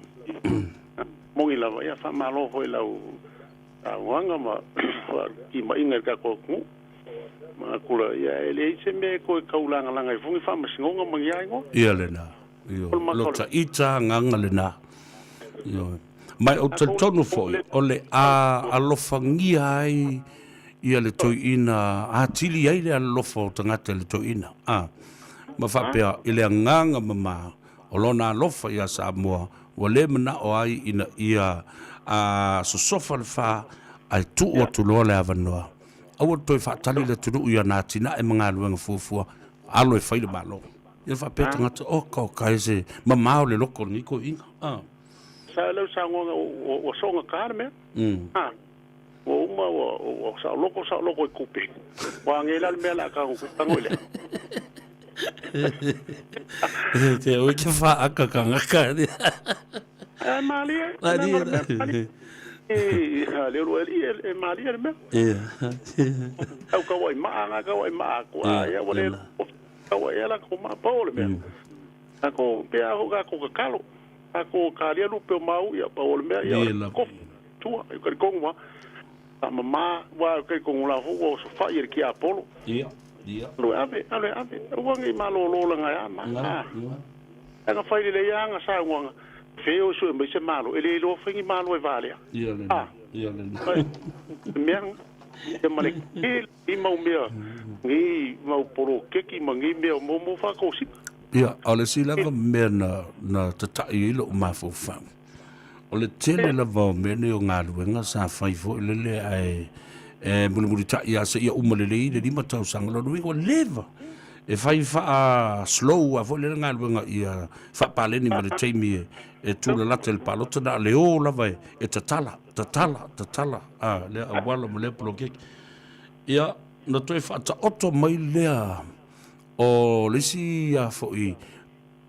Moni lava, ia faamalo foi i lau Saunoaga ma timaiga i le tatou atunuu. Manatu la, ia e leai se mea e toe tau lagalaga ai foi ni faamasinoga ma ni aigoa. Ia lena. Ioe. Lo ta ita agaga lena. Ioe. Ma ou te talitonu foi, o le a alofagia ai ia le toeaina, atili ai le alolofa o tagata i le toeaina. A. Ma faapea, i le agaga mama, O lona alofa iā Samoa, ua le manao ai ina ia a sosofa le fa ae tuu atu loa le avanoa. Aua le toe faatali le atunuu i ana atinae ma galuega fuafua, alo e fai le Malo. Ia faapea tagata, oka oka e se mamao le loko o lenei toeaiina. A. Sa lau saunoaga ua soogata le mea. A. Ua uma ua saoloko saoloko i kupe. Ua age la le mea la ka tango ile. Te oi ke wha aka ka ngaka. E malie. Malie. E le ro e malie le mea. Ia. Au ka wai maa nga ka wai maa ko a ia wale ka wai ala ko ma pa le mea. Ko pe a ho ka ko ka kalo. A ko ka lia lupe o mau ia pa o le mea ia ko tua i ka kongo wa a mama wa ka kongo la ho o so fa ia ki Apollo. Ia, ia. Lo ave, alo ave. Ua ngi malo lo la ngai ama. Nga fai le ia nga sa ngwa fe o su mai se malo e le lo fa ngi malo e vale. Ia le. Ia le. Mea e male ke i mau mea ngi mau poro keki ma ngi mea mo mo fa ko si. Ia, o le isi lava mea na, na tata'i ai lo'u mafaufau, o le tele lava o mea nei o galuega sa fai foi lele ae e mulimulita'i lava seia uma lelei le 5 tausaga. Lona uiga ua leva e fai faa slow lava foi lele galuega ia faapaleni ma le taimi e tulalata i le palota, na o le o lava e tatala, tatala, tatala, a, lea auala ma lea poloketi. Ia, na toe faataoto mai lea O le isi a foi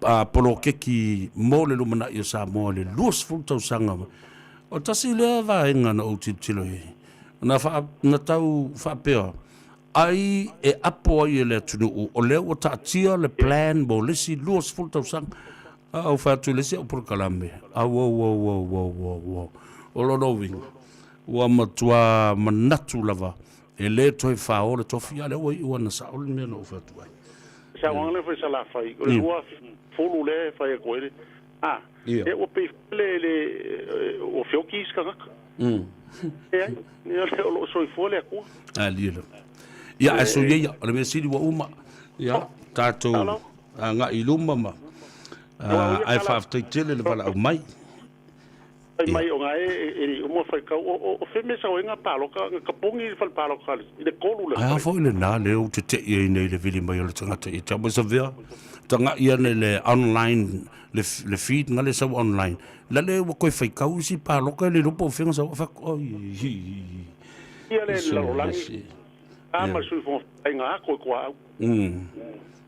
poloketi mo le lumanai o Samoa i le 20 tausaga, o tasi lea vaega na ou tilotilo i ai, na, faa, na tau faapea, ai e apo ai e le atunuu o lea ua taatia le plan mo le isi 20 tausaga. A ou fai atu i le isi au polokalame, auauauauauauau. O lona uiga, ua matua manatu lava e le toe fao le tofi, a o lea ua iu lava ina sao le mea na ou fai atu ai. Sauaga lea fai Salafai, o le 20 lea e fai atu ai le, a, ia ua pei foi le, le, ua feoti isi tagata. Leai, o lo o soifua le Atua. Alia lava. Ia, ae soia ia, o le mea sili ua uma. Ia, tatou agai i luma ma, ae faafetai tele le valaau mai. Fai mai o nga e e le i uma faitau o o fe mea sau ai nga paloka nga kapogi i le fale paloka i le kolu le Ae a foi lena lea ou te te'i ai nei i le vili mai o le tagata ia te au mai Savea, taga'i ane i le online le le feed nga le sau online la le ua toe faitau isi paloka e le iloa po o fea na sau ai. Fai atu, oi hi hi hi. Ia le lalolagi a ma le Sui Fofoga Fetalai nga ako i Koaau.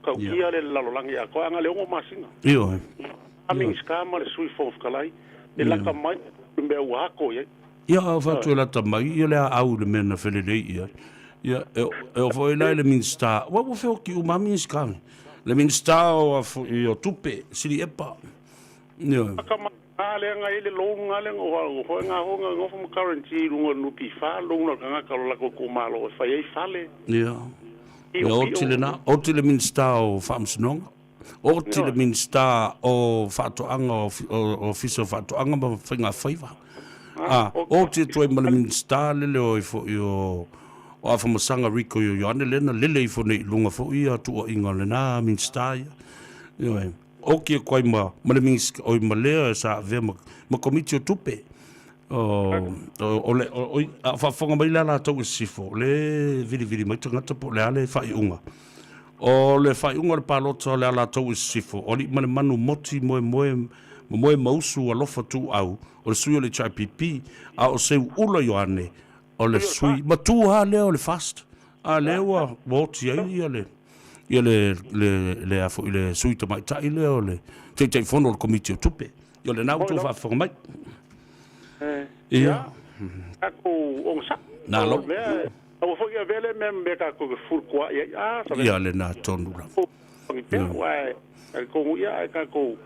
Tautia le lalolagi atoa anga le 6 masina. Ioe. A Minisita ma le Sui Fofoga Fetalai e lata mai le mea ua ako i ai. Ia, a fai atu e lata mai, ia le aau i le mea na felelei i ai. Ia, e, e oo foi la i le Minisita, ua ua feoti uma lava Minisita nei. Le Minisita o a foi o Tupe, Sili Epa. Ioe. Lata mai a lea na i ai le loan na lea na o foi na ho na nofo ma guarantee i luga o le NPF, loan a le tagata o le latou itumalo e fai ai fale. Ia. Ia, oti lena, oti le Minisita o Faamasinoga. Oti le Minisita o Faatoaga, o Ofisa o Faatoaga ma Faiga Faiva. A, oti atu ai ma le Minisita lele o foi o o Afamasaga Rico Ioane lea na lele ifo nei i luga foi ia tuuaiga o lena Minisita ia. Ioe. Oti atu ai ma, ma le Minisita, oi ma lea sa avea ma, ma Komiti o Tupe. O, o, le, o, o, a faafofoga mai la latou i sisifo, o le vilivili mai tagata po o le a le faaiuga. O le faaiuga o le palota o le Alataua i Sisifo, o Aliimalemanu Moti Moemoe ma Moemausu Alofa Tuuau, o le sui o le HRPP, a o Seuula Ioane, o le sui matua lava lea o le FAST, a lea ua oti ai ia le ia le le le a foi le sui tamaitai lea o le Taitaifono o le Komiti o Tupe. Ia o lena ua outou faafofoga mai. Ia. Tatou onosai. Malo. Aua foi e avea lea mea ma mea tatou te fulukua'i ai. A, sa Ia lena tonu lava. Ia. Pea, aua e talitonu ia ae tatou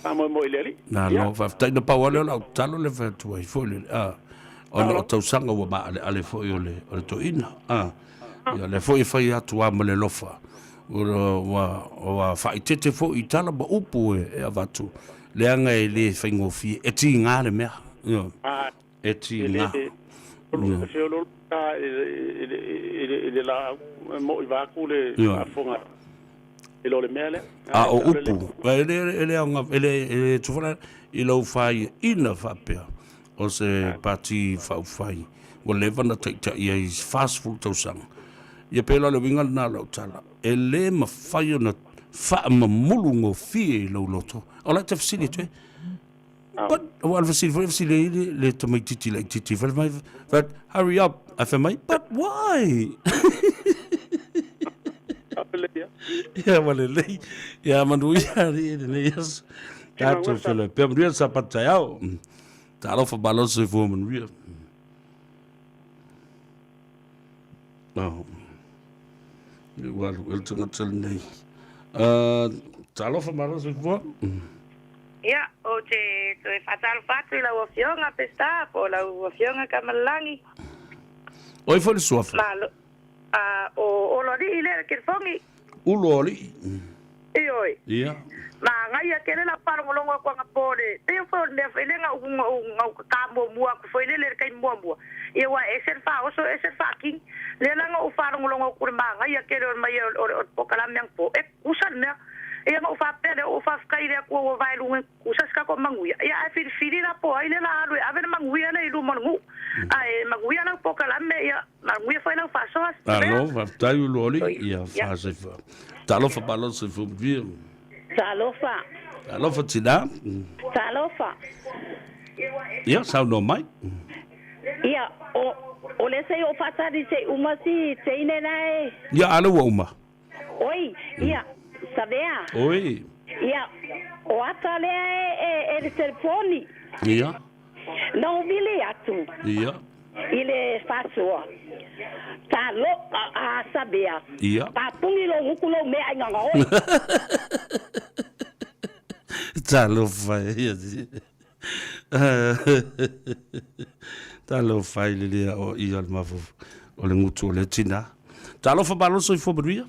faamoemoe i le Alii. Na no, faafetai na pau lava lea o lau tatalo lea fai atu ai foi le, a, ona o tausaga ua maaleale foi o le, o le toeaina, a. Ia lea foi e fai atu lava ma le alofa, ua, ua, ua faaeteete foi i tala ma upu e, e avatu, leaga e le faigofie, e tiga le mea, ioe. E tiga. E feoloolo ta i le laau e moi vaeatu le faafofoga i lo le mea lea. A o upu, e le, e le aoga, e le, e le tufa i lou faiaina faapea o se Pati Faaupufai ua leva ona taitai ai i 40 tausaga. Ia pei la o le uiga lena o lau tala, e le mafai ona faamamulu gofie i lou loto. O la e te fesili atu ai, But, aua o le fesili foi e fesili ai le, le tamaitiiti laitiiti fai mai, but hurry up. Ae fai mai, but why? Ia, ua lelei. Ia, manuia alii i lenei aso. Tatou feiloai pea. Manuia le Sapatu taeao. Talofa malo le soifua manuia. Oh. Ua alu ea le tagata lenei. Talofa malo soifua. Ia, ou te toe faatalofa atu i lau Afioga Peseta po o lau Afioga Kamalelagi. Oi foi le suafa. Malo. A, o Oloalii lea le telefoni. Uloalii. Ioe. Ia. Manaia tele lau faalogologo atu anapo le pei foi o le mea foi lea na ou na ou na ou tata muamua atu foi lele i le taimi muamua ia ua ese le faaoso ese le faatini. Lea la na ou faalogologo atu i le manaia tele o le mai o le polokalame anapo e tutusa le mea. Ia na ou faapea lea ua ou faafetai i le Atua ua vae luga e tutusa si tatou manuia. Ia ae filifili la po o ai lea la alu e ave le manuia lea i luma o le nuu. Ae manuia lau polokalame ia Manuia foi lau faasoa. Malo, faafetai Ulualii. Ia, faasaifa. Talofa malo soifua manuia. Talofa. Talofa tina. Talofa. Ia, saunoa mai. Ia, o, o lea se i o faatali se i uma si teine la e. Ia, a lea ua uma. Oi, ia, Savea. Oi. Ia, o ata lea e, e, e le telefoni. Ia. Na ou vili atu. Ia. I le faasoa, talo a Savea, Ia. Tapuni lou gutu lou meaai gagaoe. Talofa e. Talofa i le lea o ia le mafaufau o le gutu o le tina. Talofa malo soifua manuia.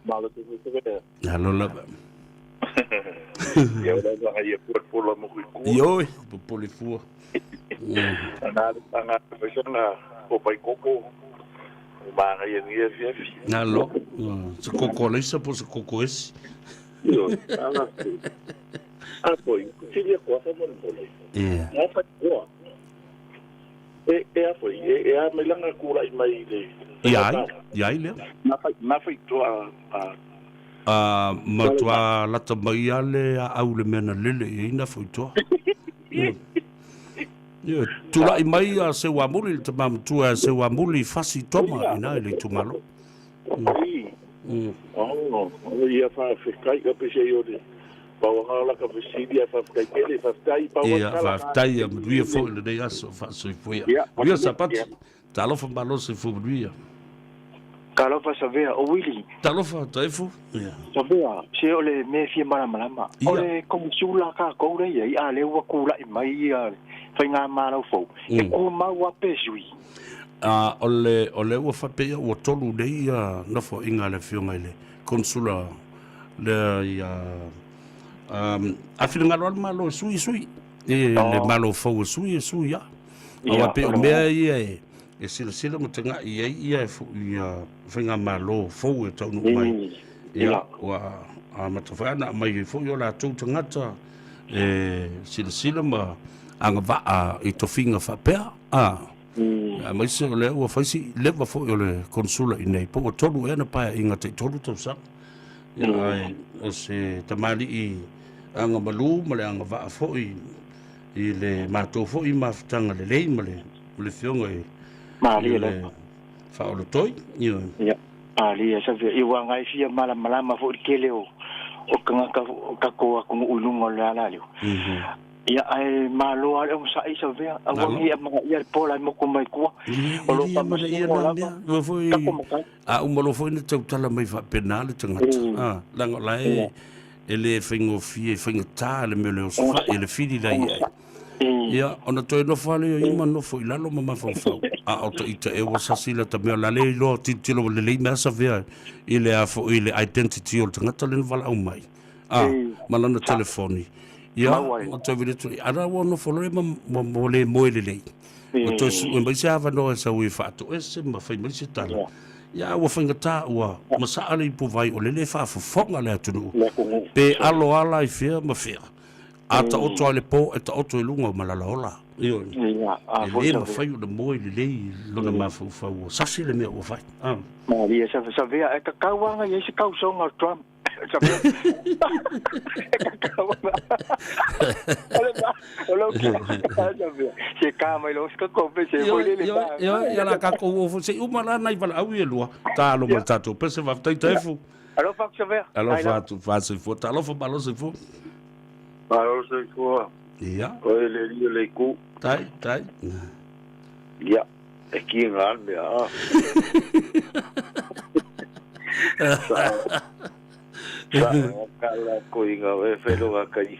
Malo soifua manuia. Alo lava. Ia ora la ia pua pula mo kui kua. Ioe, popole fua. Ana le tanga faisanga o pai koko o manga ia ni fi fi. Alo, se koko leisa po se koko esi. Io, ana. A poi, tili ko fa mo mo. Ia. Mo fa ko. E e a poi, e e a mai langa kula i mai le. Ia ai, ia ai lea. Na fa na fa to a a A matua lata mai a le aau le mea na lele i ai na foitoa. Ia, tulai mai a Seuamuli, le tama matua a Seuamuli, Fasi Toma, ina i le itumalo. Oh, ia faafetai ka pese i ole. Pau anga la ka fesili a faafetai tele, faafetai pau Ia, faafetai ia manuia foi lenei aso faasoifua. Manuia Sapati. Talofa malo soifua manuia. Talofa Savea, o Willy. Talofa Taefu. Ia. Savea, se o le mea e fia malamalama. O le komisula a tatou lea e i ai, a lea ua tulai mai ia le faigamalo fou, e tumau lava pe sui? A, o le, o lea ua faapea ua tolu nei ia nofoaiga a le afioga i le konsula lea ia, um, a finagalo lava le Malo e sui, e sui. E, le Malo fou e sui, e sui lava. Aua pei o mea ia e, e silasila ma taga'i i ai ia e ia faigamalo fou e taunuu mai. Ia, ua amata foi ana aumai ai foi o latou tagata e silasila ma agavaa i tofiga faapea. A, aemaise o lea ua fai si leva foi o le konsula i nei, po ua tolu ea na paeaiga taitolu tausaga. Ia, ae o se tamalii agamalu ma le agavaa foi i le matou foi mafutaga lelei ma le ma le afioga i Malie le lava. Faaolotoi. Ioe. Ia, malie sa fia i ua ngai fia malamalama foi le tele o o tagata o tatou atunuu i luga o le ala leo. Ia ae malo lava le onosai sa fia aua Malo. ne i amanaia le pola e motu mai tua. O lo o E amanaia faamasino na lava mea. Ua foi tatou matai. a uma loa foi ona tautala mai faapena le tagata. A, leaga o la e e le faigofie, e faigata le mea o le osofai e le fili la i ai. Ia, ona toe nofo lava lea o ia ma nofo i lalo ma mafaufau. A o ta ita e ua sasi lata mea, o le a le iloa tilotilo ua lelei mea sa fea i le a foi i le identity o le tagata lea na valaau mai. A, ma lana telefoni. Ia, ma toe vili atu, ana ua nofo loa ma, ma, ma le moe lelei. Ua toe sue mai se avanoa e sau e faatoese ma fai mai se tala. Ia, ua faigata, ua masaa le ipuvai o lele e faafofoga le atunuu. Pe alo ala i fea ma fea. A taoto lava i le po, e taoto i luga o malalaola. Ioe. E le mafai ona moe lelei lona mafaufau ua sasi le mea ua fai. Malie, savea, e tatau lava ona i ai se tausoga o Trump. Ia la tatou oo foi se i uma la nai valaau ia e lua talo ma le tatou pese faafetai Taefu. Alofa atu Savea. Alofa atu faasoifua talofa malo soifua. Malo soifua. Ia. Oe le alii o le itu. Tai tai. Ia. E ki ngā mea a. Sa sa ka la ko i ngā e whelo ngā kai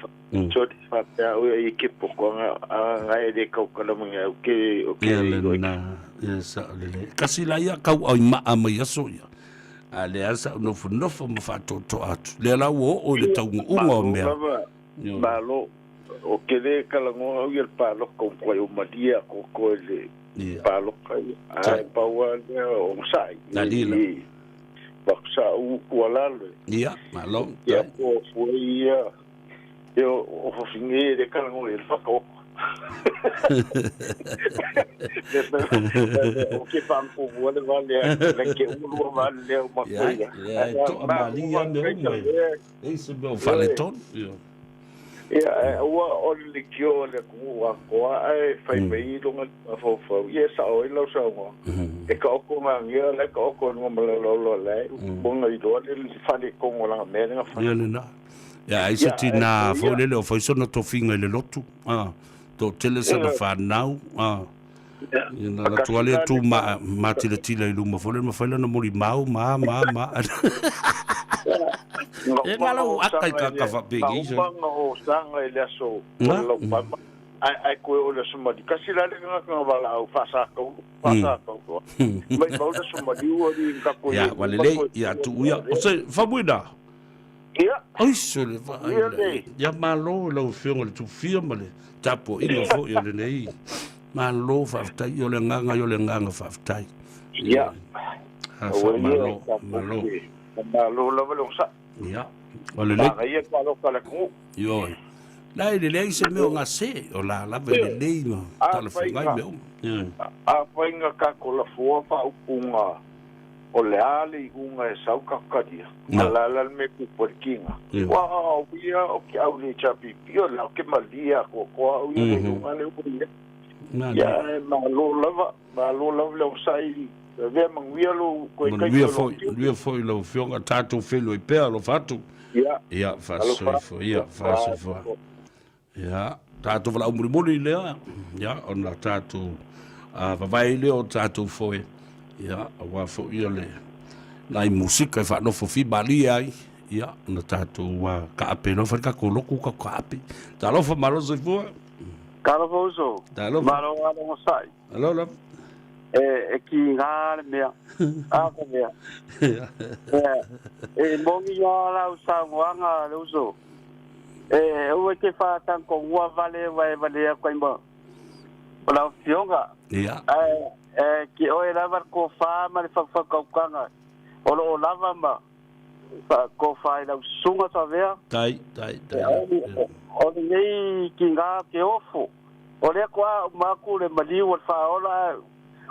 Sorry, fa te au e ke poko nga nga e le kau kala mo nga ke o ke Ia le na ia sa le le kasi la ia kau au maa mai aso ia. A le asa no nofo ma faatoatoa atu. Lea la ua oo i le taunuuga o mea. Malo o ke le kala ngo au ia le paloka o mkwai o malia ko ko le paloka ia. Ai paua le o sai. Na lila. Paksa u kualalo. Ia, malo. Ia ko fue ia. E o fafinge le kala ngo le whakaoko. O ke whanko le vale le ke ulua vale le o makoia. Ia, e toa malia me uma e. E se mea o faaletonu. Ia. Ia, ua o le kio le ku a koa e whai mei longa whau. Ia sa o i lau saunga. E ka oko ngā ngia le ka oko ngā malalo le. Bunga i loa le whale kongo langa mea nga whale. Ia le na. Ia, ai se tina foi lele o fai sona tofiga i le lotu. A, to tele sana whanau. A, Ia na alu atu lava lea tu ma matilatila i luma foi lea mafai lana molimau ma ma ma. E na lau aka i ka faapeni. Na uma na o sanga i le aso o le laupapa. Ai ai koe o le aso mali. Kasi la le ngaka nga wala au whasakau. Whasakau. Mai mau le aso mali ua ni ka koe. Ia, walelei, ia tu ia. O se famuina. Ia. Ai se le vaai la. Ia malo i lau Afioga i le Tupufia ma le tapuaiga foi o lenei. Malo faafetai, o le agaga ia o le agaga faafetai. Ia. A faamalo, malo. Malo lava le onosai. Ia. O lelei. Manaia le palota a le atunuu. Ioe. La e lelei se mea o gase, o la lava e lelei ma talafeagai mea uma. Ioe. Afai na tatou lafoa faaupuga o le a le iuga e sau tatou talia, a o le a la le mea e tupu ai le kiga? Ua ia o ke au le HRPP, o le a o ke malie atoatoa au ia le iuga lea ua i ai. Ia, e malo lava, malo lava le onosai, avea manuia lou toe taimi Manuia foi, manuia foi lau Afioga, tatou feiloai pea, alofa atu. Ia, Ia, faasoifua, ia, faasoifua. Ia, tatou valaau mulimuli lea, ia, ona tatou vavae lea o tatou foe, ia, aua foi ia le nai musika e faanofo fimalie ai, ia, ona tatou kaape loa, fai le tatou lotu tatou kaape. Talofa, malo soifua. Talofa uso. Talofa. Malo lava onosai. Alo lava. E, e kiga le mea. A ka mea. E, e moni a lau saunoaga le uso. E, aua e te whātangongua vale wa e valea koe ma o lau afioga. Ia. Ae, e, ki oe lava le kofā ma le whakawhakaukaga o loo lava ma whakofā i lau susuga Savea. Tai, tai, tai. O lenei kiga o ke ofo. O lea kua uma aku le maliu o le faaola ae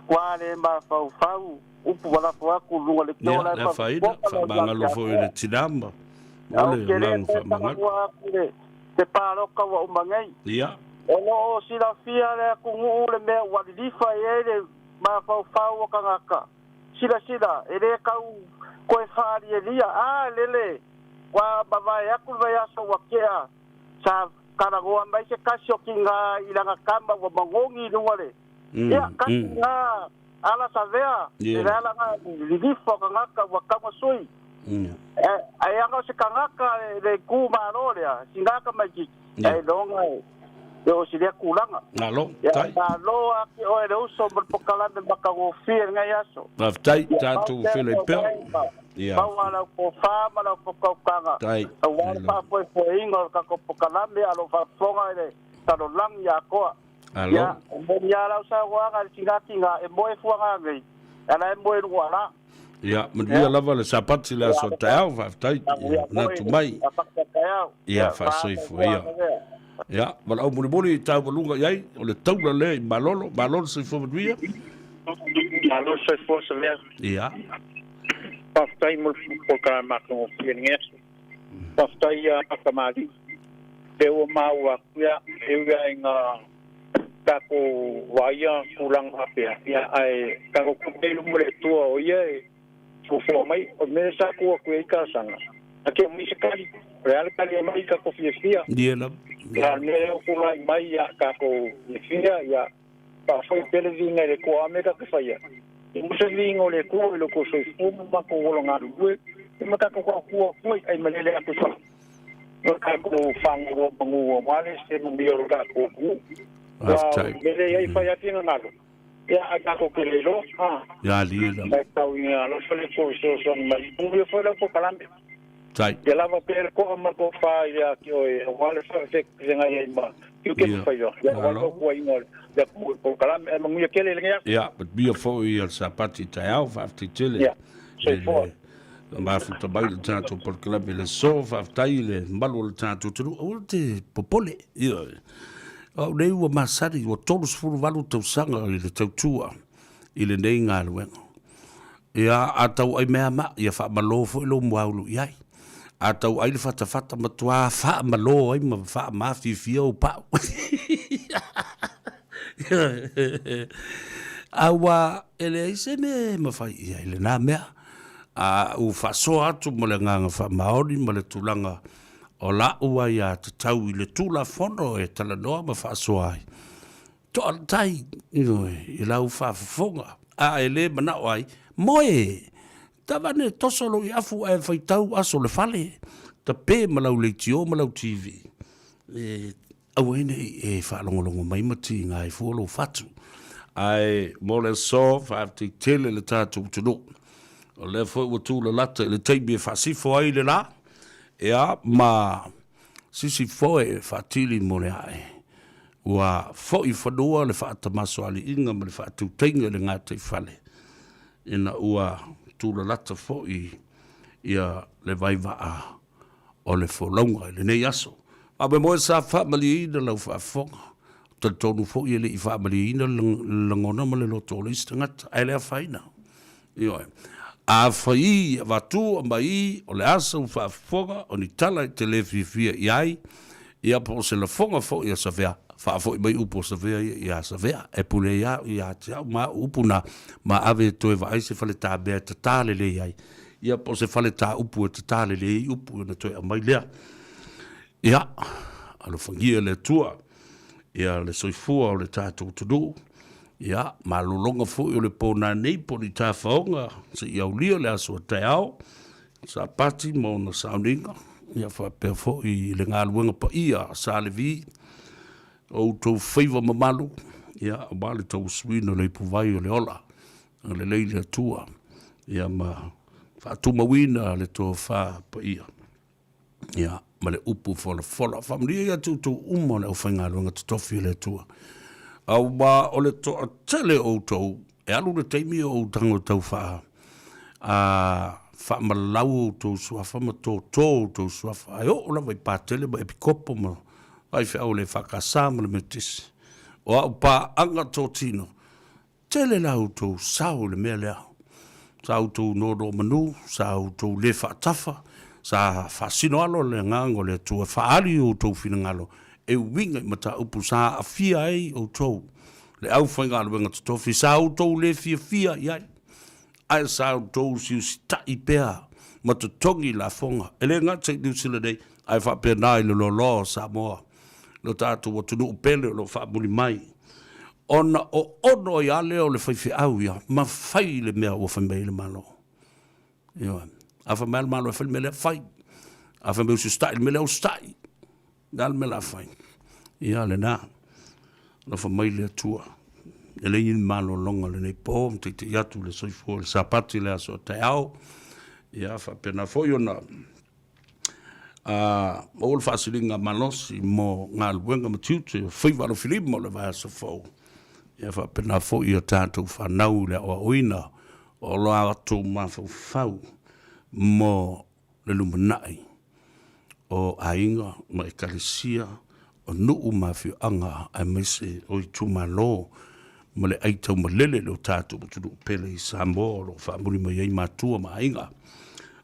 kua le mafaufau upu ma lafo aku luga le Ia, le afaina, faamagalo foi i le tina ma o le agaga faamagalo. Aku le te paloka ua uma nei. Ia. O lo o silafia le atunuu le mea ua lilifa i ai le mafaufau o tagata. Silasila, e le tau koe faalielia, a lele ua mavae aku le vaiaso ua tea Sa talanoa mai se tasi o kina i lana tama ua magogi i luga le Ia, kasi na ala savea, e le ala na lilifa o tagata ua tauga sui. Ae aga o se tagata le ku malo lea, sina ka maititi, ae iloga e oo i lea tulaga. Malo, Ia, tai. malo ake oe le uso ma le pokalame matagofie i lenei aso. Faafetai, tatou feiloai pea. Ia. Maua lau tofa ma lau fakautaga Tai. aua le faafoefoeina o le tatou pokalame a o lo o faafofoga i le lalolagi atoa. Alo. Ia, e moni lava lau saunoaga i le tigatiga e moe fuaga nei, a la e moe luga ala. Ia, manuia lava le Sapati le aso taeao, faafetai. Ia, manatu mai. Ia, faasoifua ia. Ia, valaau mulimuli i taualuga i ai, o le taula lea i Malolo. Malolo soifua manuia. Malo soifua Savea. Ia. Faafetai mo le polokalame matagofie i lenei aso. Faafetai ia Kamali'i. Lea ua maua atu ia, e ui lava ina tatou vaaia tulaga faapea, ia ae tatou tuu pea i luma o le Atua o Ia e fuafua mai. O le mea lea sa tuu atu i ai talosaga, na te aumai se tali. O le a le tali e aumai tatou fiafia. Ia lava. A o le mea lea ua tulai mai ia tatou fiafia, ia faafoi pea le viiga i le Atua. O a mea tatou te faia, ia maua se viiga o le Atua i lo outou soifua ma matou ola galulue, ia ma tatou tautua atu ai, ai malele atu i fafo. O le tatou fagaloa manu aua le se manuia o le tatou atunuu. Faafetai. Aua o le mea lea e i ai, fai lava finagalo, ia ae tatou te le iloa. Ha. Ia alie lava. Ae tau ina alofa le Atua i fesoasoani mai. Manuia foi lau polokalame. Tai. Ia lava pea le toa ma le tofa ia te oe aua le faafeagai ai ma tiute ma faiva. Ia aua le tautuaina o le atunuu i le polokalame. Ae manuia tele i lenei aso. Ia, manuia foi ia le Sapati taeao, faafetai tele. Ia, soifua. Na mafuta mai le tatou polokalame i le aso, faafetai i le mamalu o le tatou atunuu, aua te popole. Ioe. O au nei ua masani, ua 38 tausaga i le tautua i lenei galuega. Ia, a tau ai mea ma, ia faamalo foi lou muaulu i ai. A tau ai le fatafata, matua faamalo ai ma faamafiafia ou pau. Aua e leai se mea e mafai i ai lena mea. A ua faasoa atu ma le agaga faamaoni ma le tulaga o la'u aiatatau i le Tulafono e talanoa ma faasoa ai. Toalatai, ioe, i lau faafofoga, a e le manao ai, moe, taavane toso lou iafu ae faitau aso le fale, tape ma lau leitio ma lau TV, e aua ai ne i e faalogologo mai ma tiga ai fua lou fatu. Ae mo le aso, faafetai tele le tatou atunuu. O lea foi ua tulalata i le taimi e faasifo ai le la, ia, ma sisifoe e faatili mo le ae. Ua foi i fanua le faatamasoaliiga ma le faatautaiga i le gataifale ina ua tulalata foi ia le vaivaa o le folauga i lenei aso. Faamoemoe sa faamalieina lau faafofoga. Talitonu foi e le i faamalieina le lagona ma le loto o le isi tagata, ae le afaina. Ioe. Afai i avatu aumai o le a sau faafofoga o ni tala e te le fiafia i ai, ia po o se lafoga foi a Savea, faafoi mai upu a Savea ia ia Savea, e pule ai au ia te au ma au upu na, ma ave e toe vaai se faletamea e tatā lelei ai, ia po o se faletāupu e tatā lelei ai upu ona toe aumai lea. Ia, alofagia e le Atua ia le soifua o le tatou atunuu, ia, malologa foi o le po nanei po o ni tafaoga seia aulia le aso a taeao, Sapati ma ona sauniga, ia faapea foi le galuega paia a Sa Levi, o outou faiva mamalu, ia, aua le tauasuina o le ipuvai o le ola, agalelei le Atua, ia ma faatumauina le tofa paia. Ia, ma le upu folafola. Faamanuia ia te outou uma o le aufaigaluega totofi a le Atua. Aua o le toatele o outou, e alu le taimi o ou tago tau faa, a, faamalau outou suafa ma tōtō outou suafa, ae oo lava i Patele ma Epikopo ma faifeau o le EFKS ma le Metotisi. O au paaga totino, Tele la outou sao i le mea lea. Sa outou nonomanu, sa outou le faatafa, sa faasino alo le Agaga o le Atua e faaali i outou finagalo e uiga i mataupu sa aafia ai outou, le aufaigaluega totofi, sa outou le fiafia i ai, ae sa outou siusitai pea ma totogi lafoga, e le gata i Niu Sila nei, ae faapena i le loaloa o Samoa, lo tatou atunuu pele o lo o faamuli mai. Ona oono ai lava lea o le faifeau ia ma fai le mea ua fai mai ai le Malo. Ioe. A fai mai le Malo e fai le mea lea, fai. A fai mai usiusitai le mea lea, usitai. O le a le mea o le a fai? Ia lena. Alofa mai le Atua. E leai ni malologa o lenei po, ma teitei atu le soifua o le Sapati i le aso a taeao. Ia faapena foi ona maua le faasiliga malosi mo galuega ma tiute o faiva alofilima o le vaiaso fou. Ia faapena foi a tatou fanau i le aoaoina o lo latou mafaufau mo le lumanai o aiga ma ekalesia, o nuu ma afioaga aemaise o itumalo ma le aitaumalele i lo tatou atunuu pele i Samoa o lo o faamuli mai ai matua ma aiga.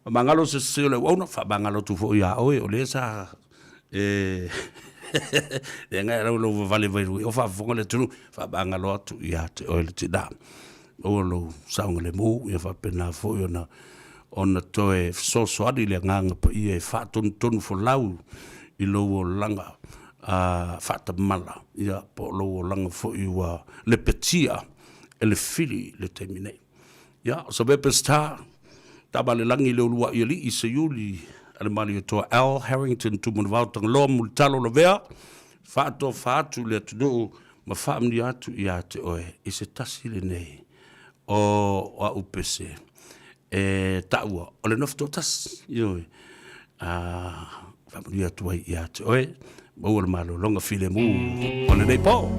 Faamagalo se sese o le auauna, faamagalo atu foi ia oe o lea sa e le ngai lau lau vavale mai o faafofoga le atunuu, faamagalo atu ia te oe le tina. Maua lou saogalemu ia faapena foi ona ona toe fesoasoani le Agaga Paia e faatonutonu folau i lou olaga faatamala, ia po o lou olaga foi ua lepetia e le fili i le taimi nei. Ia, o Savea Peseta, Tamalelagi le Uluai Alii Seiuli a le Malietoa Al Harrington Tumanavao Tagaloa Mulitalo Lavea, faatofa atu i le atunuu ma faamanuia atu ia te oe i se tasi lenei o au pese e taua o le nofo toatasi, ioe, a faamanuia atu ai ia te oe, maua le malologa filemu o lenei po.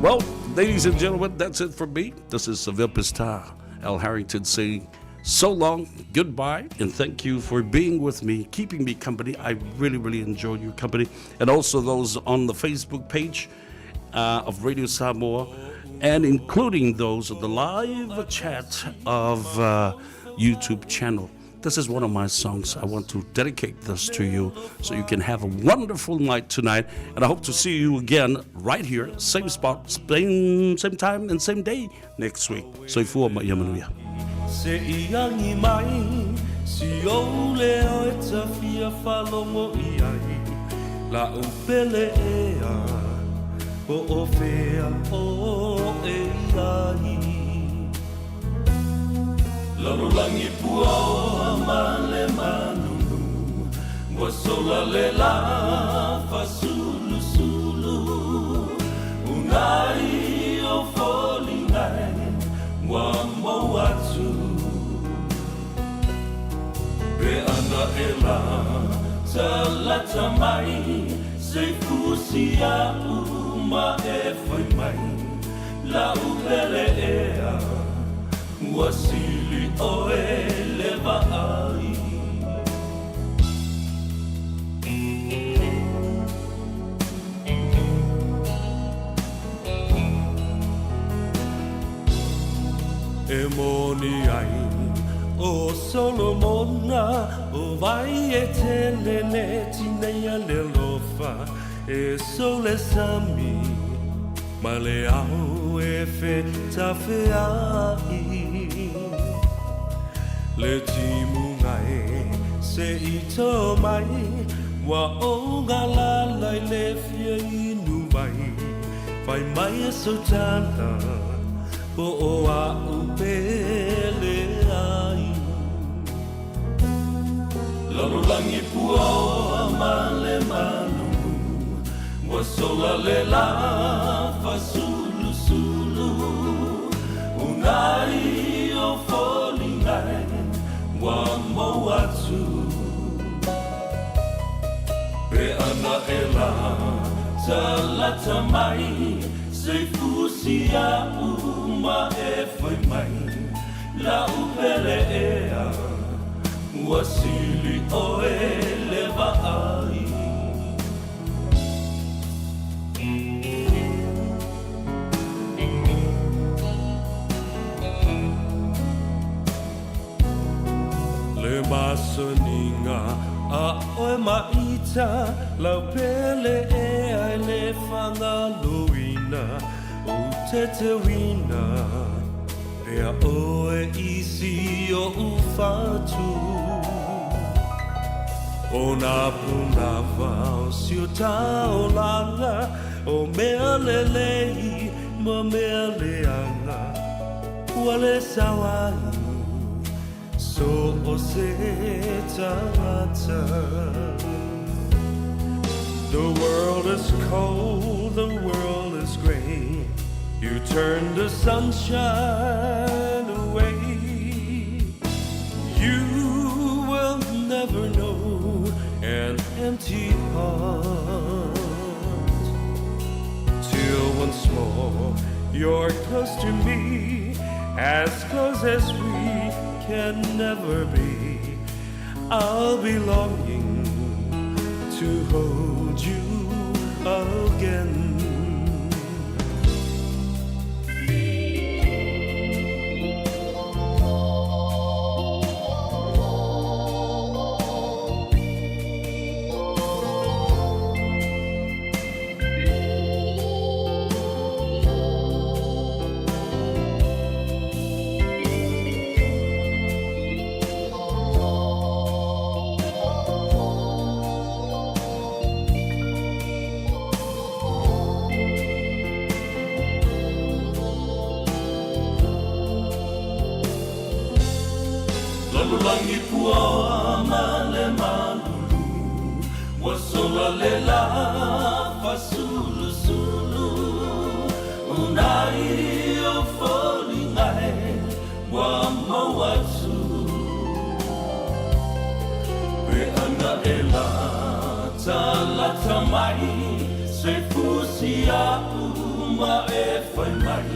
Well, ladies and gentlemen, that's it from me. This is Seville Star, Al Harrington saying so long, goodbye, and thank you for being with me, keeping me company. I really, really enjoyed your company. And also those on the Facebook page of Radio Samoa, and including those of the live chat of YouTube channel. This is one of my songs. I want to dedicate this to you so you can have a wonderful night tonight. And I hope to see you again right here, same spot, same, same time, and same day next week. Soifua ma ia manuia. Se i agi mai si ou leo e ta fia faalogo i ai La ou pele ea. Po o fea o e ai. Lalolagi puaoa ma le malulu ua sola le lā fasulusulu unai o foliga e ua mou atu pe ana e la talata mai se i fusi a'u ma e fai mai la'u pele ea ua sili ʻoe le vaai. E moni ai ʻo Solomona ʻO wai e tele le tineia le alofa E sou le sami ma le ao e fetafeaʻi Le timuga e se i tō mai Ua ou galala i le fia inu mai Fai mai e sou tala Po o a'u pele ai Lalolagi puaoa ma le malulu Ua sola le lā fasulusulu Unai o foliga e ua mou atu Pe ana e la talata mai Se i fusi a'u ma e fai mai La'u pele ea ua sili ʻoe le vaai. Le masaniga a ʻoe ma ita lau pele ea e le fagaloina ou tetewina Pea ʻoe i si oʻu fatu ʻO nā pūnawa o si o taolaga ʻO mea lelei ma mea leaga Ua le sao ai so o se tagata The world is cold, the world is gray You turn the sunshine away You will never know an empty heart Till once more you're close to me As close as we can never be I'll be longing to hold you again. Lalolagi puaoa ma le malulu Ua sola le lā fasulusulu Unai o foliga e ua mau atu Pe ana e latalata mai Se fusi a'u ma e fai mai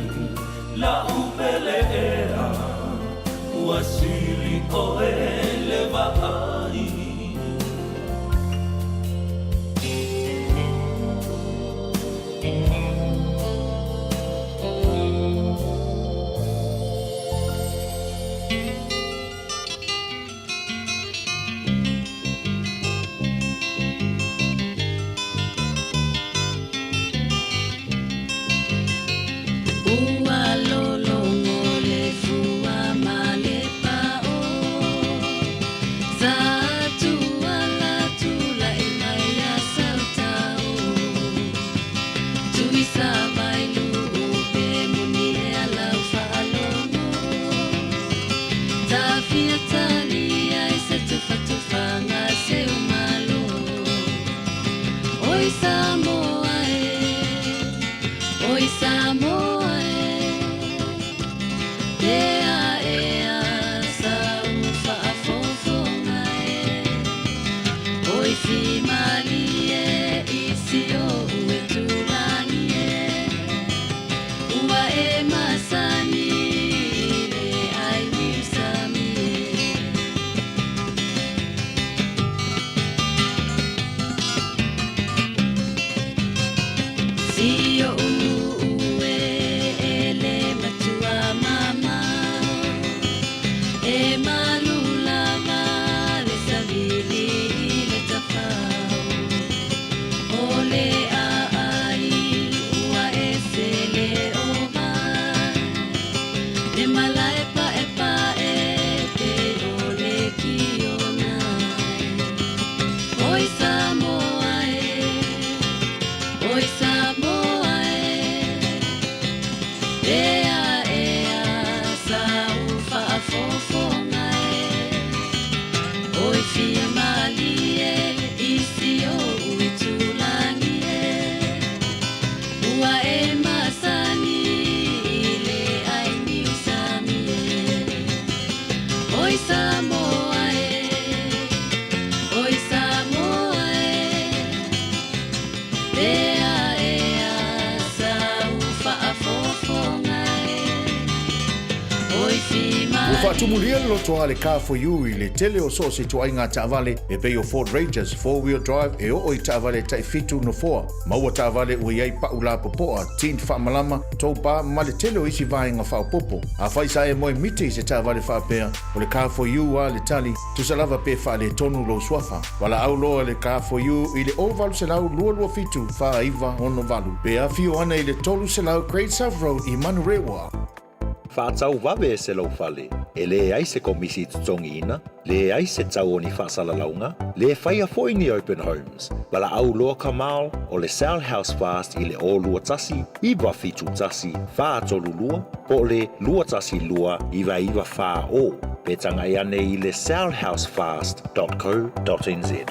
La'u pele ea ua sili ʻoe le vaai. Ua lologo le fua ma le pao. Sa Oi fimalie i si o'u itulagi e Ua e masani i le ai niusami e. Si o'u nu'u e e le matua mamao E malu lava le savili i le tafao O le a'ai ua ese le ova Le malae pa'epa'e pei o le kiona Oi Samoa e, oi Samoa e Ea ea sau fa'afofoga e Oi fia malie i si o'u itulagi e Ua e masani i le ai niusami e Oi Samoa e, oi Samoa e Ea ea sau fa'afofoga e Oi Ua faatumulia le loto a le Car for You i le tele o so o se ituaiga taavale e pei o Ford Rangers four-wheel drive e oo i taavale tai fitu nofoa. Maua taavale ua i ai pa'u lapopoa, tint faamalama, tow bar ma le tele o isi vaega faaopoopo. Afai sa e moe miti i se taavale faapea, o le Car for You a le tali, tusa lava pe faaletonu lou suafa. Valaau loa le Car for You i le 0800 227 4968 pe afio ane i le 300 Great South Road i Manurewa. Faatau vave se lou fale, e leai se komisi i totogiina, leai se tau o ni faasalalauga, le faia foi ni open homes. Valaau loa Kamal o le Sell House Fast i le 0 21 971 432 po o le 212 9940 pe tagai ane i le sellhousefast.co.nz.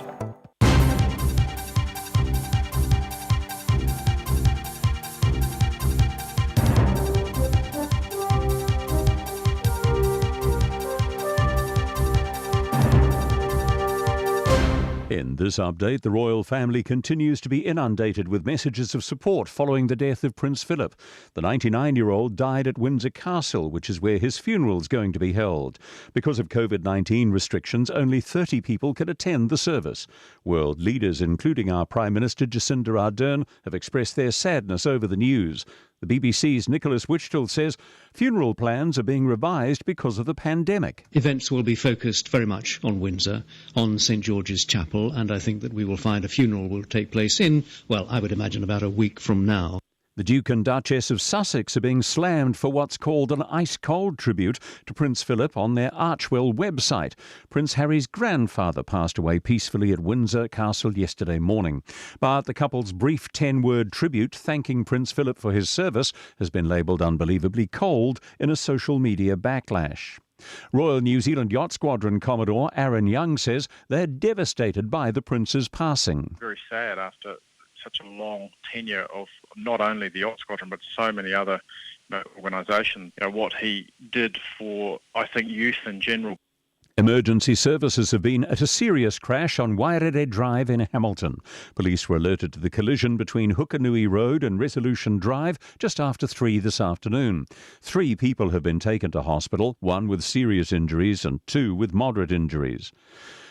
In this update, the royal family continues to be inundated with messages of support following the death of Prince Philip. The 99 year old died at Windsor Castle, which is where his funeral is going to be held. Because of COVID 19 restrictions, only 30 people can attend the service. World leaders, including our Prime Minister Jacinda Ardern, have expressed their sadness over the news. The BBC's Nicholas Wichtel says funeral plans are being revised because of the pandemic. Events will be focused very much on Windsor, on St George's Chapel, and I think that we will find a funeral will take place in, well, I would imagine about a week from now. The Duke and Duchess of Sussex are being slammed for what's called an ice cold tribute to Prince Philip on their Archewell website. Prince Harry's grandfather passed away peacefully at Windsor Castle yesterday morning. But the couple's brief 10 word tribute thanking Prince Philip for his service has been labelled unbelievably cold in a social media backlash. Royal New Zealand Yacht Squadron Commodore Aaron Young says they're devastated by the Prince's passing. Very sad after such a long tenure of not only the Yacht Squadron but so many other you know, organisations. You know, what he did for, I think, youth in general. Emergency services have been at a serious crash on Wairere Drive in Hamilton. Police were alerted to the collision between Hukanui Road and Resolution Drive just after 3 this afternoon. Three people have been taken to hospital, one with serious injuries and two with moderate injuries.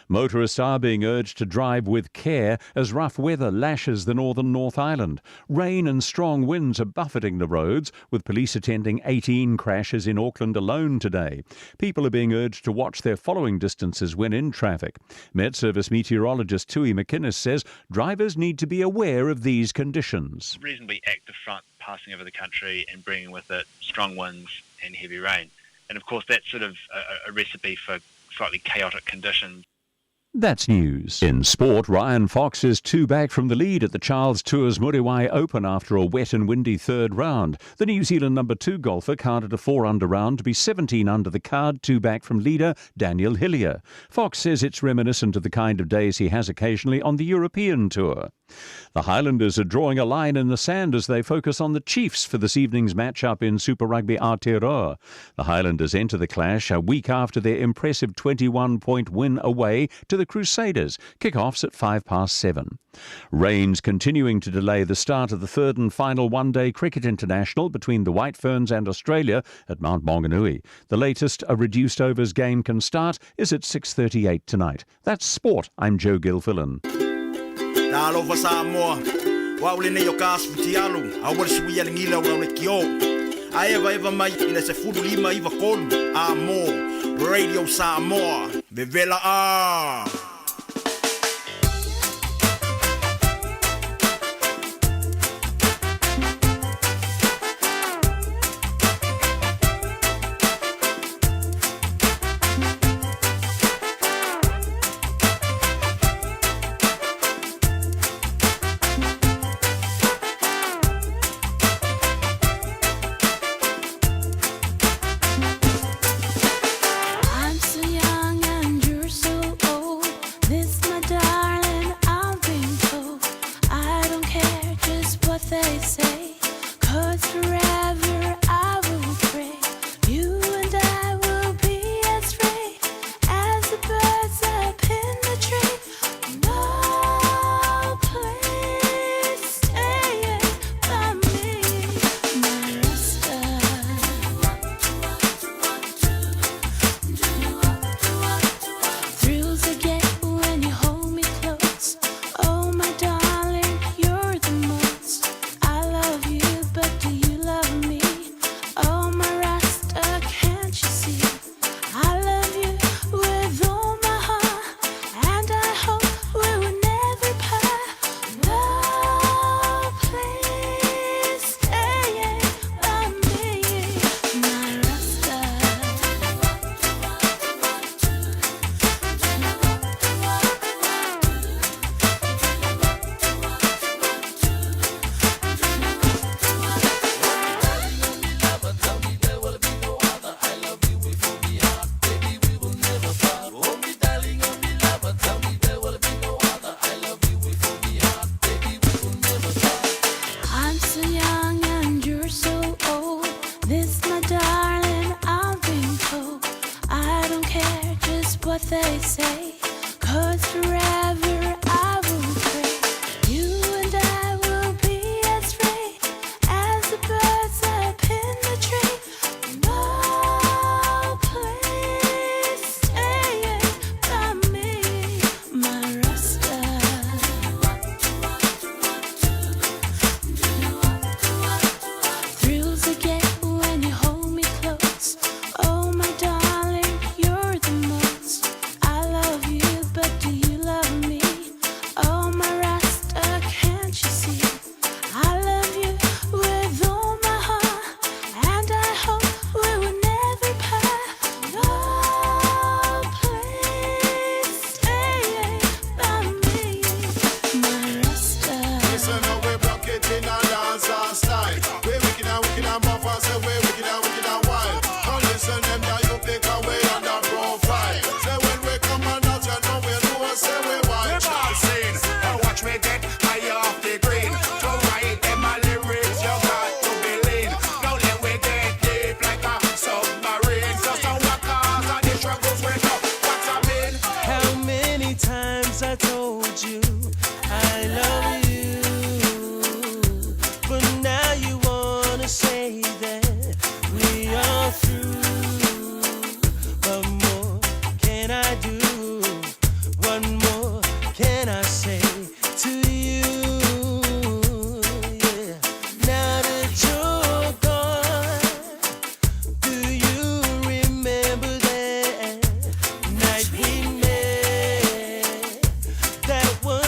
Motorists are being urged to drive with care as rough weather lashes the northern North Island. Rain and strong winds are buffeting the roads, with police attending 18 crashes in Auckland alone today. People are being urged to watch their following distances when in traffic. Met Service meteorologist Tui McInnes says drivers need to be aware of these conditions. Reasonably active front passing over the country and bringing with it strong winds and heavy rain. And of course, that's sort of a, a recipe for slightly chaotic conditions. That's news. In sport, Ryan Fox is two back from the lead at the Charles Tours Muriwai Open after a wet and windy third round. The New Zealand number two golfer carded a four under round to be 17 under the card, two back from leader Daniel Hillier. Fox says it's reminiscent of the kind of days he has occasionally on the European Tour. The Highlanders are drawing a line in the sand as they focus on the Chiefs for this evening's match-up in Super Rugby Aotearoa. The Highlanders enter the clash a week after their impressive 21-point win away to the Crusaders. Kick-off's at 7:05. Rains continuing to delay the start of the third and final one-day cricket international between the White Ferns and Australia at Mount Maunganui. The latest a reduced overs game can start is at 6:38 tonight. That's sport. I'm Joe Gilfillan. Talofa Samoa, o au lenei o ka asu fitialu, aua le sui a le gila o le kio. A eva eva mai i le 15 93 a mo Radio Samoa, vevela a! I'm so young and you're so old. This, my darling, I've been told. I don't care just what they say. 'Cause forever I will pray. You and I will be as free as the birds up in the tree. No, please stay by me, my Rasta. Thrills I get when you hold me close. Oh, my darling, you're the most. I love you, but do you love me? Oh, my Rasta, can't you see? I love you with all my heart, and I hope we will never part. No, please stay by me, my Rasta. I'm so young and you're so old. This, my darling, I've been told. I don't care just what they say. 'Cause forever I will pray. You and I will be as free as the birds up in the tree. No, please stay by me, my Rasta. Thrills I get when you hold me close. Oh, my darling, you're the most. I love you, but do you love me? Oh, my Rasta, can't you see? I love you with all my heart, and I hope we will never part. No, please stay by me, my Rasta. Listen up, we rock it in a dancehall style. We wicked and wicked and buff and say we wicked and wicked and wild. Now listen them now you pick away on the profile. Say when we come on out, you know we know say we wild. We ball scene, now watch me get high off the green. To write them a lyrics, you got to be lean. Now let we get deep like a submarine. Just a walk out of the struggles we know what I mean. How many times I told you I love you, but now you wanna say that we are through. What more can I do? What more can I say to you? Yeah. Now that you're gone, do you remember that night we met? That was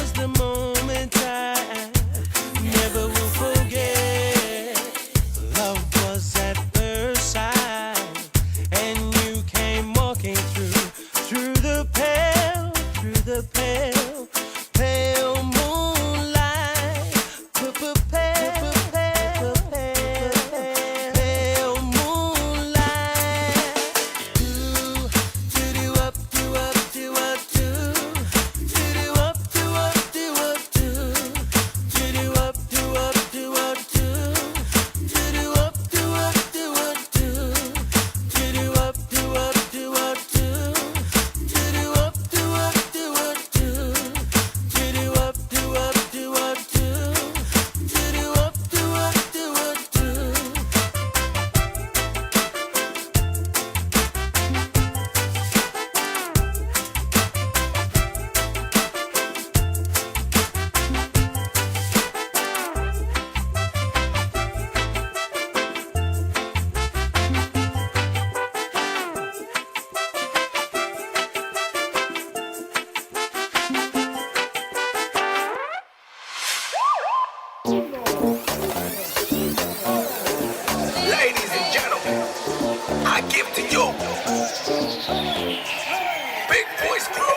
Big Boys Crew!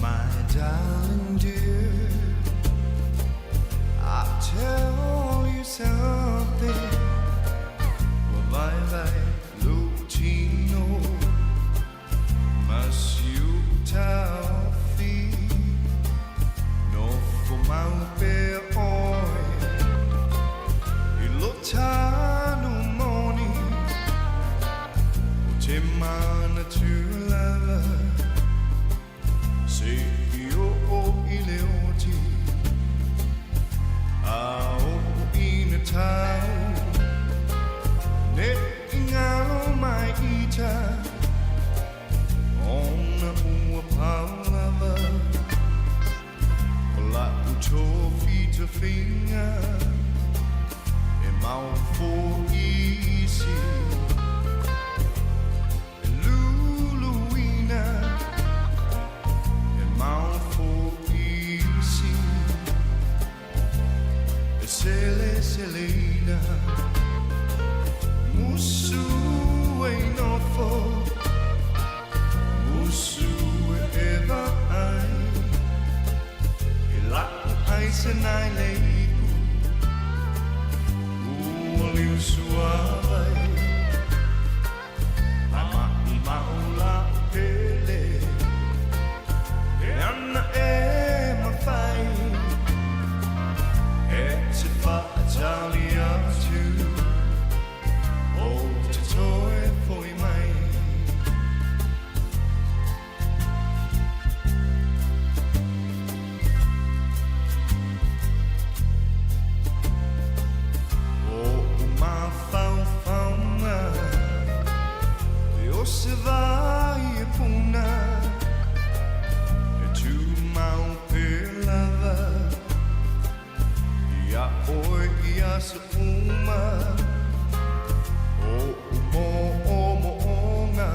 My darling dear, I tell you something. Well, my life, Lutino, Masiu no for maupe oi, ilotanu moni, o te mana tūlava. Se i o o i le oti A o i na tau Ne i ngaro mai ita Ona ua paulava O la utofi te finga E mau fo isi E luluina E mau isi E sele selena Musu e nofo Musu e eva ai E laku ai se nai leiku Ua liu suavai o se vai e puna E tū mau pe lava Ia oe ia sa uma O umo o mo onga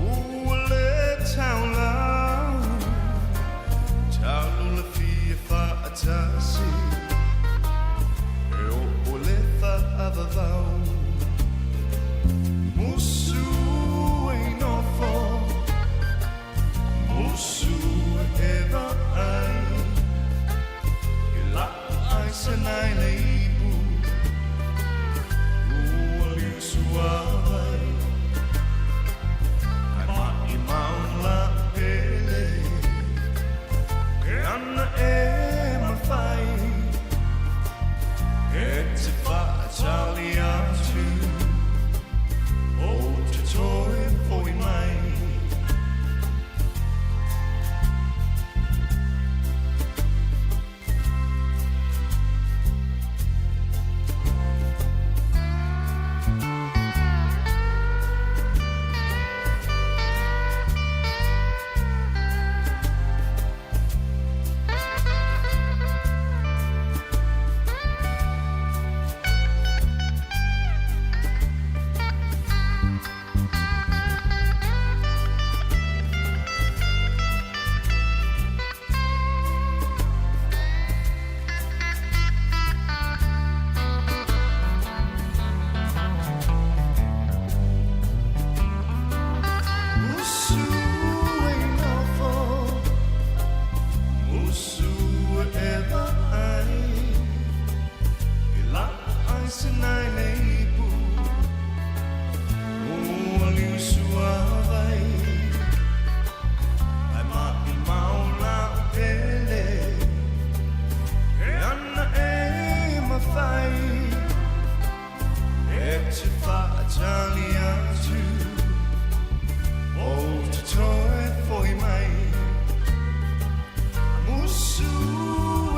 Ua le taulau Tau le fia whaatasi E o o le whaavavau Musu e nofo Musu e vaai I la ai se nai le ipu Ua liu suavai Ai mai mau la pele E ana e mawhai E te whaatali atu O te toe foi mai. Musu e nofo Musu e vaai I la ai se nai le ipu Ua liu suavai Ai mai mau la pele E ana e mawhai E te whaatali atu O te toe foi mai Musu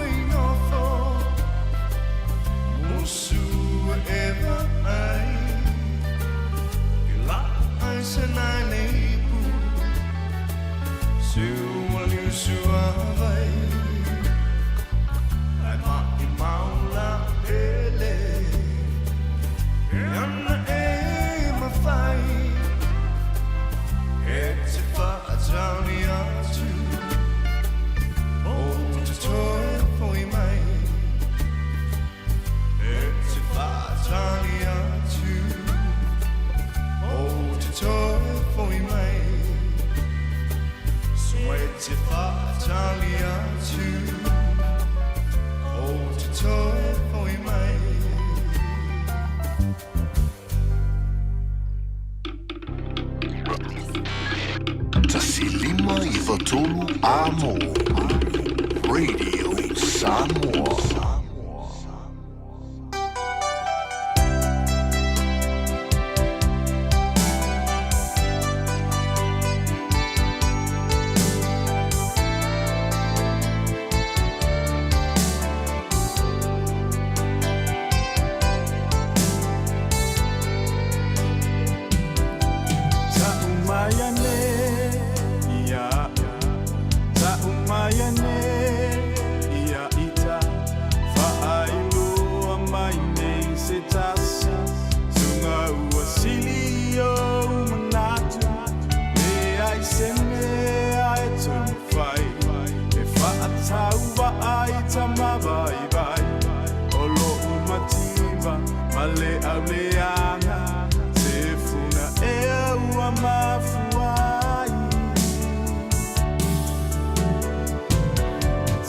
e nofo Musu e vaai I la ai se nai le ipu Se ua liu suavai Ai mai mau la pele E ana e mawhai E te whaatali atu O te toe foi mai E te whaatali atu O te toe foi mai So e te whaatali atu O te toe foi mai. 1 5 3 Amo Radio Samoa. Ta'u mai ane ia Ta'u mai ane ia ita Fa'ailoa mai nei se tasi Suga ua sili ou manatu Leai se mea e taumafai E fa'atauva'a i tamavaivai O lo'u mativa ma le auleaga Sefuna ea ua mafua ai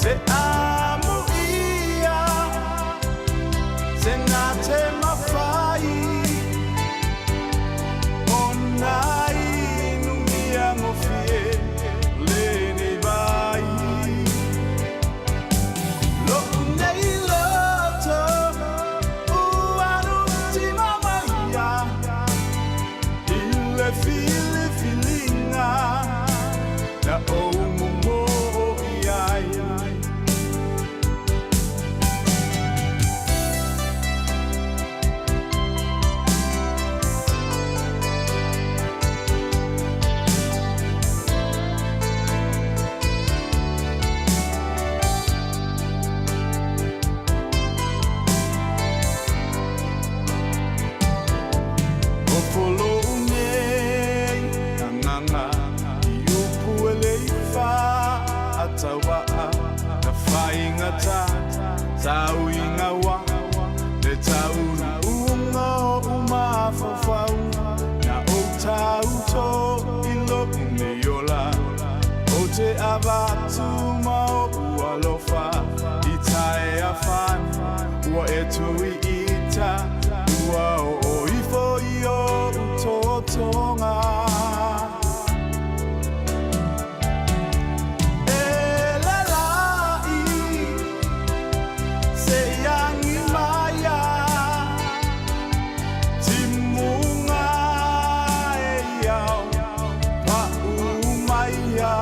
Se amo ia Se nate mafai Ona inumia gofie Lenei vai Lo'u nei loto Ua nutima maia I le filifiliga Na ou momō i ai. avatu ma o alofa i tae a whai ua e tui ita ua o o ifo i o utotonga. E le lai se iangi maia timunga e iau pa umaia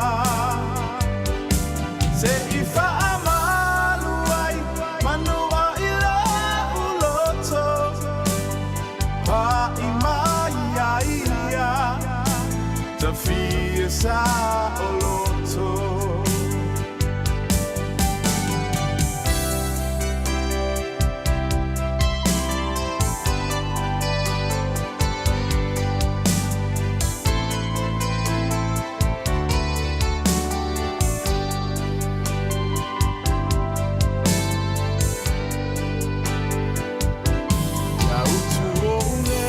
se i faamalu ai manua i le uloto pa i mai ai ia tafia sa o loto. Ia utu o une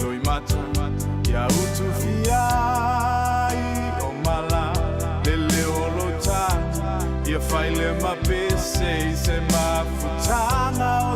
loi mata Ia utu fiai o mala Le leo lo tata Ia faile ma pese i se mafutanga o